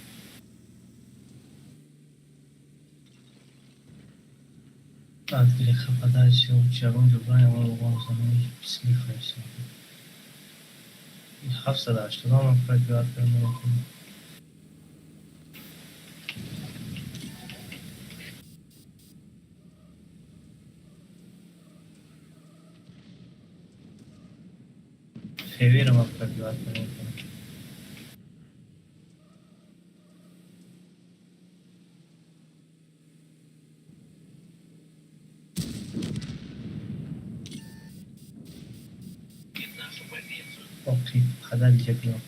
От греха подальше, лучше огонь другая, он вам слихаюся. 780 ман пробивать кардам наметавонам. Феверо ман пробивать кардам наметавонам. Окей, падали ҷабиён.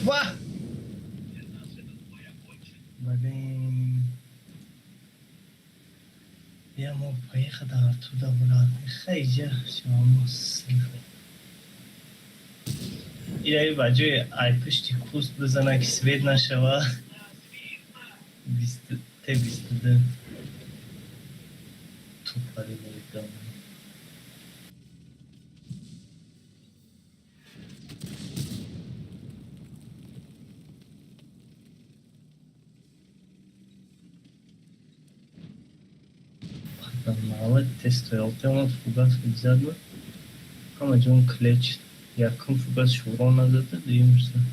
Ва! Блин. Я мог поехать оттуда, брат. Хайджа, все равно слихай. Ираи ба ҷои ай пушти куст бизана, ки свет нашава. Т-22 тупари буридам. Тестоялтемад фугас зада. Ҳама ҷон клеч. Якум фугас шӯро назада, дуюмш зад.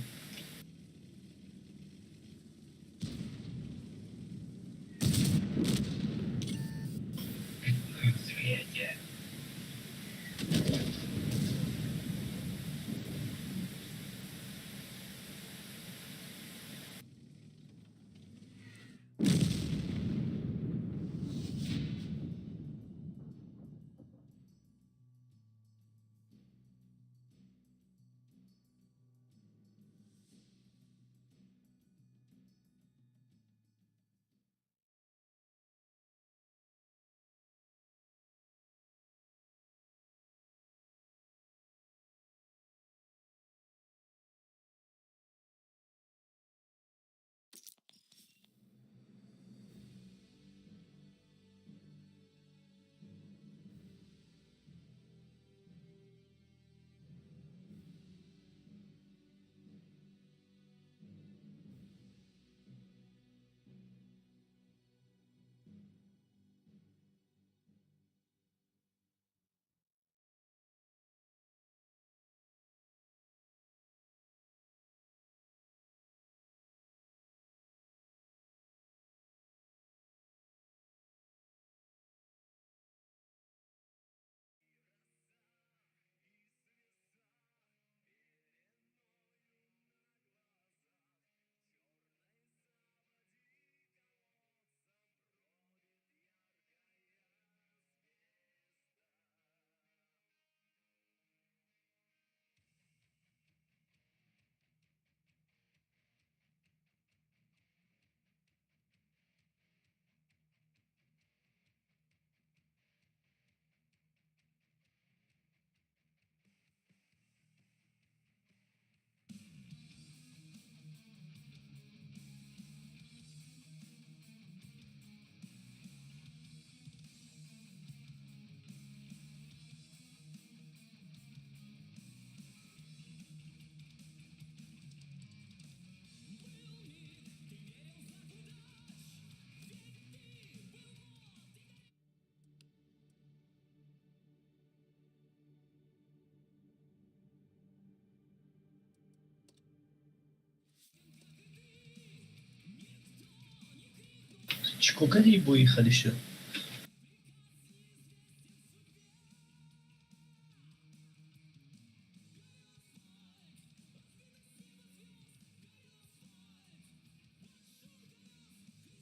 Чӣ кор кардӣ, бои хали шуд?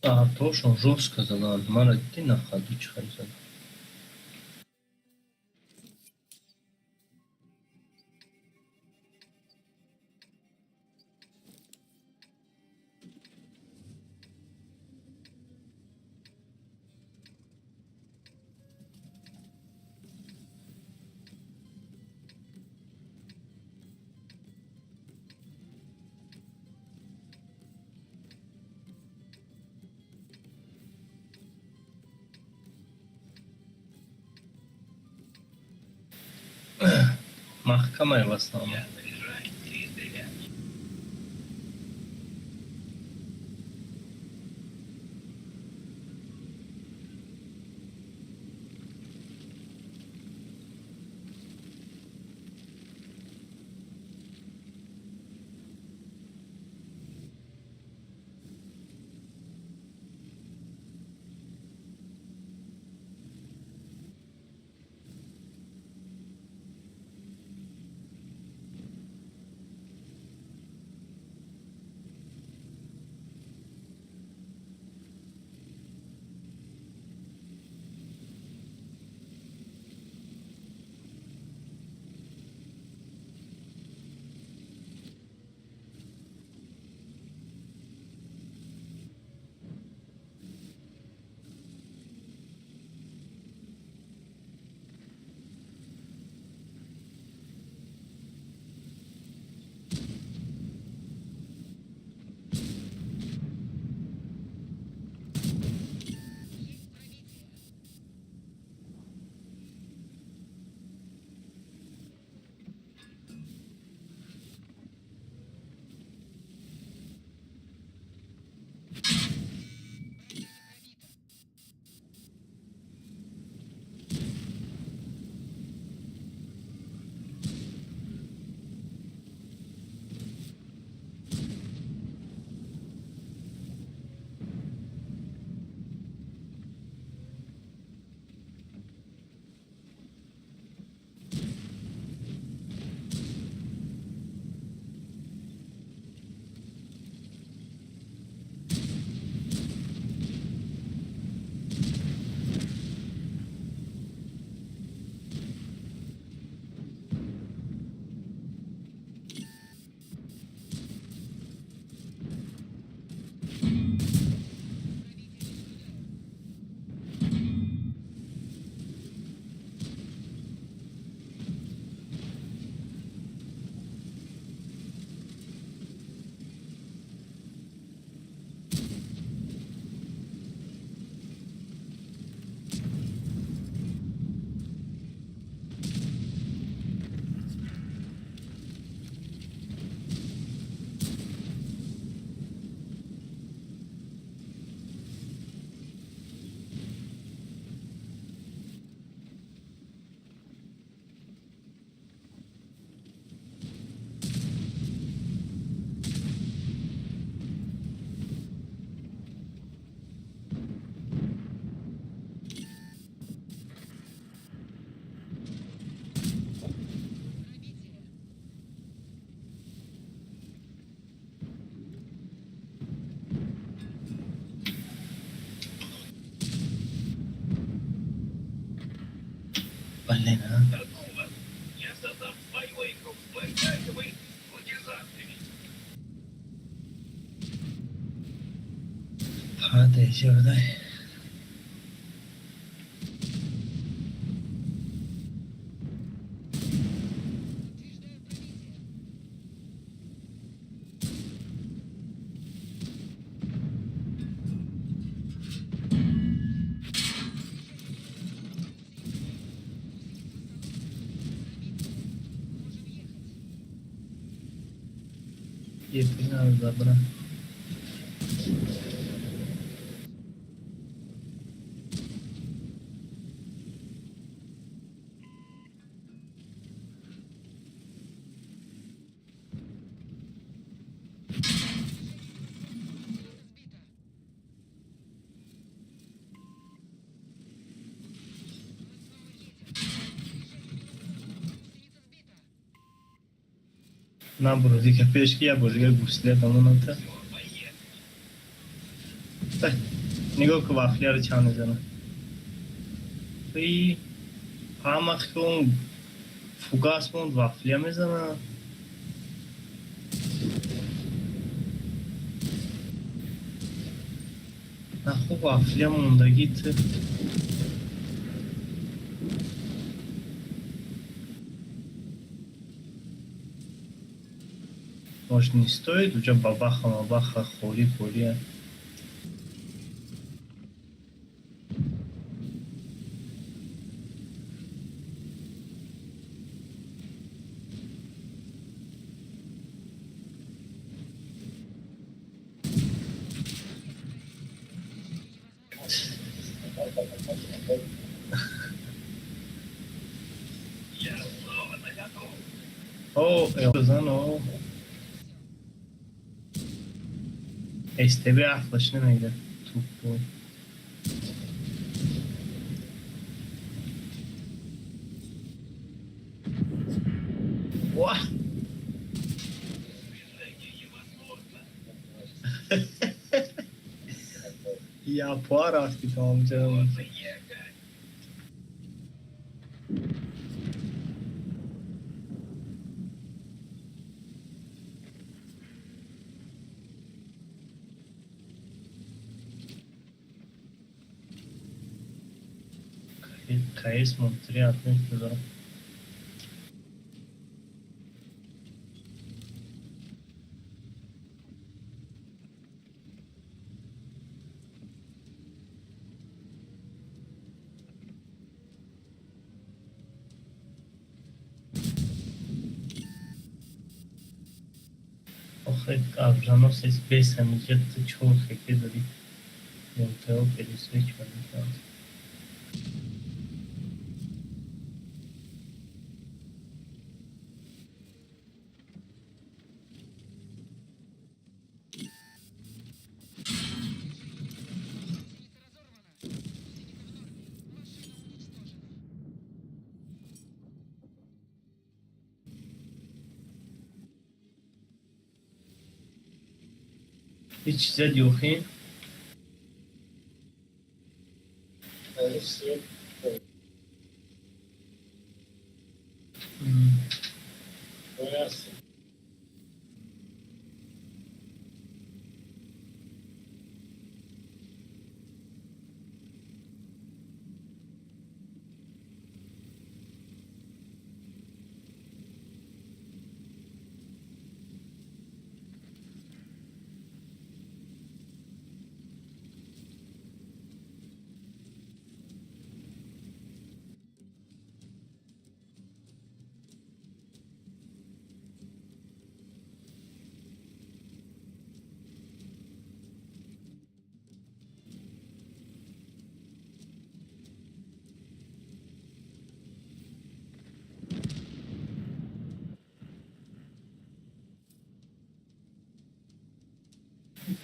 Артошон жёстко заданд. Мара дидӣ, на ходу чӣ хел заданд. Маҳкамай в основном. Я заряжаю издали. Блин, а. Такого. Я создам свою игру с блэкджаковой куртизанками. Падай, дай. Епина забра. Набуро дига пеш, ки як бор дига гуслия дамоната. Нигоҳ ку, вафлияро чанд мезанам. И ҳама хиён фугас монд, вафлия мезанам. Наху, вафлия мондагӣ ту. Может, не стоит? Уже бабаха, мабаха, холи, холи. О, зан, о. СТБ ақлаш намегирад, тупой. Ва! Япоа рафти тамомҷа. КС Монтри отметка дорам. Охе, оруженосец беса меҷа, ту чор хеке дорӣ. МТО пересвеч мекунад. Ҳеҷ чиз зади охи?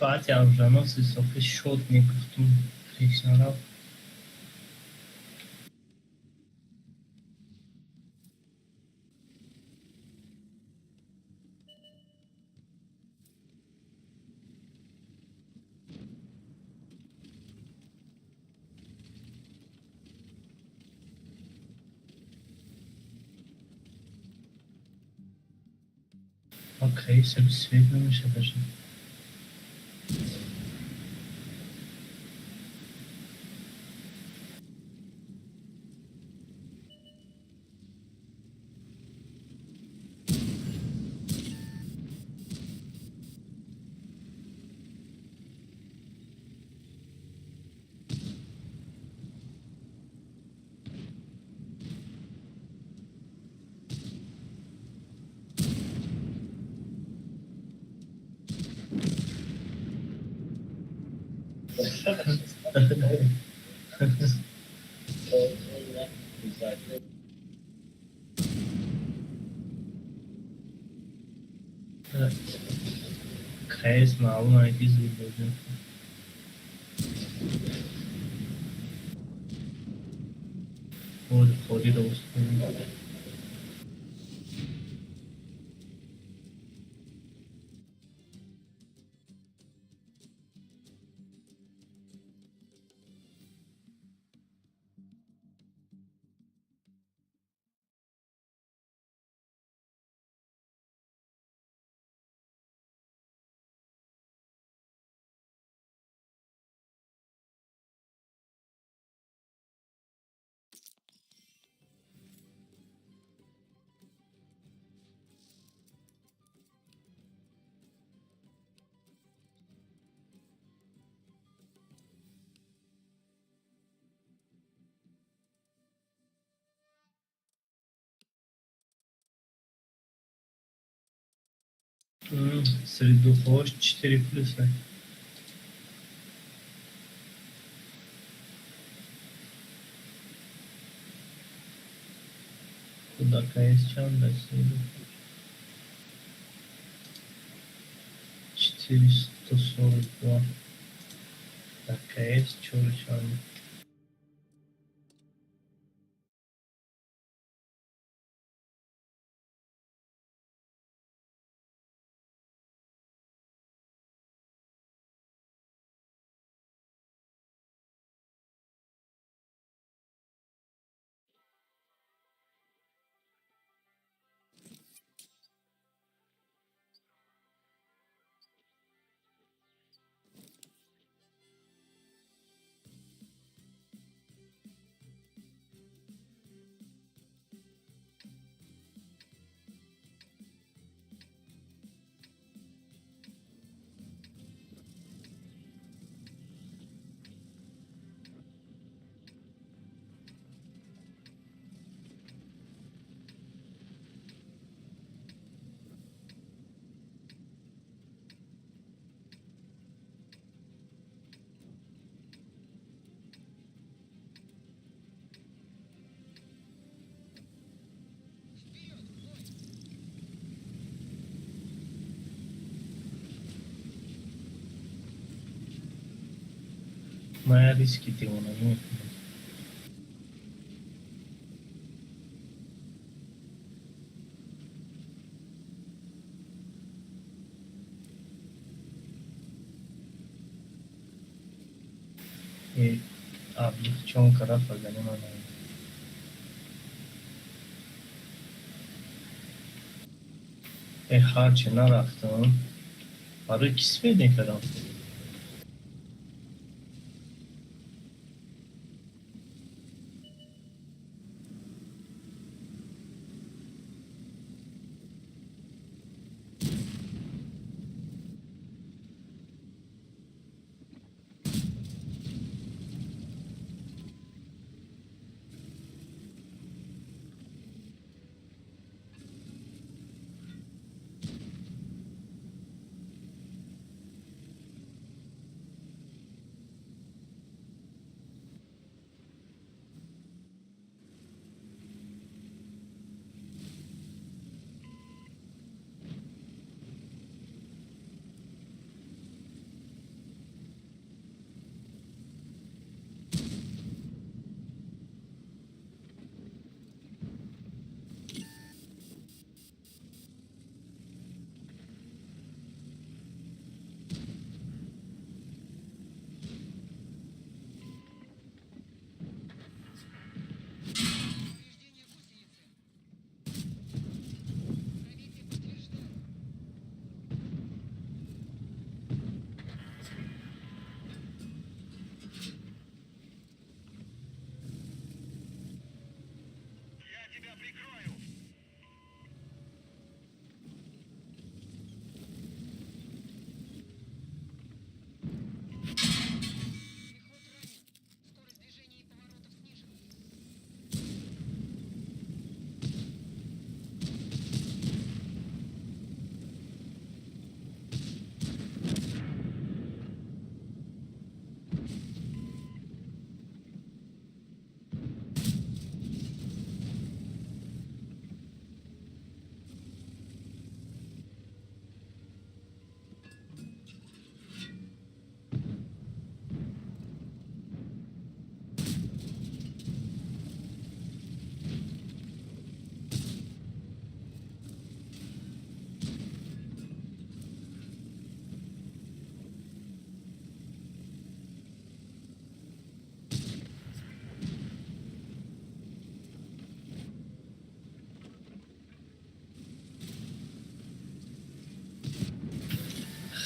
Баъди оруженосец охи шод мегуфтум, пеш нарафт. Окей, свет намеша даже. КС маълум е ки зуд бозӣ мекунад. Бози холиро устун. Средухош 4 плюса. Кудакаес чанд аст? 442. Дакаес чор чанд? Моя риски девона намекунад. Аблихчонка рафт вагарна ман ҳарчи нарафтам, барои ки свет мекардам.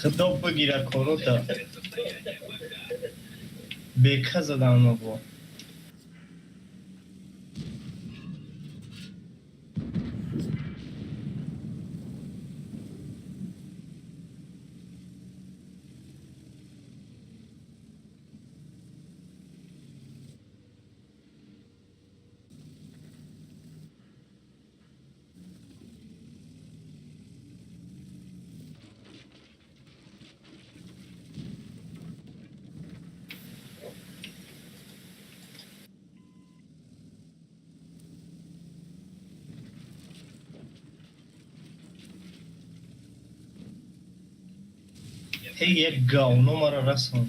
Худо бигира корота. Бека задан бо. Ҳей, як говно маро расон.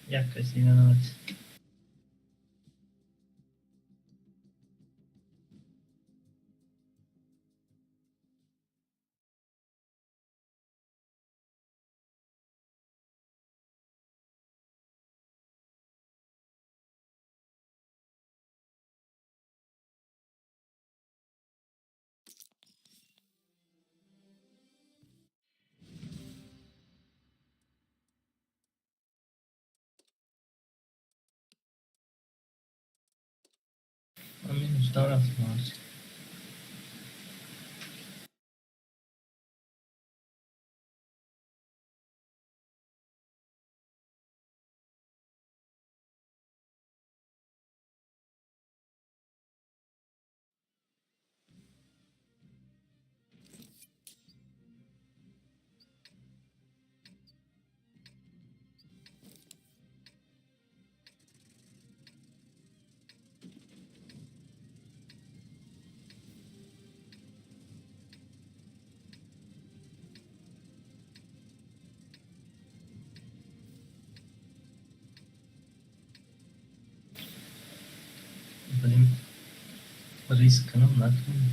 Як каси нанавад. Ман минус рафтам ҳозир. Блин, риск кунам, накунам?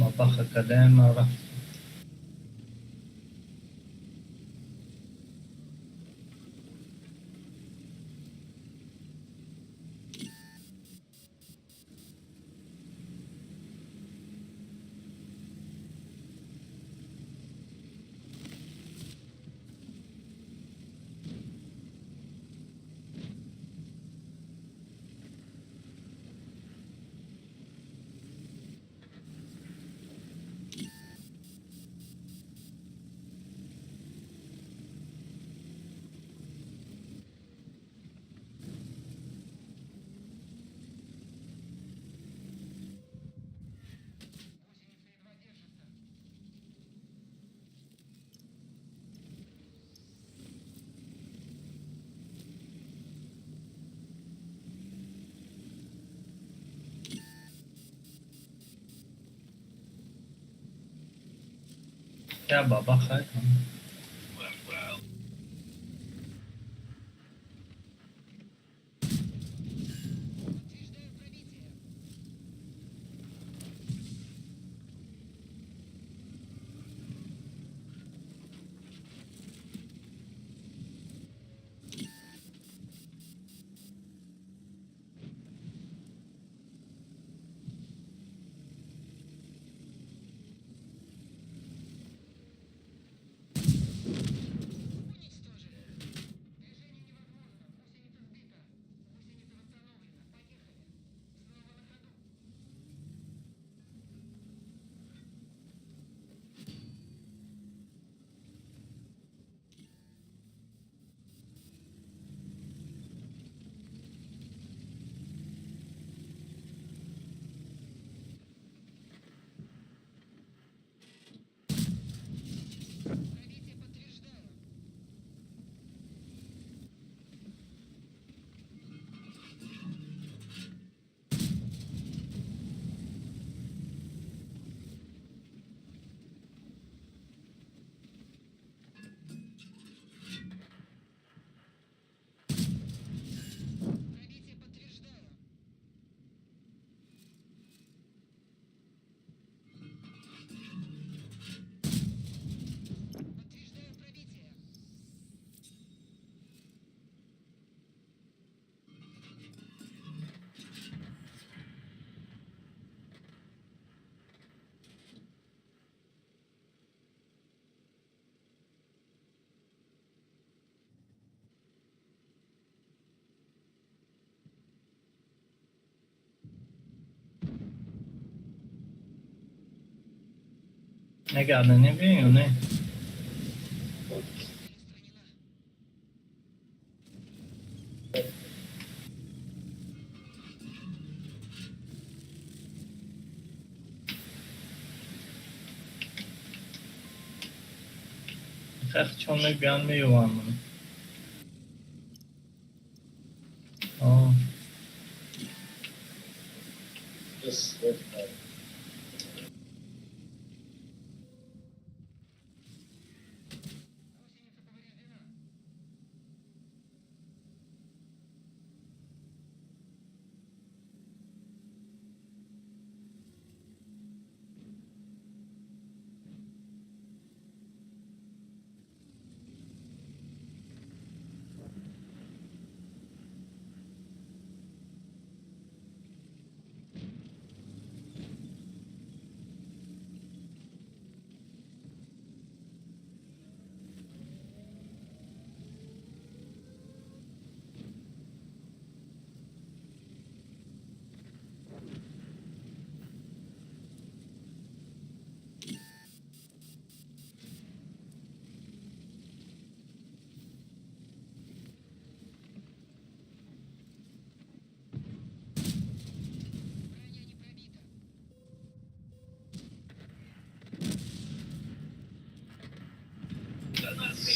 Бабаха кадаем, рафт. Я бабаха. Мегардонем биём ё не? Хах чон мебиён меёвам. О.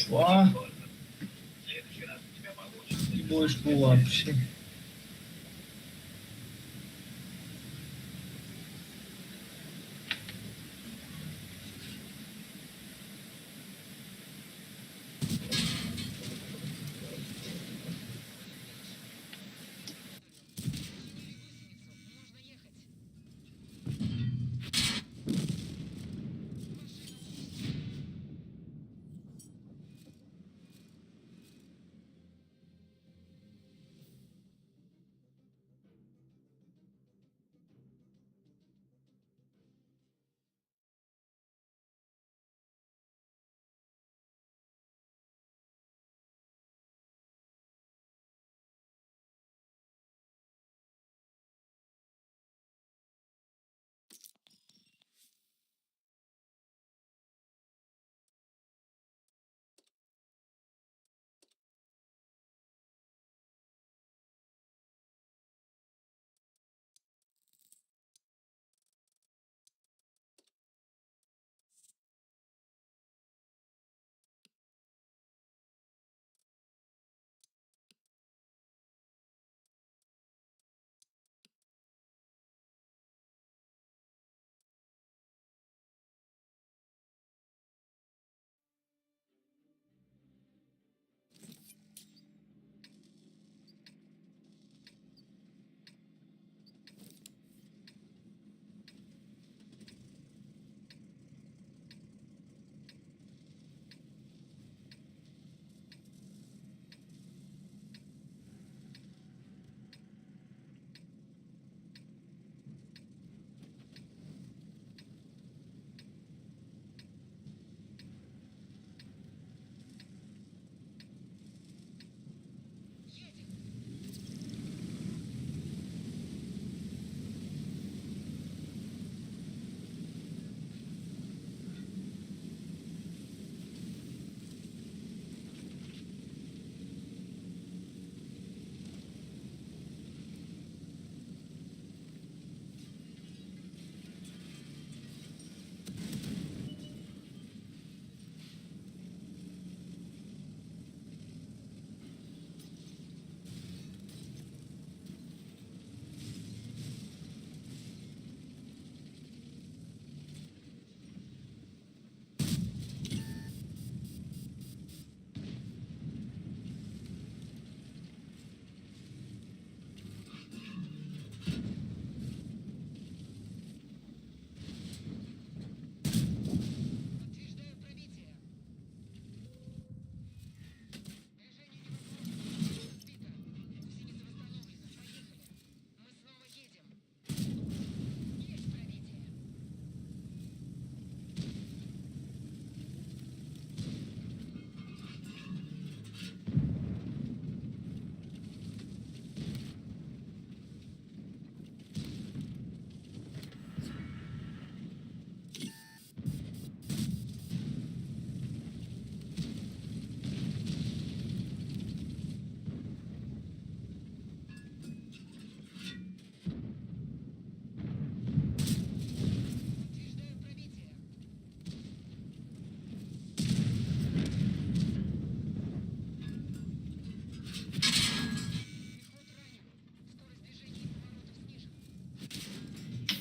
Ва. Ты будешь вообще.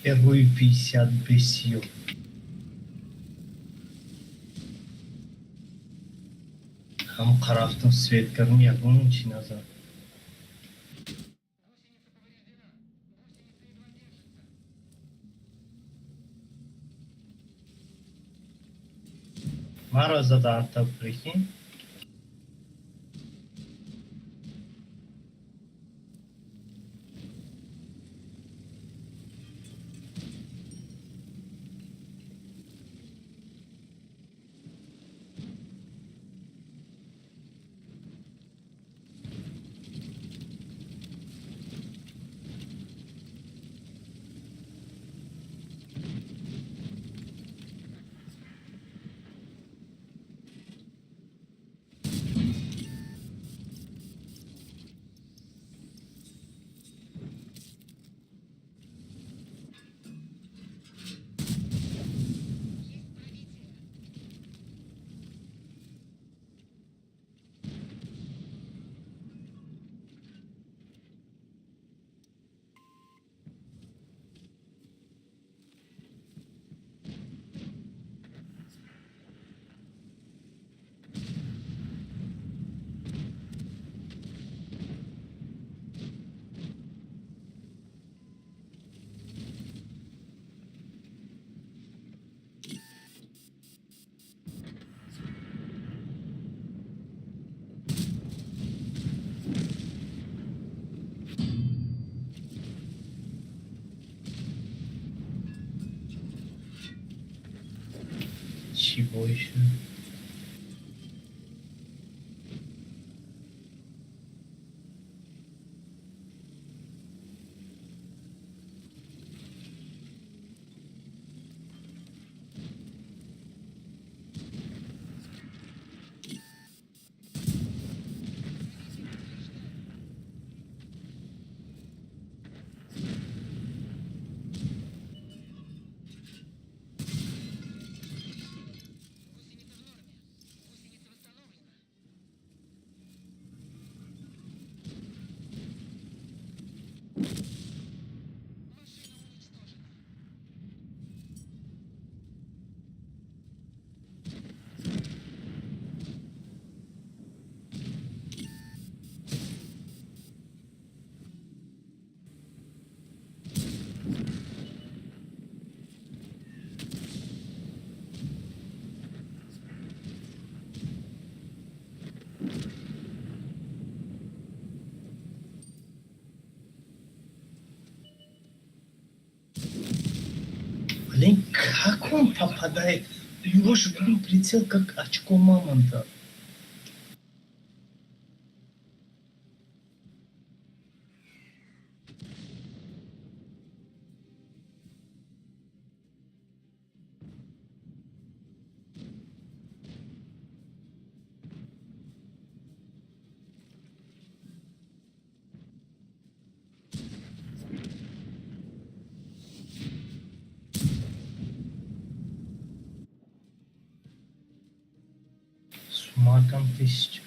Рӯи 50 бесиё. Ҳам рафтам свет кардам, ягон чӣ назад. Маро зада арта, прикинь. Чӣ боиша? Блин, как он попадает? У него же, блин, прицел как очко мамонта. Суммаркам 1000.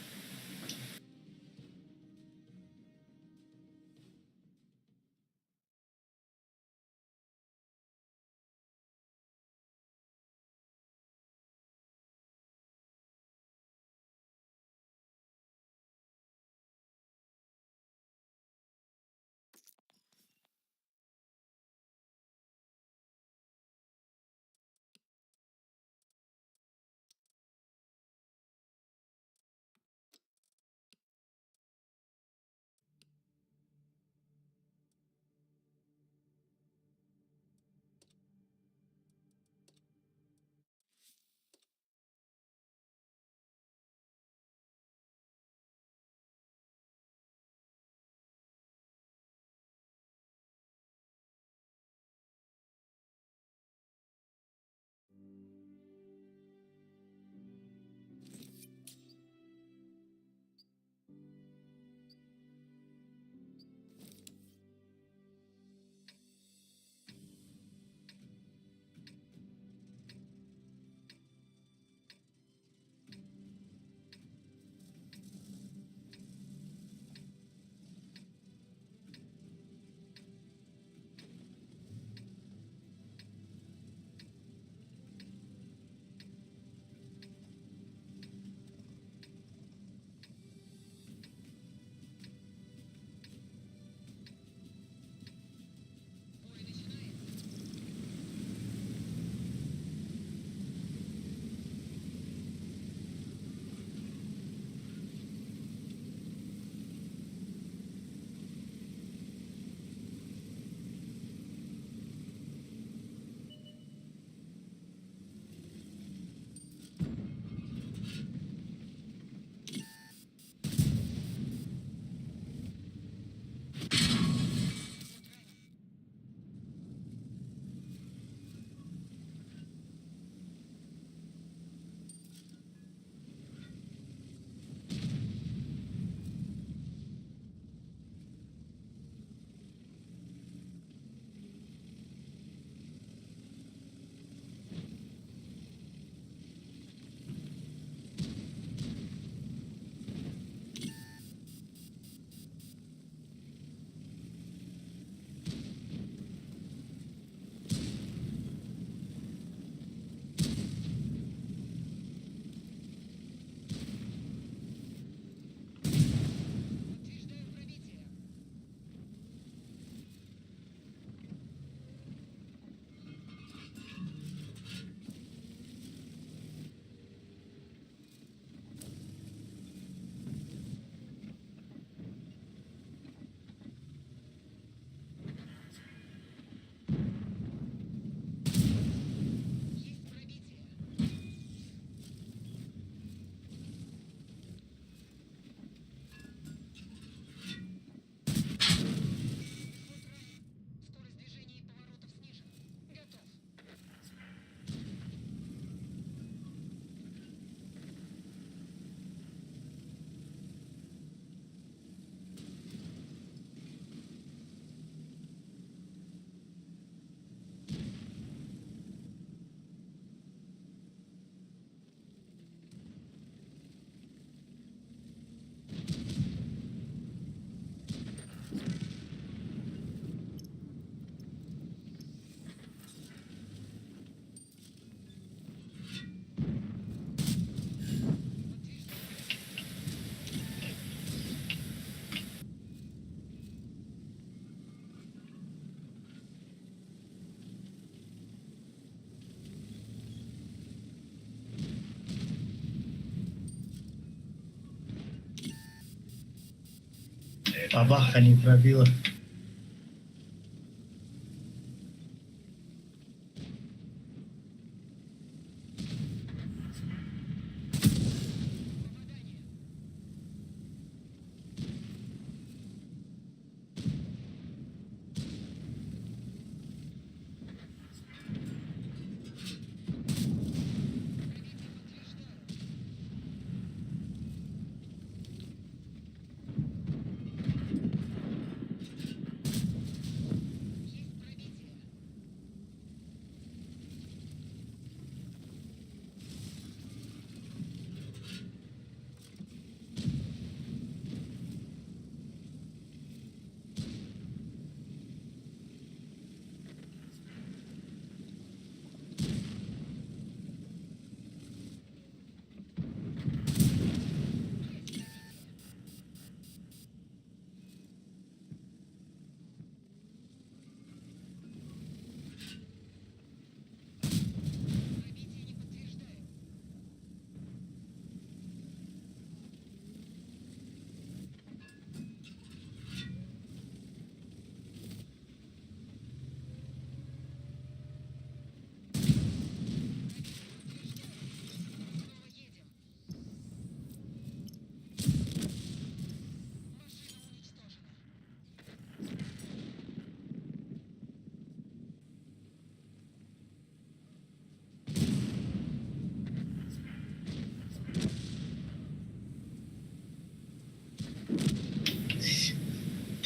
Бабаха не пробила.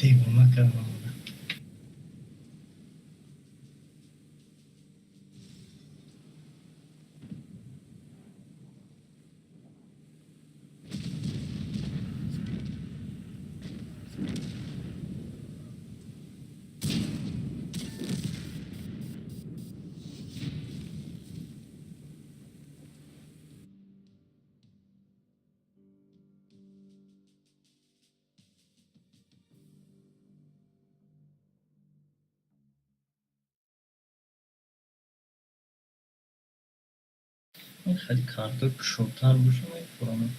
Девона кардам. Хеле картои кушодтар боша, мефурамам.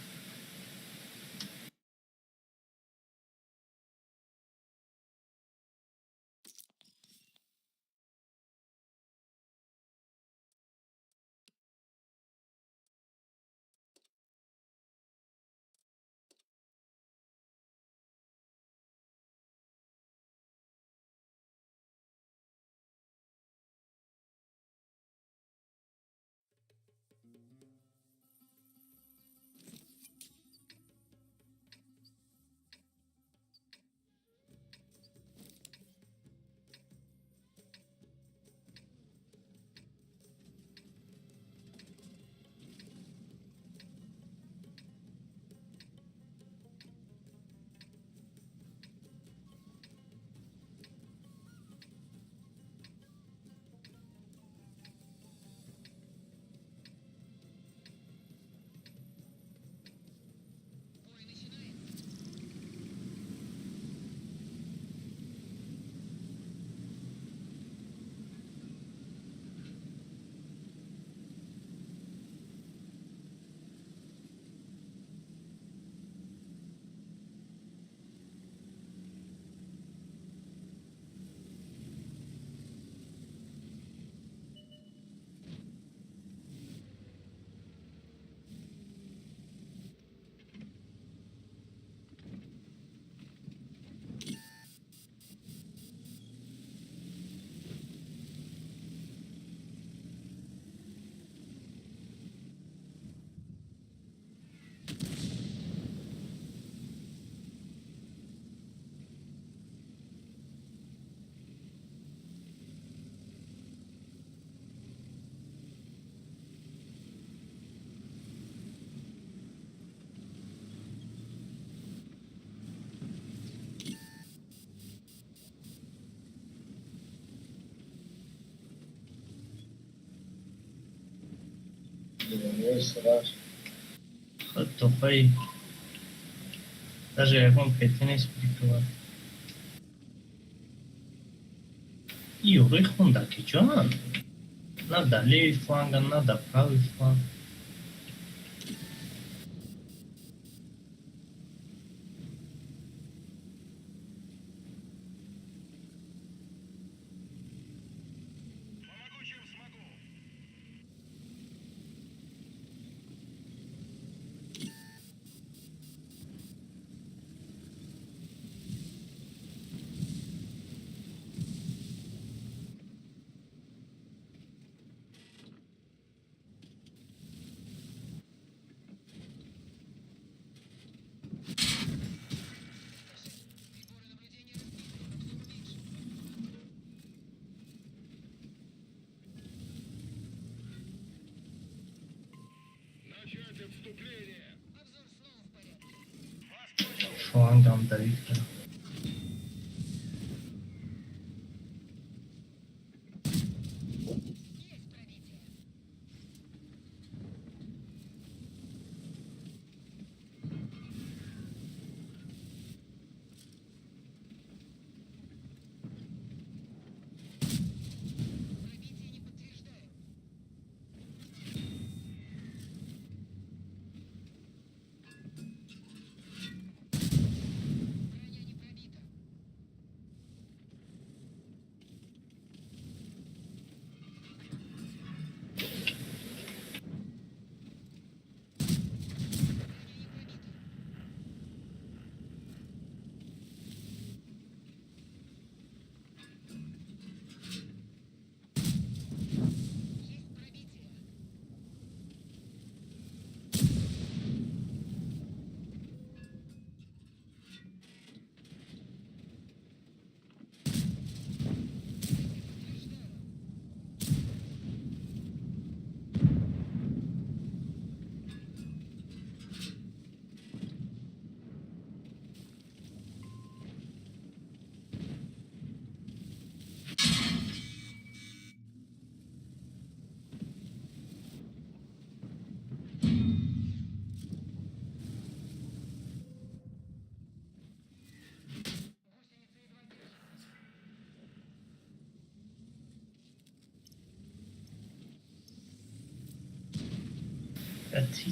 Тохаи даже ягон пети нест прикрывать. Ёрои хунда ки ҷонанд? На да левый фланга, на да правый фланг. Флангам давид кардам.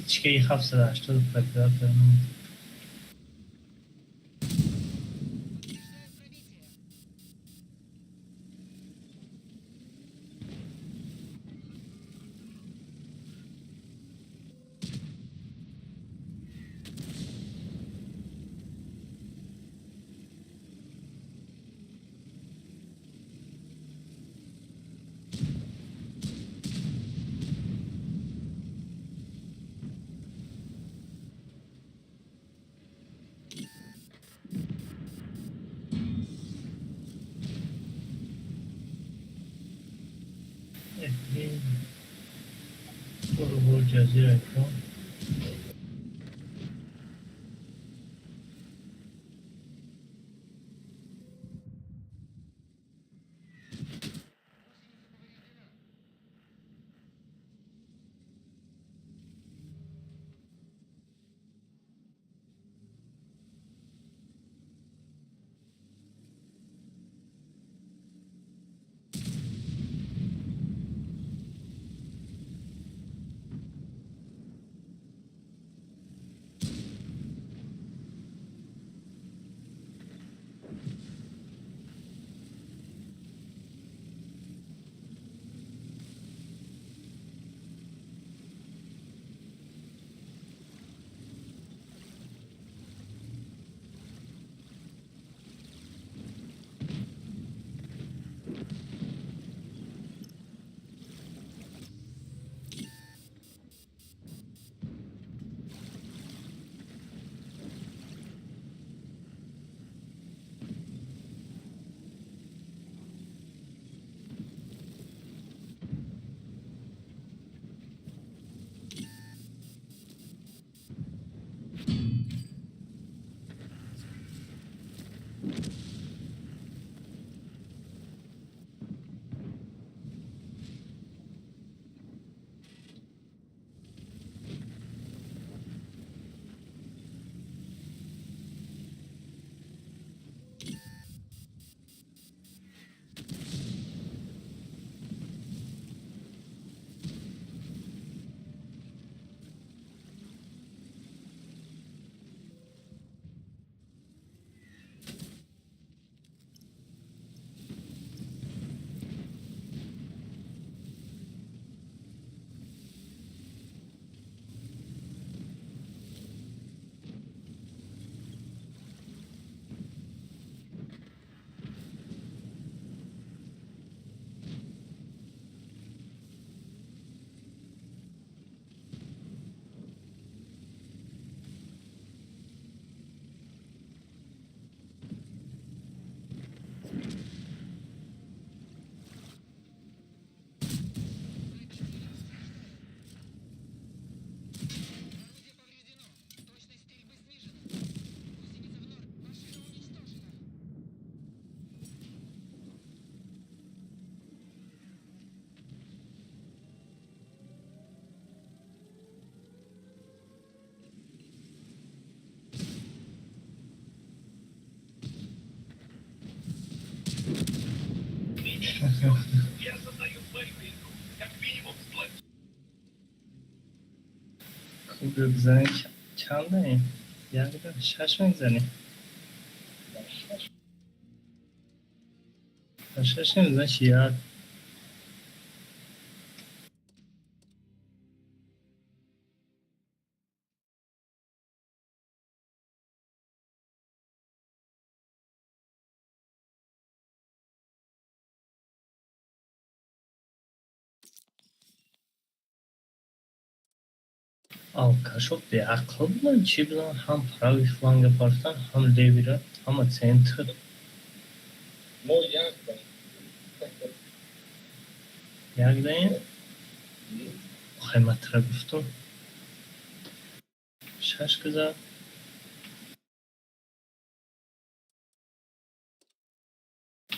Ҳеч ки 780 пробивать наметавонад. برو برو جزیره کن. Кубик занем чандаем? Якда шаш мезанем. Шаш значит як. Алкашо беақл буданд, чӣ буданд? Ҳам правый фланга партан, ҳам левира, ҳама центр. Мо як Як даем? Хайматра гуфтум. Шаш гузар.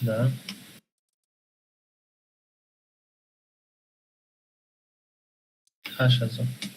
Да. 8000.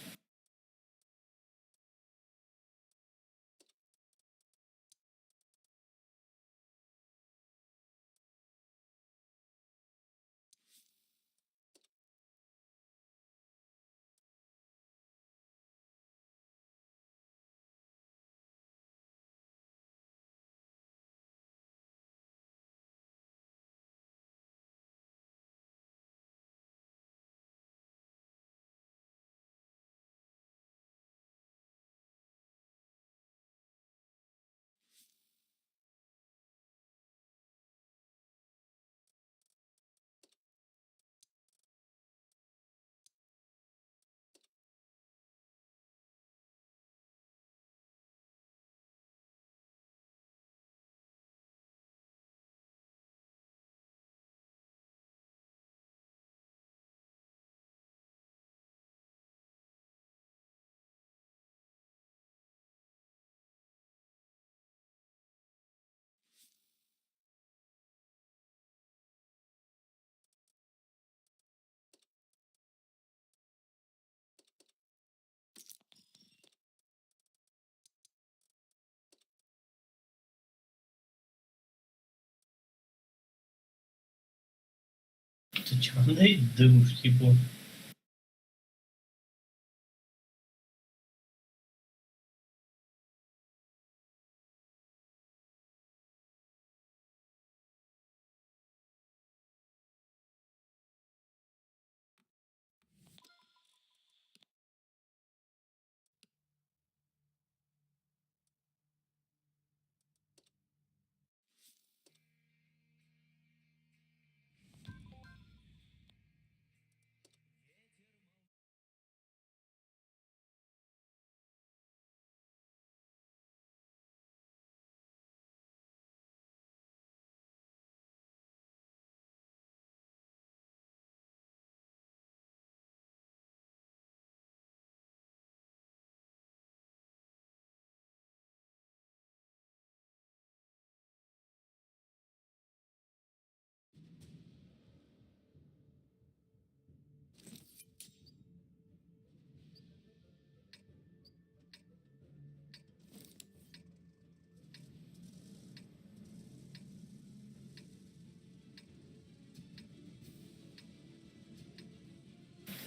Ту чандаи ду гуфтӣ бо?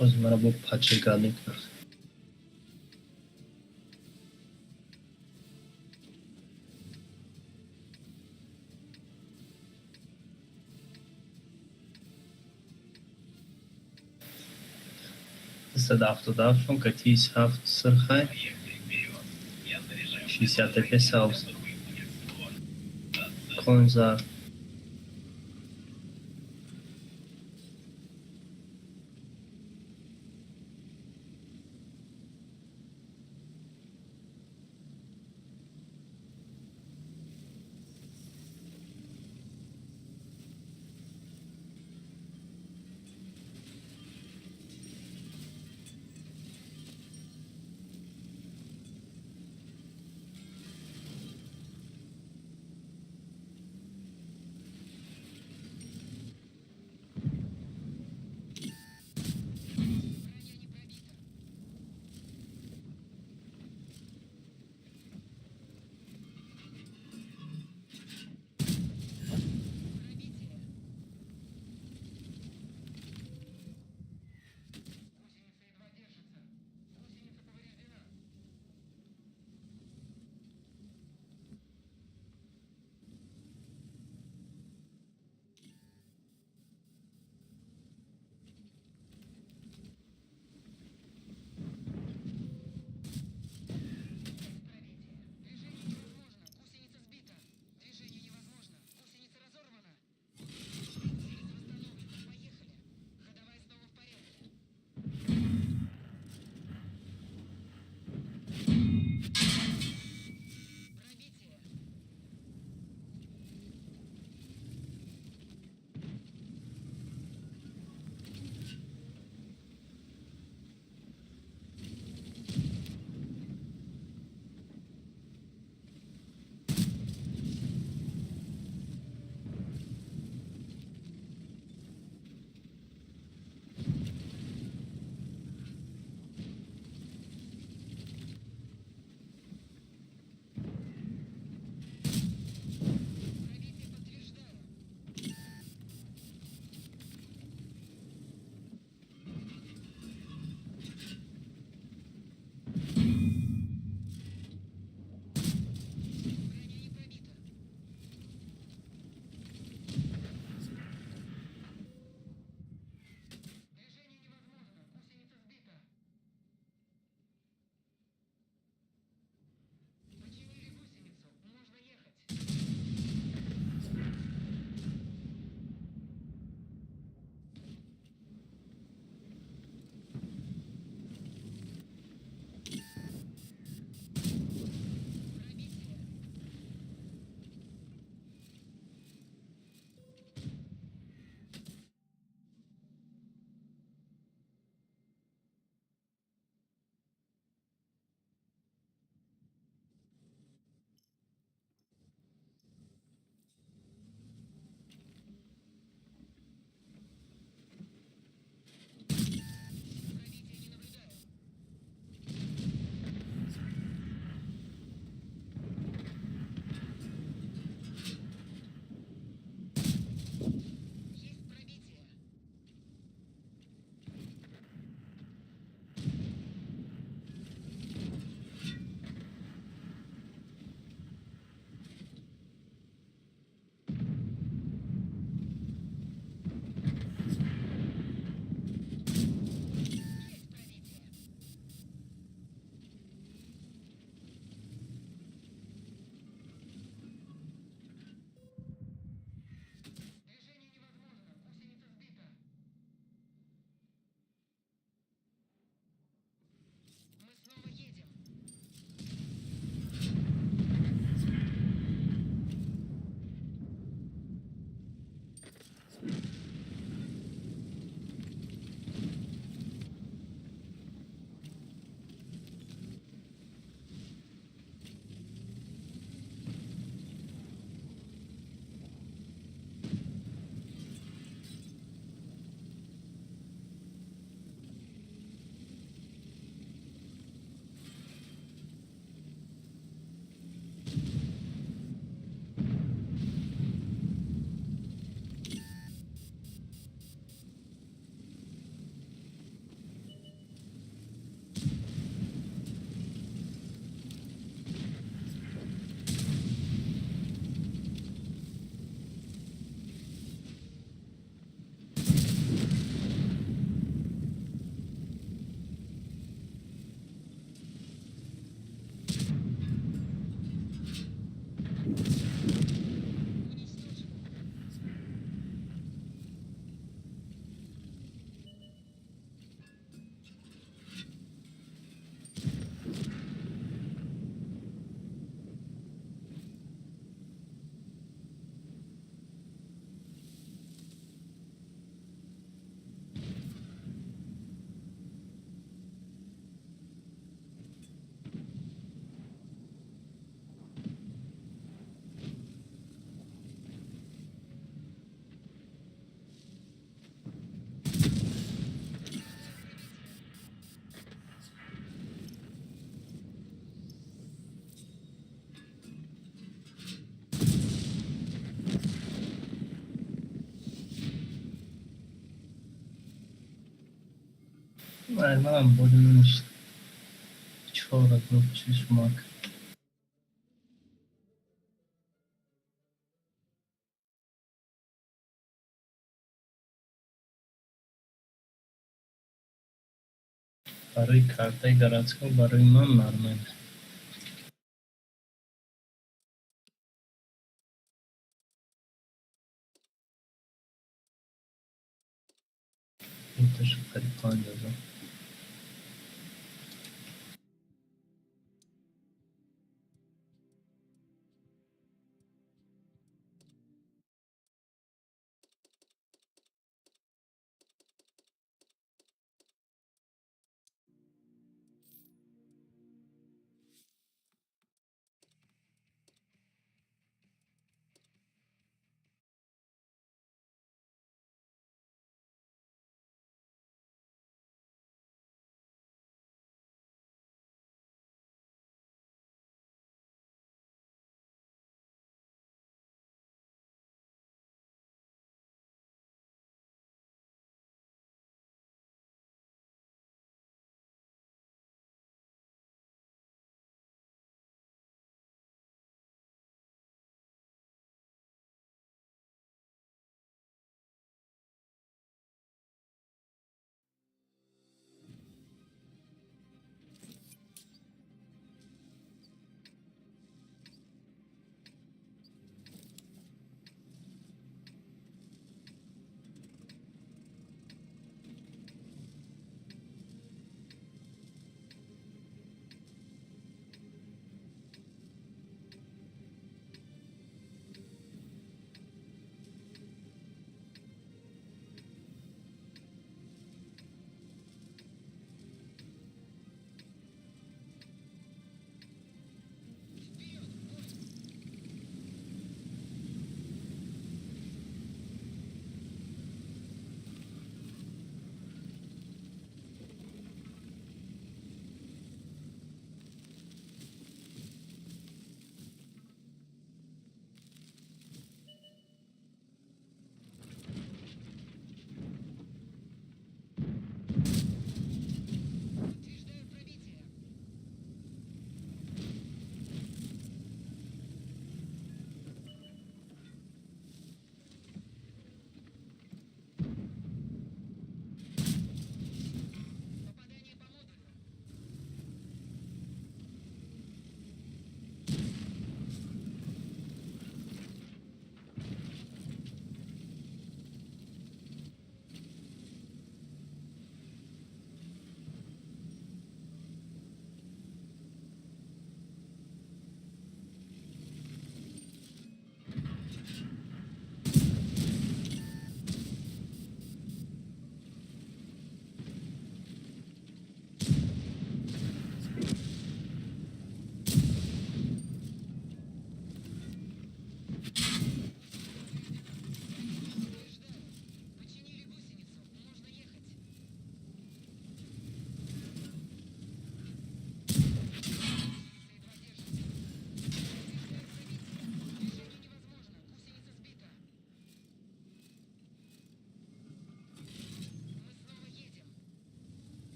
Боз маро бо пачегал мекунад. 177 шон катии ҳафт сирхай 65 сабз конь зард. Манам бодим ништ. 4006 мак. Барои картаи городской барои ман нормально. Инташ қариб 5000.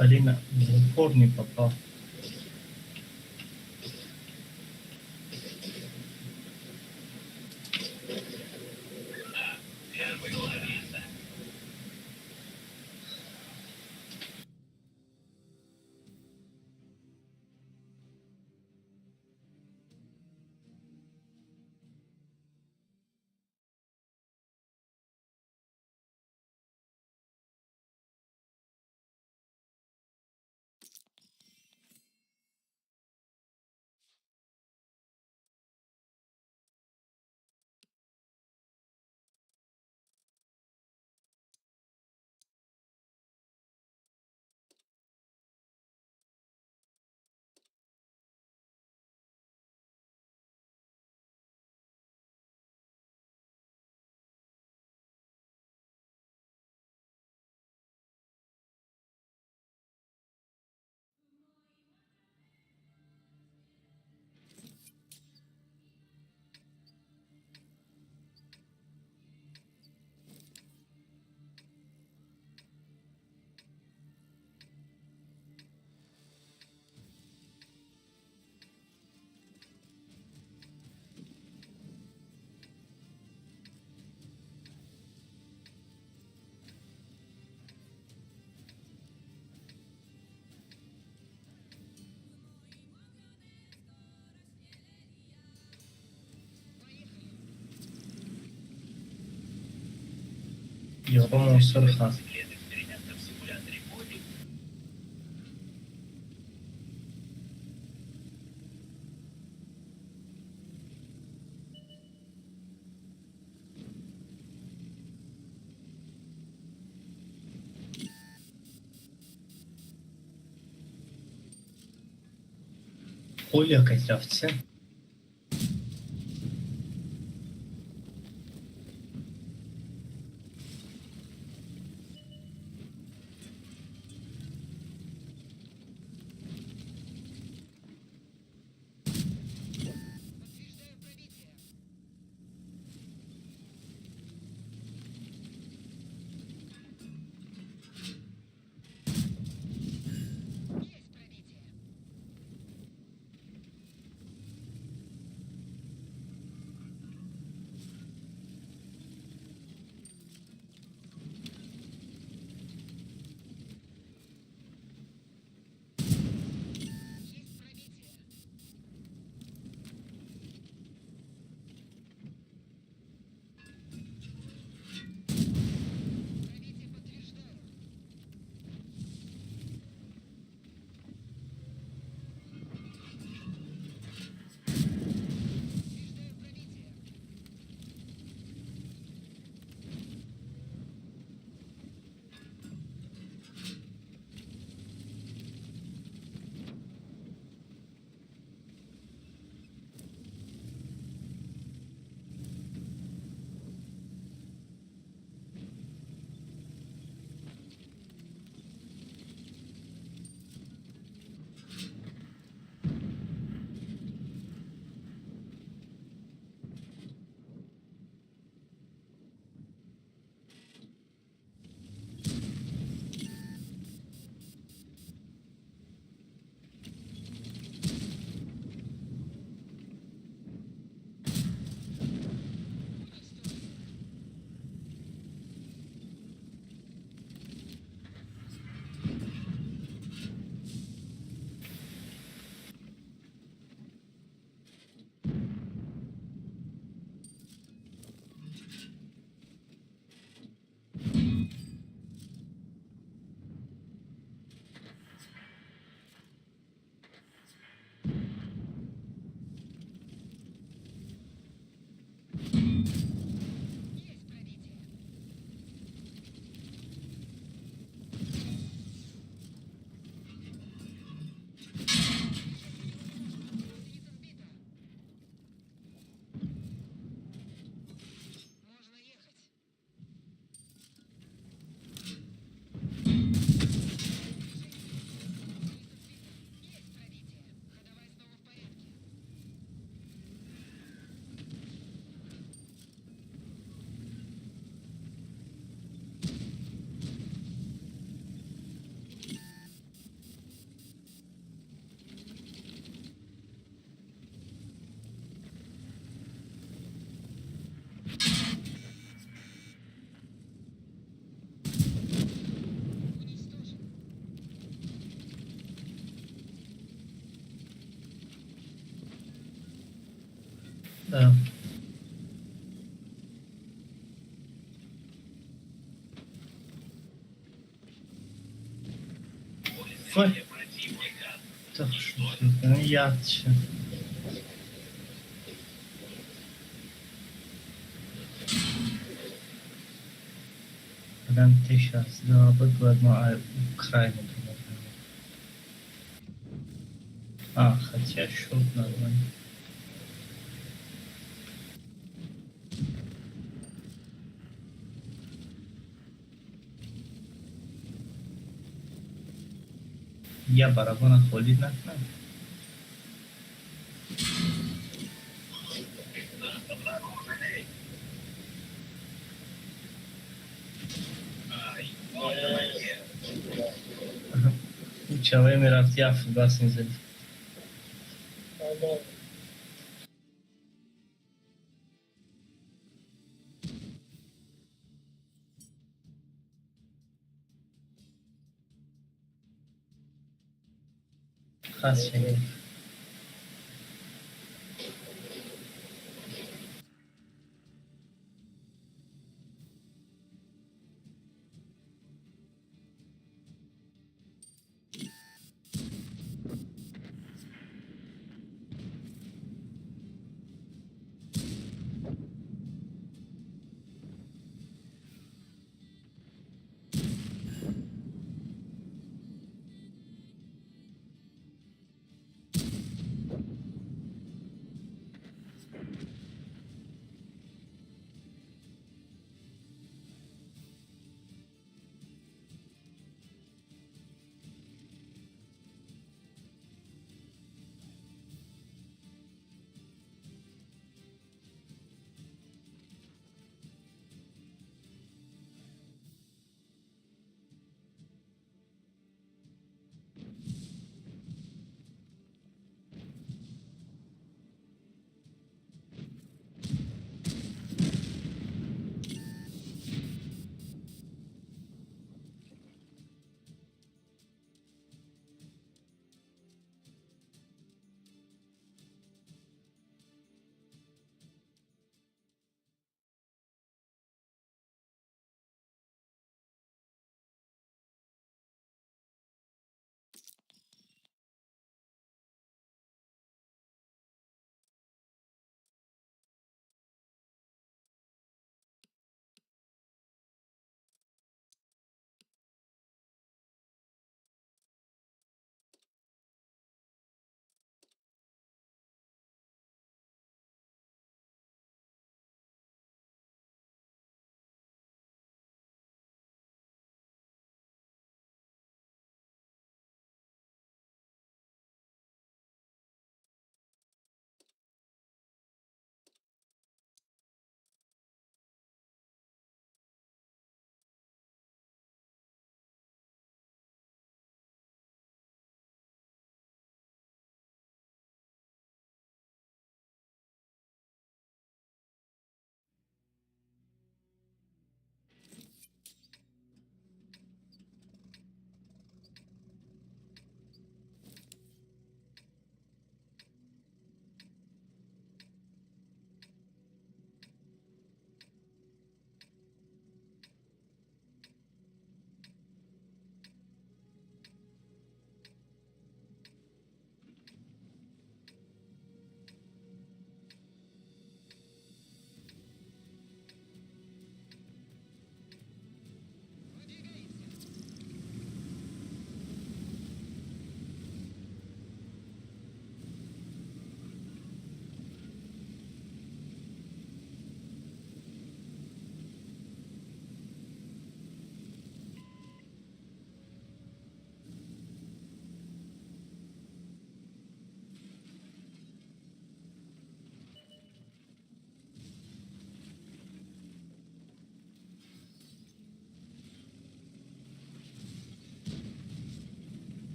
Блин, в упор не попал. Ёромон сурха. Оля катравце. Да. Ой. Так, что я. Прям ты сейчас, да, выкладно, Украину. А, хотя счет нормальный. Я барабана ходит на к нам. Чаве мерафт, як фугас мезадӣ. Хас шагирд.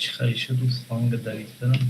Чӣ хеле шуду фланга давид кардам.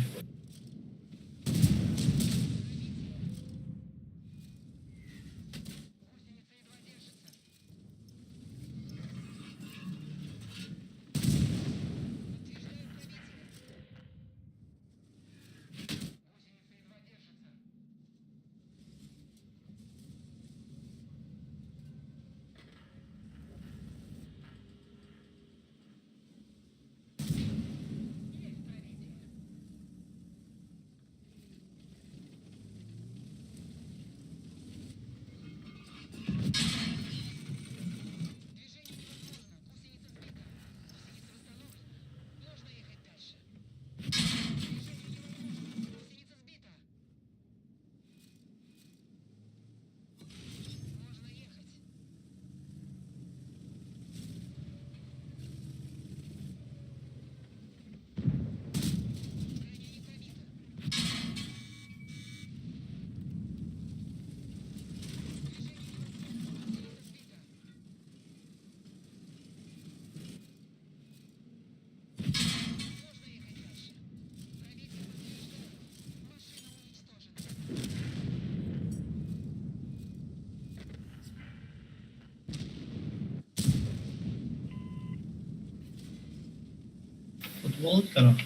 Футбол кардам.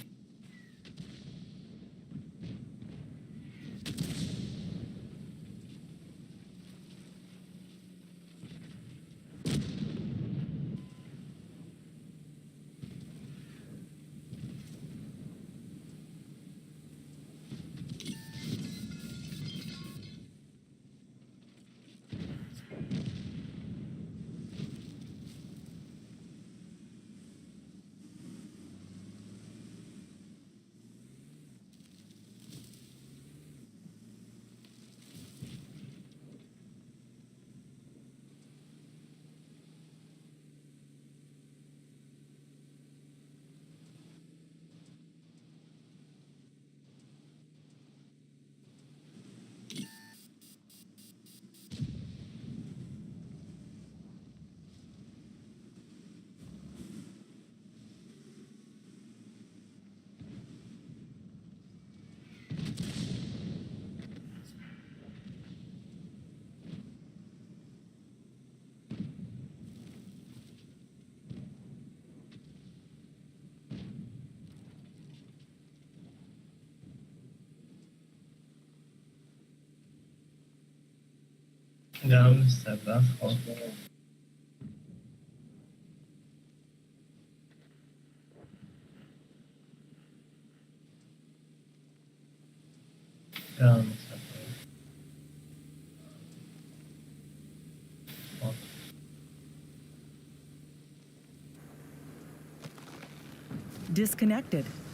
Гам сада хоб. Гам сада. Хоб. Disconnected.